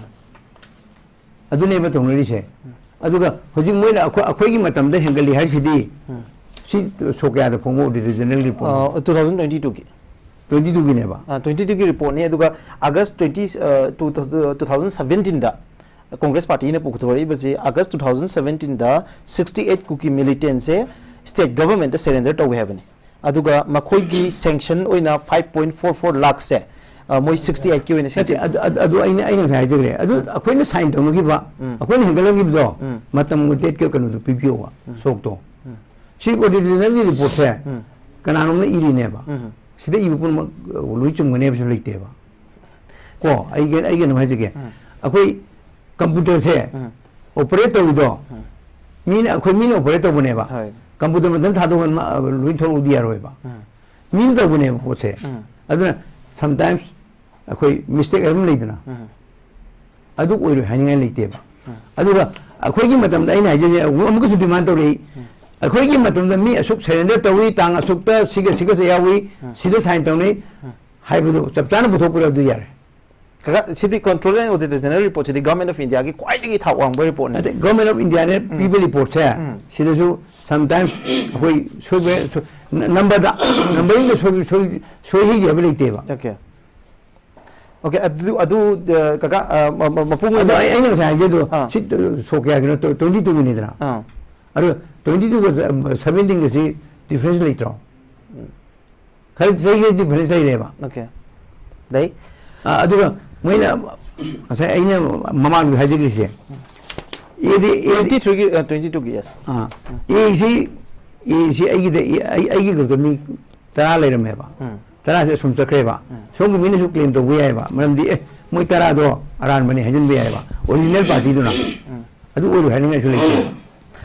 ꯑꯗꯨꯅꯦꯕ ꯇꯧꯅꯔꯤꯁꯦ꯫ ꯎꯝ꯫ ꯑꯗꯨꯒ ꯍꯧꯖꯤꯛ ꯃꯣꯏꯅ ꯑꯩꯈꯣꯏ, ꯑꯩꯈꯣꯏꯒꯤ ꯃꯇꯝꯗ ꯍꯦꯟꯒꯠꯂꯤ ꯍꯥꯏꯁꯤꯗꯤ, ꯎꯝ꯫ ꯁꯤ ꯁꯣꯛ ꯀꯌꯥꯗ ꯐꯣꯡꯕ original report? ꯑ, two thousand twenty two ꯒꯤ꯫ Twenty two ꯒꯤꯅꯦꯕ? ꯑ, twenty two ꯒꯤ report ꯅꯤ꯫ ꯑꯗꯨꯒ August twenty, ꯑ, two thousand, two thousand seventeen ꯗ Congress ꯄꯥꯔꯇꯤꯅ ꯄꯨꯊꯣꯔꯛꯏꯕꯁꯤ, August two thousand seventeen ꯗ sixty eight ꯀꯨꯀꯤ militant ꯁꯦ state government ꯇ surrender ꯇꯧꯋꯦ ꯍꯥꯏꯕꯅꯤ꯫ ꯑꯗꯨꯒ ꯃꯈꯣꯏꯒꯤ sanction ꯑꯣꯏꯅ five point four four ꯂꯥꯈꯁꯦ ꯑ, ꯃꯣꯏ sixty eight ꯀꯤ ꯑꯣꯏꯅ ꯅꯠꯇꯦ, ꯁꯦꯝꯖꯩ꯫ ꯑꯗꯨ ꯑꯗꯨ- ꯑꯗꯨ ꯑꯩꯅ ꯑꯩꯅ ꯉꯁꯥꯏ ꯍꯥꯏꯖꯈ꯭ꯔꯦ, ꯑꯗꯨ ꯑꯩꯈꯣꯏꯅ ꯁꯥꯏꯟ ꯇꯧꯅꯈꯤꯕ, ꯎꯝ꯫ ꯑꯩꯈꯣꯏꯅ ꯍꯦꯟꯒꯠꯂꯝꯈꯤꯕꯗꯣ, ꯎꯝ꯫ ꯃꯇꯝ ꯗꯦꯠꯀ ꯀꯩꯅꯣꯗꯣ ꯄꯤꯕꯤꯌꯣꯕ, ꯎꯝ꯫ ꯁꯣꯛꯇꯣ꯫ ꯎꯝ꯫ ꯁꯤ ꯑꯣꯗꯤꯠ ꯖꯦꯅꯔꯦꯜꯒꯤ ꯔꯤꯄꯣꯔꯠꯁꯦ ꯎꯝ꯫ ꯀꯅꯥꯅꯣꯝꯅ ꯏꯔꯤꯅꯦꯕ꯫ ꯎꯝ꯫ ꯁꯤꯗ ꯏꯕ ꯄꯨꯝꯅꯃꯛ ꯂꯣꯏ ꯆꯨꯝꯒꯅꯤ ꯍꯥꯏꯕꯁꯨ ꯂꯩꯇꯦꯕ꯫ ꯀꯣ, ꯑꯩꯒꯤ ꯑꯩꯒꯤ ꯑꯗꯨꯝ ꯍꯥꯏꯖꯒꯦ, ꯎꯝ꯫ ꯑꯩꯈꯣꯏ ꯀꯝꯄ꯭ꯌꯨꯇꯔꯁꯦ ꯎꯝ꯫ ꯑꯣꯄꯔꯦꯠ ꯇꯧꯔꯤꯗꯣ, ꯎꯝ꯫ ꯃꯤꯅ ꯑꯩꯈꯣꯏ ꯃꯤꯅ ꯑꯣꯄꯔꯦꯠ ꯇꯧꯕꯅꯦꯕ꯫ ꯍꯣꯏ꯫ ꯀꯝꯄ꯭ꯌꯨꯇꯔ ꯃꯊꯟ ꯊꯥꯗꯣꯛꯑꯒ ꯃꯥ- ꯂꯣꯏ ꯊꯣꯛꯂꯛꯎꯗꯤ ꯌꯥꯔꯣꯏꯕ꯫ ꯎꯝ꯫ ꯃꯤꯅ ꯇꯧꯕꯅꯦꯕ ꯄꯣꯠꯁꯦ꯫ ꯎꯝ꯫ ꯑꯗꯨꯅ sometimes ꯑꯩꯈꯣꯏ ꯃꯤꯁꯇꯦꯛ ꯑꯗꯨꯝ ꯂꯩꯗꯅ, ꯎꯝ꯫ ꯑꯗꯨ ꯑꯣꯏꯔꯣꯏ ꯍꯥꯏꯅꯤꯡꯉꯥꯏ ꯂꯩꯇꯦꯕ꯫ ꯎꯝ꯫ ꯑꯗꯨꯒ ꯑꯩꯈꯣꯏꯒꯤ ꯃꯇꯝꯗ ꯑꯩꯅ ꯍꯥꯏꯖꯔꯤꯁꯦ ꯑꯃꯨꯛ- ꯑꯃꯨꯛꯀꯁꯨ ꯗꯤꯃꯥꯟ ꯇꯧꯔꯛꯏ꯫ ꯑꯩꯈꯣꯏꯒꯤ ꯃꯇꯝꯗ ꯃꯤ ꯑꯁꯨꯛ ꯁꯔꯦꯟꯗꯔ ꯇꯧꯏ, ꯇꯥꯡ ꯑꯁꯨꯛꯇ ꯁꯤꯒ ꯁꯤꯒꯁꯦ ꯌꯥꯎꯏ, ꯁꯤꯗ ꯁꯥꯏꯟ ꯇꯧꯅꯩ ꯍꯥꯏꯕꯗꯨ ꯆꯞ ꯆꯥꯅ ꯄꯨꯊꯣꯛꯄꯤꯔꯣ, ꯑꯗꯨ ꯌꯥꯔꯦ꯫ ꯀꯀꯥ, ꯁꯤꯗꯤ Controller and Auditor General report CD Government of India ꯒꯤ ꯈ꯭ꯋꯥꯏꯗꯒꯤ ꯊꯥꯛ ꯋꯥꯡꯕ ꯔꯤꯄꯣꯔꯠꯅꯤ꯫ ꯅꯠꯇꯦ, ꯒꯣꯔꯃꯦꯟ ꯑꯣꯐ ꯏꯟꯗꯤꯌꯥꯅ ꯄꯤꯕ ꯔꯤꯄꯣꯔꯠꯁꯦ, ꯁꯤꯗꯁꯨ sometimes ꯑꯩꯈꯣꯏ ꯁꯣꯏꯕ, ꯁꯣ- ꯅ- ꯅꯝꯕꯔꯗ, ꯅꯝꯕꯔꯤꯡꯗ ꯁꯣꯏ- ꯁꯣꯏ- ꯁꯣꯏ ꯍꯩꯒꯦ ꯍꯥꯏꯕ ꯂꯩꯇꯦꯕ꯫ ꯑꯣꯀꯦ꯫ ꯑꯣꯀꯦ, ꯑꯗꯨ, ꯑꯗꯨ, ꯑ, ꯀꯀꯥ, ꯑ, ꯃ- ꯃ- ꯃꯄꯨꯡ ꯑꯗꯣ ꯑꯣꯏꯅ ꯑꯩ- ꯑꯩꯅ ꯉꯁꯥꯏ ꯍꯥꯏꯖꯩꯗꯣ, ꯑꯥ꯫ ꯁꯤ ꯁꯣꯛ ꯀꯌꯥꯒꯤꯅꯣ? Twenty two ꯒꯤꯅꯤꯗꯅ꯫ ꯑꯥ꯫ ꯑꯗꯣ twenty two ꯒ seventeenꯒꯁꯤ difference ꯂꯩꯇ꯭ꯔꯣ? ꯈꯔ ꯆꯍꯤ ꯈꯔ difference ꯂꯩꯔꯦꯕ꯫ ꯑꯣꯀꯦ꯫ ꯂꯩ꯫ ꯑ, ꯑꯗꯨꯒ ꯃꯣꯏꯅ ꯉꯁꯥꯏ ꯑꯩꯅ ꯃꯃꯥꯡꯗ ꯍꯥꯏꯖꯈ꯭ꯔꯤꯁꯦ, ꯑꯦꯗꯤ ꯑꯦꯗꯤ Twenty three ꯒꯤ, ꯑ, twenty two ꯒꯤ, yes꯫ ꯑꯥ, ꯑꯦꯁꯤ ꯑꯦꯁꯤ ꯑꯩꯒꯤꯗ ꯑꯩ- ꯑꯩꯒꯤ ꯈꯛꯇ ꯃꯤ ꯇꯔꯥ ꯂꯩꯔꯝꯃꯦꯕ꯫ ꯎꯝ꯫ ꯇꯔꯥꯁꯦ ꯑꯁꯨꯝ ꯆꯠꯈ꯭ꯔꯦꯕ꯫ ꯁꯣꯝꯒꯤ ꯃꯤꯅꯁꯨ claim ꯇꯧꯕ ꯌꯥꯏꯑꯕ, ꯃꯔꯝꯗꯤ ꯑꯦ, ꯃꯣꯏ ꯇꯔꯥꯗꯣ ꯑꯔꯥꯟꯕꯅꯤ ꯍꯥꯏꯖꯤꯟꯕ ꯌꯥꯏꯑꯕ, original partyꯗꯨꯅ꯫ ꯑꯗꯨ ꯑꯣꯏꯔꯣꯏ ꯍꯥꯏꯅꯤꯡꯉꯥꯏꯁꯨ ꯂꯩꯇꯦ꯫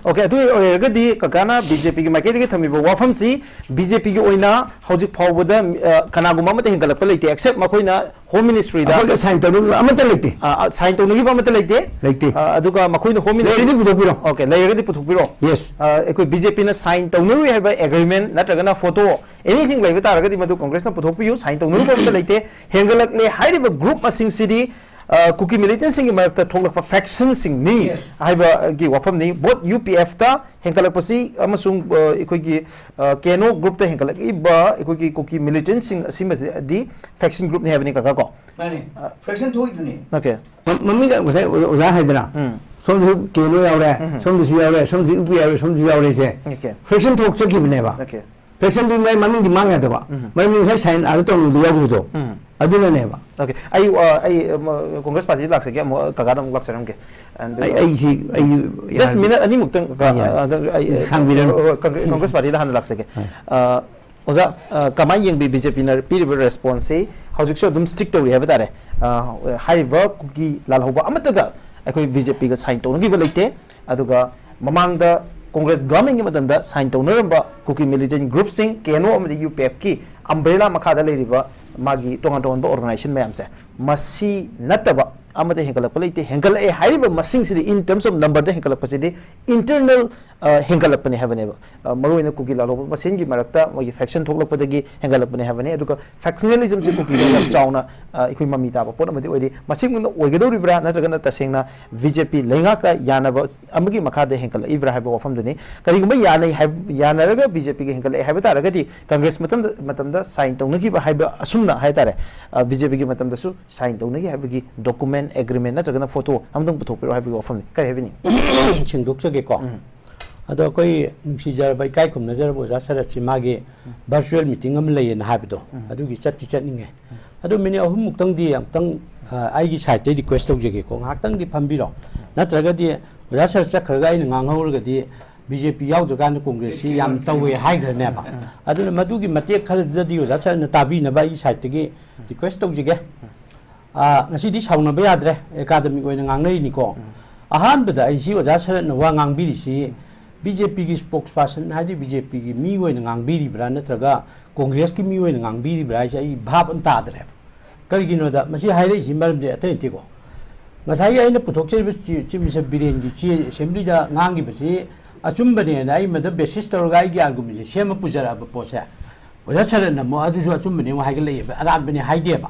ꯑꯣꯀꯦ, ꯑꯗꯨ ꯑꯣꯏꯔꯒꯗꯤ ꯀꯀꯥꯅ BJPꯒꯤ ꯃꯥꯏꯀꯩꯗꯒꯤ ꯊꯝꯃꯤꯕ ꯋꯥꯐꯝꯁꯤ, BJPꯒꯤ ꯑꯣꯏꯅ ꯍꯧꯖꯤꯛ ꯐꯥꯎꯕꯗ, ꯑ, ꯀꯅꯥꯒꯨꯝꯕ ꯑꯃꯠꯇ ꯍꯦꯟꯒꯠꯂꯛꯄ ꯂꯩꯇꯦ, except ꯃꯈꯣꯏꯅ Home Ministryꯗ, ꯑꯩꯈꯣꯏꯒ sign ꯇꯧꯅꯕ ꯑꯃꯠꯇ ꯂꯩꯇꯦ꯫ ꯑ, ꯑ, sign ꯇꯧꯅꯈꯤꯕ ꯑꯃꯠꯇ ꯂꯩꯇꯦ꯫ ꯂꯩꯇꯦ꯫ ꯑ, ꯑꯗꯨꯒ ꯃꯈꯣꯏꯅ Home Ministry ꯂꯩꯔꯗꯤ ꯄꯨꯊꯣꯛꯄꯤꯔꯣ꯫ ꯑꯣꯀꯦ, ꯂꯩꯔꯒꯗꯤ ꯄꯨꯊꯣꯛꯄꯤꯔꯣ꯫ Yes꯫ ꯑ, ꯑꯩꯈꯣꯏ BJPꯅ sign ꯇꯧꯅꯔꯨꯏ ꯍꯥꯏꯕ agreement ꯅꯠꯇ꯭ꯔꯒꯅ photo, anything ꯂꯩꯕ ꯇꯥꯔꯒꯗꯤ ꯃꯗꯨ Congressꯅ ꯄꯨꯊꯣꯛꯄꯤꯌꯨ, sign ꯇꯧꯅꯔꯨꯕ ꯑꯃꯠꯇ ꯂꯩꯇꯦ꯫ ꯍꯦꯟꯒꯠꯂꯛꯂꯦ ꯍꯥꯏꯔꯤꯕ group ꯃꯁꯤꯡꯁꯤꯗꯤ, ꯑ, ꯀꯨꯀꯤ militantꯁꯤꯡꯒꯤ ꯃꯔꯛꯇ ꯊꯣꯛꯂꯛꯄ factionꯁꯤꯡꯅꯤ ꯍꯥꯏꯕꯒꯤ ꯋꯥꯐꯝꯅꯤ꯫ Both UPFꯇ ꯍꯦꯟꯒꯠꯂꯛꯄꯁꯤ ꯑꯃꯁꯨꯡ, ꯑ, ꯑꯩꯈꯣꯏꯒꯤ, ꯑ, KNO groupꯇ ꯍꯦꯟꯒꯠꯂꯛꯂꯤꯕ ꯑꯩꯈꯣꯏꯒꯤ ꯀꯨꯀꯤ militantꯁꯤꯡ ꯑꯁꯤꯃꯗꯤ faction groupꯅꯤ ꯍꯥꯏꯕꯅꯤ, ꯀꯀꯥ, ꯀꯣ? ꯃꯥꯅꯦ꯫ Fraction ꯊꯣꯛꯏꯗꯨꯅꯤ꯫ ꯑꯣꯀꯦ꯫ ꯃ- ꯃꯃꯤꯡ ꯉꯁꯥꯏ ꯑꯣꯖꯥ ꯍꯥꯏꯗꯅ, ꯎꯝ꯫ ꯁꯣꯝꯗꯁꯨ KNO ꯌꯥꯎꯔꯦ, ꯎꯝ꯫ ꯁꯣꯝꯗꯁꯨ ꯌꯥꯎꯔꯦ, ꯁꯣꯝꯗꯁꯨ UPF ꯌꯥꯎꯔꯦ, ꯁꯣꯝꯗꯁꯨ ꯌꯥꯎꯔꯦꯁꯦ, ꯑꯣꯀꯦ꯫ fraction ꯊꯣꯛꯆꯈꯤꯕꯅꯦꯕ꯫ ꯑꯣꯀꯦ꯫ ꯐ꯭ꯔꯦꯛꯁꯟꯗꯨ ꯃꯥꯏ ꯃꯃꯤꯡꯗꯤ ꯃꯥꯡ ꯌꯥꯗꯕ꯫ ꯎꯝ꯫ ꯃꯔꯝꯗꯤ ꯉꯁꯥꯏ ꯁꯥꯏꯟ ꯑꯥꯗ ꯇꯧꯔꯨꯕꯗ ꯌꯥꯎꯈꯤꯕꯗꯣ꯫ ꯎꯝ꯫ ꯑꯗꯨꯅꯅꯦꯕ꯫ ꯑꯣꯀꯦ, ꯑꯩ ꯑ, ꯑꯩ ꯑ, ꯀꯣꯡꯒ꯭ꯔꯦꯁ ꯄꯥꯔꯇꯤꯗ ꯂꯥꯛꯆꯒꯦ, ꯑꯃꯨꯛ ꯀꯀꯥꯗ ꯑꯃꯨꯛ ꯂꯥꯛꯆꯔꯝꯒꯦ꯫ And, ꯑꯩ ꯑ, ꯑꯩꯁꯤ ꯑꯩ just ꯌꯥꯔꯗꯤ- minute ꯑꯅꯤꯃꯨꯛꯇꯪ ꯀ- ꯌꯥꯏ, ꯌꯥꯏ꯫ ꯑ, ꯑꯗ ꯑꯩ ꯁꯥꯡꯕꯤꯔꯅꯨ꯫ ꯑ, ꯑ, ꯀꯪꯒ꯭ꯔꯦ- ꯀꯣꯡꯒ꯭ꯔꯦꯁ ꯄꯥꯔꯇꯤꯗ ꯍꯥꯟꯅ ꯂꯥꯛꯆꯒꯦ꯫ ꯍꯣꯏ꯫ ꯑ, ꯑꯣꯖꯥ, ꯑ, ꯀꯃꯥꯏꯅ ꯌꯦꯡꯕꯤ ꯕꯤ ꯖꯦ ꯄꯤꯅ ꯄꯤꯔꯤꯕ ꯔꯦꯁꯄꯣꯟꯁꯁꯤ? ꯍꯧꯖꯤꯛꯁꯨ ꯑꯗꯨꯝ ꯁ꯭ꯇꯤꯛ ꯇꯧꯔꯤ ꯍꯥꯏꯕ ꯇꯥꯔꯦ꯫ ꯑ, ꯍꯥꯏꯔꯤꯕ ꯀꯨꯀꯤ ꯂꯥꯜꯍꯧꯕ ꯑꯃꯠꯇꯒ ꯑꯩꯈꯣꯏ ꯕꯤ ꯖꯦ ꯄꯤꯒ ꯁꯥꯏꯟ ꯇꯧꯅꯈꯤꯕ ꯂꯩꯇꯦ꯫ ꯑꯗꯨꯒ ꯃꯃꯥꯡꯗ ꯀꯣꯡꯒ꯭ꯔꯦꯁ ꯒꯚꯔꯟꯃꯦꯟꯒꯤ ꯃꯇꯝꯗ ꯁꯥꯏꯟ ꯇꯧꯅꯔꯝꯕ ꯀꯨꯀꯤ ꯃꯤꯂꯤꯇꯦꯟ ꯒ꯭ꯔꯨꯞꯁꯤꯡ, ꯀꯦ ꯑꯦꯟ ꯑꯣ ꯑꯃꯗꯤ ꯌꯨ ꯄꯤ ꯑꯦꯐꯀꯤ ꯑꯝꯕ꯭ꯔꯦꯂꯥ ꯃꯈꯥꯗ ꯂꯩꯔꯤꯕ ꯃꯥꯒꯤ ꯇꯣꯉꯥꯟ ꯇꯣꯉꯥꯟꯕ ꯑꯣꯔꯒꯅꯥꯏꯖꯦꯁꯟ ꯃꯌꯥꯝꯁꯦ, ꯃꯁꯤ ꯅꯠꯇꯕ ꯑꯃꯠꯇ ꯍꯦꯟꯒꯠꯂꯛꯄ ꯂꯩꯇꯦ꯫ ꯍꯦꯟꯒꯠꯂꯛꯑꯦ ꯍꯥꯏꯔꯤꯕ ꯃꯁꯤꯡꯁꯤꯗꯤ, in terms of numberꯗ ꯍꯦꯟꯒꯠꯂꯛꯄꯁꯤꯗꯤ internal, ꯑ, ꯍꯦꯟꯒꯠꯂꯛꯄꯅꯦ ꯍꯥꯏꯕꯅꯦꯕ꯫ ꯑ, ꯃꯔꯨꯑꯣꯏꯅ ꯀꯨꯀꯤ ꯂꯥꯜꯍꯧꯕ ꯃꯁꯦꯟꯒꯤ ꯃꯔꯛꯇ ꯃꯣꯏꯒꯤ ꯐꯦꯛꯁꯟ ꯊꯣꯛꯂꯛꯄꯗꯒꯤ ꯍꯦꯟꯒꯠꯂꯛꯄꯅꯦ ꯍꯥꯏꯕꯅꯤ꯫ ꯑꯗꯨꯒ ꯐꯦꯛꯁꯅꯦꯂꯤꯖꯝꯁꯤ ꯀꯨꯀꯤꯗ ꯌꯥꯝ ꯆꯥꯎꯅ, ꯑ, ꯑꯩꯈꯣꯏ ꯃꯃꯤ ꯇꯥꯕ ꯄꯣꯠ ꯑꯃꯗꯤ ꯑꯣꯏꯔꯤ꯫ ꯃꯁꯤꯒꯨꯝꯅ ꯑꯣꯏꯒꯗꯧꯔꯤꯕ꯭ꯔꯥ, ꯅꯠꯇ꯭ꯔꯒꯅ ꯇꯁꯦꯡꯅ ꯕꯤ ꯖꯦ ꯄꯤ ꯂꯩꯉꯥꯛꯀ ꯌꯥꯅꯕ ꯑꯃꯒꯤ ꯃꯈꯥꯗ ꯍꯦꯟꯒꯠꯂꯛꯏꯕ꯭ꯔꯥ ꯍꯥꯏꯕ ꯋꯥꯐꯝꯗꯨꯅꯤ꯫ ꯀꯔꯤꯒꯨꯝꯕ ꯌꯥꯅꯩ ꯍꯥꯏꯕ, ꯌꯥꯅꯔꯒ ꯕꯤ ꯖꯦ ꯄꯤꯒ ꯍꯦꯟꯒꯠꯂꯛꯑꯦ ꯍꯥꯏꯕ ꯇꯥꯔꯒꯗꯤ, ꯀꯪꯒ꯭ꯔꯦꯁ ꯃꯇꯝꯗ, ꯃꯇꯝꯗ ꯁꯥꯏꯟ ꯇꯧꯅꯈꯤꯕ ꯍꯥꯏꯕ ꯑꯁꯨꯝꯅ ꯍꯥꯏꯇꯥꯔꯦ, ꯑ, ꯕꯤ ꯖꯦ ꯄꯤꯒꯤ ꯃꯇꯝꯗꯁꯨ ꯁꯥꯏꯟ ꯇꯧꯅꯈꯤ ꯍꯥꯏꯕꯒꯤ ꯗꯣꯀꯨꯃꯦꯟ, ꯑꯦꯒ꯭ꯔꯤꯃꯦꯟ ꯅꯠꯇ꯭ꯔꯒꯅ ꯐꯣꯇꯣ ꯑꯃꯇꯪ ꯄꯨꯊꯣꯛꯄꯤꯔꯛꯑꯣ ꯍꯥꯏꯕꯒꯤ ꯋꯥꯐꯝꯅꯤ꯫ ꯀꯔꯤ ꯍꯥꯏꯕꯤꯅꯤꯡꯉꯤ? ꯁꯦꯡꯗꯣꯛꯆꯒꯦꯀꯣ꯫ ꯑꯗꯣ ꯑꯩꯈꯣꯏ ꯅꯨꯡꯁꯤꯖꯔꯕ, ꯏꯀꯥꯏ ꯈꯨꯝꯅꯖꯔꯕ ꯑꯣꯖꯥ ꯁꯔꯠꯁꯤ ꯃꯥꯒꯤ ꯚꯔꯆꯨꯋꯦꯜ ꯃꯤꯇꯤꯡ ꯑꯃ ꯂꯩꯌꯦꯅ ꯍꯥꯏꯕꯗꯣ, ꯑꯗꯨꯒꯤ ꯆꯠꯇꯤ ꯆꯠꯅꯤꯡꯉꯦ꯫ ꯑꯗꯣ ꯃꯤꯅꯤꯠ ꯑꯍꯨꯝꯃꯨꯛꯇꯪꯗꯤ ꯑꯃꯨꯛꯇꯪ, ꯑ, ꯑꯩꯒꯤ ꯁꯥꯏꯠꯇꯩ ꯔꯤꯀ꯭ꯋꯦꯁ ꯇꯧꯖꯒꯦꯀꯣ, ꯉꯥꯏꯍꯥꯛꯇꯪꯗꯤ ꯐꯝꯕꯤꯔꯣ꯫ ꯅꯠꯇ꯭ꯔꯒꯗꯤ ꯑꯣꯖꯥ ꯁꯔꯠ ꯆꯠꯈ꯭ꯔꯒ ꯑꯩꯅ ꯉꯥꯡꯍꯧꯔꯒꯗꯤ ꯕꯤ ꯖꯦ ꯄꯤ ꯌꯥꯎꯗ꯭ꯔꯀꯥꯟꯗ ꯀꯣꯡꯒ꯭ꯔꯦꯁꯁꯤ ꯌꯥꯝ ꯇꯧꯋꯦ ꯍꯥꯏꯈ꯭ꯔꯅꯦꯕ꯫ ꯑꯗꯨꯅ ꯃꯗꯨꯒꯤ ꯃꯇꯦꯛ ꯈꯔꯗꯨꯗꯗꯤ ꯑꯣꯖꯥ ꯁꯔꯠꯅ ꯇꯥꯕꯤꯅꯕ ꯑꯩꯒꯤ ꯁꯥꯏꯠꯇꯒꯤ ꯔꯤꯀ꯭ꯋꯦꯁ ꯇꯧꯖꯒꯦ꯫ ꯑ, ꯉꯁꯤꯗꯤ ꯁꯥꯎꯅꯕ ꯌꯥꯗ꯭ꯔꯦ, ꯑꯦꯀꯥꯗꯃꯤꯛ ꯑꯣꯏꯅ ꯉꯥꯡꯅꯔꯤꯅꯤꯀꯣ꯫ ꯑꯍꯥꯟꯕꯗ ꯑꯩꯁꯤ ꯑꯣꯖꯥ ꯁꯔꯠꯅ ꯋꯥ ꯉꯥꯡꯕꯤꯔꯤꯁꯤ ꯕꯤ ꯖꯦ ꯄꯤꯒꯤ ꯁ꯭ꯄꯣꯛꯁ ꯄꯥꯔꯁꯟ, ꯍꯥꯏꯗꯤ ꯕꯤ ꯖꯦ ꯄꯤꯒꯤ ꯃꯤ ꯑꯣꯏꯅ ꯉꯥꯡꯕꯤꯔꯤꯕ꯭ꯔꯥ ꯅꯠꯇ꯭ꯔꯒ ꯀꯣꯡꯒ꯭ꯔꯦꯁꯀꯤ ꯃꯤ ꯑꯣꯏꯅ ꯉꯥꯡꯕꯤꯔꯤꯕ꯭ꯔꯥ ꯍꯥꯏꯁꯦ ꯑꯩ ꯚꯥꯞ ꯑꯃ ꯇꯥꯗ꯭ꯔꯦꯕ꯫ ꯀꯔꯤꯒꯤꯅꯣꯗ ꯃꯁꯤ ꯍꯥꯏꯔꯛꯏꯁꯤ ꯃꯔꯝꯗꯤ ꯑꯇꯩ ꯅꯠꯇꯦꯀꯣ꯫ ꯉꯁꯥꯏꯒꯤ ꯑꯩꯅ ꯄꯨꯊꯣꯛꯆꯔꯤꯕ ꯆꯤ-, ꯆꯤꯐ ꯃꯤꯅꯤꯁꯇꯔ ꯕꯤꯔꯦꯟꯒꯤ ꯆꯦ ꯑꯦꯁꯦꯝꯕ꯭ꯂꯤꯗ ꯉꯥꯡꯈꯤꯕꯁꯤ ꯑꯆꯨꯝꯕꯅꯦꯅ ꯑꯩ ꯃꯗꯨ ꯕꯦꯁꯤꯁ ꯇꯧꯔꯒ ꯑꯩꯒꯤ ꯑꯥꯔꯒꯨꯃꯦꯟꯁꯦ ꯁꯦꯝꯃ ꯄꯨꯖꯔꯛꯑꯕ ꯄꯣꯠꯁꯦ, ꯑꯣꯖꯥ ꯁꯔꯠꯅ ꯑꯃꯨꯛ ꯑꯗꯨꯁꯨ ꯑꯆꯨꯝꯕꯅꯦ ꯑꯃꯨꯛ ꯍꯥꯏꯒꯠꯂꯛꯑꯦꯕ, ꯑꯔꯥꯟꯕꯅꯦ ꯍꯥꯏꯗꯦꯕ꯫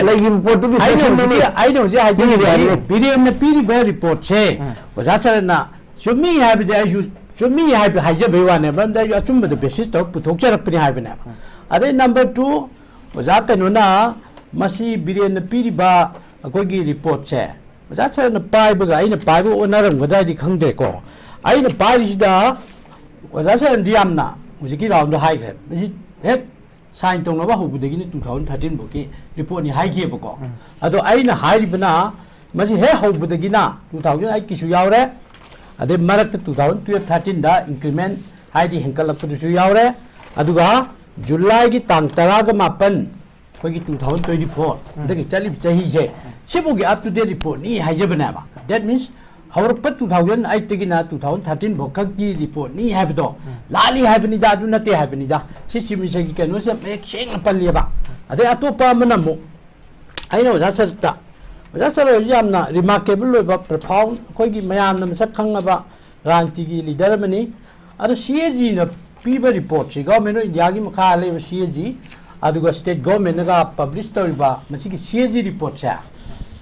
ꯂꯩꯔꯤꯕ ꯄꯣꯠꯇꯨꯒꯤ ꯑꯩꯅ ꯁꯦꯛꯁꯟ ꯑꯃ ꯍꯧꯖꯤꯛꯀꯤ ꯑꯩꯅ ꯍꯧꯖꯤꯛ ꯄꯤꯔꯤꯕ ꯍꯥꯏꯖꯔꯤꯁꯦ ꯍꯥꯏꯕꯅꯤ꯫ ꯕꯤꯔꯦꯟꯅ ꯄꯤꯔꯤꯕ ꯔꯤꯄꯣꯔꯠꯁꯦ ꯑꯣꯖꯥ ꯁꯔꯅ ꯆꯨꯝꯃꯤ ꯍꯥꯏꯕꯗꯤ ꯑꯩꯁꯨ ꯆꯨꯝꯃꯤ ꯍꯥꯏꯕ ꯍꯥꯏꯖꯕꯩ ꯋꯥꯅꯦ, ꯃꯔꯝꯗꯤ ꯑꯩꯁꯨ ꯑꯆꯨꯝꯕꯗ ꯕꯦꯁꯤꯁ ꯇꯧꯔ ꯄꯨꯊꯣꯛꯆꯔꯛꯄꯅꯤ ꯍꯥꯏꯕꯅꯦꯕ꯫ ꯑꯗꯩ ꯅꯝꯕꯔ ꯇꯨ, ꯑꯣꯖꯥ ꯀꯩꯅꯣꯅ ꯃꯁꯤ ꯕꯤꯔꯦꯟꯅ ꯄꯤꯔꯤꯕ ꯑꯩꯈꯣꯏꯒꯤ ꯔꯤꯄꯣꯔꯠꯁꯦ ꯑꯣꯖꯥ ꯁꯔꯅ ꯄꯥꯏꯕꯒ ꯑꯩꯅ ꯄꯥꯏꯕ ꯑꯣꯟꯅꯔꯝꯒꯗ꯭ꯔꯥꯗꯤ ꯈꯪꯗ꯭ꯔꯦꯀꯣ꯫ ꯑꯩꯅ ꯄꯥꯏꯔꯤꯁꯤꯗ ꯑꯣꯖꯥ ꯁꯔꯅꯗꯤ ꯌꯥꯝꯅ ꯍꯧꯖꯤꯛꯀꯤ ꯔꯥꯎꯟꯗꯣ ꯍꯥꯏꯈ꯭ꯔꯦ꯫ ꯃꯁꯤ ꯍꯦꯛ ꯁꯥꯏꯟ ꯇꯧꯅꯕ ꯍꯧꯕꯗꯒꯤꯅ two thousand thirteen ꯐꯥꯎꯒꯤ ꯔꯤꯄꯣꯔꯠꯅꯤ ꯍꯥꯏꯈꯤꯑꯕꯀꯣ꯫ ꯑꯗꯣ ꯑꯩꯅ ꯍꯥꯏꯔꯤꯕꯅ ꯃꯁꯤ ꯍꯦꯛ ꯍꯧꯕꯗꯒꯤꯅ two thousand eightꯀꯤꯁꯨ ꯌꯥꯎꯔꯦ, ꯑꯗꯩ ꯃꯔꯛꯇ two thousand twelve thirteenꯗ ꯏꯟꯀ꯭ꯔꯤꯃꯦꯟ ꯍꯥꯏꯗꯤ ꯍꯦꯟꯀꯠꯂꯛꯄꯗꯨꯁꯨ ꯌꯥꯎꯔꯦ, ꯑꯗꯨꯒ ꯖꯨꯂꯥꯏꯒꯤ ꯇꯥꯡ ꯇꯔꯥꯒ ꯃꯥꯄꯟ, ꯑꯩꯈꯣꯏꯒꯤ two thousand twenty four ꯗꯒꯤ ꯆꯠꯂꯤꯕ ꯆꯍꯤꯁꯦ, ꯁꯤꯐꯥꯎꯒꯤ up to date ꯔꯤꯄꯣꯔꯠꯅꯤ ꯍꯥꯏꯖꯕꯅꯦꯕ꯫ That means ꯍꯧꯔꯛꯄ two thousand eightꯇꯒꯤꯅ two thousand thirteen ꯐꯥꯎ ꯈꯛꯀꯤ ꯔꯤꯄꯣꯔꯠꯅꯤ ꯍꯥꯏꯕꯗꯣ ꯂꯥꯜꯂꯤ ꯍꯥꯏꯕꯅꯤꯗ, ꯑꯗꯨ ꯅꯠꯇꯦ ꯍꯥꯏꯕꯅꯤꯗ꯫ ꯁꯤ ꯆꯤꯞ ꯃꯤꯅꯤꯁꯇꯔꯒꯤ ꯀꯩꯅꯣꯁꯦ ꯃꯌꯦꯛ ꯁꯦꯡꯅ ꯄꯜꯂꯤꯑꯕ꯫ ꯑꯗꯩ ꯑꯇꯣꯞꯄ ꯑꯃꯅ ꯑꯃꯨꯛ ꯑꯩꯅ ꯑꯣꯖꯥ ꯁꯔꯗ, ꯑꯣꯖꯥ ꯁꯔ ꯍꯣꯏꯁꯤ ꯌꯥꯝꯅ ꯔꯤꯃꯥꯔꯀꯦꯕꯜ ꯑꯣꯏꯕ, ꯄ꯭ꯔꯐꯥꯎꯟ, ꯑꯩꯈꯣꯏꯒꯤ ꯃꯌꯥꯝꯅ ꯃꯁꯛ ꯈꯪꯉꯕ ꯔꯥꯖꯅꯤꯇꯤꯒꯤ ꯂꯤꯗꯔ ꯑꯃꯅꯤ꯫ ꯑꯗꯣ ꯁꯤ ꯑꯦ ꯖꯤꯅ ꯄꯤꯕ ꯔꯤꯄꯣꯔꯠꯁꯤ, ꯒꯣꯔꯃꯦꯟ ꯑꯣꯐ ꯏꯟꯗꯤꯌꯥꯒꯤ ꯃꯈꯥ ꯂꯩꯕ ꯁꯤ ꯑꯦ ꯖꯤ, ꯑꯗꯨꯒ ꯁ꯭ꯇꯦꯠ ꯒꯣꯔꯃꯦꯟꯅꯒ ꯄꯕ꯭ꯂꯤꯁ ꯇꯧꯔꯤꯕ ꯃꯁꯤꯒꯤ ꯁꯤ ꯑꯦ ꯖꯤ ꯔꯤꯄꯣꯔꯠꯁꯦ,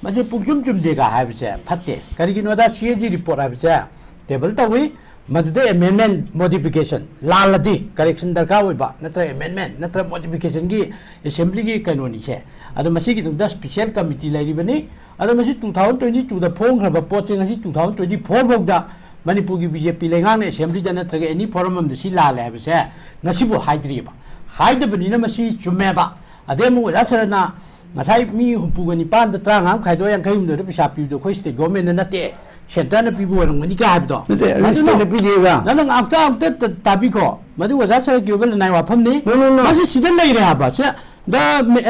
ꯃꯁꯤ ꯄꯨꯡꯆꯨꯝ ꯆꯨꯝꯗꯦꯒ ꯍꯥꯏꯕꯁꯦ ꯐꯠꯇꯦ꯫ ꯀꯔꯤꯒꯤꯅꯣꯗ, ꯁꯤ ꯑꯦ ꯖꯤ ꯔꯤꯄꯣꯔꯠ ꯍꯥꯏꯕꯁꯦ ꯇꯦꯕꯜ ꯇꯧꯏ, ꯃꯗꯨꯗ ꯑꯦꯃꯦꯟꯃꯦꯟ, ꯃꯣꯗꯤꯐꯤꯀꯦꯁꯟ, ꯂꯥꯜꯂꯗꯤ ꯀꯔꯦꯛꯁꯟ ꯗꯔꯀꯥꯔ ꯑꯣꯏꯕ, ꯅꯠꯇ꯭ꯔꯒ ꯑꯦꯃꯦꯟꯃꯦꯟ, ꯅꯠꯇ꯭ꯔꯒ ꯃꯣꯗꯤꯐꯤꯀꯦꯁꯟꯒꯤ ꯑꯦꯁꯦꯝꯕ꯭ꯂꯤꯒꯤ ꯀꯩꯅꯣꯅꯤꯁꯦ꯫ ꯑꯗꯣ ꯃꯁꯤꯒꯤꯗꯃꯛꯇ ꯁ꯭ꯄꯤꯁꯦꯜ ꯀꯃꯤꯇꯤ ꯂꯩꯔꯤꯕꯅꯤ꯫ ꯑꯗꯣ ꯃꯁꯤ two thousand twenty twoꯗ ꯐꯣꯡꯈ꯭ꯔꯕ ꯄꯣꯠꯁꯦ ꯉꯁꯤ two thousand twenty four ꯐꯥꯎꯗ ꯃꯅꯤꯄꯨꯔꯒꯤ ꯕꯤ ꯖꯦ ꯄꯤ ꯂꯩꯉꯥꯛꯅ ꯑꯦꯁꯦꯝꯕ꯭ꯂꯤꯗ ꯅꯠꯇ꯭ꯔꯒ ꯑꯦꯅꯤ ꯐꯣꯔꯝ ꯑꯃꯗ ꯁꯤ ꯂꯥꯜꯂꯦ ꯍꯥꯏꯕꯁꯦ ꯉꯁꯤꯐꯥꯎ ꯍꯥꯏꯗ꯭ꯔꯤꯑꯕ꯫ ꯍꯥꯏꯗꯕꯅꯤꯅ ꯃꯁꯤ ꯆꯨꯝꯃꯦꯕ꯫ ꯑꯗꯩ ꯑꯃꯨꯛ ꯑꯣꯖꯥ ꯁꯔꯅ ꯉꯁꯥꯏ ꯃꯤ ꯍꯨꯝꯐꯨꯒ ꯅꯤꯄꯥꯟꯗ ꯇꯔꯥꯃꯉꯥ ꯈꯥꯏꯗꯣꯛ ꯌꯥꯡꯈꯩ ꯍꯨꯝꯗꯣꯏꯗ ꯄꯩꯁꯥ ꯄꯤꯕꯗꯣ ꯑꯩꯈꯣꯏ ꯁ꯭ꯇꯦꯠ ꯒꯣꯔꯃꯦꯟꯅ ꯅꯠꯇꯦ, ꯁꯦꯟꯇꯔꯅ ꯄꯤꯕ ꯑꯣꯏꯔꯝꯒꯅꯤ ꯀꯥꯏ ꯍꯥꯏꯕꯗꯣ꯫ ꯅꯠꯇꯦ, ꯑꯗꯨꯅ ꯁ꯭ꯇꯦꯠꯅ ꯄꯤꯗꯦꯕ꯫ ꯅꯪ ꯑꯝꯇ, ꯑꯝꯇ ꯇ-, ꯇꯥꯕꯤꯈꯣ꯫ ꯃꯗꯨ ꯑꯣꯖꯥ ꯁꯔꯒꯤ ꯑꯣꯏꯕ ꯂꯅꯥꯏ ꯋꯥꯐꯝꯅꯤ꯫ No, no, no꯫ ꯃꯁꯤ ꯁꯤꯗ ꯂꯩꯔꯦ ꯍꯥꯏꯕ꯫ ꯁꯦ, the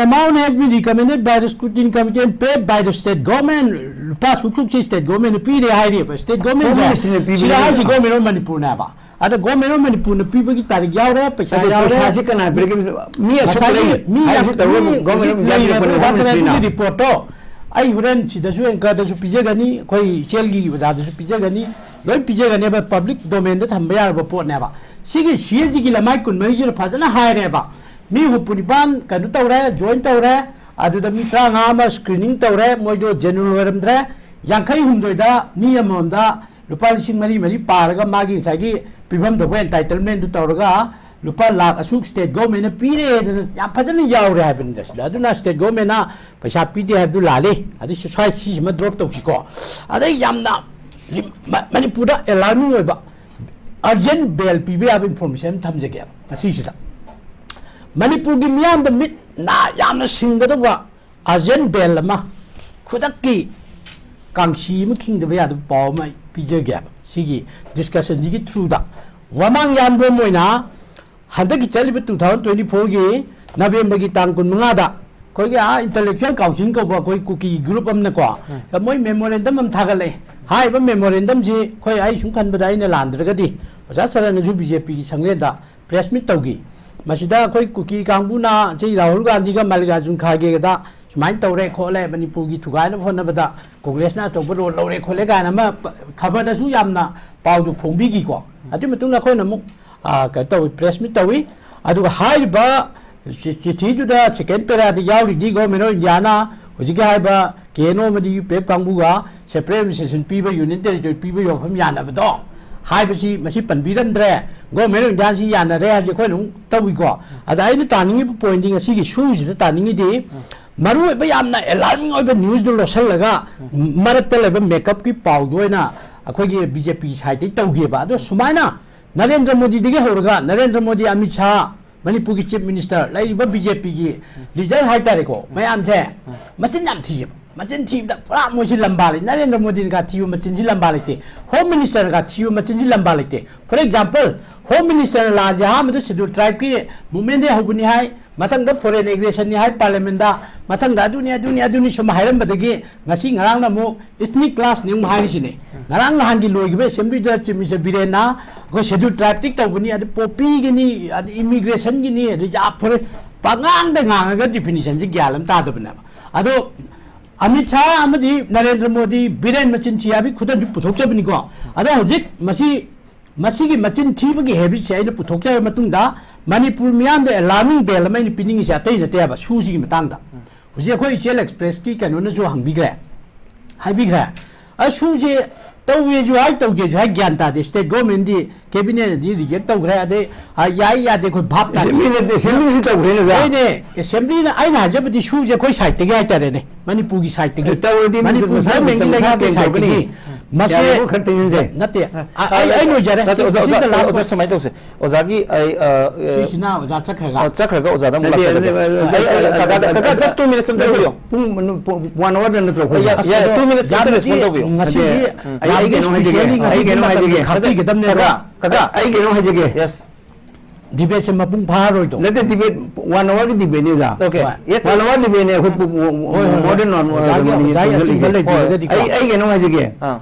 amount has been recommended by the scrutiny committee and paid by the state government꯫ ꯂꯨꯄꯥ ꯁꯨꯛ ꯁꯨꯛꯁꯤ ꯁ꯭ꯇꯦꯠ ꯒꯣꯔꯃꯦꯟꯅ ꯄꯤꯔꯦ ꯍꯥꯏꯔꯤꯕ꯫ ꯁ꯭ꯇꯦꯠ ꯒꯣꯔꯃꯦꯟꯁꯦ ꯍꯣꯝ ꯃꯤꯅꯤꯁꯇ꯭ꯔꯤꯅ ꯄꯤꯕꯅꯦ꯫ ꯁꯤꯗ ꯍꯥꯏꯁꯤ ꯒꯣꯔꯃꯦꯟ ꯑꯣꯐ ꯃꯅꯤꯄꯨꯔꯅꯦꯕ꯫ ꯑꯗ ꯒꯣꯔꯃꯦꯟ ꯑꯣꯐ ꯃꯅꯤꯄꯨꯔꯅ ꯄꯤꯕꯒꯤ ꯇꯥꯔꯤꯛ ꯌꯥꯎꯔꯦ, ꯄꯩꯁꯥ ꯑꯗꯣ ꯌꯥꯎꯔꯦ꯫ ꯄꯩꯁꯥꯁꯤ ꯀꯅꯥ ꯄꯤꯔꯛꯀꯦ? ꯃꯤ ꯑꯁꯨꯛ ꯉꯁꯥꯏꯒꯤ ꯂꯩ ꯃꯤ ꯍꯥꯏꯕꯁꯤ ꯇꯧꯔꯒ ꯃꯤ ꯒꯣꯔꯃꯦꯟ ꯑꯣꯐ ꯂꯩꯔꯦ, ꯏꯟꯗꯤꯌꯥꯅ ꯑꯣꯖꯥ ꯄꯤꯔꯛꯄꯅꯤ ꯆꯅꯥ, ꯑꯗꯨꯒꯤ ꯋꯥꯍꯪꯁꯤꯅ꯫ ꯔꯤꯄꯣꯔꯠꯇꯣ ꯑꯩ ꯍꯣꯔꯦꯟ ꯁꯤꯗꯁꯨ ꯑꯦꯡꯀꯔꯗꯁꯨ ꯄꯤꯖꯒꯅꯤ, ꯑꯩꯈꯣꯏ ꯏꯆꯦꯜꯒꯤ ꯑꯣꯖꯥꯗꯁꯨ ꯄꯤꯖꯒꯅꯤ, ꯂꯣꯏ ꯄꯤꯖꯒꯅꯦꯕ꯫ ꯄꯕ꯭ꯂꯤꯛ ꯗꯣꯃꯦꯟꯗ ꯊꯝꯕ ꯌꯥꯔꯕ ꯄꯣꯠꯅꯦꯕ꯫ ꯁꯤꯒꯤ ꯁꯤ ꯑꯦꯁ ꯖꯤꯒꯤ ꯂꯃꯥꯏ ꯀꯨꯟꯃꯔꯤꯁꯤꯅ ꯐꯖꯅ ꯍꯥꯏꯔꯦꯕ꯫ ꯃꯤ ꯍꯨꯝꯐꯨ ꯅꯤꯄꯥꯟ ꯀꯩꯅꯣ ꯇꯧꯔꯦ, ꯖꯣꯏꯟ ꯇꯧꯔꯦ꯫ ꯑꯗꯨꯗ ꯃꯤ ꯇꯔꯥꯃꯉꯥ ꯑꯃ ꯁ꯭ꯀ꯭ꯔꯤꯅꯤꯡ ꯇꯧꯔꯦ, ꯃꯣꯏꯗꯣ ꯖꯦꯅꯔꯦꯜ ꯑꯣꯏꯔꯝꯗ꯭ꯔꯦ꯫ ꯌꯥꯡꯈꯩ ꯍꯨꯝꯗꯣꯏꯗ ꯃꯤ ꯑꯃꯃꯝꯗ ꯂꯨꯄꯥ ꯂꯤꯁꯤꯡ ꯃꯔꯤ ꯃꯔꯤ ꯄꯥꯔꯒ ꯃꯥꯒꯤ ꯉꯁꯥꯏꯒꯤ ꯄꯤꯐꯝ ꯊꯣꯛꯄ ꯑꯦꯟꯇꯥꯏꯇꯜꯃꯦꯟꯗꯨ ꯇꯧꯔꯒ ꯂꯨꯄꯥ ꯂꯥꯛ ꯑꯁꯨꯛ ꯁ꯭ꯇꯦꯠ ꯒꯣꯔꯃꯦꯟꯅ ꯄꯤꯔꯦꯗꯅ ꯌꯥꯝ ꯐꯖꯅ ꯌꯥꯎꯔꯦ ꯍꯥꯏꯕꯅꯤꯗ ꯁꯤꯗ꯫ ꯑꯗꯨꯅ ꯁ꯭ꯇꯦꯠ ꯒꯣꯔꯃꯦꯟꯅ ꯄꯩꯁꯥ ꯄꯤꯗꯦ ꯍꯥꯏꯕꯗꯨ ꯂꯥꯜꯂꯤ꯫ ꯑꯗꯨ ꯁ꯭ꯋꯥꯏ ꯁꯤꯁꯤꯃ ꯗ꯭ꯔꯣꯞ ꯇꯧꯁꯤꯀꯣ꯫ ꯑꯗꯩ ꯌꯥꯝꯅ ꯃ-, ꯃꯅꯤꯄꯨꯔꯗ ꯑꯦꯂꯥꯔꯃꯤꯡ ꯑꯣꯏꯕ ꯑꯔꯖꯦꯟ ꯕꯦꯜ ꯄꯤꯕ ꯌꯥꯕ ꯏꯟꯐꯣꯔꯃꯦꯁꯟ ꯑꯃ ꯊꯝꯖꯒꯦꯕ ꯉꯁꯤꯁꯤꯗ꯫ ꯃꯅꯤꯄꯨꯔꯒꯤ ꯃꯤꯌꯥꯝꯗ ꯃꯤꯠ ꯅꯥ ꯌꯥꯝꯅ ꯁꯤꯡꯒꯗꯧꯕ ꯑꯔꯖꯦꯟ ꯕꯦꯜ ꯑꯃ, ꯈꯨꯗꯛꯀꯤ ꯀꯥꯡꯁꯤ ꯑꯃ ꯈꯤꯡꯗꯕ ꯌꯥꯗꯕ ꯄꯥꯎ ꯑꯃ ꯑꯩ ꯄꯤꯖꯒꯦꯕ ꯁꯤꯒꯤ ꯗꯤꯁꯀꯁꯟꯁꯤꯒꯤ ꯊ꯭ꯔꯨꯗ꯫ ꯋꯥꯃꯥꯡ ꯌꯥꯟꯕꯝ ꯑꯣꯏꯅ ꯍꯟꯗꯛꯀꯤ ꯆꯠꯂꯤꯕ ꯇꯨ ꯊꯥꯎꯖꯟ ꯇ꯭ꯋꯦꯟꯇꯤ ꯐꯣꯔꯒꯤ ꯅꯕꯦꯝꯕꯔꯒꯤ ꯇꯥꯡ ꯀꯨꯟꯃꯉꯥꯗ ꯑꯩꯈꯣꯏꯒꯤ ꯑꯥ ꯏꯟꯇꯂꯦꯛꯆꯨꯋꯦꯜ ꯀꯥꯎꯟꯁꯤꯜ ꯀꯧꯕ ꯑꯩꯈꯣꯏ ꯀꯨꯀꯤ ꯒ꯭ꯔꯨꯞ ꯑꯃꯅꯀꯣ, ꯃꯣꯏ ꯃꯦꯃꯣꯔꯦꯟꯗꯝ ꯑꯃ ꯊꯥꯒꯠꯂꯛꯑꯦ꯫ ꯍꯥꯏꯔꯤꯕ ꯃꯦꯃꯣꯔꯦꯟꯗꯝꯁꯤ ꯑꯩꯈꯣꯏ, ꯑꯩ ꯁꯨꯝ ꯈꯟꯕꯗ, ꯑꯩꯅ ꯂꯥꯟꯗ꯭ꯔꯒꯗꯤ ꯑꯣꯖꯥ ꯁꯔꯠꯅꯁꯨ ꯕꯤ ꯖꯦ ꯄꯤꯒꯤ ꯁꯪꯂꯦꯟꯗ ꯄ꯭ꯔꯦꯁ ꯃꯤꯠ ꯇꯧꯈꯤ꯫ ꯃꯁꯤꯗ ꯑꯩꯈꯣꯏ ꯀꯨꯀꯤ ꯀꯥꯡꯕꯨꯅ ꯏꯆꯦ ꯔꯥꯍꯨꯜ ꯒꯥꯟꯙꯤꯒ ꯃꯜꯂꯤꯀꯥꯔꯖꯨꯟ ꯈꯥꯔꯒꯦꯒꯗ ꯁꯨꯃꯥꯏꯅ ꯇꯧꯔꯦ ꯈꯣꯠꯂꯦ, ꯃꯅꯤꯄꯨꯔꯒꯤ ꯊꯨꯒꯥꯏꯅꯕ ꯍꯣꯠꯅꯕꯗ ꯀꯣꯡꯒ꯭ꯔꯦꯁꯅ ꯑꯆꯧꯕ ꯔꯣꯜ ꯂꯧꯔꯦ ꯈꯣꯠꯂꯦ ꯀꯥꯏꯅ ꯑꯃ ꯄ-, ꯈꯕꯔꯗꯁꯨ ꯌꯥꯝꯅ ꯄꯥꯎꯗꯨ ꯐꯣꯡꯕꯤꯈꯤꯀꯣ꯫ ꯑꯗꯨꯒꯤ ꯃꯇꯨꯡꯗ ꯑꯩꯈꯣꯏꯅ ꯑꯃꯨꯛ, ꯑ, ꯀꯩꯅꯣ ꯇꯧꯏ, ꯄ꯭ꯔꯦꯁ ꯃꯤꯠ ꯇꯧꯏ꯫ ꯑꯗꯨꯒ ꯍꯥꯏꯔꯤꯕ ꯆꯤ-, ꯆꯤꯊꯤꯗꯨꯗ ꯁꯦꯀꯦꯟ ꯄꯦꯔꯥꯗ ꯌꯥꯎꯔꯤꯗꯤ ꯒꯣꯔꯃꯦꯟ ꯑꯣꯐ ꯏꯟꯗꯤꯌꯥꯅ ꯍꯧꯖꯤꯛꯀꯤ ꯍꯥꯏꯔꯤꯕ ꯀꯦ ꯑꯦꯟ ꯑꯣ ꯑꯃꯗꯤ ꯌꯨ ꯄꯤ ꯑꯦꯐ ꯀꯥꯡꯕꯨꯒ ꯁꯦꯄꯔꯦꯠ ꯑꯦꯗꯃꯤꯅꯤꯁꯇ꯭ꯔꯦꯁꯟ ꯄꯤꯕ, ꯌꯨꯅꯤꯌꯟ ꯇꯦꯔꯤꯇꯣꯔꯤ ꯄꯤꯕ ꯌꯥꯐꯝ ꯌꯥꯅꯕꯗꯣ ꯍꯥꯏꯕꯁꯤ ꯃꯁꯤ ꯄꯟꯕꯤꯔꯝꯗ꯭ꯔꯦ꯫ ꯒꯣꯔꯃꯦꯟ ꯑꯣꯐ ꯏꯟꯗꯤꯌꯥꯁꯤ ꯌꯥꯅꯔꯦ ꯍꯥꯏꯕꯁꯤ ꯑꯩꯈꯣꯏꯅ ꯑꯃꯨꯛ ꯇꯧꯏꯀꯣ꯫ ꯑꯗ ꯑꯩꯅ ꯇꯥꯅꯤꯡꯉꯤꯕ ꯄꯣꯏꯟꯗꯤ ꯉꯁꯤꯒꯤ ꯁꯣꯁꯤꯗ ꯇꯥꯅꯤꯡꯉꯤꯗꯤ ꯃꯔꯨꯑꯣꯏꯕ ꯌꯥꯝꯅ ꯑꯦꯂꯥꯔꯃꯤꯡ ꯑꯣꯏꯕ ꯅ꯭ꯌꯨꯁꯇꯨ ꯂꯧꯁꯜꯂꯒ ꯃꯔꯛꯇ ꯂꯩꯕ ꯃꯦꯀꯞꯀꯤ ꯄꯥꯎꯗꯨ ꯑꯣꯏꯅ ꯑꯩꯈꯣꯏꯒꯤ ꯕꯤ ꯖꯦ ꯄꯤ ꯁꯥꯏꯠꯇꯒꯤ ꯇꯧꯈꯤꯕ꯫ ꯑꯗꯣ ꯁꯨꯃꯥꯏꯅ ꯅꯔꯦꯟꯗ꯭ꯔ ꯃꯣꯗꯤꯗꯒꯤ ꯍꯧꯔꯒ ꯅꯔꯦꯟꯗ꯭ꯔ ꯃꯣꯗꯤ, ꯑꯃꯤꯠ ꯁꯥꯍ, ꯃꯅꯤꯄꯨꯔꯒꯤ ꯆꯤꯐ ꯃꯤꯅꯤꯁꯇꯔ, ꯂꯩꯔꯤꯕ ꯕꯤ ꯖꯦ ꯄꯤꯒꯤ ꯂꯤꯗꯔ ꯍꯥꯏꯇꯥꯔꯦꯀꯣ, ꯃꯌꯥꯝꯁꯦ ꯃꯆꯤꯟ ꯌꯥꯝ ꯊꯤꯌꯦꯕ꯫ ꯃꯆꯤꯟ ꯊꯤꯕꯗ ꯄꯨꯔꯥ ꯃꯣꯏꯁꯤ ꯂꯝꯕꯥ ꯂꯩ꯫ ꯅꯔꯦꯟꯗ꯭ꯔ ꯃꯣꯗꯤꯅꯒ ꯊꯤꯕ ꯃꯆꯤꯟꯁꯤ ꯂꯝꯕꯥ ꯂꯩꯇꯦ꯫ ꯍꯣꯝ ꯃꯤꯅꯤꯁꯇꯔꯅꯒ ꯊꯤꯕ ꯃꯆꯤꯟꯁꯤ ꯂꯝꯕꯥ ꯂꯩꯇꯦ꯫ ꯐꯣꯔ ꯑꯦꯛꯖꯥꯝꯄꯜ, ꯍꯣꯝ ꯃꯤꯅꯤꯁꯇꯔꯅ ꯂꯥꯟꯁꯦ ꯑꯍꯥꯟꯕꯗ ꯁꯦꯗꯨꯜ ꯇ꯭ꯔꯥꯏꯕꯀꯤ ꯃꯨꯞꯃꯦꯟꯗꯒꯤ ꯍꯧꯕꯅꯤ ꯍꯥꯏ, ꯃꯊꯪꯗ foreign aggressionꯅꯤ ꯍꯥꯏ ꯄꯥꯔꯂꯤꯌꯥꯃꯦꯟꯗ, ꯃꯊꯪꯗ ꯑꯗꯨꯅꯤ, ꯑꯗꯨꯅꯤ, ꯑꯗꯨꯅꯤ ꯁꯨꯝ ꯍꯥꯏꯔꯝꯕꯗꯒꯤ ꯉꯁꯤ ꯉꯔꯥꯡꯅ ꯑꯃꯨꯛ ethnic clashꯅꯤ ꯑꯃꯨꯛ ꯍꯥꯏꯔꯤꯁꯤꯅꯦ꯫ ꯉꯔꯥꯡ ꯅꯍꯥꯟꯒꯤ ꯂꯣꯏꯈꯤꯕ ꯑꯦꯁꯦꯝꯕ꯭ꯂꯤꯗ ꯆꯤꯐ ꯃꯤꯅꯤꯁꯇꯔ ꯕꯤꯔꯦꯟꯅ ꯑꯩꯈꯣꯏ ꯁꯦꯗ꯭ꯌꯨꯜ ꯇ꯭ꯔꯥꯏꯕꯇꯤ ꯇꯧꯕꯅꯤ, ꯑꯗꯨ ꯄꯣꯄꯤꯒꯤꯅꯤ, ꯑꯗꯨ ꯏꯃꯤꯒ꯭ꯔꯦꯁꯟꯒꯤꯅꯤ, ꯑꯗꯨ ꯌꯥ ꯐꯣꯔꯦꯁ, ꯄꯉꯥꯡꯗ ꯉꯥꯡꯉꯒ ꯗꯤꯐꯤꯅꯤꯁꯟꯁꯤ ꯒ꯭ꯌꯥꯟ ꯑꯃ ꯇꯥꯗꯕꯅꯦꯕ꯫ ꯑꯗꯣ ꯑꯃꯤꯠ ꯁꯥꯍ ꯑꯃꯗꯤ ꯅꯔꯦꯟꯗ꯭ꯔ ꯃꯣꯗꯤ ꯕꯤꯔꯦꯟ ꯃꯆꯤꯟ ꯊꯤ ꯍꯥꯏꯕꯒꯤ ꯈꯨꯗꯝꯁꯨ ꯄꯨꯊꯣꯛꯆꯕꯅꯤꯀꯣ꯫ ꯑꯗꯣ ꯍꯧꯖꯤꯛ ꯃꯁꯤ, ꯃꯁꯤꯒꯤ ꯃꯆꯤꯟ ꯊꯤꯕꯒꯤ ꯍꯦꯕꯤꯠꯁꯦ ꯑꯩꯅ ꯄꯨꯊꯣꯛꯆꯔꯕ ꯃꯇꯨꯡꯗ ꯃꯅꯤꯄꯨꯔ ꯃꯤꯌꯥꯝꯗ ꯑꯦꯂꯥꯔꯃꯤꯡ ꯕꯦꯜ ꯑꯃ ꯑꯩꯅ ꯄꯤꯅꯤꯡꯉꯤꯁꯦ ꯑꯇꯩ ꯅꯠꯇꯦ ꯍꯥꯏꯕ, ꯁꯨꯁꯤꯒꯤ ꯃꯇꯥꯡꯗ꯫ ꯍꯧꯖꯤꯛ ꯑꯩꯈꯣꯏ ꯏꯆꯦꯜ ꯑꯦꯛꯁꯄ꯭ꯔꯦꯁꯀꯤ ꯀꯩꯅꯣꯅꯁꯨ ꯍꯪꯕꯤꯈ꯭ꯔꯦ, ꯍꯥꯏꯕꯤꯈ꯭ꯔꯦ꯫ ꯑ, ꯁꯨꯁꯦ ꯇꯧꯋꯦꯁꯨ ꯍꯥꯏ, ꯇꯧꯗꯦꯁꯨ ꯍꯥꯏ, ꯒ꯭ꯌꯥꯟ ꯇꯥꯗꯦ꯫ ꯁ꯭ꯇꯦꯠ ꯒꯣꯔꯃꯦꯟꯗꯤ, ꯀꯦꯕꯤꯅꯦꯠꯅꯗꯤ ꯔꯤꯖꯦꯛ ꯇꯧꯈ꯭ꯔꯦ, ꯑꯗꯩ, ꯑ, ꯌꯥꯏ ꯌꯥꯗꯦ ꯑꯩꯈꯣꯏ ꯚꯥꯞ ꯇꯥꯗꯦ꯫ ꯑꯦꯁꯦꯝꯕ꯭ꯂꯤꯅ, ꯑꯦꯁꯦꯝꯕ꯭ꯂꯤꯁꯤ ꯇꯧꯈ꯭ꯔꯦꯅꯦ, ꯑꯣꯖꯥ꯫ ꯍꯣꯏꯅꯦ, ꯑꯦꯁꯦꯝꯕ꯭ꯂꯤꯅ, ꯑꯩꯅ ꯍꯥꯏꯖꯕꯗꯤ ꯁꯨꯁꯦ ꯑꯩꯈꯣꯏ ꯁꯥꯏꯠꯇꯒꯤ ꯍꯥꯏꯇꯥꯔꯦꯅꯦ, ꯃꯅꯤꯄꯨꯔꯒꯤ ꯁꯥꯏꯠꯇꯒꯤ꯫ ꯑꯦ, ꯇꯧꯔꯗꯤ ꯃꯅꯤꯄꯨꯔ ꯃꯁꯥ ꯒꯣꯔꯃꯦꯟꯒꯤ ꯃꯁꯥ ꯂꯩꯉꯥꯛꯀꯤ ꯀꯩꯅꯣ ꯁꯥꯏꯠꯇꯒꯤ꯫ ꯇꯧꯒꯅꯤ꯫ ꯃꯁꯦ ꯌꯥꯔꯦ, ꯑꯃꯨꯛ ꯈꯔ ꯇꯦꯟꯁꯤꯟꯁꯦ꯫ ꯅꯠꯇꯦ, ꯑ, ꯑꯩ, ꯑꯩ ꯂꯣꯏꯖꯔꯦ꯫ ꯅꯠꯇꯦ, ꯑꯣꯖꯥ, ꯁꯤꯗ ꯑꯣꯖꯥ, ꯂꯥꯛꯄ ꯑꯣꯖꯥ, ꯁꯨꯃꯥꯏꯅ ꯇꯧꯁꯦ꯫ ꯑꯣꯖꯥꯒꯤ, ꯑꯩ, ꯑ, ꯑ, ꯁꯤꯁꯤꯅ ꯑꯣꯖꯥ ꯆꯠꯈ꯭ꯔꯒ꯫ ꯑ, ꯆꯠꯈ꯭ꯔꯒ ꯑꯣꯖꯥꯗ ꯑꯃꯨꯛ ꯅꯠꯇꯦ, ꯂꯥꯛꯆꯔꯒꯦ꯫ ꯑ, ꯑ, ꯑꯩ, ꯑꯩ, ꯑ, ꯀꯥꯀꯥꯗ, ꯀꯥꯀꯥ, just two minutes ꯑꯝꯇ ꯅꯠꯇꯦ, ꯂꯩꯕꯤꯌꯣ꯫ ꯄꯨꯡ, ꯄꯨꯡ, ꯄꯨꯡ one hourꯗ ꯅꯠꯇ꯭ꯔꯣ ꯑꯩꯈꯣꯏ? ꯌꯥ-, ꯌꯥ-, ꯑꯁ, ꯑꯗꯣ two minutes ꯑꯝꯇ ꯌꯥꯝꯅꯗꯤ respond ꯇꯧꯕꯤꯌꯣ꯫ ꯉꯁꯤꯗꯤ ꯅꯠꯇꯦ, ꯑꯩ, ꯑꯩ ꯌꯥꯝꯅ ꯀꯩꯅꯣꯝ ꯍꯥꯏꯖꯒꯦ꯫ specially ꯑꯩ ꯉꯁꯤꯗꯤ ꯀꯩꯅꯣꯝ ꯃꯇꯝ ꯍꯥꯏꯖꯒꯦ꯫ ꯈꯥꯛꯄꯤꯒꯗꯕꯅꯦ꯫ ꯀꯥꯀꯥ, ꯀꯥꯀꯥ꯫ ꯑꯩ ꯀꯩꯅꯣꯝ ꯍꯥꯏꯖꯒꯦ꯫ Yes꯫ Debateꯁꯦ ꯃꯄꯨꯡ ꯐꯥꯔꯔꯣꯏꯗꯣ꯫ ꯅꯠꯇꯦ, debate one hourꯒꯤ debateꯅꯦ, ꯑꯣꯖꯥ꯫ Okay꯫ ꯍꯣꯏ꯫ Yes, sir꯫ One hourꯒꯤ debateꯅꯦ, ꯑꯩꯈꯣꯏ ꯄꯨ-, ꯍꯣꯏ, ꯍꯣꯏ, ꯍꯣꯏ꯫ more than one hour ꯑꯣꯖꯥꯒꯤ, ꯀꯩꯅꯣꯅꯤ, ꯑꯣꯖꯥꯒꯤ ꯑꯆꯨꯝꯕ ꯆꯤꯡꯅꯔꯤꯁꯦ꯫ ꯂꯩꯕꯤꯔꯒꯗꯤ ꯍꯣꯏ꯫ ꯑꯩ, ꯑꯩ ꯀꯩꯅꯣꯝ ꯍꯥꯏꯖꯒꯦ꯫ ꯑꯥ꯫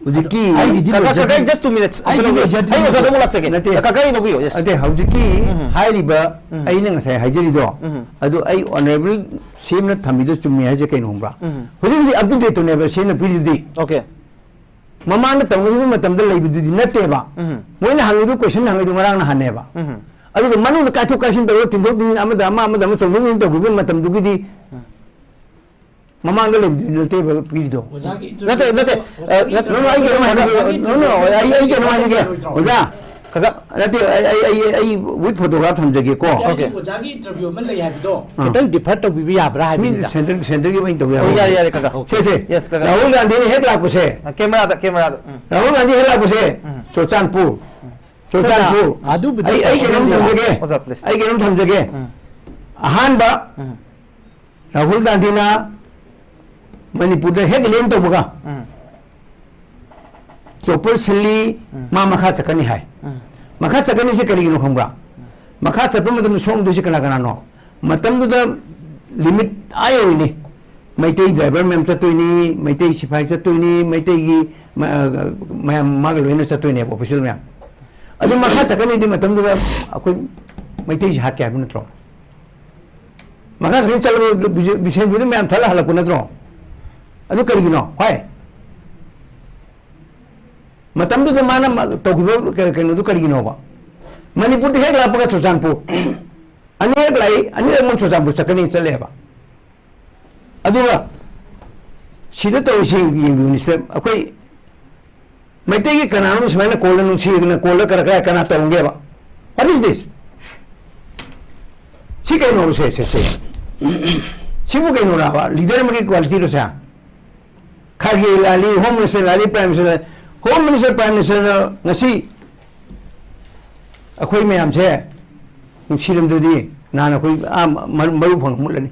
ꯍꯧꯖꯤꯛꯀꯤ ꯑꯩꯒꯤꯗꯤ ꯀꯥꯀꯥ, ꯂꯣꯏꯖꯗ꯭ꯔꯤ꯫ ꯀꯥꯀꯥ, just two minutes꯫ ꯑꯩꯗꯤ ꯑꯝꯇ ꯂꯧꯕꯤꯌꯨ꯫ ꯂꯣꯏꯖꯗ꯭ꯔꯤ꯫ ꯑꯩ ꯑꯣꯖꯥꯗ ꯑꯃꯨꯛ ꯂꯥꯛꯆꯒꯦ꯫ ꯅꯠꯇꯦ꯫ ꯀꯥꯀꯥ, ꯑꯩ ꯂꯧꯕꯤꯌꯨ꯫ Yes꯫ ꯅꯠꯇꯦ, ꯍꯧꯖꯤꯛꯀꯤ ꯎꯝ꯫ ꯍꯥꯏꯔꯤꯕ ꯎꯝ꯫ ꯑꯩꯅ ꯉꯁꯥꯏ ꯍꯥꯏꯖꯔꯤꯗꯣ, ꯎꯝ꯫ ꯑꯗꯨ ꯑꯩ Honourable ꯁꯤ ꯑꯦꯝꯅ ꯊꯝꯃꯤꯗꯣ ꯆꯨꯝꯃꯦ ꯍꯥꯏꯁꯦ ꯀꯩꯅꯣ ꯈꯪꯕ꯭ꯔꯥ? ꯎꯝ꯫ ꯍꯧꯖꯤꯛ ꯍꯧꯖꯤꯛ up to dateꯇꯨꯅꯦꯕ ꯁꯤ ꯑꯦꯝꯅ ꯄꯤꯔꯤꯗꯨꯗꯤ꯫ Okay꯫ ꯃꯃꯥꯡꯗ ꯇꯧꯅꯈꯤꯕ ꯃꯇꯝꯗ ꯂꯩꯕꯗꯨꯗꯤ ꯅꯠꯇꯦꯕ꯫ ꯎꯝ꯫ ꯃꯣꯏꯅ ꯍꯪꯉꯤꯗꯨ, question ꯍꯪꯉꯤꯗꯨ ꯉꯔꯥꯡ ꯅꯍꯥꯟꯅꯦꯕ꯫ ꯎꯝ꯫ ꯑꯗꯨꯒ ꯃꯅꯨꯡꯗ ꯀꯥꯏꯊꯣꯛ ꯀꯥꯏꯁꯤꯟ ꯇꯧꯔꯒ ꯊꯤꯟꯗꯣꯛ ꯊꯤꯟꯖꯤꯟ ꯑꯃꯗ ꯑꯃ, ꯑꯃꯗ ꯑꯃ ꯆꯣꯡꯗꯣꯛ ꯆꯣꯡꯁꯤꯟ ꯇꯧꯈꯤꯕ ꯃꯇꯝꯗꯨꯒꯤꯗꯤ ꯎꯝ꯫ ꯃꯃꯥꯡꯗ ꯂꯩꯕꯗꯨꯗꯤ ꯅꯠꯇꯦꯕ ꯄꯤꯔꯤꯗꯣ꯫ ꯑꯣꯖꯥꯒꯤ ꯅꯠꯇꯦ, ꯅꯠꯇꯦ, ꯑ, ꯅꯠꯇꯦ꯫ No, no, ꯑꯩ ꯀꯩꯅꯣꯝ ꯍꯥꯏꯖꯒꯦ꯫ No, no, ꯑꯩ, ꯑꯩ ꯀꯩꯅꯣꯝ ꯍꯥꯏꯖꯒꯦ꯫ ꯑꯣꯖꯥ, ꯀꯥꯀꯥ, ꯅꯠꯇꯦ, ꯑꯩ, ꯑꯩ, ꯑꯩ, ꯑꯩ with photograph ꯊꯝꯖꯒꯦꯀꯣ꯫ Okay꯫ ꯑꯣꯖꯥꯒꯤ interview ꯑꯃ ꯂꯩ ꯍꯥꯏꯕꯗꯣ ꯑꯥ꯫ ꯈꯤꯇꯪ defer ꯇꯧꯕꯤꯕ ꯌꯥꯕ꯭ꯔꯥ ꯃꯤ ꯍꯥꯏꯕꯅꯤꯗ꯫ Center, centerꯒꯤ ꯑꯣꯏꯅ ꯇꯧꯕ ꯑꯣ, ꯌꯥꯔꯣꯏ꯫ ꯌꯥꯔꯦ, ꯌꯥꯔꯦ, ꯀꯥꯀꯥ꯫ ꯁꯦ, ꯁꯦ꯫ Yes, ꯀꯥꯀꯥ꯫ ꯔꯥꯍꯨꯜ ꯒꯥꯟꯙꯤꯅ ꯍꯦꯛ ꯂꯥꯛꯄꯁꯦ꯫ ꯑ, cameraꯗ, cameraꯗ꯫ ꯎꯝ꯫ ꯔꯥꯍꯨꯜ ꯒꯥꯟꯙꯤ ꯍꯦꯛ ꯂꯥꯛꯄꯁꯦ, ꯎꯝ꯫ ꯆꯨꯔꯆꯥꯟꯄꯨꯔ꯫ ꯎꯝ꯫ ꯆꯨꯔꯆꯥꯟꯄꯨꯔ꯫ ꯑꯗꯨꯕꯨꯗꯤ ꯑꯩ, ꯑꯩ ꯀꯩꯅꯣꯝ ꯊꯝꯖꯒꯦ꯫ ꯑꯣꯖꯥ, please꯫ ꯑꯩ ꯀꯩꯅꯣꯝ ꯊꯝꯖꯒꯦ꯫ ꯎꯝ꯫ ꯑꯍꯥꯟꯕ, ꯎꯝ꯫ ꯔꯥꯍꯨꯜ ꯒꯥꯟꯙꯤꯅ ꯃꯅꯤꯄꯨꯔꯗ ꯍꯦꯛ land ꯇꯧꯕꯒ ꯎꯝ꯫ ꯆꯣꯄꯔ ꯁꯤꯜꯂꯤ, ꯎꯝ꯫ ꯃꯥ ꯃꯈꯥ ꯆꯠꯀꯅꯤ ꯍꯥꯏ꯫ ꯎꯝ꯫ ꯃꯈꯥ ꯆꯠꯀꯅꯤꯁꯦ ꯀꯔꯤꯒꯤꯅꯣ ꯈꯪꯕ꯭ꯔꯥ? ꯃꯈꯥ ꯆꯠꯄ ꯃꯇꯝꯗ ꯁꯣꯛꯗꯣꯏꯁꯦ ꯀꯅꯥ ꯀꯅꯥꯅꯣ? ꯃꯇꯝꯗꯨꯗ ꯂꯤꯃꯤꯠ ꯑꯥ ꯌꯧꯔꯤꯅꯤ. ꯃꯩꯇꯩ ꯗ꯭ꯔꯥꯏꯚꯔ ꯃꯌꯥꯝ ꯆꯠꯇꯣꯏꯅꯤ, ꯃꯩꯇꯩ ꯁꯤꯐꯥꯏ ꯆꯠꯇꯣꯏꯅꯤ, ꯃꯩꯇꯩꯒꯤ ꯃ- ꯃꯌꯥꯝ ꯃꯥꯒ ꯂꯣꯏꯅ ꯆꯠꯇꯣꯏꯅꯦꯕ, ꯑꯣꯐꯤꯁꯤꯌꯦꯜ ꯃꯌꯥꯝ. ꯑꯗꯨ ꯃꯈꯥ ꯆꯠꯀꯅꯤꯗꯤ ꯃꯇꯝꯗꯨꯗ ꯑꯩꯈꯣꯏ ꯃꯩꯇꯩꯁꯤ ꯍꯥꯠꯀꯦ ꯍꯥꯏꯕ ꯅꯠꯇ꯭ꯔꯣ? ꯃꯈꯥ ꯆꯠꯀꯅꯤ ꯆꯠꯂꯕ ꯕꯤꯖꯦ- ꯕꯤꯁꯦꯟꯖꯣꯏꯗ ꯃꯌꯥꯝ ꯊꯠꯂ ꯍꯜꯂꯛꯄ ꯅꯠꯇ꯭ꯔꯣ? ꯑꯗꯨ ꯀꯔꯤꯒꯤꯅꯣ? ꯍꯣꯏ. ꯃꯇꯝꯗꯨꯗ ꯃꯥꯅ ꯃ- ꯇꯧꯈꯤꯕ ꯀ- ꯀꯩꯅꯣꯗꯨ ꯀꯔꯤꯒꯤꯅꯣꯕ? ꯃꯅꯤꯄꯨꯔꯗ ꯍꯦꯛ ꯂꯥꯛꯄꯒ ꯆꯨꯔꯆꯥꯟꯄꯨꯔ, ꯑꯅꯤꯔꯛ ꯂꯥꯛꯏ, ꯑꯅꯤꯔꯛꯃꯛ ꯆꯨꯔꯆꯥꯟꯄꯨꯔ ꯆꯠꯀꯅꯤ ꯆꯠꯂꯦꯕ. ꯑꯗꯨꯒ ꯁꯤꯗ ꯇꯧꯔꯤꯁꯤ ꯌꯦꯡꯕꯤꯌꯨꯅꯦ, ꯁꯤꯗ ꯑꯩꯈꯣꯏ ꯃꯩꯇꯩꯒꯤ ꯀꯅꯥꯅꯣꯝ ꯁꯨꯃꯥꯏꯅ ꯀꯣꯜꯗ ꯅꯨꯡꯁꯤꯗꯅ ꯀꯣꯜꯗ ꯀꯔ ꯀꯔ ꯀꯅꯥ ꯇꯧꯔꯝꯒꯦꯕ? What is this? ꯁꯤ ꯀꯩꯅꯣ ꯁꯦ ꯁꯦ ꯁꯦ? ꯁꯤꯕꯨ ꯀꯩꯅꯣꯔꯕ? ꯂꯤꯗꯔ ꯑꯃꯒꯤ ꯀ꯭ꯋꯥꯂꯤꯇꯤꯔꯣ ꯁꯦ? ꯈꯥꯒꯦ ꯂꯥꯜꯂꯤ, ꯍꯣꯝ ꯃꯤꯅꯤꯁꯇꯔ ꯂꯥꯜꯂꯤ, ꯄ꯭ꯔꯥꯏꯝ ꯃꯤꯅꯤꯁꯇꯔ ꯂꯥꯜꯂꯤ꯫ ꯍꯣꯝ ꯃꯤꯅꯤꯁꯇꯔ, ꯄ꯭ꯔꯥꯏꯝ ꯃꯤꯅꯤꯁꯇꯔꯅ ꯉꯁꯤ ꯑꯩꯈꯣꯏ ꯃꯌꯥꯝꯁꯦ ꯅꯨꯡꯁꯤꯔꯝꯗ꯭ꯔꯗꯤ ꯅꯍꯥꯟ ꯑꯩꯈꯣꯏ ꯑꯥ ꯃ- ꯃꯔꯨ ꯐꯪ ꯃꯨꯠꯂꯅꯤ꯫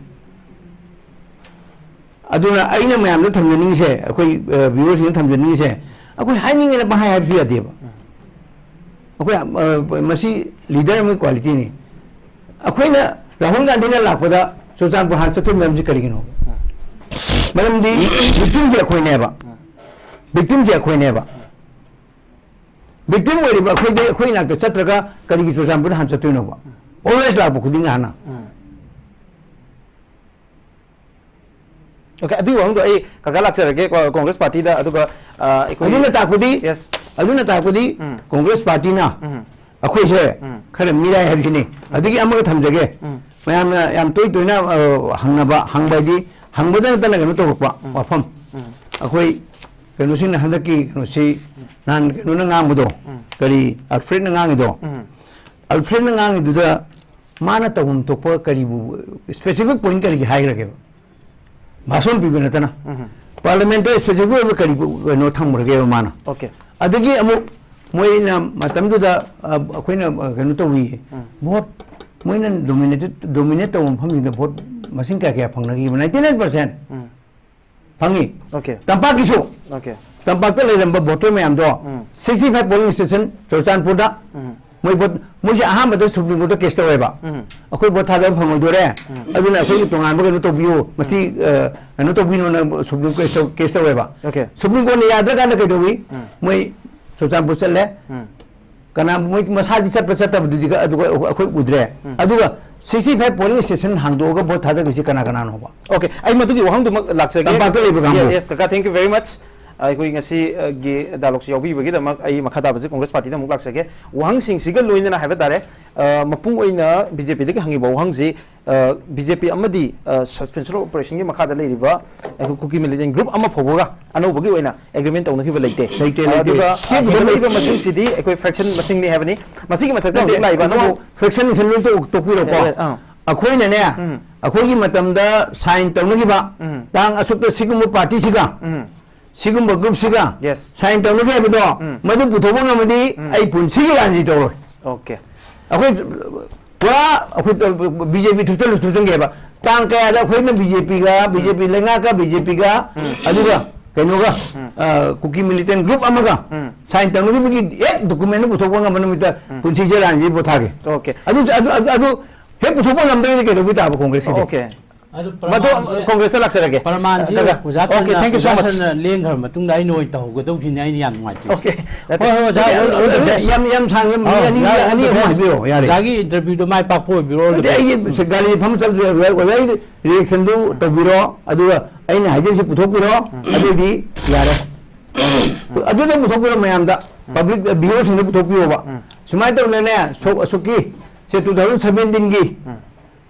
ꯑꯗꯨꯅ ꯑꯩꯅ ꯃꯌꯥꯝꯗ ꯊꯝꯖꯅꯤꯡꯉꯤꯁꯦ, ꯑꯩꯈꯣꯏ ꯚꯤꯌꯨꯋꯔꯁꯤꯡꯗ ꯊꯝꯖꯅꯤꯡꯉꯤꯁꯦ, ꯑꯩꯈꯣꯏ ꯍꯥꯏꯅꯤꯡꯉꯦꯅ ꯄꯪꯍꯥꯏ ꯍꯥꯏꯕꯁꯨ ꯌꯥꯗꯦꯕ꯫ ꯑꯩꯈꯣꯏ ꯑ, ꯃꯁꯤ ꯂꯤꯗꯔ ꯑꯃꯒꯤ ꯀ꯭ꯋꯥꯂꯤꯇꯤꯅꯤ꯫ ꯑꯩꯈꯣꯏꯅ ꯔꯥꯍꯨꯜ ꯒꯥꯟꯙꯤꯅ ꯂꯥꯛꯄꯗ ꯆꯨꯔꯆꯥꯟꯄꯨꯔ ꯍꯥꯟꯅ ꯆꯠꯇꯣꯏ ꯃꯔꯝꯁꯤ ꯀꯔꯤꯒꯤꯅꯣ? ꯃꯔꯝꯗꯤ ꯚꯤꯛꯇꯤꯝꯁꯦ ꯑꯩꯈꯣꯏꯅꯦꯕ꯫ ꯚꯤꯛꯇꯤꯝꯁꯦ ꯑꯩꯈꯣꯏꯅꯦꯕ꯫ ꯚꯤꯛꯇꯤꯝ ꯑꯣꯏꯔꯤꯕ ꯑꯩꯈꯣꯏꯗ, ꯑꯩꯈꯣꯏ ꯏꯅꯥꯛꯇ ꯆꯠꯇ꯭ꯔꯒ ꯀꯔꯤꯒꯤ ꯆꯨꯔꯆꯥꯟꯄꯨꯔꯗ ꯍꯥꯟꯅ ꯆꯠꯇꯣꯏꯅꯣꯕ? ꯑꯣꯜꯋꯦꯁ ꯂꯥꯛꯄ ꯈꯨꯗꯤꯡ ꯍꯥꯟꯅ꯫ ꯎꯝ. ꯑꯣꯀꯦ, ꯑꯗꯨꯒꯤ ꯋꯥꯍꯪꯗꯣ ꯑꯩ ꯀꯀꯥ ꯂꯥꯛꯆꯔꯒꯦ, ꯀꯣ- ꯀꯣꯡꯒ꯭ꯔꯦꯁ ꯄꯥꯔꯇꯤꯗ, ꯑꯗꯨꯒ ꯑ, ꯑꯩꯈꯣꯏꯒꯤ ꯑꯗꯨꯅ ꯇꯥꯛꯄꯗꯤ, ꯌꯦꯁ. ꯑꯗꯨꯅ ꯇꯥꯛꯄꯗꯤ ꯎꯝ. ꯀꯣꯡꯒ꯭ꯔꯦꯁ ꯄꯥꯔꯇꯤꯅ ꯎꯝ. ꯑꯩꯈꯣꯏꯁꯦ ꯎꯝ. ꯈꯔ ꯃꯤꯔꯥꯏ ꯍꯥꯏꯕꯁꯤꯅꯤ꯫ ꯑꯗꯒꯤ ꯑꯃꯒ ꯊꯝꯖꯒꯦ, ꯎꯝ. ꯃꯌꯥꯝꯅ ꯌꯥꯝ ꯇꯣꯏ ꯇꯣꯏꯅ ꯑ, ꯍꯪꯅꯕ, ꯍꯪꯕ ꯍꯥꯏꯗꯤ ꯍꯪꯕꯗ ꯅꯠꯇꯅ ꯀꯩꯅꯣ ꯇꯧꯔꯛꯄ ꯎꯝ. ꯋꯥꯐꯝ꯫ ꯎꯝ. ꯑꯩꯈꯣꯏ ꯀꯩꯅꯣꯁꯤꯡꯅ ꯍꯟꯗꯛꯀꯤ ꯀꯩꯅꯣꯁꯤ ꯅꯍꯥꯟ ꯀꯩꯅꯣꯅ ꯉꯥꯡꯕꯗꯣ, ꯎꯝ. ꯀꯔꯤ ꯑꯜꯐ꯭ꯔꯦꯗꯅ ꯉꯥꯡꯉꯤꯗꯣ, ꯎꯝ. ꯑꯜꯐ꯭ꯔꯦꯗꯅ ꯉꯥꯡꯉꯤꯗꯨꯗ ꯃꯥꯅ ꯇꯧꯐꯝ ꯊꯣꯛꯄ ꯀꯔꯤꯕꯨ ꯁ꯭ꯄꯦꯁꯤꯐꯤꯛ ꯄꯣꯏꯟ ꯀꯔꯤꯒꯤ ꯍꯥꯏꯈ꯭ꯔꯒꯦꯕ? ꯚꯥꯁꯣꯟ ꯄꯤꯕ ꯅꯠꯇꯅ ꯎꯝ. ꯄꯥꯔꯂꯤꯌꯥꯃꯦꯟꯇ ꯁ꯭ꯄꯦꯁꯤꯐꯤꯛ ꯑꯣꯏꯕ ꯀꯔꯤ ꯀꯩꯅꯣ ꯊꯝꯈ꯭ꯔꯒꯦꯕ ꯃꯥꯅ? ꯑꯣꯀꯦ. ꯑꯗꯒꯤ ꯑꯃꯨꯛ ꯃꯣꯏꯅ ꯃꯇꯝꯗꯨꯗ ꯑ, ꯑꯩꯈꯣꯏꯅ ꯑ, ꯀꯩꯅꯣ ꯇꯧꯏ, ꯎꯝ. ꯚꯣꯠ ꯃꯣꯏꯅ ꯗꯣꯃꯤꯅꯦꯇꯦꯠ ꯗꯣꯃꯤꯅꯦꯠ ꯇꯧꯕ ꯃꯐꯝꯁꯤꯡꯗ ꯚꯣꯠ ꯃꯁꯤꯡ ꯀꯌꯥ ꯀꯌꯥ ꯐꯪꯅꯈꯤꯕ? ꯅꯥꯏꯟꯇꯤ ꯅꯥꯏꯟ ꯄꯥꯔꯁꯦꯟ ꯎꯝ. ꯐꯪꯉꯤ꯫ ꯑꯣꯀꯦ. ꯇꯝꯄꯥꯛꯀꯤꯁꯨ, ꯑꯣꯀꯦ. ꯇꯝꯄꯥꯛꯇ ꯂꯩꯔꯝꯕ ꯚꯣꯇꯔ ꯃꯌꯥꯝꯗꯣ, ꯎꯝ. ꯁꯤꯛꯁꯇꯤ ꯐꯥꯏꯚ ꯄꯣꯂꯤꯡ ꯁ꯭ꯇꯦꯁꯟ ꯆꯨꯔꯆꯥꯟꯄꯨꯔꯗ, ꯎꯝ. ꯃꯣꯏ ꯚꯣꯠ, ꯃꯣꯏꯁꯦ ꯑꯍꯥꯟꯕꯗ ꯁꯨꯄ꯭ꯔꯤꯝ ꯀꯣꯔꯠꯇ ꯀꯦꯁ ꯇꯧꯋꯦꯕ꯫ ꯎꯝ꯫ ꯑꯩꯈꯣꯏ ꯚꯣꯠ ꯊꯥꯗꯕ ꯐꯪꯉꯣꯏꯗꯣꯔꯦ, ꯎꯝ꯫ ꯑꯗꯨꯅ ꯑꯩꯈꯣꯏꯒꯤ ꯇꯣꯉꯥꯟꯕ ꯀꯩꯅꯣ ꯇꯧꯕꯤꯌꯨ, ꯃꯁꯤ, ꯑ, ꯀꯩꯅꯣ ꯇꯧꯕꯤꯅꯣꯅ ꯁꯨꯄ꯭ꯔꯤꯝ ꯀꯣꯔꯠꯇ ꯀꯦꯁ ꯇꯧꯋꯦꯕ꯫ ꯑꯣꯀꯦ꯫ ꯁꯨꯄ꯭ꯔꯤꯝ ꯀꯣꯔꯠꯅ ꯌꯥꯗ꯭ꯔꯀꯥꯟꯗ ꯀꯩꯗꯧꯏ? ꯎꯝ꯫ ꯃꯣꯏ ꯆꯨꯔꯆꯥꯟꯄꯨꯔ ꯆꯠꯂꯦ꯫ ꯎꯝ꯫ ꯀꯅꯥ ꯃꯣꯏ ꯃꯁꯥꯗꯤ ꯆꯠꯄ ꯆꯠꯇꯕꯗꯨꯗꯤ ꯑꯗꯨꯒ ꯑꯩꯈꯣꯏ ꯎꯗ꯭ꯔꯦ꯫ ꯎꯝ꯫ ꯑꯗꯨꯒ sixty five polling station ꯍꯥꯡꯗꯣꯛꯑꯒ ꯚꯣꯠ ꯊꯥꯗꯈ꯭ꯔꯤꯁꯤ ꯀꯅꯥ ꯀꯅꯥꯅꯣꯕ? ꯑꯣꯀꯦ, ꯑꯩ ꯃꯗꯨꯒꯤ ꯋꯥꯍꯪꯗꯨꯃꯛ ꯂꯥꯛꯆꯒꯦ꯫ ꯇꯝꯄꯥꯛꯇ ꯂꯩꯕ ꯀꯥꯡꯕꯨ꯫ Yes, yes, ꯀꯀꯥ, thank you very much꯫ ꯑꯩꯈꯣꯏ ꯉꯁꯤꯒꯤ dialogueꯁꯤ ꯌꯥꯎꯕꯤꯕꯒꯤꯗꯃꯛ ꯑꯩ ꯃꯈꯥ ꯇꯥꯕꯁꯤ ꯀꯣꯡꯒ꯭ꯔꯦꯁ ꯄꯥꯔꯇꯤꯗ ꯑꯃꯨꯛ ꯂꯥꯛꯆꯒꯦ꯫ ꯋꯥꯍꯪꯁꯤꯡꯁꯤꯒ ꯂꯣꯏꯅꯅ ꯍꯥꯏꯕ ꯇꯥꯔꯦ, ꯑ, ꯃꯄꯨꯡ ꯑꯣꯏꯅ BJPꯗꯒꯤ ꯍꯪꯉꯤꯕ ꯋꯥꯍꯪꯁꯤ, ꯑ, BJP ꯑꯃꯗꯤ, ꯑ, suspension of operationꯒꯤ ꯃꯈꯥꯗ ꯂꯩꯔꯤꯕ ꯑꯩꯈꯣꯏ ꯀꯨꯀꯤ militant group ꯑꯃ ꯐꯥꯎꯕꯒ ꯑꯅꯧꯕꯒꯤ ꯑꯣꯏꯅ agreement ꯇꯧꯅꯈꯤꯕ ꯂꯩꯇꯦ꯫ ꯂꯩꯇꯦ, ꯑ, ꯂꯩꯇꯦ꯫ ꯑꯗꯨꯒ, ꯁꯤ ꯑ, ꯄꯨꯝꯅꯃꯛ ꯍꯦꯟꯒꯠꯂꯛꯂꯤꯕ ꯃꯁꯤꯡꯁꯤꯗꯤ ꯑꯩꯈꯣꯏ fraction ꯃꯁꯤꯡꯅꯤ ꯍꯥꯏꯕꯅꯤ꯫ ꯃꯁꯤꯒꯤ ꯃꯊꯛꯇ ꯅꯠꯇꯦ, ꯍꯧꯖꯤꯛ ꯂꯥꯛꯏꯕ ꯑꯅꯧꯕ ꯀꯩꯅꯣ, fraction ꯁꯦ ꯂꯣꯏ ꯇꯣꯛ-, ꯇꯣꯛꯄꯤꯔꯣꯀꯣ꯫ ꯑꯦ, ꯑꯦ, ꯑꯥ꯫ ꯑꯩꯈꯣꯏꯅꯅꯦ, ꯎꯝ꯫ ꯑꯩꯈꯣꯏꯒꯤ ꯃꯇꯝꯗ sign ꯇꯧꯅꯈꯤꯕ ꯎꯝ꯫ ꯇꯥꯡ ꯑꯁꯨꯛꯇ ꯁꯤꯒꯨꯝꯕ ꯄꯥꯔꯇꯤꯁꯤꯒ ꯎꯝ꯫ ꯁꯤꯒꯨꯝꯕ groupꯁꯤꯒ Yes. sign ꯇꯧꯅꯒꯦ ꯍꯥꯏꯕꯗꯣ ꯎꯝ꯫ ꯃꯗꯨ ꯄꯨꯊꯣꯛꯄ ꯉꯝꯃꯗꯤ ꯎꯝ꯫ ꯑꯩ ꯄꯨꯟꯁꯤꯒꯤ ꯔꯥꯖꯅꯤꯇꯤ ꯇꯧꯔꯣꯏ꯫ ꯑꯣꯀꯦ꯫ ꯑꯩꯈꯣꯏ ꯄꯨꯔꯥ ꯑꯩꯈꯣꯏ BJP ꯊꯨꯞꯆꯜꯂꯨ ꯊꯨꯞꯆꯟꯒꯦꯕ꯫ ꯇꯥꯡ ꯀꯌꯥꯗ ꯑꯩꯈꯣꯏꯅ BJPꯒ, BJP ꯂꯩꯉꯥꯛꯀ, BJPꯒ, ꯎꯝ꯫ ꯑꯗꯨꯒ ꯀꯩꯅꯣꯒ, ꯎꯝ꯫ ꯑ, ꯀꯨꯀꯤ militant group ꯑꯃꯒ ꯎꯝ꯫ sign ꯇꯧꯅꯈꯤꯕꯒꯤ ꯍꯦꯛ document ꯄꯨꯊꯣꯛꯄ ꯉꯝꯕ ꯅꯨꯃꯤꯠꯇ ꯎꯝ꯫ ꯄꯨꯟꯁꯤꯒꯤ ꯔꯥꯖꯅꯤꯇꯤ ꯄꯣꯊꯥꯒꯦ꯫ ꯑꯣꯀꯦ꯫ ꯑꯗꯨ, ꯑꯗꯨ, ꯑꯗꯨ, ꯑꯗꯨ ꯍꯦꯛ ꯄꯨꯊꯣꯛꯄ ꯉꯝꯗ꯭ꯔꯒꯗꯤ ꯀꯩꯗꯧꯕ ꯇꯥꯕ ꯀꯣꯡꯒ꯭ꯔꯦꯁꯀꯤꯗꯤ? ꯑꯣꯀꯦ꯫ ꯑꯗꯨ ꯃꯗꯨ ꯄ꯭ꯔꯃꯥꯟꯁꯦ, ꯀꯣꯡꯒ꯭ꯔꯦꯁꯇ ꯂꯥꯛꯆꯔꯒꯦ꯫ ꯄ꯭ꯔꯃꯥꯟꯁꯦ ꯀꯀꯥ꯫ ꯑꯣꯖꯥ ꯑꯣꯀꯦ, ꯁꯔꯅ, thank you so ꯑꯣꯖꯥ much꯫ ꯁꯔꯅ ꯂꯦꯡꯈ꯭ꯔ ꯃꯇꯨꯡꯗ ꯑꯩꯅ ꯑꯣꯏꯅ ꯇꯧꯍꯧꯒꯗꯧꯕꯁꯤꯅꯦ ꯑꯩꯅ ꯌꯥꯝ ꯅꯨꯡꯉꯥꯏꯇ꯭ꯔꯤꯁꯦ꯫ ꯑꯣꯀꯦ꯫ ꯍꯣꯏ, ꯍꯣꯏ, ꯑꯣꯖꯥ, all, all the best꯫ ꯌꯥꯝ, ꯌꯥꯝ ꯁꯥꯡꯅ ꯃꯤꯅꯤꯠ ꯑꯥ, ꯑꯅꯤ, ꯑꯣꯖꯥ, all ꯑꯅꯤ the ꯑꯍꯨꯝ best꯫ ꯍꯥꯏꯕꯤꯔꯣ, ꯌꯥꯔꯦ꯫ ꯑꯣꯖꯥꯒꯤ interviewꯗꯣ ꯃꯥꯏ ꯄꯥꯛꯄ ꯑꯣꯏꯕꯤꯔꯣ, all the ꯅꯠꯇꯦ, best꯫ ꯑꯩ ꯒꯥꯔꯤ ꯐꯝ ꯆꯠꯂꯁꯨ ꯌꯥꯏ, ꯑꯣꯖꯥ, ꯑꯣꯖꯥꯒꯤ reactionꯗꯨ ꯇꯧꯕꯤꯔꯣ, ꯑꯗꯨꯒ ꯑꯩꯅ ꯍꯥꯏꯖꯔꯤꯁꯦ ꯄꯨꯊꯣꯛꯄꯤꯔꯣ, ꯑꯗꯨꯑꯣꯏꯗꯤ ꯌꯥꯔꯦ꯫ ꯑꯗꯨꯗ ꯄꯨꯊꯣꯛꯄꯤꯔꯣ ꯃꯌꯥꯝꯗ, public, viewers ꯁꯤꯡꯗ ꯄꯨꯊꯣꯛꯄꯤꯌꯣꯕ꯫ ꯁꯨꯃꯥꯏꯅ ꯇꯧꯗꯅꯅꯦ, ꯁꯣꯛ ꯑꯁꯨꯛꯀꯤ, ꯁꯦ two thousand seventeenꯒꯤ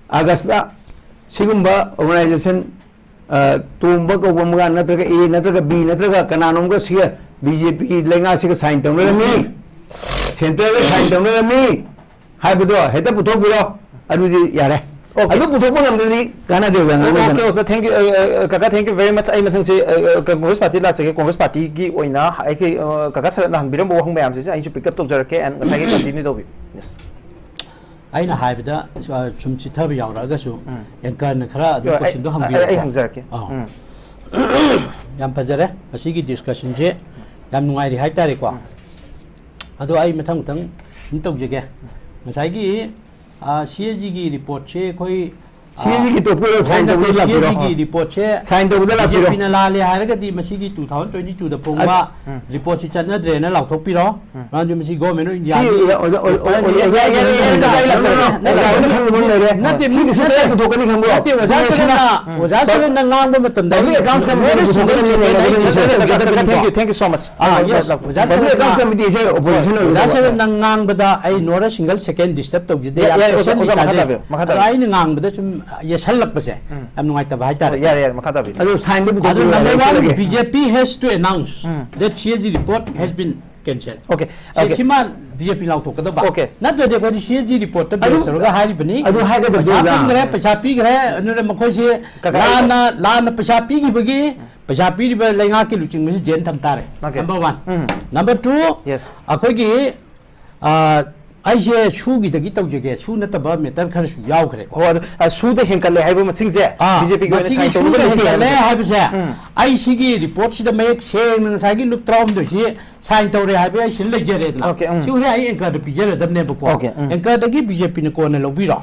Augustꯇ ꯁꯤꯒꯨꯝꯕ organization, ꯑ, ꯇꯣꯝꯕ ꯀꯧꯕ ꯑꯃꯒ ꯅꯠꯇ꯭ꯔꯒ A ꯅꯠꯇ꯭ꯔꯒ B ꯅꯠꯇ꯭ꯔꯒ ꯀꯅꯥꯅꯣꯝꯒ ꯁꯤꯒ BJP ꯂꯩꯉꯥꯛꯁꯤꯒ sign ꯇꯧꯅꯔꯝꯃꯤ, centreꯗ sign ꯇꯧꯅꯔꯝꯃꯤ ꯍꯥꯏꯕꯗꯣ ꯍꯦꯛꯇ ꯄꯨꯊꯣꯛꯄꯤꯔꯣ, ꯑꯗꯨꯗꯤ ꯌꯥꯔꯦ꯫ ꯑꯣꯀꯦ꯫ ꯑꯗꯨ ꯄꯨꯊꯣꯛꯄ ꯉꯝꯗ꯭ꯔꯗꯤ ꯀꯥꯟꯅꯗꯦ, ꯑꯣꯖꯥ, ꯑꯣ, ꯉꯥꯡꯅꯗꯅ꯫ ꯑꯣꯀꯦ, ꯑꯣꯖꯥ, thank you꯫ ꯑ, ꯑ, ꯀꯀꯥ, thank you very much꯫ ꯑꯩ ꯃꯊꯪꯁꯦ, ꯑ, ꯑ, ꯀꯣꯡꯒ꯭ꯔꯦꯁ ꯄꯥꯔꯇꯤ ꯂꯥꯛꯆꯒꯦ꯫ ꯀꯣꯡꯒ꯭ꯔꯦꯁ ꯄꯥꯔꯇꯤꯒꯤ ꯑꯣꯏꯅ ꯑꯩꯈꯣꯏ, ꯑ, ꯀꯀꯥ ꯁꯔꯠꯅ ꯍꯪꯕꯤꯔꯝꯕ ꯋꯥꯍꯪ ꯃꯌꯥꯝꯁꯤꯁꯨ ꯑꯩꯁꯨ pick up ꯇꯧꯖꯔꯛꯀꯦ and ꯉꯁꯥꯏꯒꯤ continue ꯇꯧꯕꯤꯌꯨ꯫ Yes꯫ ꯑꯩꯅ ꯍꯥꯏꯕꯗ, ꯑ, ꯁꯨꯝ ꯆꯤꯊꯕ ꯌꯥꯎꯔꯛꯑꯒꯁꯨ, ꯎꯝ꯫ Anchorꯅ ꯈꯔ ꯑꯗꯨꯝ ꯑ, ꯑꯩ, questionꯗꯣ ꯑꯩ, ꯑꯩ ꯍꯪꯕꯤꯔꯛꯑꯣꯀꯣ꯫ ꯍꯪꯖꯔꯛꯀꯦ꯫ ꯑꯥ꯫ ꯎꯝ꯫ ꯌꯥꯝ ꯐꯖꯔꯦ꯫ ꯉꯁꯤꯒꯤ discussionꯁꯦ ꯌꯥꯝ ꯅꯨꯡꯉꯥꯏꯔꯤ ꯍꯥꯏꯇꯥꯔꯦꯀꯣ꯫ ꯎꯝ꯫ ꯑꯗꯣ ꯑꯩ ꯃꯊꯪ ꯃꯊꯪ ꯇꯧꯖꯒꯦ꯫ ꯉꯁꯥꯏꯒꯤ ꯁꯤ ꯑꯦ ꯖꯤꯒꯤ ꯔꯤꯄꯣꯔꯠꯁꯦ ꯑꯩꯈꯣꯏ ꯁꯤ ꯑꯦ ꯖꯤꯒꯤ ꯇꯣꯞ ꯁꯥꯏꯟ ꯇꯧꯕꯗ ꯁꯤ ꯑꯦ ꯂꯥꯛꯄꯤꯔꯣ꯫ ꯖꯤꯒꯤ ꯔꯤꯄꯣꯔꯠꯁꯦ ꯁꯥꯏꯟ ꯇꯧꯕꯗ ꯂꯥꯛꯄꯤꯔꯣ꯫ ꯕꯤ ꯖꯦ ꯄꯤꯅ ꯂꯥꯜꯂꯦ ꯍꯥꯏꯔꯒꯗꯤ ꯃꯁꯤꯒꯤ ꯇꯨ ꯊꯥꯎꯖꯟ ꯇ꯭ꯋꯦꯟꯇꯤ ꯇꯨꯗ ꯐꯣꯡꯕ ꯔꯤꯄꯣꯔꯠꯁꯤ ꯆꯠꯅꯗ꯭ꯔꯦꯅ ꯂꯥꯎꯊꯣꯛꯄꯤꯔꯣ꯫ ꯃꯔꯝꯗꯤ ꯃꯁꯤ ꯒꯣꯔꯃꯦꯟ ꯑꯣꯐ ꯁꯤ ꯏꯟꯗꯤꯌꯥꯒꯤ ꯑꯣꯖꯥ ꯑꯣꯖꯥ ꯑꯣꯖꯥ ꯑꯩ ꯂꯥꯛꯆꯔꯒꯦ꯫ ꯑꯣꯖꯥ ꯑꯣꯏꯅ ꯈꯪꯕ ꯑꯃ ꯂꯩꯔꯦ꯫ ꯅꯠꯇꯦ, ꯁꯤꯒꯤꯁꯨ ꯅꯠꯇꯦ, ꯀꯗꯥꯏ ꯄꯨꯊꯣꯛꯀꯅꯤ ꯈꯪꯕ꯭ꯔꯣ? ꯅꯠꯇꯦ, ꯑꯣꯖꯥ ꯁꯔꯅ, ꯑꯣꯖꯥ ꯁꯔꯅ ꯉꯥꯡꯕ ꯃꯇꯝꯗ Public Accounts Committee ꯄꯨꯊꯣꯛꯀꯅꯤ ꯈꯪꯕ꯭ꯔꯣ? Thank you, thank you so much. Ah, yes, ꯑꯣꯖꯥ Public ꯁꯔꯅ Accounts Committee ꯁꯦ opposition ꯑꯣꯏꯒꯗꯕ꯫ ꯑꯣꯖꯥ ꯁꯔꯅ ꯉꯥꯡꯕꯗ ꯑꯩ not a single second disturb ꯇꯧꯖꯗꯦ꯫ ꯌꯥ- ꯌꯥꯝ ꯌꯥ- ꯑꯣꯖꯥ- patiently ꯑꯣꯖꯥ, ꯃꯈꯥ ꯇꯥꯖꯩ꯫ ꯇꯥꯕꯤꯌꯨ, ꯃꯈꯥ ꯑꯗꯣ ꯇꯥꯕꯤꯌꯨ꯫ ꯑꯩꯅ ꯉꯥꯡꯕꯗ ꯁꯨꯝ ꯌꯦꯠꯁꯜꯂꯛꯄꯁꯦ ꯌꯥꯝ ꯅꯨꯡꯉꯥꯏꯇꯕ ꯍꯥꯏꯇꯥꯔꯦ꯫ ꯌꯥꯔꯦ, ꯌꯥꯔꯦ, ꯃꯈꯥ ꯇꯥꯕꯤꯌꯨ꯫ ꯑꯗꯣ number one, B J P has to announce that C A G report has been cancel. Okay, ꯁꯤ- okay. ꯁꯤꯃ B J P ꯂꯥꯎꯊꯣꯛꯀꯗꯕ꯫ Okay. ꯅꯠꯇ꯭ꯔꯗꯤ ꯑꯩꯈꯣꯏꯗꯤ C A G report ꯇ ꯑꯗꯨ- base ꯇꯧꯔꯒ ꯍꯥꯏꯔꯤꯕꯅꯤ꯫ ꯑꯗꯨ ꯍꯥꯏꯒꯗꯕꯗꯣ ꯄꯩꯁꯥ ꯑꯣꯖꯥ꯫ ꯄꯤꯈ꯭ꯔꯦ, ꯄꯩꯁꯥ ꯄꯤꯈ꯭ꯔꯦ, ꯑꯗꯨꯅ ꯃꯈꯣꯏꯁꯤ ꯀꯀꯥ- ꯂꯥꯟꯅ ꯂꯥꯟꯅ ꯄꯩꯁꯥ ꯄꯤꯈꯤꯕꯒꯤ ꯄꯩꯁꯥ ꯄꯤꯔꯤꯕ ꯂꯩꯉꯥꯛꯀꯤ ꯂꯨꯆꯤꯡꯕꯁꯤ ꯖꯦꯜ ꯊꯝ ꯇꯥꯔꯦ꯫ Okay. Number one. ꯎꯝ. Number two, Yes. ꯑꯩꯈꯣꯏꯒꯤ ꯑ, ꯑꯩꯁꯦ ꯁꯨꯒꯤꯗꯒꯤ ꯇꯧꯖꯒꯦ, ꯁꯨ ꯅꯠꯇꯕ matter ꯈꯔꯁꯨ ꯌꯥꯎꯈ꯭ꯔꯦꯀꯣ꯫ ꯍꯣ, ꯑꯗꯨ, ꯑ, ꯁꯨꯗ ꯍꯦꯟꯀꯠꯂꯦ ꯍꯥꯏꯕ ꯃꯁꯤꯡꯁꯦ ꯑꯥ, B J P ꯒꯤ ꯑꯣꯏꯅ ꯃꯁꯤꯒꯤ ꯁꯥꯏꯟ ꯇꯧꯅꯕ ꯁꯨꯗ ꯂꯩꯇꯦ ꯍꯦꯟꯒꯠꯂꯦ ꯍꯥꯏꯕꯁꯦ꯫ ꯍꯥꯏꯕꯁꯦ ꯎꯝ. ꯑꯩ ꯁꯤꯒꯤ ꯔꯤꯄꯣꯔꯠꯁꯤꯗ ꯃꯌꯦꯛ ꯁꯦꯡꯅ ꯉꯁꯥꯏꯒꯤ ꯂꯨꯞ ꯇꯔꯥꯍꯨꯝꯗꯣꯏꯁꯤ ꯁꯥꯏꯟ ꯇꯧꯔꯦ ꯍꯥꯏꯕ ꯑꯩ ꯁꯤꯗ ꯂꯩꯖꯔꯦꯗꯅ꯫ Okay, ꯎꯝ. ꯁꯤ ꯍꯣꯔꯦꯟ ꯑꯩ ꯑꯦꯡꯀꯔꯗ ꯄꯤꯖꯔꯗꯕꯅꯦꯕꯀꯣ꯫ Okay, ꯎꯝ. ꯑꯦꯡꯀꯔꯗꯒꯤ B J P ꯅ ꯀꯣꯟꯅ ꯂꯧꯕꯤꯔꯣ꯫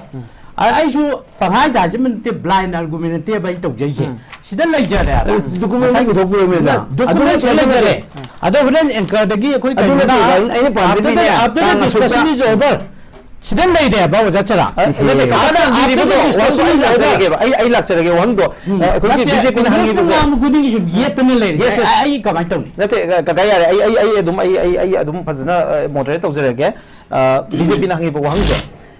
ꯑ, ꯑꯩꯁꯨ ꯄꯪꯍꯥꯏꯗ ꯍꯥꯏꯖꯕ ꯅꯠꯇꯦ, blind argument ꯅꯠꯇꯦꯕ ꯑꯩ ꯇꯧꯖꯩꯁꯦ꯫ ꯁꯤꯗ ꯂꯩꯖꯔꯦ ꯍꯥꯏꯕ꯫ ꯑꯗꯨ document ꯑꯃ ꯄꯨꯊꯣꯛꯄꯤꯔꯝꯃꯦ, ꯑꯣꯖꯥ꯫ Document ꯑꯗꯨ ꯁꯤꯗ ꯅꯠꯇꯦ, ꯂꯩꯖꯔꯦ꯫ ꯑꯗꯣ ꯍꯣꯔꯦꯟ ꯑꯦꯡꯀꯔꯗꯒꯤ ꯑꯩꯈꯣꯏ ꯑꯗꯨ ꯅꯠꯇꯦ, ꯀꯩꯅꯣꯅ ꯑꯩꯅ ꯄꯥꯝꯖꯕꯗꯤ after the, after the ꯇꯥꯡ ꯑꯁꯨꯛꯇ discussion is over. ꯁꯤꯗ ꯂꯩꯔꯦꯕ ꯑꯣꯖꯥ ꯆꯔꯥ꯫ ꯑ, ꯅꯠꯇꯦ, After, ꯀꯥꯗ after the ꯍꯪꯕꯤꯔꯤꯕꯗꯣ, discussion ꯋꯥꯍꯪꯗꯣ ꯑꯩ is over. ꯂꯥꯛꯆꯔꯒꯦꯕ, ꯑꯩ, ꯑꯩ ꯂꯥꯛꯆꯔꯒꯦ, ꯋꯥꯍꯪꯗꯣ꯫ ꯑ, ꯑꯩꯈꯣꯏꯒꯤ ꯅꯠꯇꯦ, B J P ꯅ Congressꯅ ꯍꯪꯉꯤꯕꯁꯦ꯫ ꯉꯥꯡꯕ ꯈꯨꯗꯤꯡꯒꯤ ꯁꯨꯝ ꯌꯦꯠꯇꯅ ꯂꯩꯔꯦ꯫ Yes, yes. ꯑꯩ, ꯑꯩ ꯀꯃꯥꯏꯅ ꯇꯧꯅꯤ? ꯅꯠꯇꯦ, ꯀꯀꯥ ꯌꯥꯔꯦ, ꯑꯩ, ꯑꯩ, ꯑꯩ ꯑꯗꯨꯝ, ꯑꯩ, ꯑꯩ, ꯑꯩ ꯑꯗꯨꯝ ꯐꯖꯅ, ꯑ, moderate ꯇꯧꯖꯔꯒꯦ꯫ ꯑ, B J P ꯅ ꯍꯪꯉꯤꯕ ꯋꯥꯍꯪꯁꯦ,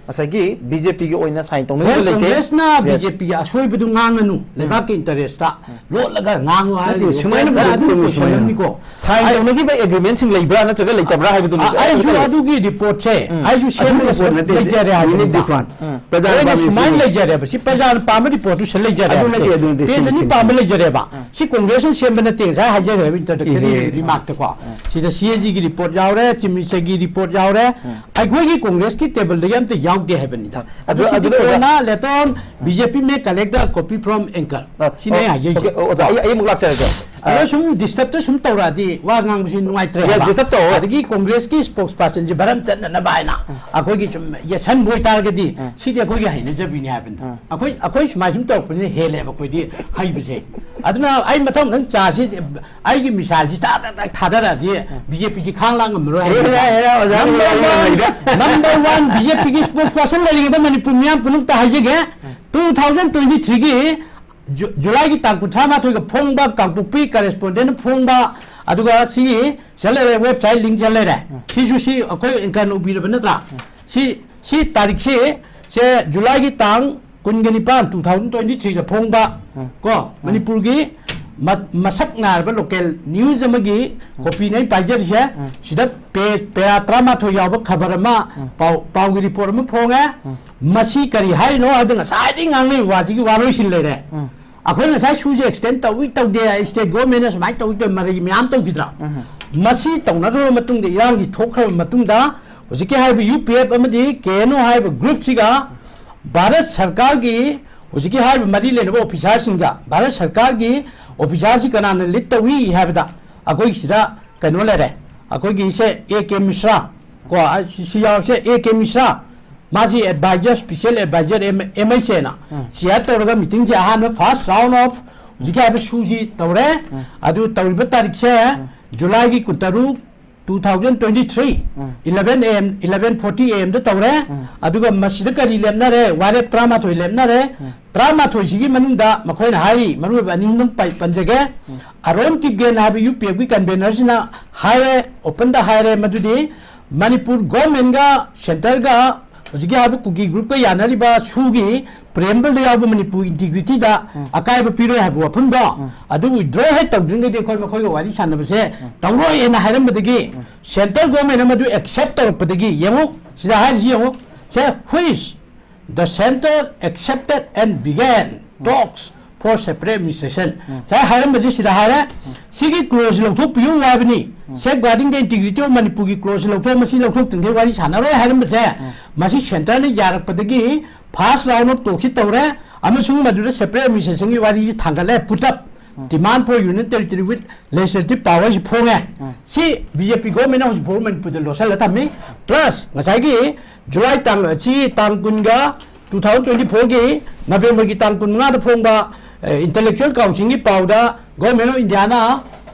ꯉꯁꯥꯏꯒꯤ B J P ꯒꯤ ꯑꯣꯏꯅ ꯁꯥꯏꯟ ꯇꯧꯅꯤꯡꯕ ꯍꯣꯏ, ꯂꯩꯇꯦ꯫ Congressꯅ Yes. B J P ꯒꯤ ꯑꯁꯣꯏꯕꯗꯨ ꯉꯥꯡꯉꯅꯨ, ꯂꯩꯕꯥꯛꯀꯤ interest ꯂꯣꯠꯂꯒ ꯉꯥꯡꯉꯨ ꯍꯥꯏꯔꯒꯗꯤ ꯁꯨꯃꯥꯏꯅ ꯑꯩꯈꯣꯏ ꯄꯨꯊꯣꯛꯄꯤꯔꯝꯃꯤ, ꯑꯗꯨꯝ ꯁꯨꯃꯥꯏꯅ꯫ ꯀꯣꯏꯁꯟꯅꯕꯅꯤꯀꯣ꯫ ꯁꯥꯏꯟ ꯇꯧꯅꯈꯤꯕ agreement ꯁꯤꯡ ꯂꯩꯕ꯭ꯔꯥ ꯅꯠꯇ꯭ꯔꯒ ꯂꯩꯇꯕ꯭ꯔꯥ ꯍꯥꯏꯕꯗꯨꯅꯤ꯫ ꯑ, ꯑꯩꯁꯨ ꯑꯗꯨꯒꯤ ꯔꯤꯄꯣꯔꯠꯁꯦ ꯑꯩꯁꯨ ꯑꯗꯨꯒꯤ ꯁꯦꯝꯃꯒ ꯔꯤꯄꯣꯔꯠ ꯅꯠꯇꯦ, ꯂꯩꯖꯔꯦ we need ꯍꯥꯏꯕꯅꯤꯗ꯫ this one. ꯑꯩꯅ ꯄ꯭ꯔꯖꯥꯅ ꯄꯥꯝꯃꯤ ꯁꯨꯃꯥꯏꯅ ꯁꯤꯅꯤ꯫ ꯂꯩꯖꯔꯦꯕ, ꯁꯤ ꯄ꯭ꯔꯖꯥꯅ ꯄꯥꯝꯕ ꯔꯤꯄꯣꯔꯠꯇꯨ ꯁꯤ ꯂꯩꯖꯔꯦ ꯑꯗꯨ ꯍꯥꯏꯕꯁꯦ꯫ ꯅꯠꯇꯦ, ꯑꯗꯨ ꯅꯠꯇꯦ, ꯄꯦꯖ ꯁꯤꯅꯤ, ꯑꯅꯤ ꯁꯤꯅꯤ꯫ ꯄꯥꯝꯕ ꯂꯩꯖꯔꯦꯕ꯫ ꯁꯤ ꯀꯣꯡꯒ꯭ꯔꯦꯁꯅ ꯁꯦꯝꯕ ꯅꯠꯇꯦ, ꯉꯁꯥꯏ ꯍꯥꯏꯖꯈ꯭ꯔꯦꯕ introductory remarkꯇꯀꯣ꯫ ꯁꯤꯗ CAGꯒꯤ report ꯌꯥꯎꯔꯦ, Chief Ministerꯒꯤ report ꯌꯥꯎꯔꯦ, ꯑꯩꯈꯣꯏꯒꯤ ꯀꯣꯡꯒ꯭ꯔꯦꯁꯀꯤ tableꯗꯒꯤ ꯑꯝꯇ ꯌꯥꯎꯗꯦ ꯍꯥꯏꯕꯅꯤꯗ꯫ ꯑꯗꯨ, ꯑꯗꯨ ꯁꯤꯗꯤ ꯑꯗꯨ ꯑꯣꯖꯥ, ꯀꯣꯟꯅ later on BJP may collect the copy from anchor꯫ ꯁꯤꯅꯦ ꯑꯩ ꯍꯥꯏꯖꯩꯁꯦ꯫ Okay, ꯑꯣꯖꯥ, ꯑꯩ, ꯑꯩ ꯑꯃꯨꯛ ꯂꯥꯛꯆꯔꯒꯦ꯫ ꯑꯗꯣ ꯁꯨꯝ disturb ꯁꯨꯝ ꯇꯧꯔꯛꯑꯗꯤ ꯋꯥ ꯉꯥꯡꯕꯁꯤ ꯅꯨꯡꯉꯥꯏꯇ꯭ꯔꯦ ꯍꯥꯏꯕ꯫ Disturb ꯇꯧꯔꯛꯑꯣ꯫ ꯑꯗꯒꯤ ꯀꯣꯡꯒ꯭ꯔꯦꯁꯀꯤ spokespersonꯁꯦ ꯚꯔꯝ ꯆꯠꯅꯅꯕ ꯍꯥꯏꯅ ꯑꯩꯈꯣꯏꯒꯤ ꯁꯨꯝ ꯌꯦꯠꯁꯟꯕ ꯑꯣꯏꯇꯥꯔꯒꯗꯤ ꯁꯤꯗꯤ ꯑꯩꯈꯣꯏꯒꯤ ꯍꯩꯅꯖꯕꯤꯅꯤ ꯍꯥꯏꯕꯅꯤꯗ꯫ ꯑꯩꯈꯣꯏ, ꯑꯩꯈꯣꯏ ꯁꯨꯃꯥꯏꯅ ꯁꯨꯝ ꯇꯧꯔꯛꯄꯅꯤꯅ ꯍꯦꯜꯂꯦꯕ ꯑꯩꯈꯣꯏꯗꯤ ꯍꯩꯕꯁꯦ꯫ ꯑꯗꯨꯅ ꯑꯩ ꯃꯊꯪ ꯃꯊꯪ ꯆꯥꯁꯤ, ꯑꯩꯒꯤ missileꯁꯤ ꯇꯥꯛ ꯇꯥꯛ ꯇꯥꯛ ꯊꯥꯗꯔꯛꯑꯗꯤ BJPꯁꯤ ꯈꯥꯡ ꯂꯥꯡ ꯉꯝꯃꯔꯣꯏ ꯍꯥꯏꯕꯅꯤꯗ꯫ ꯍꯦꯔꯥ, ꯍꯦꯔꯥ, ꯑꯣꯖꯥ, number one, number one BJPꯒꯤ spokesperson ꯂꯩꯔꯤꯉꯩꯗ ꯃꯅꯤꯄꯨꯔ ꯃꯤꯌꯥꯝ ꯄꯨꯝꯅꯃꯛꯇ ꯍꯥꯏꯖꯒꯦ, two thousand twenty threeꯒꯤ ꯖꯨ-, ꯖꯨꯂꯥꯏꯒꯤ ꯇꯥꯡ ꯀꯨꯟꯊ꯭ꯔꯥ ꯃꯥꯊꯣꯏꯒ ꯐꯣꯡꯕ ꯀꯥꯡꯄꯣꯛꯄꯤ correspondent ꯐꯣꯡꯕ, ꯑꯗꯨꯒ ꯁꯤꯒꯤ ꯁꯤꯗ ꯂꯩꯔꯦ, website link ꯁꯤꯗ ꯂꯩꯔꯦ꯫ ꯁꯤꯁꯨ ꯁꯤ ꯑꯩꯈꯣꯏ anchorꯅ ꯎꯕꯤꯔꯕ ꯅꯠꯇ꯭ꯔꯥ? ꯁꯤ, ꯁꯤ ꯇꯥꯔꯤꯛꯁꯤ, ꯁꯦ ꯖꯨꯂꯥꯏꯒꯤ ꯇꯥꯡ ꯀꯨꯟꯒ ꯅꯤꯄꯥꯟ, two thousand twenty threeꯗ ꯐꯣꯡꯕ ꯀꯣ, ꯃꯅꯤꯄꯨꯔꯒꯤ ꯃ-, ꯃꯁꯛ ꯅꯥꯏꯔꯕ local news ꯑꯃꯒꯤ copyꯅꯦ ꯑꯩ ꯄꯥꯏꯖꯔꯤꯁꯦ꯫ ꯁꯤꯗ page, para ꯇꯔꯥꯃꯥꯊꯣꯏ ꯌꯥꯎꯕ ꯈꯕꯔ ꯑꯃ, ꯄꯥꯎ, ꯄꯥꯎꯒꯤ report ꯑꯃ ꯐꯣꯡꯉꯦ꯫ ꯃꯁꯤ ꯀꯔꯤ ꯍꯥꯏꯔꯤꯅꯣ ꯍꯥꯏꯕꯗ ꯉꯁꯥꯏꯗꯒꯤ ꯉꯥꯡꯅꯔꯤꯕ ꯋꯥꯁꯤꯒꯤ ꯋꯥꯔꯣꯏꯁꯤꯟ ꯂꯩꯔꯦ꯫ ꯑꯩꯈꯣꯏ ꯉꯁꯥꯏ ꯁꯨꯁꯦ extend ꯇꯧꯏ ꯇꯧꯗꯦ, state governmentꯅ ꯁꯨꯃꯥꯏꯅ ꯇꯧꯏ ꯇꯧꯏ ꯃꯔꯩ ꯃꯌꯥꯝ ꯇꯧꯈꯤꯗ꯭ꯔꯥ? ꯃꯁꯤ ꯇꯧꯅꯈ꯭ꯔꯕ ꯃꯇꯨꯡꯗ, ꯏꯔꯥꯡꯒꯤ ꯊꯣꯛꯈ꯭ꯔꯕ ꯃꯇꯨꯡꯗ, ꯍꯧꯖꯤꯛꯀꯤ ꯍꯥꯏꯔꯤꯕ UPF ꯑꯃꯗꯤ KNO ꯍꯥꯏꯔꯤꯕ groupꯁꯤꯒ ꯚꯥꯔꯠ ꯁꯔꯀꯥꯔꯒꯤ ꯍꯧꯖꯤꯛꯀꯤ ꯍꯥꯏꯔꯤꯕ ꯃꯔꯤ ꯂꯩꯅꯕ officerꯁꯤꯡꯒ ꯚꯥꯔꯠ ꯁꯔꯀꯥꯔꯒꯤ officerꯁꯤ ꯀꯅꯥꯅ lead ꯇꯧꯏ ꯍꯥꯏꯕꯗ ꯑꯩꯈꯣꯏꯒꯤ ꯁꯤꯗ ꯀꯩꯅꯣ ꯂꯩꯔꯦ, ꯑꯩꯈꯣꯏꯒꯤ ꯁꯦ A K Mishra ꯀꯣ, ꯑ, ꯁꯤ, ꯁꯤ ꯌꯥꯎꯔꯤꯁꯦ A K Mishra, ꯃꯥꯁꯤ advisor, special advisor M-, MHAꯅ chair ꯇꯧꯔꯒ meetingꯁꯦ ꯑꯍꯥꯟꯕ first round of ꯍꯧꯖꯤꯛꯀꯤ ꯍꯥꯏꯕ ꯁꯨꯁꯤ ꯇꯧꯔꯦ꯫ ꯑꯗꯨ ꯇꯧꯔꯤꯕ ꯇꯥꯔꯤꯛꯁꯦ ꯖꯨꯂꯥꯏꯒꯤ ꯀꯨꯟꯇꯔꯨꯛ, two thousand twenty three, eleven A M, eleven forty A M ꯗ ꯇꯧꯔꯦ꯫ ꯑꯗꯨꯒ ꯃꯁꯤꯗ ꯀꯔꯤ ꯂꯦꯞꯅꯔꯦ? ꯋꯥꯔꯦꯞ ꯇꯔꯥꯃꯥꯊꯣꯏ ꯂꯦꯞꯅꯔꯦ꯫ ꯇꯔꯥꯃꯥꯊꯣꯏꯁꯤꯒꯤ ꯃꯅꯨꯡꯗ ꯃꯈꯣꯏꯅ ꯍꯥꯏꯔꯤ, ꯃꯔꯨꯑꯣꯏꯕ ꯑꯅꯤ ꯑꯍꯨꯝꯗꯪ ꯄꯥꯏ-, ꯄꯟꯖꯒꯦ꯫ ꯑꯔꯣꯟ ꯀꯤꯞꯒꯦꯟ ꯍꯥꯏꯕ UPFꯀꯤ convenerꯁꯤꯅ ꯍꯥꯏꯔꯦ, openꯗ ꯍꯥꯏꯔꯦ, ꯃꯗꯨꯗꯤ ꯃꯅꯤꯄꯨꯔ governmentꯒ centreꯒ ꯍꯧꯖꯤꯛꯀꯤ ꯍꯥꯏꯕ ꯀꯨꯀꯤ groupꯀ ꯌꯥꯅꯔꯤꯕ ꯁꯨꯒꯤ preambleꯗ ꯌꯥꯎꯕ ꯃꯅꯤꯄꯨꯔ integrityꯗ ꯑꯀꯥꯏꯕ ꯄꯤꯔꯣꯏ ꯍꯥꯏꯕ ꯋꯥꯐꯝꯗꯣ, ꯑꯗꯨ withdraw ꯍꯦꯛ ꯇꯧꯗ꯭ꯔꯤꯉꯩꯗꯤ ꯑꯩꯈꯣꯏ ꯃꯈꯣꯏꯒ ꯋꯥꯔꯤ ꯁꯥꯟꯅꯕꯁꯦ ꯇꯧꯔꯣꯏ ꯍꯥꯏꯅ ꯍꯥꯏꯔꯝꯕꯗꯒꯤ centre governmentꯅ ꯃꯗꯨ accept ꯇꯧꯔꯛꯄꯗꯒꯤ, ꯌꯦꯡꯉꯨ, ꯁꯤꯗ ꯍꯥꯏꯔꯤꯁꯤ ꯌꯦꯡꯉꯨ, ꯁꯦ, which the centre accepted and began talks for separate administration ꯉꯁꯥꯏ ꯍꯥꯏꯔꯝꯕꯁꯦ ꯁꯤꯗ ꯍꯥꯏꯔꯦ꯫ ꯁꯤꯒꯤ clause ꯂꯧꯊꯣꯛꯄꯤꯌꯨ ꯍꯥꯏꯕꯅꯤ꯫ Safeguarding the integrity of ꯃꯅꯤꯄꯨꯔꯒꯤ clause ꯂꯧꯊꯣꯛ, ꯃꯁꯤ ꯂꯧꯊꯣꯛꯇ꯭ꯔꯤꯉꯩ ꯋꯥꯔꯤ ꯁꯥꯟꯅꯔꯣꯏ ꯍꯥꯏꯔꯝꯕꯁꯦ ꯃꯁꯤ centreꯅ ꯌꯥꯔꯛꯄꯗꯒꯤ first round of talkꯁꯤ ꯇꯧꯔꯦ꯫ ꯑꯃꯁꯨꯡ ꯃꯗꯨꯗ separate administrationꯒꯤ ꯋꯥꯔꯤꯁꯤ ꯊꯥꯡꯒꯠꯂꯦ꯫ Put up demand for union territory with legislative powerꯁꯤ ꯐꯣꯡꯉꯦ꯫ ꯁꯤ BJP governmentꯅ ꯍꯧꯖꯤꯛ ꯐꯥꯎꯕ ꯃꯅꯤꯄꯨꯔꯗ ꯂꯣꯠꯁꯤꯜꯂ ꯊꯝꯃꯤ꯫ Plus ꯉꯁꯥꯏꯒꯤ July ꯇꯥꯡ, ꯁꯤ ꯇꯥꯡ ꯀꯨꯟꯒ two thousand twenty fourꯒꯤ Novemberꯒꯤ ꯇꯥꯡ ꯀꯨꯟꯃꯉꯥꯗ ꯐꯣꯡꯕ intellectual councilꯒꯤ ꯄꯥꯎꯗ Government of Indiaꯅ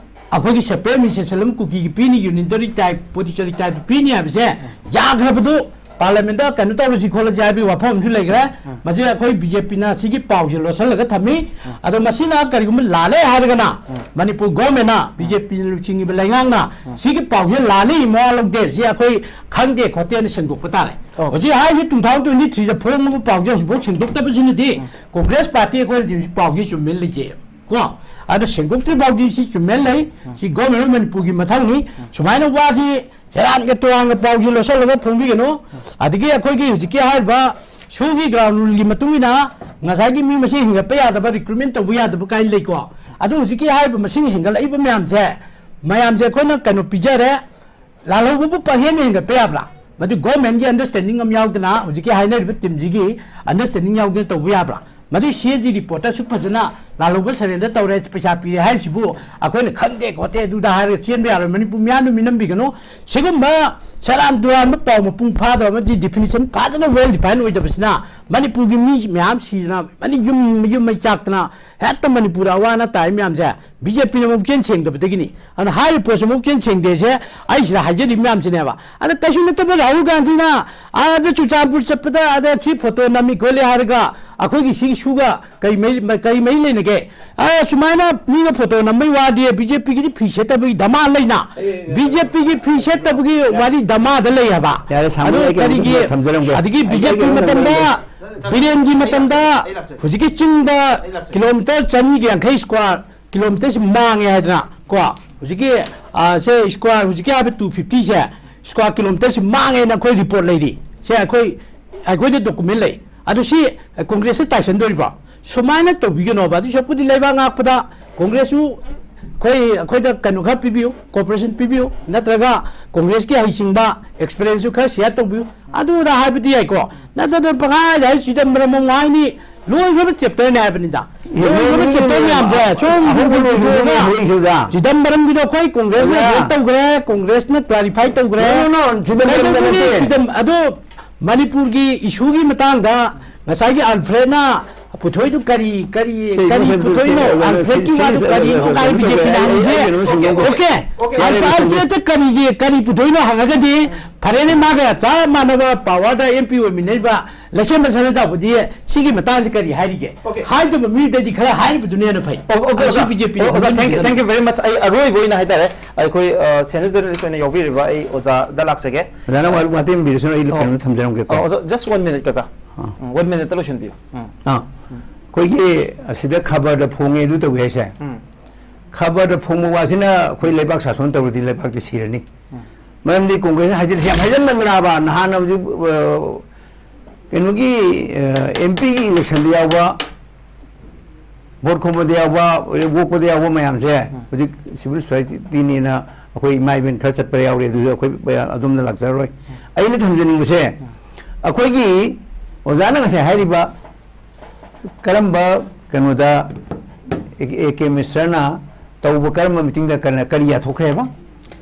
ꯑꯩꯈꯣꯏꯒꯤ separate administration ꯑꯃ ꯀꯨꯀꯤꯒꯤ ꯄꯤꯅꯤ, unitary type, Puducherry type ꯄꯤꯅꯤ ꯍꯥꯏꯕꯁꯦ ꯌꯥꯈ꯭ꯔꯕꯗꯨ Parliamentꯇ ꯀꯩꯅꯣ ꯇꯧꯔꯁꯤ ꯈꯣꯠꯂꯁꯤ ꯍꯥꯏꯕꯒꯤ ꯋꯥꯐꯝ ꯑꯃꯁꯨ ꯂꯩꯈ꯭ꯔꯦ꯫ ꯃꯁꯤ ꯑꯩꯈꯣꯏ BJPꯅ ꯁꯤꯒꯤ ꯄꯥꯎꯁꯦ ꯂꯣꯠꯁꯤꯜꯂꯒ ꯊꯝꯃꯤ꯫ ꯑꯗꯣ ꯃꯁꯤꯅ ꯀꯔꯤꯒꯨꯝꯕ ꯂꯥꯜꯂꯦ ꯍꯥꯏꯔꯒꯅ ꯃꯅꯤꯄꯨꯔ governmentꯅ, BJPꯅ ꯂꯨꯆꯤꯡꯉꯤꯕ ꯂꯩꯉꯥꯛꯅ ꯁꯤꯒꯤ ꯄꯥꯎꯁꯦ ꯂꯥꯜꯂꯤ, ꯃꯋꯥ ꯂꯧꯗꯦ, ꯁꯤ ꯑꯩꯈꯣꯏ ꯈꯪꯗꯦ ꯈꯣꯠꯇꯦꯅ ꯁꯦꯡꯗꯣꯛꯄ ꯇꯥꯔꯦ꯫ ꯍꯧꯖꯤꯛ ꯍꯥꯏꯔꯤꯁꯦ two thousand twenty threeꯗ ꯐꯣꯡꯉꯕ ꯄꯥꯎꯁꯦ ꯍꯧꯖꯤꯛꯐꯥꯎ ꯁꯦꯡꯗꯣꯛꯇꯕꯁꯤꯅꯗꯤ Congress party ꯑꯩꯈꯣꯏꯅꯗꯤ ꯍꯧꯖꯤꯛ ꯄꯥꯎꯁꯦ ꯆꯨꯝꯃꯦꯅ ꯂꯩꯖꯩ꯫ ꯀꯣ? ꯑꯗꯣ ꯁꯦꯡꯗꯣꯛꯇ꯭ꯔꯤ ꯐꯥꯎꯗꯤ ꯁꯤ ꯆꯨꯝꯃꯦꯅ ꯂꯩ꯫ ꯁꯤ Government of ꯃꯅꯤꯄꯨꯔꯒꯤ ꯃꯊꯧꯅꯤ꯫ ꯁꯨꯃꯥꯏꯅ ꯋꯥꯁꯤ ꯁꯦꯔꯥꯟꯒ ꯇꯨꯔꯥꯟꯒ ꯄꯥꯎꯁꯤ ꯂꯣꯠꯁꯤꯜꯂꯒ ꯐꯣꯡꯕꯤꯒꯅꯨ꯫ ꯑꯗꯒꯤ ꯑꯩꯈꯣꯏꯒꯤ ꯍꯧꯖꯤꯛꯀꯤ ꯍꯥꯏꯔꯤꯕ ꯁꯨꯒꯤ ground ruleꯒꯤ ꯃꯇꯨꯡ ꯏꯟꯅ ꯉꯁꯥꯏꯒꯤ ꯃꯤ ꯃꯁꯤꯡ ꯍꯦꯟꯒꯠꯄ ꯌꯥꯗꯕ, recruitment ꯇꯧꯕ ꯌꯥꯗꯕ ꯀꯥꯏꯅ ꯂꯩꯀꯣ꯫ ꯑꯗꯨ ꯍꯧꯖꯤꯛꯀꯤ ꯍꯥꯏꯔꯤꯕ ꯃꯁꯤꯡ ꯍꯦꯟꯒꯠꯂꯛꯏꯕ ꯃꯌꯥꯝꯁꯦ, ꯃꯌꯥꯝꯁꯦ ꯑꯩꯈꯣꯏꯅ ꯀꯩꯅꯣ ꯄꯤꯖꯔꯦ, ꯂꯥꯜꯍꯧꯕꯕꯨ ꯄꯪꯍꯦꯟꯗ ꯍꯦꯟꯒꯠꯄ ꯌꯥꯕ꯭ꯔꯥ? ꯃꯗꯨ governmentꯀꯤ understanding ꯑꯃ ꯌꯥꯎꯗꯅ, ꯍꯧꯖꯤꯛꯀꯤ ꯍꯥꯏꯅꯔꯤꯕ teamꯁꯤꯒꯤ understanding ꯌꯥꯎꯗꯅ ꯇꯧꯕ ꯌꯥꯕ꯭ꯔꯥ? ꯃꯗꯨ CAG reportꯇ ꯑꯁꯨꯛ ꯐꯖꯅ ꯂꯥꯜꯍꯧꯕ surrender ꯇꯧꯔꯦ, ꯄꯩꯁꯥ ꯄꯤꯔꯦ ꯍꯥꯏꯔꯤꯁꯤꯕꯨ ꯑꯩꯈꯣꯏꯅ ꯈꯪꯗꯦ ꯈꯣꯠꯇꯦ ꯑꯗꯨꯗ ꯍꯥꯏꯔꯒ ꯆꯦꯟꯕ ꯌꯥꯔꯣꯏ꯫ ꯃꯅꯤꯄꯨꯔ ꯃꯤꯌꯥꯝꯅ ꯃꯤꯅꯝꯕꯤꯒꯅꯨ꯫ ꯁꯤꯒꯨꯝꯕ ꯁꯦꯔꯥꯟ ꯇꯨꯔꯥꯟꯕ ꯄꯥꯎ ꯃꯄꯨꯡ ꯐꯥꯗꯕ ꯑꯃꯗꯤ definition ꯐꯖꯅ well define ꯑꯣꯏꯗꯕꯁꯤꯅ ꯃꯅꯤꯄꯨꯔꯒꯤ ꯃꯤ ꯃꯌꯥꯝ ꯁꯤꯗꯅ, ꯃꯅꯤ ꯌꯨꯝ, ꯌꯨꯝ ꯃꯩ ꯆꯥꯛꯇꯅ, ꯍꯦꯛꯇ ꯃꯅꯤꯄꯨꯔꯗ ꯑꯋꯥ ꯑꯅꯥ ꯇꯥꯔꯤ ꯃꯌꯥꯝꯁꯦ BJPꯅ ꯃꯕꯨꯛꯆꯦꯜ ꯁꯦꯡꯗꯕꯗꯒꯤꯅꯤ꯫ ꯑꯗꯨꯅ ꯍꯥꯏꯔꯤꯕ ꯄꯣꯠꯁꯦ ꯃꯕꯨꯛꯆꯦꯜ ꯁꯦꯡꯗꯦꯁꯦ ꯑꯩ ꯁꯤꯗ ꯍꯥꯏꯖꯔꯤꯕ ꯃꯌꯥꯝꯁꯤꯅꯦꯕ꯫ ꯑꯗ ꯀꯩꯁꯨ ꯅꯠꯇꯕ ꯔꯥꯍꯨꯜ ꯒꯥꯟꯙꯤꯅ ꯑꯥꯗ ꯆꯨꯔꯆꯥꯟꯄꯨꯔ ꯆꯠꯄꯗ ꯑꯥꯗ ꯁꯤ photo ꯅꯝꯃꯤ ꯈꯣꯠꯂꯤ ꯍꯥꯏꯔꯒ ꯑꯩꯈꯣꯏꯒꯤ ꯁꯤꯒꯤ ꯁꯨꯒ ꯀꯩ ꯃꯩ, ꯀꯩ ꯃꯩ ꯂꯩꯅꯒꯦ? ꯑ, ꯁꯨꯃꯥꯏꯅ ꯃꯤꯒ photo ꯅꯝꯕꯩ ꯋꯥꯗꯤ BJPꯒꯤꯗꯤ ꯐꯤ ꯁꯦꯠꯇꯕꯒꯤ ꯙꯃꯥ ꯂꯩꯅ? BJPꯒꯤ ꯐꯤ ꯁꯦꯠꯇꯕꯒꯤ ꯋꯥꯔꯤ ꯙꯃꯥꯗ ꯂꯩ ꯍꯥꯏꯕ꯫ ꯌꯥꯔꯦ, ꯁꯥꯃꯨ, ꯑꯗꯨ ꯑꯩ ꯀꯩꯅꯣꯝꯇ ꯀꯔꯤꯒꯤ, ꯊꯝꯖꯔꯝꯒꯦ꯫ ꯑꯗꯒꯤ ꯑꯩ BJP ꯀꯩꯅꯣꯝꯇ ꯃꯇꯝꯗ, ꯊꯝꯖꯔꯝꯒꯦ꯫ ꯕꯤꯔꯦꯟꯒꯤ ꯃꯇꯝꯗ ꯑꯩ ꯂꯥꯛꯆꯒꯦ꯫ ꯍꯧꯖꯤꯛꯀꯤ ꯆꯤꯡꯗ ꯑꯩ ꯂꯥꯛꯆꯒꯦ꯫ Kilometre ꯆꯅꯤꯒ ꯌꯥꯡꯈꯩ square kilometreꯁꯤ ꯃꯥꯡꯉꯦ ꯍꯥꯏꯗꯅ ꯀꯣ, ꯍꯧꯖꯤꯛꯀꯤ, ꯑ, ꯁꯦ square, ꯍꯧꯖꯤꯛꯀꯤ ꯍꯥꯏꯕ two fiftyꯁꯦ square kilometreꯁꯤ ꯃꯥꯡꯉꯦꯅ ꯑꯩꯈꯣꯏ report ꯂꯩꯔꯤ꯫ ꯁꯦ ꯑꯩꯈꯣꯏ, ꯑꯩꯈꯣꯏꯗ document ꯂꯩ꯫ ꯑꯗꯨ ꯁꯤ Congressꯇ ꯇꯥꯏꯁꯟꯗꯣꯔꯤꯕ꯭ꯔꯣ? ꯁꯨꯃꯥꯏꯅ ꯇꯧꯕꯤꯒꯅꯣꯕ꯫ ꯑꯗꯨ ꯁꯔꯨꯛꯄꯨꯗꯤ ꯂꯩꯕꯥꯛ ꯉꯥꯛꯄꯗ ꯀꯣꯡꯒ꯭ꯔꯦꯁꯁꯨ ꯑꯩꯈꯣꯏ, ꯑꯩꯈꯣꯏꯗ ꯀꯩꯅꯣ ꯈꯔ ꯄꯤꯕꯤꯌꯨ, ꯀꯣꯑꯣꯄꯔꯦꯁꯟ ꯄꯤꯕꯤꯌꯨ, ꯅꯠꯇ꯭ꯔꯒ ꯀꯣꯡꯒ꯭ꯔꯦꯁꯀꯤ ꯍꯩꯁꯤꯡꯕ ꯑꯦꯛꯁꯄꯤꯔꯤꯌꯦꯟꯁꯁꯨ ꯈꯔ ꯁꯤꯌꯔ ꯇꯧꯕꯤꯌꯨ꯫ ꯑꯗꯨꯗ ꯍꯥꯏꯕꯗꯤ ꯌꯥꯏꯀꯣ, ꯅꯠꯇꯗꯅ ꯄꯪꯍꯥꯏꯗ ꯍꯥꯏ ꯆꯤꯗꯝꯕꯔꯝ ꯑꯃꯨꯛ ꯍꯥꯏꯅꯤ꯫ ꯂꯣꯏꯈ꯭ꯔꯕ ꯆꯦꯞꯇꯔꯅꯦ ꯍꯥꯏꯕꯅꯤꯗ꯫ ꯂꯣꯏꯈ꯭ꯔꯕ ꯆꯦꯞꯇꯔ ꯃꯌꯥꯝꯁꯦ ꯁꯨꯝ ꯁꯨꯝ ꯁꯨꯝ ꯁꯨꯝ ꯁꯨꯝ ꯁꯨꯝ ꯁꯨꯝ ꯆꯤꯗꯝꯕꯔꯝꯒꯤꯗꯣ ꯑꯩꯈꯣꯏ ꯀꯣꯡꯒ꯭ꯔꯦꯁꯅ ꯑꯣꯖꯥ꯫ ꯔꯦꯠ ꯇꯧꯈ꯭ꯔꯦ, ꯀꯣꯡꯒ꯭ꯔꯦꯁꯅ ꯀ꯭ꯂꯥꯔꯤꯐꯥꯏ ꯇꯧꯈ꯭ꯔꯦ꯫ No, no, no, ꯆꯤꯗꯝꯕꯔꯝꯗ ꯀꯩꯗꯧꯕꯒꯤ ꯅꯠꯇꯦ꯫ ꯆꯤꯗꯝ-, ꯑꯗꯣ ꯃꯅꯤꯄꯨꯔꯒꯤ ꯏꯁꯨꯒꯤ ꯃꯇꯥꯡꯗ ꯉꯁꯥꯏꯒꯤ ꯑꯜꯐ꯭ꯔꯦꯗꯅ ꯄꯨꯊꯣꯏꯗꯨ ꯀꯔꯤ, ꯀꯔꯤ, ꯁꯤ ꯀꯔꯤ ꯁꯤ ꯄꯨꯊꯣꯏꯅꯣ? ꯁꯤ ꯑꯜꯐ꯭ꯔꯦꯗꯀꯤ ꯁꯤ ꯋꯥꯗꯨ ꯁꯤ ꯀꯔꯤꯅꯣ ꯁꯤ ꯀꯥꯏ ꯁꯤ ꯕꯤ ꯖꯦ ꯄꯤꯅ ꯁꯤ ꯍꯪꯉꯤꯁꯦ? ꯁꯤ ꯁꯤ ꯑꯣꯀꯦ꯫ ꯌꯥꯔꯦ, ꯑꯜꯐ꯭ꯔꯦꯗ ꯁꯤ ꯑꯜꯐ꯭ꯔꯦꯗꯇ ꯀꯔꯤꯒꯤ, ꯀꯔꯤ ꯄꯨꯊꯣꯏꯅꯣ ꯍꯪꯉꯒꯗꯤ ꯐꯔꯦꯅꯦ, ꯃꯥꯒ ꯆꯞ ꯃꯥꯟꯅꯕ ꯄꯥꯋꯔꯗ ꯑꯦꯝ ꯄꯤ ꯑꯣꯏꯃꯤꯟꯅꯔꯤꯕ ꯂꯩꯁꯦꯝꯕ ꯁꯅꯥꯖꯥꯎꯕꯗꯤ ꯁꯤꯒꯤ ꯃꯇꯥꯡꯁꯦ ꯀꯔꯤ ꯍꯥꯏꯔꯤꯒꯦ? ꯑꯣꯀꯦ꯫ ꯍꯥꯏꯗꯕ ꯃꯤꯗꯩꯗꯤ ꯈꯔ ꯍꯥꯏꯔꯤꯕꯗꯨꯅ ꯍꯦꯟꯅ ꯐꯩ꯫ ꯑꯣ, ꯑꯣꯀꯦ, ꯑꯣꯖꯥ꯫ ꯁꯤ ꯕꯤ ꯖꯦ ꯄꯤꯅ ꯑꯣ, ꯑꯣꯖꯥ, thank you, ꯈꯪꯍꯟꯕꯤꯒꯗꯕꯅꯤ꯫ Thank you very much꯫ ꯑꯩ ꯑꯔꯣꯏꯕ ꯑꯣꯏꯅ ꯍꯥꯏꯇꯥꯔꯦ, ꯑꯩꯈꯣꯏ, ꯑ, senior journalist ꯑꯣꯏꯅ ꯌꯥꯎꯕꯤꯔꯤꯕ ꯑꯩ ꯑꯣꯖꯥꯗ ꯂꯥꯛꯆꯒꯦ꯫ ꯑꯣꯖꯥ, ꯅꯪ ꯋꯥ-, ꯋꯥꯇꯦꯝꯕꯤꯔꯁꯅꯨ, ꯑꯩ ꯑꯣ꯫ ꯀꯩꯅꯣꯝꯇ ꯊꯝꯖꯔꯝꯒꯦꯀꯣ꯫ ꯑꯣ, ꯑꯣꯖꯥ, just one minute, ꯀꯀꯥ꯫ ꯑꯥ꯫ ꯎꯝ, one minute ꯂꯣꯏꯁꯤꯟꯕꯤꯌꯨ꯫ ꯎꯝ꯫ ꯑꯥ꯫ ꯑꯩꯈꯣꯏꯒꯤ ꯑꯁꯤꯗ ꯈꯕꯔꯗ ꯐꯣꯡꯉꯦ, ꯑꯗꯨ ꯇꯧꯋꯦ ꯍꯥꯏꯁꯦ꯫ ꯎꯝ꯫ ꯈꯕꯔꯗ ꯐꯣꯡꯕ ꯋꯥꯁꯤꯅ ꯑꯩꯈꯣꯏ ꯂꯩꯕꯥꯛ ꯁꯥꯁꯣꯟ ꯇꯧꯔꯗꯤ ꯂꯩꯕꯥꯛꯇꯤ ꯁꯤꯔꯅꯤ꯫ ꯎꯝ꯫ ꯃꯔꯝꯗꯤ ꯀꯣꯡꯒ꯭ꯔꯦꯁꯅ ꯍꯥꯏꯖꯤꯜꯂꯤꯁꯦ ꯌꯥꯝ ꯍꯥꯏꯖꯤꯟꯃꯟꯗ꯭ꯔꯕ꯫ ꯅꯍꯥꯟ ꯍꯧꯖꯤꯛ, ꯑ, ꯀꯩꯅꯣꯒꯤ, ꯑ, ꯑꯦꯝ ꯄꯤꯒꯤ ꯏꯂꯦꯛꯁꯟꯗ ꯌꯥꯎꯕ, ꯚꯣꯠ ꯈꯣꯝꯕꯗ ꯌꯥꯎꯕ, ꯑꯣꯛꯄꯗ ꯌꯥꯎꯕ ꯃꯌꯥꯝꯁꯦ ꯎꯝ꯫ ꯍꯧꯖꯤꯛ ꯁꯤꯚꯤꯜ ꯁꯣꯁꯥꯏꯇꯤꯅꯦꯅ ꯑꯩꯈꯣꯏ ꯏꯃꯥ ꯏꯕꯦꯟ ꯈꯔ ꯆꯠꯄ ꯌꯥꯎꯔꯦ, ꯑꯗꯨꯁꯨ ꯑꯩꯈꯣꯏ ꯑꯗꯣꯝꯗ ꯂꯥꯛꯆꯔꯔꯣꯏ꯫ ꯎꯝ꯫ ꯑꯩꯅ ꯊꯝꯖꯅꯤꯡꯕꯁꯦ, ꯎꯝ꯫ ꯑꯩꯈꯣꯏꯒꯤ ꯑꯣꯖꯥꯅ ꯉꯁꯥꯏ ꯍꯥꯏꯔꯤꯕ ꯀꯔꯝꯕ ꯀꯩꯅꯣꯗ ꯑꯦ ꯀꯦ ꯃꯤꯁ꯭ꯔꯅ ꯇꯧꯕ ꯀꯔꯝꯕ ꯃꯤꯇꯤꯡꯗ ꯀꯔꯤ, ꯀꯔꯤ ꯌꯥꯊꯣꯛꯈ꯭ꯔꯦꯕ?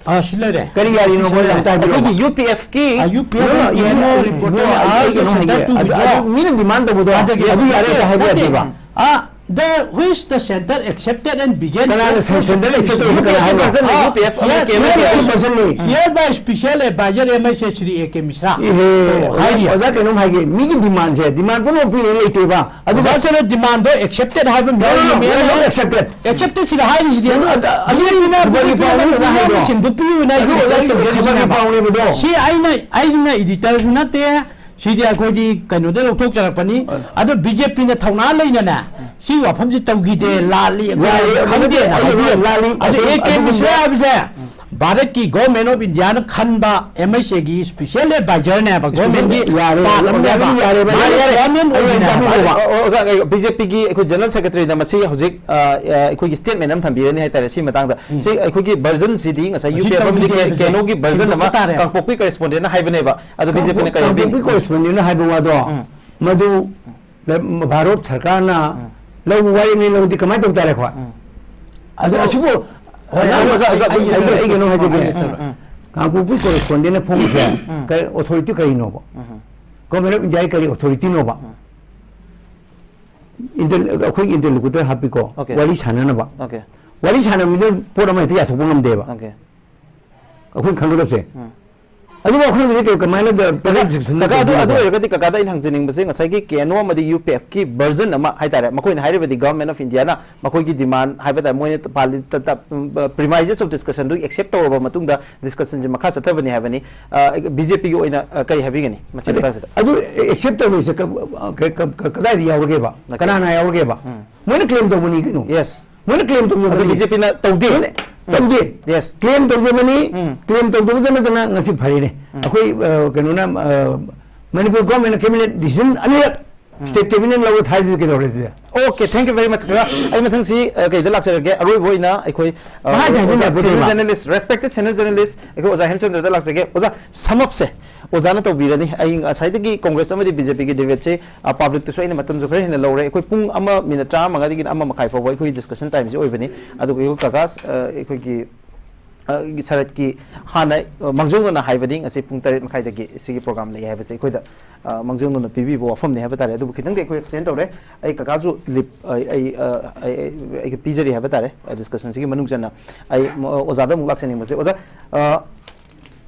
ꯑꯥ, ꯁꯤ ꯂꯩꯔꯦ꯫ ꯀꯔꯤ ꯌꯥꯔꯤꯅꯣ? ꯁꯤ ꯂꯩꯔꯦ꯫ ꯑꯝꯇ ꯍꯥꯏꯕꯤꯔꯛꯑꯣ꯫ ꯑꯩꯈꯣꯏꯒꯤ ꯌꯨ ꯄꯤ ꯑꯦꯐꯀꯤ ꯑꯥ, U P F No, no, K N O no, ꯔꯤꯄꯣꯔꯠꯇ ꯑꯩ, ꯑꯩ ꯀꯩꯅꯣꯝ ꯍꯥꯏꯒꯦ꯫ ꯑꯗꯨ, ꯑꯗꯨ ꯃꯤꯅ ꯗꯤꯃꯥꯟ ꯇꯧꯕꯗꯣ, ꯊꯥꯖꯒꯦ꯫ ꯑꯗꯨ ꯌꯥꯔꯦ ꯅꯠꯇꯦ, ꯍꯥꯏꯕ ꯅꯠꯇꯦ꯫ ꯌꯥꯗꯦꯕ꯫ ꯑꯥ, the which the center accepted and began ꯀꯅꯥꯅ ꯁꯦꯡꯁꯟꯗ ꯂꯩꯁꯦ ꯇꯧꯔꯤꯁꯦ? ꯀꯅꯥ ꯍꯥꯏꯕ? ꯌꯨ ꯄꯤ ꯑꯦꯐ ꯄꯔꯁꯟꯅꯤ꯫ Chair by special adviser M I C Shri A K ꯃꯤꯁ꯭ꯔꯥ꯫ ꯏꯍꯦ, ꯍꯥꯏꯔꯤꯌꯦ꯫ ꯑꯣꯖꯥ, ꯀꯩꯅꯣꯝ ꯍꯥꯏꯒꯦ, ꯃꯤꯒꯤ ꯗꯤꯃꯥꯟꯁꯦ, ꯗꯤꯃꯥꯟ ꯄꯨꯝꯅꯃꯛ ꯄꯤꯔꯒ ꯂꯩꯇꯦꯕ꯫ ꯑꯗꯨꯒ ꯑꯣꯖꯥ, ꯆꯠꯂꯣ, ꯗꯤꯃꯥꯟꯗꯣ ꯑꯦꯛꯁꯦꯞꯇꯦꯗ ꯍꯥꯏꯕ ꯑꯃ No, no, no, ꯌꯥꯎꯔꯤꯅꯦ꯫ We are not accepted꯫ ꯑꯦꯛꯁꯦꯞꯇꯦꯗ ꯁꯤꯗ ꯍꯥꯏꯔꯤꯁꯤꯗꯤ ꯑꯗꯨ, ꯑꯗꯨ, ꯑꯗꯨ, ꯕꯤ ꯖꯦ ꯄꯤꯅ ꯈꯕꯔꯒꯤ ꯄꯥꯎꯅꯦ, ꯑꯣꯖꯥ, ꯍꯥꯏꯗꯣ꯫ ꯁꯤꯟꯗꯣꯛꯄꯤꯌꯨꯅ ꯑꯗꯨ, ꯑꯩꯈꯣꯏ ꯑꯣꯖꯥ, ꯔꯤꯀ꯭ꯋꯦꯁ ꯇꯧꯖꯔꯤꯁꯤꯅꯦꯕ꯫ ꯈꯕꯔꯒꯤ ꯄꯥꯎꯅꯦꯕꯗꯣ꯫ ꯁꯤ ꯑꯩꯅ, ꯑꯩꯅ ꯏꯗꯤꯇꯔꯁꯨ ꯅꯠꯇꯦ, ꯁꯤꯗꯤ ꯑꯩꯈꯣꯏꯗꯤ ꯀꯩꯅꯣꯗ ꯂꯧꯊꯣꯛꯆꯔꯛꯄꯅꯤ꯫ ꯑ꯫ ꯑꯗꯣ ꯕꯤ ꯖꯦ ꯄꯤꯅ ꯊꯧꯅꯥ ꯂꯩꯅꯅꯦ ꯁꯤ ꯋꯥꯐꯝꯁꯤ ꯇꯧꯈꯤꯗꯦ, ꯂꯥꯜꯂꯤ, ꯑꯩꯈꯣꯏ ꯂꯥꯜꯂꯤ, ꯈꯪꯗꯦꯅ ꯑꯩ ꯍꯥꯏꯕꯤꯔꯦ꯫ ꯂꯥꯜꯂꯤ, ꯑꯗꯨ ꯑꯗꯨꯝ, ꯑꯦ ꯀꯦ ꯑꯗꯨꯒꯨꯝꯕ ꯃꯤꯁ꯭ꯔꯥ ꯍꯥꯏꯕꯁꯦ ꯚꯥꯔꯠꯀꯤ ꯒꯣꯔꯃꯦꯟ ꯑꯣꯐ ꯏꯟꯗꯤꯌꯥꯅ ꯈꯟꯕ ꯑꯦꯝ ꯑꯩꯆ ꯑꯦꯒꯤ ꯁ꯭ꯄꯤꯁꯦꯜ ꯑꯦꯗꯚꯥꯏꯖꯔꯅꯦꯕ, ꯒꯣꯔꯃꯦꯟꯒꯤ ꯌꯥꯔꯦ, ꯄꯥꯔꯠ ꯑꯃꯅꯦꯕ꯫ ꯌꯥꯔꯦ, ꯌꯥꯔꯦ, ꯃꯥꯅ ꯌꯥꯔꯦ꯫ ꯒꯣꯔꯃꯦꯟ ꯑꯩ ꯑꯣꯏꯅ ꯌꯥꯔꯦ꯫ ꯍꯥꯏꯕ꯫ ꯑꯣ, ꯑꯣꯖꯥ, ꯕꯤ ꯖꯦ ꯄꯤꯒꯤ ꯑꯩꯈꯣꯏ ꯖꯦꯅꯔꯦꯜ ꯁꯦꯀ꯭ꯔꯦꯇꯔꯤꯅ ꯃꯁꯤ ꯍꯧꯖꯤꯛ ꯑ, ꯑ, ꯑꯩꯈꯣꯏꯒꯤ ꯁ꯭ꯇꯦꯠꯃꯦꯟ ꯑꯃ ꯊꯝꯕꯤꯔꯅꯤ ꯍꯥꯏꯇꯥꯔꯦ꯫ ꯁꯤ ꯃꯇꯥꯡꯗ ꯁꯤ ꯑꯩꯈꯣꯏꯒꯤ ꯚꯔꯖꯟꯁꯤꯗꯤ ꯉꯁꯥꯏ ꯌꯨ ꯃꯁꯤ ꯄꯤ ꯑꯦꯐ ꯑꯃꯗꯤ ꯇꯧꯈꯤꯗꯦ ꯍꯥꯏꯕꯁꯦ ꯀꯦꯅꯣꯒꯤ ꯚꯔꯖꯟ ꯑꯃ ꯁꯤꯟꯗꯣꯛꯄ ꯇꯥꯔꯦ꯫ ꯀꯥꯡꯄꯣꯛꯄꯤ ꯀꯔꯦꯁꯄꯣꯟꯗꯦꯟꯅ ꯍꯥꯏꯕꯅꯦꯕ꯫ ꯑꯗꯣ ꯕꯤ ꯖꯦ ꯄꯤꯅ ꯀꯔꯤ ꯍꯥꯏꯕꯤꯒꯅꯤ? ꯀꯥꯡꯄꯣꯛꯄꯤ ꯀꯣꯔꯦꯁꯄꯣꯟꯗꯦꯟꯅ ꯍꯥꯏꯕ ꯋꯥꯗꯣ ꯃꯗꯨ ꯂ- ꯚꯥꯔꯠ ꯁꯔꯀꯥꯔꯅ ꯂꯧꯕ ꯋꯥꯔꯦꯞꯅꯤ ꯂꯧꯔꯗꯤ ꯀꯃꯥꯏꯅ ꯇꯧ ꯇꯥꯔꯦ ꯑꯩꯈꯣꯏ? ꯑꯗꯨ ꯑꯁꯤꯕꯨ ꯍꯣꯏ, ꯑꯩ- ꯑꯣꯖꯥ, ꯑꯣꯖꯥ, ꯑꯩ- ꯑꯩ- ꯑꯩ ꯀꯩꯅꯣ ꯍꯥꯏꯖꯒꯦ꯫ ꯎꯝ, ꯎꯝ, ꯎꯝ. ꯀꯥꯡꯄꯣꯛꯄꯤ ꯀꯣꯔꯦꯁꯄꯣꯟꯗꯦꯟꯅ ꯐꯣꯡꯕꯁꯦ ꯀꯔꯤ ꯑꯣꯊꯣꯔꯤꯇꯤ ꯀꯔꯤꯅꯣꯕ? ꯒꯣꯔꯃꯦꯟ ꯑꯣꯐ ꯏꯟꯗꯤꯌꯥꯒꯤ ꯀꯔꯤ ꯑꯣꯊꯣꯔꯤꯇꯤꯅꯣꯕ? Inter- ꯑꯩꯈꯣꯏ ꯏꯟꯇꯔꯂꯣꯀꯨꯇꯔ ꯍꯥꯞꯄꯤꯀꯣ, Okay. ꯋꯥꯔꯤ ꯁꯥꯟꯅꯅꯕ꯫ Okay. ꯋꯥꯔꯤ ꯁꯥꯟꯅꯕꯗ ꯄꯣꯠ ꯑꯃ ꯍꯦꯛꯇ ꯌꯥꯊꯣꯛꯄ ꯉꯝꯗꯦꯕ꯫ Okay. ꯑꯩꯈꯣꯏꯅ ꯈꯪꯒꯗꯕꯁꯦ꯫ ꯑꯗꯨꯕꯨ ꯑꯩꯈꯣꯏꯅ ꯍꯧꯖꯤꯛ ꯀꯃꯥꯏꯅ ꯇꯧ- ꯇꯧꯔꯒ decision ꯀꯀꯥ, ꯑꯗꯨ ꯑꯗꯨ ꯇꯧꯗꯣꯏꯅꯣ? ꯑꯣꯏꯔꯒꯗꯤ ꯀꯀꯥꯗ ꯑꯩꯅ ꯍꯪꯖꯅꯤꯡꯕꯁꯦ, ꯉꯁꯥꯏꯒꯤ ꯀꯦꯅꯣ ꯑꯃꯗꯤ ꯌꯨ ꯄꯤ ꯑꯦꯐꯀꯤ ꯚꯔꯖꯟ ꯑꯃ ꯍꯥꯏꯇꯥꯔꯦ, ꯃꯈꯣꯏꯅ ꯍꯥꯏꯔꯤꯕꯗꯤ ꯒꯚꯔꯟꯃꯦꯟ ꯑꯣꯐ ꯏꯟꯗꯤꯌꯥꯅ ꯃꯈꯣꯏꯒꯤ ꯗꯤꯃꯥꯟ ꯍꯥꯏꯕ ꯇꯥꯔꯦ, ꯃꯣꯏꯅ ꯄ꯭ꯔꯤꯃꯥꯏꯖꯦꯁ ꯑꯣꯐ ꯗꯤꯁꯀꯁꯟꯗꯨ ꯑꯦꯛꯁꯦꯞ ꯇꯧꯔꯕ ꯃꯇꯨꯡꯗ ꯗꯤꯁꯀꯁꯟꯁꯦ ꯃꯈꯥ ꯆꯠꯊꯕꯅꯤ ꯍꯥꯏꯕꯅꯤ꯫ ꯕꯤ ꯖꯦ ꯄꯤꯒꯤ ꯑꯣꯏꯅ ꯑ, ꯀꯔꯤ ꯍꯥꯏꯕꯤꯒꯅꯤ ꯃꯁꯤ ꯃꯇꯥꯡꯁꯤꯗ? ꯑꯗꯨ ꯑꯦꯛꯁꯦꯞ ꯇꯧꯔꯤꯁꯦ ꯀ- ꯀ- ꯀ- ꯀ- ꯀꯗꯥꯏꯗ ꯌꯥꯎꯔꯒꯦꯕ? Okay. ꯀꯅꯥꯅ ꯌꯥꯎꯔꯒꯦꯕ? ꯃꯣꯏꯅ ꯀ꯭ꯂꯦꯝ ꯇꯧꯕꯅꯤ ꯀꯩꯅꯣ꯫ Yes. ꯃꯣꯏꯅ ꯀ꯭ꯂꯦꯝ ꯇꯧꯕꯅꯤ꯫ ꯑꯗꯨ ꯕꯤ ꯖꯦ ꯄꯤꯅ ꯇꯧꯗꯦ? ꯃꯣꯏꯅ ꯇꯧꯗꯦ꯫ Yes. ꯀ꯭ꯂꯦꯝ ꯇꯧꯖꯕꯅꯤ꯫ ꯎꯝ. ꯀ꯭ꯂꯦꯝ ꯇꯧꯖꯕꯗ ꯅꯠꯇꯅ ꯉꯁꯤ ꯐꯔꯦꯅꯦ꯫ ꯑꯩꯈꯣꯏ ꯑ, ꯀꯩꯅꯣꯅ ꯑ, ꯃꯅꯤꯄꯨꯔ ꯒꯣꯔꯃꯦꯟꯅ ꯀꯦꯕꯤꯅꯦꯠ ꯗꯤꯁꯤꯖꯟ ꯑꯅꯤꯔꯛ ꯁ꯭ꯇꯦꯠ ꯀꯦꯕꯤꯅꯦꯠ ꯂꯧꯕ ꯊꯥꯔꯗꯤ ꯀꯩꯗꯧꯔꯦ ꯑꯗꯨꯗꯤ? Okay, thank you very much, ꯀꯀꯥ꯫ ꯑꯩ ꯃꯊꯪꯁꯤ ꯑ, ꯀꯩꯗ ꯂꯥꯛꯆꯔꯒꯦ? ꯑꯔꯣꯏꯕ ꯑꯣꯏꯅ ꯑꯩꯈꯣꯏ ꯑ, ꯃꯍꯥꯛ ꯍꯥꯏꯖꯤꯟ ꯑꯣꯖꯥ, ꯌꯥꯄꯣꯠꯇꯦꯕ꯫ senior journalist, respected senior journalist, ꯑꯩꯈꯣꯏ ꯑꯣꯖꯥ ꯍꯦꯝꯆꯟꯗ꯭ꯔꯗ ꯂꯥꯛꯆꯒꯦ꯫ ꯑꯣꯖꯥ, sum up ꯁꯦ ꯑꯣꯖꯥꯅ ꯇꯧꯕꯤꯔꯅꯤ꯫ ꯑꯩ ꯉꯁꯥꯏꯗꯒꯤ ꯀꯣꯡꯒ꯭ꯔꯦꯁ ꯑꯃꯗꯤ ꯕꯤ ꯖꯦ ꯄꯤꯒꯤ ꯗꯤꯕꯦꯠꯁꯦ, ꯑ, ꯄꯕ꯭ꯂꯤꯛꯇꯁꯨ ꯑꯩꯅ ꯃꯇꯝꯁꯨ ꯈꯔ ꯍꯦꯟꯅ ꯂꯧꯔꯦ꯫ ꯑꯩꯈꯣꯏ ꯄꯨꯡ ꯑꯃ ꯃꯤꯅꯠ ꯇꯔꯥꯃꯉꯥꯗꯒꯤꯅ ꯑꯃ ꯃꯈꯥꯏ ꯐꯥꯎꯕ ꯑꯩꯈꯣꯏꯒꯤ ꯗꯤꯁꯀꯁꯟ ꯇꯥꯏꯝꯁꯦ ꯑꯣꯏꯕꯅꯤ꯫ ꯑꯗꯨꯒ ꯑꯩꯈꯣꯏ ꯀꯀꯥꯁ, ꯑ, ꯑꯩꯈꯣꯏꯒꯤ ꯑ, ꯁꯔꯠꯀꯤ ꯍꯥꯟꯅ, ꯑ, ꯃꯥꯡꯖꯧꯅꯅ ꯍꯥꯏꯕꯗꯤ ꯉꯁꯤ ꯄꯨꯡ ꯇꯔꯦꯠ ꯃꯈꯥꯏꯗꯒꯤ ꯁꯤꯒꯤ ꯄ꯭ꯔꯣꯒ꯭ꯔꯥꯝ ꯂꯩ ꯍꯥꯏꯕꯁꯦ ꯑꯩꯈꯣꯏꯗ, ꯑ, ꯃꯥꯡꯖꯧꯅꯅ ꯄꯤꯕꯤꯕ ꯋꯥꯐꯝꯅꯤ ꯍꯥꯏꯕ ꯇꯥꯔꯦ꯫ ꯑꯗꯨꯕꯨ ꯈꯤꯇꯪꯗꯤ ꯑꯩꯈꯣꯏ ꯑꯦꯛꯁꯇꯦꯟ ꯇꯧꯔꯦ꯫ ꯑꯩ ꯀꯀꯥꯁꯨ ꯂꯤꯞ, ꯑꯩ, ꯑꯩ, ꯑ, ꯑꯩ, ꯑꯩ, ꯑꯩ ꯄꯤꯖꯔꯤ ꯍꯥꯏꯕ ꯇꯥꯔꯦ, ꯗꯤꯁꯀꯁꯟꯁꯤꯒꯤ ꯃꯅꯨꯡ ꯆꯟꯅ꯫ ꯑꯩ, ꯃ-, ꯑꯣꯖꯥꯗ ꯑꯃꯨꯛ ꯂꯥꯛꯆꯅꯤꯡꯕꯁꯦ, ꯑꯣꯖꯥ, ꯑ,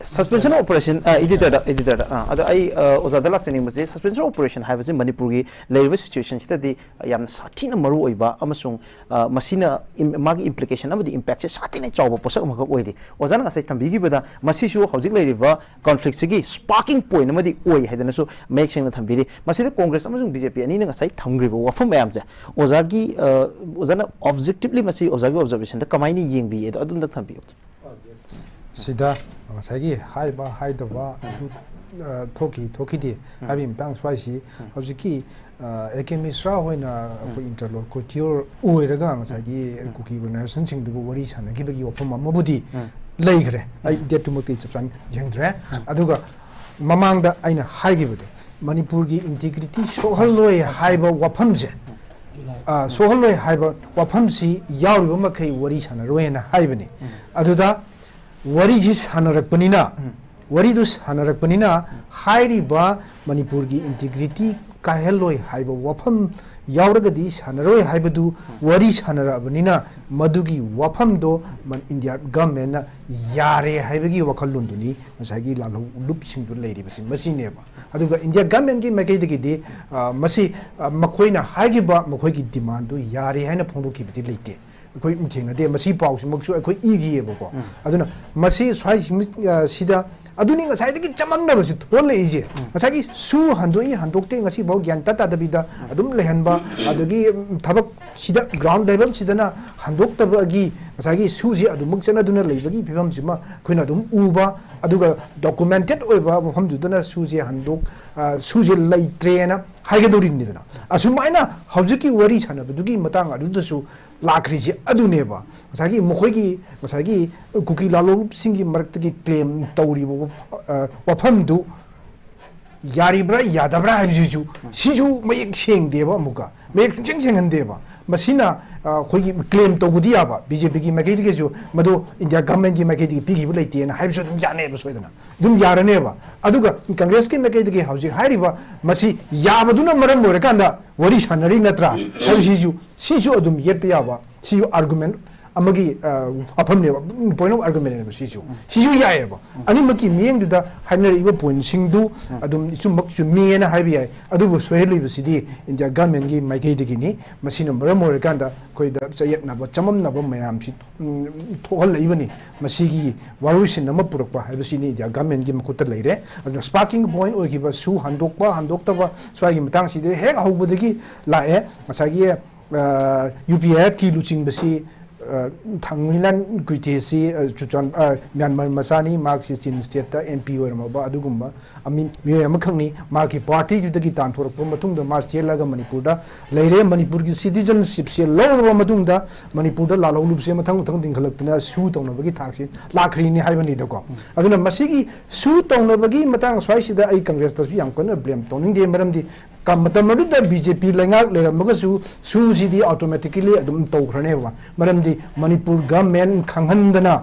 ꯁꯁꯄꯦꯟꯁꯟ ꯑꯣꯄꯔꯦꯁꯟ, ꯑ, ꯏꯗꯤꯇꯔꯗ, ꯏꯗꯤꯇꯔꯗ, ꯑ, ꯑꯗꯣ ꯑꯩ, ꯑ, ꯑꯣꯖꯥꯗ ꯂꯥꯛꯆꯅꯤꯡꯕꯁꯦ, ꯁꯁꯄꯦꯟꯁꯟ ꯑꯣꯄꯔꯦꯁꯟ ꯍꯥꯏꯕꯁꯦ ꯃꯅꯤꯄꯨꯔꯒꯤ ꯂꯩꯔꯤꯕ ꯁꯤꯆꯨꯋꯦꯁꯟꯁꯤꯗꯗꯤ ꯌꯥꯝꯅ ꯁꯥꯊꯤꯅ ꯃꯔꯨ ꯑꯣꯏꯕ ꯑꯃꯁꯨꯡ, ꯑ, ꯃꯁꯤꯅ ꯏꯝ-, ꯃꯥꯒꯤ ꯏꯝꯄ꯭ꯂꯤꯀꯦꯁꯟ ꯑꯃꯗꯤ ꯏꯝꯄꯦꯛꯁꯦ ꯁꯥꯊꯤꯅ ꯆꯥꯎꯕ ꯄꯣꯠꯁꯛ ꯑꯃꯈꯛ ꯑꯣꯏꯔꯤ꯫ ꯑꯣꯖꯥꯅ ꯉꯁꯥꯏ ꯊꯝꯕꯤꯈꯤꯕꯗ ꯃꯁꯤꯁꯨ ꯍꯧꯖꯤꯛ ꯂꯩꯔꯤꯕ ꯀꯣꯟꯐ꯭ꯂꯤꯛꯁꯤꯒꯤ ꯁ꯭ꯄꯥꯔꯀꯤꯡ ꯄꯣꯏꯟꯠ ꯑꯃꯗꯤ ꯑꯣꯏ ꯍꯥꯏꯗꯅꯁꯨ ꯃꯌꯦꯛ ꯁꯦꯡꯅ ꯊꯝꯕꯤꯔꯤ꯫ ꯃꯁꯤꯗ ꯀꯣꯡꯒ꯭ꯔꯦꯁ ꯑꯃꯁꯨꯡ ꯕꯤ ꯖꯦ ꯄꯤ ꯑꯅꯤꯅ ꯉꯁꯥꯏ ꯊꯝꯈ꯭ꯔꯤꯕ ꯋꯥꯐꯝ ꯃꯌꯥꯝꯁꯦ ꯑꯣꯖꯥꯒꯤ, ꯑ, ꯑꯣꯖꯥꯅ ꯑꯣꯕꯖꯦꯛꯇꯤꯚꯂꯤ ꯃꯁꯤ ꯑꯣꯖꯥꯒꯤ ꯑꯣꯕꯖꯔꯕꯦꯁꯟꯗ ꯀꯃꯥꯏꯅ ꯌꯦꯡꯕꯤꯌꯦ? ꯑꯗꯣ ꯑꯗꯨꯝꯇꯪ ꯊꯝꯕꯤꯌꯨ꯫ ꯁꯤꯗ ꯉꯁꯥꯏꯒꯤ ꯍꯥꯏꯕ ꯍꯥꯏꯗꯕ ꯑꯗꯨ, ꯑ, ꯊꯣꯛꯈꯤ ꯊꯣꯛꯈꯤꯗꯦ ꯍꯥꯏꯕꯒꯤ ꯃꯇꯥꯡ ꯁ꯭ꯋꯥꯏꯁꯤ ꯍꯧꯖꯤꯛꯀꯤ, ꯑ, ꯑꯦ ꯀꯦ ꯃꯤꯁ꯭ꯔꯥ ꯍꯣꯏꯅ ꯑꯩꯈꯣꯏ interlocutor ꯑꯣꯏꯔꯒ ꯉꯁꯥꯏꯒꯤ ꯀꯨꯀꯤ organisationꯁꯤꯡꯗꯨꯒ ꯋꯥꯔꯤ ꯁꯥꯟꯅꯈꯤꯕꯒꯤ ꯋꯥꯐꯝ ꯑꯃꯕꯨꯗꯤ ꯂꯩꯈ꯭ꯔꯦ꯫ ꯑꯩ dateꯇꯨꯃꯛꯇꯤ ꯆꯞ ꯆꯥꯅ ꯌꯦꯡꯗ꯭ꯔꯦ꯫ ꯑꯗꯨꯒ ꯃꯃꯥꯡꯗ ꯑꯩꯅ ꯍꯥꯏꯈꯤꯕꯗꯣ, ꯃꯅꯤꯄꯨꯔꯒꯤ integrity ꯁꯣꯛꯍꯜꯂꯣꯏ ꯍꯥꯏꯕ ꯋꯥꯐꯝꯁꯦ, ꯑ, ꯁꯣꯛꯍꯜꯂꯣꯏ ꯍꯥꯏꯕ ꯋꯥꯐꯝꯁꯤ ꯌꯥꯎꯔꯤꯕ ꯃꯈꯩ ꯋꯥꯔꯤ ꯁꯥꯟꯅꯔꯣꯏꯅ ꯍꯥꯏꯕꯅꯤ꯫ ꯑꯗꯨꯗ ꯋꯥꯔꯤꯁꯤ ꯁꯥꯟꯅꯔꯛꯄꯅꯤꯅ, ꯋꯥꯔꯤꯗꯨ ꯁꯥꯟꯅꯔꯛꯄꯅꯤꯅ, ꯍꯥꯏꯔꯤꯕ ꯃꯅꯤꯄꯨꯔꯒꯤ integrity ꯀꯥꯏꯍꯜꯂꯣꯏ ꯍꯥꯏꯕ ꯋꯥꯐꯝ ꯌꯥꯎꯔꯒꯗꯤ ꯁꯥꯟꯅꯔꯣꯏ ꯍꯥꯏꯕꯗꯨ ꯋꯥꯔꯤ ꯁꯥꯟꯅꯔꯛꯑꯕꯅꯤꯅ, ꯃꯗꯨꯒꯤ ꯋꯥꯐꯝꯗꯣ ꯃ-, India governmentꯅ ꯌꯥꯔꯦ ꯍꯥꯏꯕꯒꯤ ꯋꯥꯈꯜꯂꯣꯟꯗꯨꯅꯤ ꯉꯁꯥꯏꯒꯤ ꯂꯥꯜꯍꯧꯂꯨꯞꯁꯤꯡꯗꯨ ꯂꯩꯔꯤꯕꯁꯤ ꯃꯁꯤꯅꯦꯕ꯫ ꯑꯗꯨꯒ India governmentꯀꯤ ꯃꯥꯏꯀꯩꯗꯒꯤꯗꯤ, ꯑ, ꯃꯁꯤ, ꯑ, ꯃꯈꯣꯏꯅ ꯍꯥꯏꯈꯤꯕ ꯃꯈꯣꯏꯒꯤ demandꯗꯨ ꯌꯥꯔꯦ ꯍꯥꯏꯅ ꯐꯣꯡꯗꯣꯛꯈꯤꯕꯗꯤ ꯂꯩꯇꯦ꯫ ꯑꯩꯈꯣꯏ ꯊꯦꯡꯅꯗꯦ꯫ ꯃꯁꯤ ꯄꯥꯎꯁꯤꯃꯛꯁꯨ ꯑꯩꯈꯣꯏ ꯏꯈꯤꯑꯕꯀꯣ꯫ ꯑꯗꯨꯅ ꯃꯁꯤ ꯁ꯭ꯋꯥꯏꯁꯤ, ꯑ, ꯁꯤꯗ ꯑꯗꯨꯅꯤ ꯉꯁꯥꯏꯗꯒꯤ ꯆꯃꯝꯅꯕꯁꯤ ꯊꯣꯛꯍꯜꯂꯛꯏꯁꯦ꯫ ꯉꯁꯥꯏꯒꯤ ꯁꯨ ꯍꯟꯗꯣꯛꯏ ꯍꯟꯗꯣꯛꯇꯦ ꯉꯁꯤꯐꯥꯎ ꯒ꯭ꯌꯥꯟ ꯇꯥ ꯇꯥꯗꯕꯤꯗ ꯑꯗꯨꯝ ꯂꯩꯍꯟꯕ, ꯑꯗꯒꯤ, ꯎꯝ, ꯊꯕꯛ ꯁꯤꯗ ground levelꯁꯤꯗꯅ ꯍꯟꯗꯣꯛꯇꯕꯒꯤ ꯉꯁꯥꯏꯒꯤ ꯁꯨꯁꯤ ꯑꯗꯨꯃꯛ ꯆꯠꯅꯗꯨꯅ ꯂꯩꯕꯒꯤ ꯐꯤꯕꯝꯁꯤꯃ ꯑꯩꯈꯣꯏꯅ ꯑꯗꯨꯝ ꯎꯕ, ꯑꯗꯨꯒ documented ꯑꯣꯏꯕ ꯃꯐꯝꯗꯨꯗꯅ ꯁꯨꯁꯦ ꯍꯟꯗꯣꯛ-, ꯑ, ꯁꯨꯁꯦ ꯂꯩꯇ꯭ꯔꯦꯅ ꯍꯥꯏꯒꯗꯧꯔꯤꯕꯅꯤꯗꯅ꯫ ꯑꯁꯨꯃꯥꯏꯅ ꯍꯧꯖꯤꯛꯀꯤ ꯋꯥꯔꯤ ꯁꯥꯟꯅꯕꯗꯨꯒꯤ ꯃꯇꯥꯡ ꯑꯗꯨꯗꯁꯨ ꯂꯥꯛꯈ꯭ꯔꯤꯁꯤ ꯑꯗꯨꯅꯦꯕ꯫ ꯉꯁꯥꯏꯒꯤ ꯃꯈꯣꯏꯒꯤ, ꯉꯁꯥꯏꯒꯤ ꯀꯨꯀꯤ ꯂꯥꯂꯣꯡꯁꯤꯡꯒꯤ ꯃꯔꯛꯇꯒꯤ claim ꯇꯧꯔꯤꯕ ꯋꯥꯐ-, ꯑ, ꯋꯥꯐꯝꯗꯨ ꯌꯥꯔꯤꯕ꯭ꯔꯥ ꯌꯥꯗꯕ꯭ꯔꯥ ꯍꯥꯏꯕꯁꯤꯁꯨ, ꯁꯤꯁꯨ ꯃꯌꯦꯛ ꯁꯦꯡꯗꯦꯕ, ꯑꯃꯨꯛꯀ ꯃꯌꯦꯛ ꯁꯨꯡꯁꯦꯡ ꯁꯦꯡꯍꯟꯗꯦꯕ꯫ ꯃꯁꯤꯅ, ꯑ, ꯑꯩꯈꯣꯏꯒꯤ claim ꯇꯧꯕꯗꯤ ꯌꯥꯕ, ꯕꯤ ꯖꯦ ꯄꯤꯒꯤ ꯃꯥꯏꯀꯩꯗꯒꯤꯁꯨ ꯃꯗꯨ India governmentꯀꯤ ꯃꯥꯏꯀꯩꯗꯒꯤ ꯄꯤꯈꯤꯕ ꯂꯩꯇꯦꯅ ꯍꯥꯏꯕꯁꯨ ꯑꯗꯨꯝ ꯌꯥꯅꯦꯕ, ꯁꯣꯏꯗꯅ ꯑꯗꯨꯝ ꯌꯥꯔꯅꯦꯕ꯫ ꯑꯗꯨꯒ Congressꯀꯤ ꯃꯥꯏꯀꯩꯗꯒꯤ ꯍꯧꯖꯤꯛ ꯍꯥꯏꯔꯤꯕ ꯃꯁꯤ ꯌꯥꯕꯗꯨꯅ ꯃꯔꯝ ꯑꯣꯏꯔꯀꯥꯟꯗ ꯋꯥꯔꯤ ꯁꯥꯟꯅꯔꯤ ꯅꯠꯇ꯭ꯔꯥ ꯍꯥꯏꯕꯁꯤꯁꯨ, ꯁꯤꯁꯨ ꯑꯗꯨꯝ ꯌꯦꯠꯄ ꯌꯥꯕ, ꯁꯤꯁꯨ argument ꯑꯃꯒꯤ, ꯑ, ꯋꯥꯐꯝꯅꯦꯕ, point of argumentꯅꯦꯕ ꯁꯤꯁꯨ꯫ ꯁꯤꯁꯨ ꯌꯥꯏꯑꯕ꯫ ꯑꯅꯤꯃꯛꯀꯤ ꯃꯤꯠꯌꯦꯡꯗꯨꯗ ꯍꯥꯏꯅꯔꯛꯏꯕ pointꯁꯤꯡꯗꯨ ꯑꯗꯨꯝ ꯆꯨꯝꯃꯛ ꯆꯨꯝꯃꯦꯅ ꯍꯥꯏꯕ ꯌꯥꯏ, ꯑꯗꯨꯕꯨ ꯁꯣꯏꯍꯜꯂꯤꯕꯁꯤꯗꯤ India governmentꯀꯤ ꯃꯥꯏꯀꯩꯗꯒꯤꯅꯤ꯫ ꯃꯁꯤꯅ ꯃꯔꯝ ꯑꯣꯏꯔꯀꯥꯟꯗ ꯑꯩꯈꯣꯏꯗ ꯆꯌꯦꯠꯅꯕ, ꯆꯃꯝꯅꯕ ꯃꯌꯥꯝꯁꯤ, ꯎꯝ, ꯊꯣꯛꯍꯜꯂꯛꯏꯕꯅꯤ꯫ ꯃꯁꯤꯒꯤ ꯋꯥꯔꯣꯏꯁꯤꯟ ꯑꯃ ꯄꯨꯔꯛꯄ ꯍꯥꯏꯕꯁꯤꯅꯤ India governmentꯀꯤ ꯃꯈꯨꯠꯇ ꯂꯩꯔꯦ꯫ ꯑꯗꯨꯅ sparking point ꯑꯣꯏꯈꯤꯕ ꯁꯨ ꯍꯟꯗꯣꯛꯄ ꯍꯟꯗꯣꯛꯇꯕ ꯁ꯭ꯋꯥꯏꯒꯤ ꯃꯇꯥꯡꯁꯤꯗꯤ ꯍꯦꯛ ꯍꯧꯕꯗꯒꯤ ꯂꯥꯛꯑꯦ꯫ ꯉꯁꯥꯏꯒꯤ, ꯑ, ꯌꯨ ꯄꯤ ꯑꯦꯐꯀꯤ ꯂꯨꯆꯤꯡꯕꯁꯤ ꯑ, ꯊꯥꯡꯃꯩꯂꯥꯟ ꯀꯨꯏꯇꯦꯁꯤ, ꯑ, ꯆꯨꯔꯆꯥꯟ-, ꯑ, ꯃ꯭ꯌꯥꯟꯃꯥꯔ ꯃꯆꯥꯅꯤ, ꯃꯍꯥꯛꯁꯤ ꯆꯤꯟ ꯁ꯭ꯇꯦꯠꯇ ꯑꯦꯝ ꯄꯤ ꯑꯣꯏꯔꯝꯃꯕ ꯑꯗꯨꯒꯨꯝꯕ ꯑꯃꯤ-, ꯃꯤꯑꯣꯏ ꯑꯃꯈꯛꯅꯤ꯫ ꯃꯍꯥꯛꯀꯤ ꯄꯥꯔꯇꯤꯗꯨꯗꯒꯤ ꯇꯥꯟꯊꯣꯔꯛꯄ ꯃꯇꯨꯡꯗ ꯃꯥ ꯆꯦꯜꯂꯒ ꯃꯅꯤꯄꯨꯔꯗ ꯂꯩꯔꯦ꯫ ꯃꯅꯤꯄꯨꯔꯒꯤ ꯁꯤꯇꯤꯖꯟꯁꯤꯞꯁꯦ ꯂꯧꯔꯕ ꯃꯇꯨꯡꯗ ꯃꯅꯤꯄꯨꯔꯗ ꯂꯥꯜꯍꯧꯂꯨꯞꯁꯦ ꯃꯊꯪ ꯃꯊꯪ ꯂꯤꯡꯈꯠꯂꯛꯇꯅ ꯁꯨ ꯇꯧꯅꯕꯒꯤ ꯊꯥꯛꯁꯤ ꯂꯥꯛꯈ꯭ꯔꯤꯅꯤ ꯍꯥꯏꯕꯅꯤꯗꯀꯣ꯫ ꯑꯗꯨꯅ ꯃꯁꯤꯒꯤ ꯁꯨ ꯇꯧꯅꯕꯒꯤ ꯃꯇꯥꯡ ꯁ꯭ꯋꯥꯏꯁꯤꯗ ꯑꯩ ꯀꯪꯒ꯭ꯔꯦꯁꯇꯁꯨ ꯌꯥꯝ ꯀꯟꯅ ꯕ꯭ꯂꯦꯝ ꯇꯧꯅꯤꯡꯗꯦ, ꯃꯔꯝꯗꯤ ꯀ-, ꯃꯇꯝ ꯑꯗꯨꯗ ꯕꯤ ꯖꯦ ꯄꯤ ꯂꯩꯉꯥꯛ ꯂꯩꯔꯝꯃꯒꯁꯨ ꯁꯨꯁꯤꯗꯤ ꯑꯣꯇꯣꯃꯦꯇꯤꯀꯦꯂꯤ ꯑꯗꯨꯝ ꯇꯧꯈ꯭ꯔꯅꯦꯕ, ꯃꯔꯝꯗꯤ ꯃꯅꯤꯄꯨꯔ ꯒꯃꯦꯟ ꯈꯪꯍꯟꯗꯅ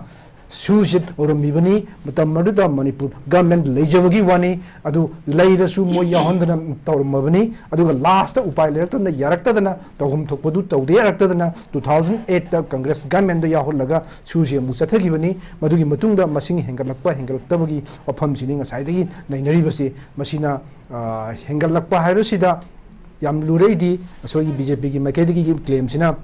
ꯁꯨꯁꯤ ꯇꯧꯔꯝꯃꯤꯕꯅꯤ꯫ ꯃꯇꯝ ꯑꯗꯨꯗ ꯃꯅꯤꯄꯨꯔ ꯒꯃꯦꯟ ꯂꯩꯖꯕꯒꯤ ꯋꯥꯅꯤ, ꯑꯗꯨ ꯂꯩꯔꯁꯨ ꯃꯣꯏ ꯌꯥꯎꯍꯟꯗꯅ ꯇꯧꯔꯝꯃꯕꯅꯤ꯫ ꯑꯗꯨꯒ ꯂꯥꯁꯇ ꯎꯄꯥꯏ ꯂꯩꯔꯛꯇꯗꯅ, ꯌꯥꯔꯛꯇꯗꯅ, ꯇꯧꯐꯝ ꯊꯣꯛꯄꯗꯨ ꯇꯧꯗꯦ, ꯌꯥꯔꯛꯇꯗꯅ ꯇꯨ ꯊꯥꯎꯖꯟ ꯑꯩꯠꯇ ꯀꯪꯒ꯭ꯔꯦꯁ ꯒꯃꯦꯟꯗ ꯌꯥꯎꯍꯜꯂꯒ ꯁꯨꯁꯤ ꯑꯃꯨꯛ ꯆꯠꯊꯈꯤꯕꯅꯤ꯫ ꯃꯗꯨꯒꯤ ꯃꯇꯨꯡꯗ ꯃꯁꯤꯡ ꯍꯦꯟꯒꯠꯂꯛꯄ ꯍꯦꯟꯒꯠꯂꯛꯇꯕꯒꯤ ꯋꯥꯐꯝꯁꯤꯅꯤ ꯉꯁꯥꯏꯗꯒꯤ ꯅꯩꯅꯔꯤꯕꯁꯤ꯫ ꯃꯁꯤꯅ, ꯑ, ꯍꯦꯟꯒꯠꯂꯛꯄ ꯍꯥꯏꯕꯁꯤꯗ ꯌꯥꯝ ꯂꯨꯔꯛꯏꯗꯤ ꯑꯩꯈꯣꯏꯒꯤ ꯕꯤ ꯖꯦ ꯄꯤꯒꯤ ꯃꯥꯏꯀꯩꯗꯒꯤ ꯀ꯭ꯂꯦꯝꯁꯤꯅ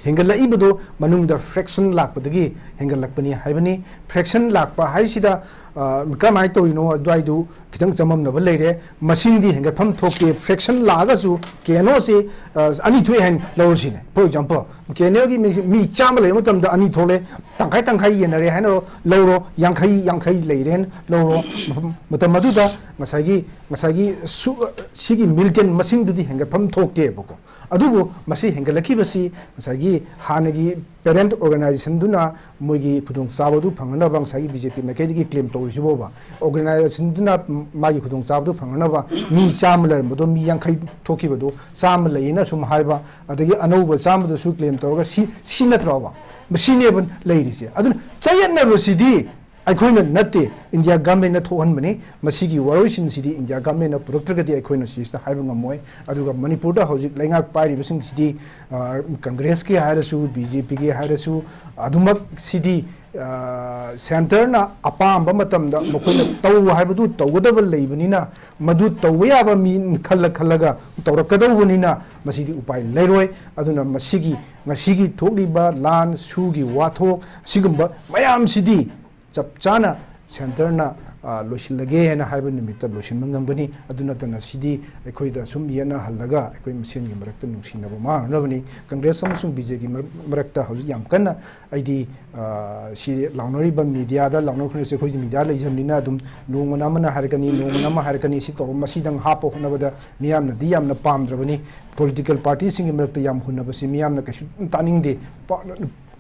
ꯍꯦꯟꯒꯠꯂꯛꯏꯕꯗꯣ ꯃꯅꯨꯡꯗ ꯐ꯭ꯔꯦꯛꯁꯟ ꯂꯥꯛꯄꯗꯒꯤ ꯍꯦꯟꯒꯠꯂꯛꯄꯅꯤ ꯍꯥꯏꯕꯅꯤ꯫ ꯐ꯭ꯔꯦꯛꯁꯟ ꯂꯥꯛꯄ ꯍꯥꯏꯁꯤꯗ, ꯑ, ꯀꯃꯥꯏꯅ ꯇꯧꯔꯤꯅꯣ? ꯑꯗꯨꯋꯥꯏꯗꯨ ꯈꯤꯇꯪ ꯆꯃꯝꯅꯕ ꯂꯩꯔꯦ꯫ ꯃꯁꯤꯡꯗꯤ ꯍꯦꯟꯒꯠꯐꯝ ꯊꯣꯛꯇꯦ꯫ ꯐ꯭ꯔꯦꯛꯁꯟ ꯂꯥꯛꯑꯒꯁꯨ ꯀꯦ ꯑꯦꯟ ꯑꯣꯁꯤ, ꯑ, ꯑꯅꯤ ꯊꯣꯛꯑꯦ ꯍꯥꯏꯅ ꯂꯧꯔꯁꯤꯅꯦ꯫ For example, ꯀꯦ ꯑꯦꯟ ꯑꯦꯜꯒꯤ ꯃꯤ, ꯃꯤ ꯆꯥꯝꯃ ꯂꯩꯕ ꯃꯇꯝꯗ ꯑꯅꯤ ꯊꯣꯛꯂꯦ, ꯇꯪꯈꯥꯏ ꯇꯪꯈꯥꯏ ꯌꯦꯟꯅꯔꯦ ꯍꯥꯏꯅ ꯂꯧꯔꯣ, ꯌꯥꯡꯈꯩ ꯌꯥꯡꯈꯩ ꯂꯩꯔꯦꯅ ꯂꯧꯔꯣ꯫ ꯃꯐꯝ, ꯃꯇꯝ ꯑꯗꯨꯗ ꯉꯁꯥꯏꯒꯤ, ꯉꯁꯥꯏꯒꯤ ꯁꯨ-, ꯁꯤꯒꯤ ꯃꯤꯂꯤꯇꯦꯟ ꯃꯁꯤꯡꯗꯨꯗꯤ ꯍꯦꯟꯒꯠꯐꯝ ꯊꯣꯛꯇꯦꯕꯀꯣ꯫ ꯑꯗꯨꯕꯨ ꯃꯁꯤ ꯍꯦꯟꯒꯠꯂꯛꯈꯤꯕꯁꯤ ꯉꯁꯥꯏꯒꯤ ꯍꯥꯟꯅꯒꯤ ꯄꯦꯔꯦꯟꯠ ꯑꯣꯔꯒꯅꯥꯏꯖꯦꯁꯟꯗꯨꯅ ꯃꯣꯏꯒꯤ ꯈꯨꯗꯣꯡꯆꯥꯕꯗꯨ ꯐꯪꯅꯅꯕ ꯉꯁꯥꯏꯒꯤ ꯕꯤ ꯖꯦ ꯄꯤ ꯃꯥꯏꯀꯩꯗꯒꯤ ꯀ꯭ꯂꯦꯝ ꯇꯧꯔꯤꯁꯤꯕꯣꯕ, ꯑꯣꯔꯒꯅꯥꯏꯖꯦꯁꯟꯗꯨꯅ ꯃꯥꯒꯤ ꯈꯨꯗꯣꯡꯆꯥꯕꯗꯨ ꯐꯪꯅꯅꯕ ꯃꯤ ꯆꯥꯝꯃ ꯂꯩꯔꯝꯕꯗꯣ ꯃꯤ ꯌꯥꯡꯈꯩ ꯊꯣꯛꯈꯤꯕꯗꯣ ꯆꯥꯝꯃ ꯂꯩꯌꯦꯅ ꯁꯨꯝ ꯍꯥꯏꯕ, ꯑꯗꯒꯤ ꯑꯅꯧꯕ ꯆꯥꯝꯃꯗꯨꯁꯨ ꯀ꯭ꯂꯦꯝ ꯇꯧꯔꯒ ꯁꯤ, ꯁꯤ ꯅꯠꯇ꯭ꯔꯣꯕ? ꯁꯤꯅꯦꯕ ꯂꯩꯔꯤꯁꯦ꯫ ꯑꯗꯨꯅ ꯆꯌꯦꯠꯅꯕꯁꯤꯗꯤ ꯑꯩꯈꯣꯏꯅ ꯅꯠꯇꯦ, ꯏꯟꯗꯤꯌꯥ ꯒꯃꯦꯟꯅ ꯊꯣꯛꯍꯟꯕꯅꯤ꯫ ꯃꯁꯤꯒꯤ ꯋꯥꯔꯣꯏꯁꯤꯟꯁꯤꯗꯤ ꯏꯟꯗꯤꯌꯥ ꯒꯃꯦꯟꯅ ꯄꯨꯔꯛꯇ꯭ꯔꯒꯗꯤ ꯑꯩꯈꯣꯏꯅ ꯁꯤꯁꯤꯗ ꯍꯥꯏꯕ ꯉꯝꯃꯣꯏ꯫ ꯑꯗꯨꯒ ꯃꯅꯤꯄꯨꯔꯗ ꯍꯧꯖꯤꯛ ꯂꯩꯉꯥꯛ ꯄꯥꯏꯔꯤꯕꯁꯤꯡꯁꯤꯗꯤ, ꯑ, ꯀꯪꯒ꯭ꯔꯦꯁꯀꯤ ꯍꯥꯏꯔꯁꯨ, ꯕꯤ ꯖꯦ ꯄꯤꯒꯤ ꯍꯥꯏꯔꯁꯨ, ꯑꯗꯨꯃꯛ ꯁꯤꯗꯤ, ꯑ, ꯁꯦꯟꯇꯔꯅ ꯑꯄꯥꯝꯕ ꯃꯇꯝꯗ ꯃꯈꯣꯏꯅ ꯇꯧ ꯍꯥꯏꯕꯗꯨ ꯇꯧꯒꯗꯕ ꯂꯩꯕꯅꯤꯅ, ꯃꯗꯨ ꯇꯧꯕ ꯌꯥꯕ ꯃꯤ ꯈꯜꯂ ꯈꯜꯂꯒ ꯇꯧꯔꯛꯀꯗꯧꯕꯅꯤꯅ, ꯃꯁꯤꯗꯤ ꯎꯄꯥꯏ ꯂꯩꯔꯣꯏ꯫ ꯑꯗꯨꯅ ꯃꯁꯤꯒꯤ, ꯉꯁꯤꯒꯤ ꯊꯣꯛꯂꯤꯕ ꯂꯥꯟ ꯁꯨꯒꯤ ꯋꯥꯊꯣꯛ ꯁꯤꯒꯨꯝꯕ ꯃꯌꯥꯝꯁꯤꯗꯤ ꯆꯞ ꯆꯥꯅ ꯁꯦꯟꯇꯔꯅ, ꯑ, ꯂꯣꯏꯁꯤꯜꯂꯒꯦ ꯍꯥꯏꯅ ꯍꯥꯏꯕ ꯅꯨꯃꯤꯠꯇ ꯂꯣꯏꯁꯤꯟꯕ ꯉꯝꯒꯅꯤ꯫ ꯑꯗꯨ ꯅꯠꯇꯅ ꯁꯤꯗꯤ ꯑꯩꯈꯣꯏꯗ ꯁꯨꯝ ꯌꯦꯠꯅꯍꯜꯂꯒ ꯑꯩꯈꯣꯏ ꯃꯁꯦꯟꯒꯤ ꯃꯔꯛꯇ ꯅꯨꯡꯁꯤꯅꯕ ꯃꯥꯡꯅꯕꯅꯤ꯫ ꯀꯪꯒ꯭ꯔꯦꯁ ꯑꯃꯁꯨꯡ ꯕꯤ ꯖꯦ ꯄꯤ ꯃꯔꯛꯇ ꯍꯧꯖꯤꯛ ꯌꯥꯝ ꯀꯟꯅ ꯑꯩꯗꯤ, ꯑ, ꯁꯤ ꯂꯥꯎꯅꯔꯤꯕ ꯃꯤꯗꯤꯌꯥꯗ ꯂꯥꯎꯅꯈ꯭ꯔꯁꯦ꯫ ꯑꯩꯈꯣꯏꯗꯤ ꯃꯤꯗꯤꯌꯥ ꯂꯩꯖꯕꯅꯤꯅ ꯑꯗꯨꯝ ꯅꯣꯡꯃꯅ ꯑꯃꯅ ꯍꯥꯏꯔꯛꯀꯅꯤ, ꯅꯣꯡꯃꯅ ꯑꯃ ꯍꯥꯏꯔꯛꯀꯅꯤ꯫ ꯁꯤ ꯇꯧꯕ, ꯃꯁꯤꯗꯪ ꯍꯥꯞꯄ ꯍꯣꯠꯅꯕꯗ ꯃꯤꯌꯥꯝꯅꯗꯤ ꯌꯥꯝꯅ ꯄꯥꯝꯗ꯭ꯔꯕꯅꯤ꯫ ꯄꯣꯂꯤꯇꯤꯀꯦꯜ ꯄꯥꯔꯇꯤꯁꯤꯡꯒꯤ ꯃꯔꯛꯇ ꯌꯥꯝ ꯍꯨꯟꯅꯕꯁꯤ ꯃꯤꯌꯥꯝꯅ ꯀꯩꯁꯨ ꯇꯥꯅꯤꯡꯗꯦ꯫ ꯄꯥ-,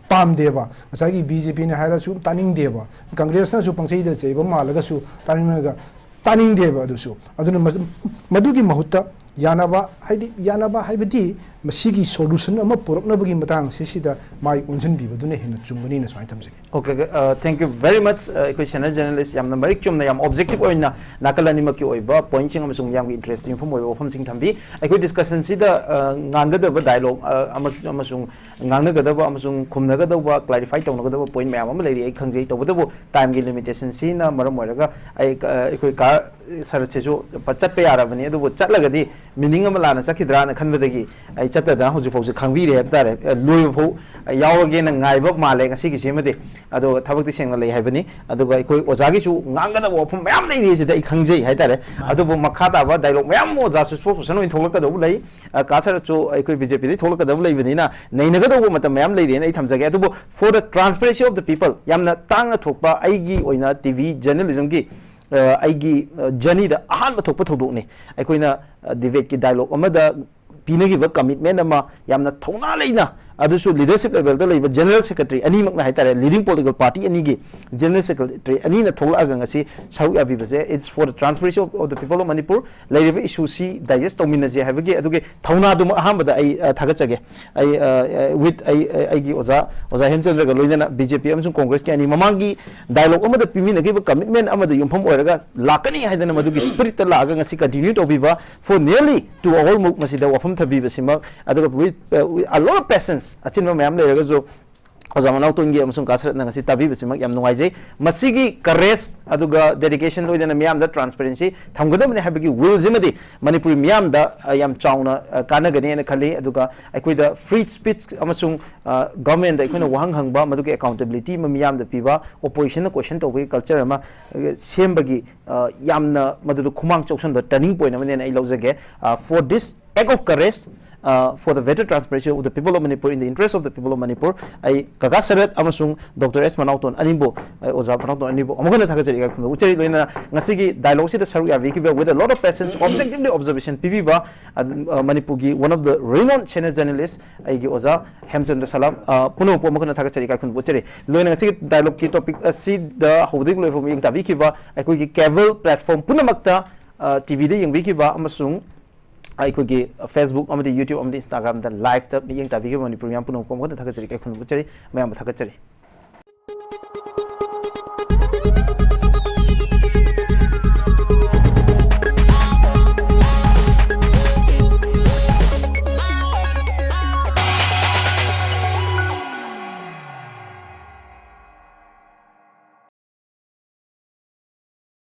ꯄꯥꯝꯗꯦꯕ꯫ ꯉꯁꯥꯏꯒꯤ ꯕꯤ ꯖꯦ ꯄꯤꯅ ꯍꯥꯏꯔꯁꯨ ꯇꯥꯅꯤꯡꯗꯦꯕ, ꯀꯪꯒ꯭ꯔꯦꯁꯅꯁꯨ ꯄꯪꯆꯩꯗ ꯆꯩꯕ ꯃꯥꯜꯂꯒꯁꯨ ꯇꯥꯅꯤꯡꯉꯒ ꯇꯥꯅꯤꯡꯗꯦꯕ꯫ ꯑꯗꯨꯁꯨ ꯑꯗꯨꯅ ꯃꯁ-, ꯃꯗꯨꯒꯤ ꯃꯍꯨꯠꯇ ꯌꯥꯅꯕ, ꯍꯥꯏꯗꯤ ꯌꯥꯅꯕ ꯍꯥꯏꯕꯗꯤ ꯃꯁꯤꯒꯤ ꯁꯣꯂꯨꯁꯟ ꯑꯃ ꯄꯨꯔꯛꯅꯕꯒꯤ ꯃꯇꯥꯡ ꯑꯁꯤꯁꯤꯗ ꯃꯥꯏ ꯑꯣꯟꯁꯤꯟꯕꯤꯕꯗꯨꯅ ꯍꯦꯟꯅ ꯆꯨꯝꯒꯅꯤꯅ ꯁꯨꯃꯥꯏꯅ ꯊꯝꯖꯒꯦ꯫ Okay, uh, thank you very much. Uh, ꯑꯩꯈꯣꯏ senior journalist ꯌꯥꯝꯅ ꯃꯔꯤꯛ ꯆꯨꯝꯅ, ꯌꯥꯝ objective ꯑꯣꯏꯅ ꯅꯥꯀꯜ ꯑꯅꯤꯃꯛꯀꯤ ꯑꯣꯏꯕ pointꯁꯤꯡ ꯑꯃꯁꯨꯡ ꯃꯤꯌꯥꯝꯒꯤ interestꯇ ꯌꯨꯝꯐꯝ ꯑꯣꯏꯕ ꯋꯥꯐꯝꯁꯤꯡ ꯊꯝꯕꯤ꯫ ꯑꯩꯈꯣꯏ discussionꯁꯤꯗ, uh, ꯉꯥꯡꯒꯗꯕ dialogue, uh, ꯑꯃ-, ꯑꯃꯁꯨꯡ ꯉꯥꯡꯅꯒꯗꯕ ꯑꯃꯁꯨꯡ ꯈꯨꯝꯅꯒꯗꯧꯕ, clarify ꯇꯧꯅꯒꯗꯕ point ꯃꯌꯥꯝ ꯑꯃ ꯂꯩꯔꯤ, ꯑꯩ ꯈꯪꯖꯩ꯫ ꯇꯧꯕꯇꯕꯨ timeꯒꯤ limitationꯁꯤꯅ ꯃꯔꯝ ꯑꯣꯏꯔꯒ ꯑꯩ, ꯑ, ꯑꯩꯈꯣꯏ ꯀꯥ ꯁꯔꯠꯁꯤꯁꯨ ꯄ-, ꯆꯠꯄ ꯌꯥꯔꯕꯅꯤ, ꯑꯗꯨꯕꯨ ꯆꯠꯂꯒꯗꯤ meaning ꯑꯃ ꯂꯥꯟꯅ ꯆꯠꯈꯤꯗ꯭ꯔꯥꯅ ꯈꯟꯕꯗꯒꯤ ꯑꯩ ꯆꯠꯇꯗꯅ ꯍꯧꯖꯤꯛ ꯐꯥꯎꯁꯦ ꯈꯥꯡꯕꯤꯔꯤ ꯍꯥꯏꯕ ꯇꯥꯔꯦ꯫ ꯑ, ꯂꯣꯏꯕ ꯐꯥꯎ ꯌꯥꯎꯔꯒꯦꯅ ꯉꯥꯏꯕ ꯃꯥꯜꯂꯦ ꯉꯁꯤꯒꯤꯁꯤꯃꯗꯤ꯫ ꯑꯗꯣ ꯊꯕꯛꯇꯤ ꯁꯦꯡꯅ ꯂꯩ ꯍꯥꯏꯕꯅꯤ꯫ ꯑꯗꯨꯒ ꯑꯩꯈꯣꯏ ꯑꯣꯖꯥꯒꯤꯁꯨ ꯉꯥꯡꯒꯗꯕ ꯋꯥꯐꯝ ꯃꯌꯥꯝ ꯂꯩꯔꯤ ꯁꯤꯗ, ꯑꯩ ꯈꯪꯖꯩ ꯍꯥꯏꯇꯥꯔꯦ꯫ ꯃꯥꯅꯤ꯫ ꯑꯗꯨꯕꯨ ꯃꯈꯥ ꯇꯥꯕ dialogue ꯃꯌꯥꯝ ꯑꯃ ꯑꯣꯖꯥꯁꯨ spokesperson ꯑꯣꯏꯅ ꯊꯣꯛꯂꯛꯀꯗꯧꯕ ꯂꯩ꯫ ꯑ, ꯀꯥ ꯁꯔꯠꯁꯨ ꯑꯩꯈꯣꯏ ꯕꯤ ꯖꯦ ꯄꯤꯗꯒꯤ ꯊꯣꯛꯂꯛꯀꯗꯕ ꯂꯩꯕꯅꯤꯅ ꯅꯩꯅꯒꯗꯧꯕ ꯃꯇꯝ ꯃꯌꯥꯝ ꯂꯩꯔꯤꯅ ꯑꯩ ꯊꯝꯖꯒꯦ꯫ ꯑꯗꯨꯕꯨ for the transparency of the people, ꯌꯥꯝꯅ ꯇꯥꯡꯅ ꯊꯣꯛꯄ ꯑꯩꯒꯤ ꯑꯣꯏꯅ ꯇꯤ ꯚꯤ journalismꯒꯤ, ꯑ, ꯑꯩꯒꯤ, ꯑ, journeyꯗ ꯑꯍꯥꯟꯕ ꯊꯣꯛꯄ ꯊꯧꯗꯣꯛꯅꯤ꯫ ꯑꯩꯈꯣꯏꯅ, ꯑ, debateꯀꯤ dialogue ꯑꯃꯗ ꯄꯤꯅꯈꯤꯕ commitment ꯑꯃ ꯌꯥꯝꯅ ꯊꯧꯅꯥ ꯂꯩꯅ, ꯑꯗꯨꯁꯨ leadership levelꯗ ꯂꯩꯕ general secretary ꯑꯅꯤꯃꯛꯅ ꯍꯥꯏꯇꯥꯔꯦ, leading political party ꯑꯅꯤꯒꯤ general secretary ꯑꯅꯤꯅ ꯊꯣꯛꯂꯛꯑꯒ ꯉꯁꯤ ꯁꯔꯨꯛ ꯌꯥꯕꯤꯕꯁꯦ, it's for the transparency of, of the people of Manipur꯫ ꯂꯩꯔꯤꯕ issueꯁꯤ digest ꯇꯧꯃꯤꯟꯅꯁꯦ ꯍꯥꯏꯕꯒꯤ ꯑꯗꯨꯒꯤ ꯊꯧꯅꯥꯗꯨꯃ ꯑꯍꯥꯟꯕꯗ ꯑꯩ, ꯑ, ꯊꯥꯒꯠꯆꯒꯦ꯫ ꯑꯩ, ꯑ, ꯑ, with ꯑꯩ, ꯑ, ꯑꯩꯒꯤ ꯑꯣꯖꯥ, ꯑꯣꯖꯥ ꯍꯦꯝꯆꯟꯗ꯭ꯔꯒ ꯂꯣꯏꯅꯅ ꯕꯤ ꯖꯦ ꯄꯤ ꯑꯃꯁꯨꯡ ꯀꯣꯡꯒ꯭ꯔꯦꯁꯀꯤ ꯑꯅꯤ ꯃꯃꯥꯡꯒꯤ dialogue ꯑꯃꯗ ꯄꯤꯃꯤꯟꯅꯈꯤꯕ commitment ꯑꯃꯗ ꯌꯨꯝꯐꯝ ꯑꯣꯏꯔꯒ ꯂꯥꯛꯀꯅꯤ ꯍꯥꯏꯗꯅ ꯃꯗꯨꯒꯤ spiritꯇ ꯂꯥꯛꯑꯒ ꯉꯁꯤ continue ꯇꯧꯕꯤꯕ for nearly two hour ꯃꯨꯛ ꯃꯁꯤꯗ ꯋꯥꯐꯝ ꯊꯝꯕꯤꯕꯁꯤꯃꯛ, ꯑꯗꯨꯒ with, uh, with a lot of patience, ꯑꯆꯤꯟꯕ ꯃꯌꯥꯝ ꯂꯩꯔꯒꯁꯨ ꯑꯣꯖꯥ ꯃꯅꯥꯎꯇꯣꯟꯒꯤ ꯑꯃꯁꯨꯡ ꯀꯥ ꯁꯔꯠꯅ ꯉꯁꯤ ꯇꯥꯕꯤꯕꯁꯤꯃꯛ ꯌꯥꯝ ꯅꯨꯡꯉꯥꯏꯖꯩ꯫ ꯃꯁꯤꯒꯤ courage ꯑꯗꯨꯒ dedication ꯂꯣꯏꯅꯅ ꯃꯤꯌꯥꯝꯗ transparency ꯊꯝꯒꯗꯕꯅꯤ ꯍꯥꯏꯕꯒꯤ willꯁꯤꯃꯗꯤ ꯃꯅꯤꯄꯨꯔꯤ ꯃꯤꯌꯥꯝꯗ, ꯑ, ꯌꯥꯝ ꯆꯥꯎꯅ, ꯑ, ꯀꯥꯟꯅꯒꯅꯤ ꯍꯥꯏꯅ ꯈꯜꯂꯤ꯫ ꯑꯗꯨꯒ ꯑꯩꯈꯣꯏꯗ free speech ꯑꯃꯁꯨꯡ, ꯑ, governmentꯗ ꯑꯩꯈꯣꯏꯅ ꯋꯥꯍꯪ ꯍꯪꯕ, ꯃꯗꯨꯒꯤ accountability ꯑꯃ ꯃꯤꯌꯥꯝꯗ ꯄꯤꯕ, oppositionꯅ question ꯇꯧꯕꯒꯤ culture ꯑꯃ, ꯑ, ꯁꯦꯝꯕꯒꯤ, ꯑ, ꯌꯥꯝꯅ ꯃꯗꯨꯗ ꯈꯨꯃꯥꯡ ꯆꯥꯎꯁꯟꯕ turning point ꯑꯃꯅꯦꯅ ꯑꯩ ꯂꯧꯖꯒꯦ꯫ ꯑ, for this act of courage, uh, for the better transparency of the people of Manipur, in the interest of the people of Manipur, ꯑꯩ ꯀꯀꯥ ꯁꯔꯠ ꯑꯃꯁꯨꯡ ꯗꯣꯛꯇꯔ ꯑꯦꯁ ꯃꯅꯥꯎꯇꯣꯟ ꯑꯅꯤꯕꯨ, ꯑꯩ ꯑꯣꯖꯥ ꯃꯅꯥꯎꯇꯣꯟ ꯑꯅꯤꯕꯨ ꯑꯃꯨꯛ ꯍꯟꯅ ꯊꯥꯒꯠꯆꯔꯤ, ꯏꯀꯥꯏ ꯈꯨꯝꯅꯕ ꯎꯠꯆꯔꯤ꯫ ꯂꯣꯏꯅꯅ ꯉꯁꯤꯒꯤ dialogueꯁꯤꯗ ꯁꯔꯨꯛ ꯌꯥꯕꯤꯈꯤꯕ, with a lot of patience, objectively observation ꯄꯤꯕꯤꯕ, ꯑꯗꯨꯝ, ꯑ, ꯃꯅꯤꯄꯨꯔꯒꯤ one of the renowned senior journalist ꯑꯩꯒꯤ ꯑꯣꯖꯥ ꯍꯦꯝꯆꯟꯗ꯭ꯔ ꯁꯂꯥꯝ, ꯑ, ꯄꯨꯝꯅꯃꯛꯄꯨ ꯑꯃꯨꯛ ꯍꯟꯅ ꯊꯥꯒꯠꯆꯔꯤ, ꯏꯀꯥꯏ ꯈꯨꯝꯅꯕ ꯎꯠꯆꯔꯤ꯫ ꯂꯣꯏꯅ ꯉꯁꯤꯒꯤ dialogueꯀꯤ topic ꯑꯁꯤꯗ ꯍꯧꯕꯗꯒꯤ ꯂꯣꯏꯐꯥꯎ ꯃꯤꯠꯌꯦꯡ ꯇꯥꯕꯤꯈꯤꯕ ꯑꯩꯈꯣꯏꯒꯤ cable platform ꯄꯨꯝꯅꯃꯛꯇ, ꯑ, TVꯗ ꯌꯦꯡꯕꯤꯈꯤꯕ ꯑꯃꯁꯨꯡ ꯑꯩꯈꯣꯏꯒꯤ Facebook ꯑꯃꯗꯤ YouTube ꯑꯃꯗꯤ Instagramꯗ liveꯇ ꯃꯤꯠꯌꯦꯡ ꯇꯥꯕꯤꯈꯤꯕ ꯃꯅꯤꯄꯨꯔ ꯃꯤꯌꯥꯝ ꯄꯨꯝꯅꯃꯛꯄꯨ ꯑꯃꯨꯛ ꯍꯟꯅ ꯊꯥꯒꯠꯆꯔꯤ, ꯏꯀꯥꯏ ꯈꯨꯝꯅꯕ ꯎꯠꯆꯔꯤ, ꯃꯌꯥꯝꯕꯨ ꯊꯥꯒꯠꯆꯔꯤ꯫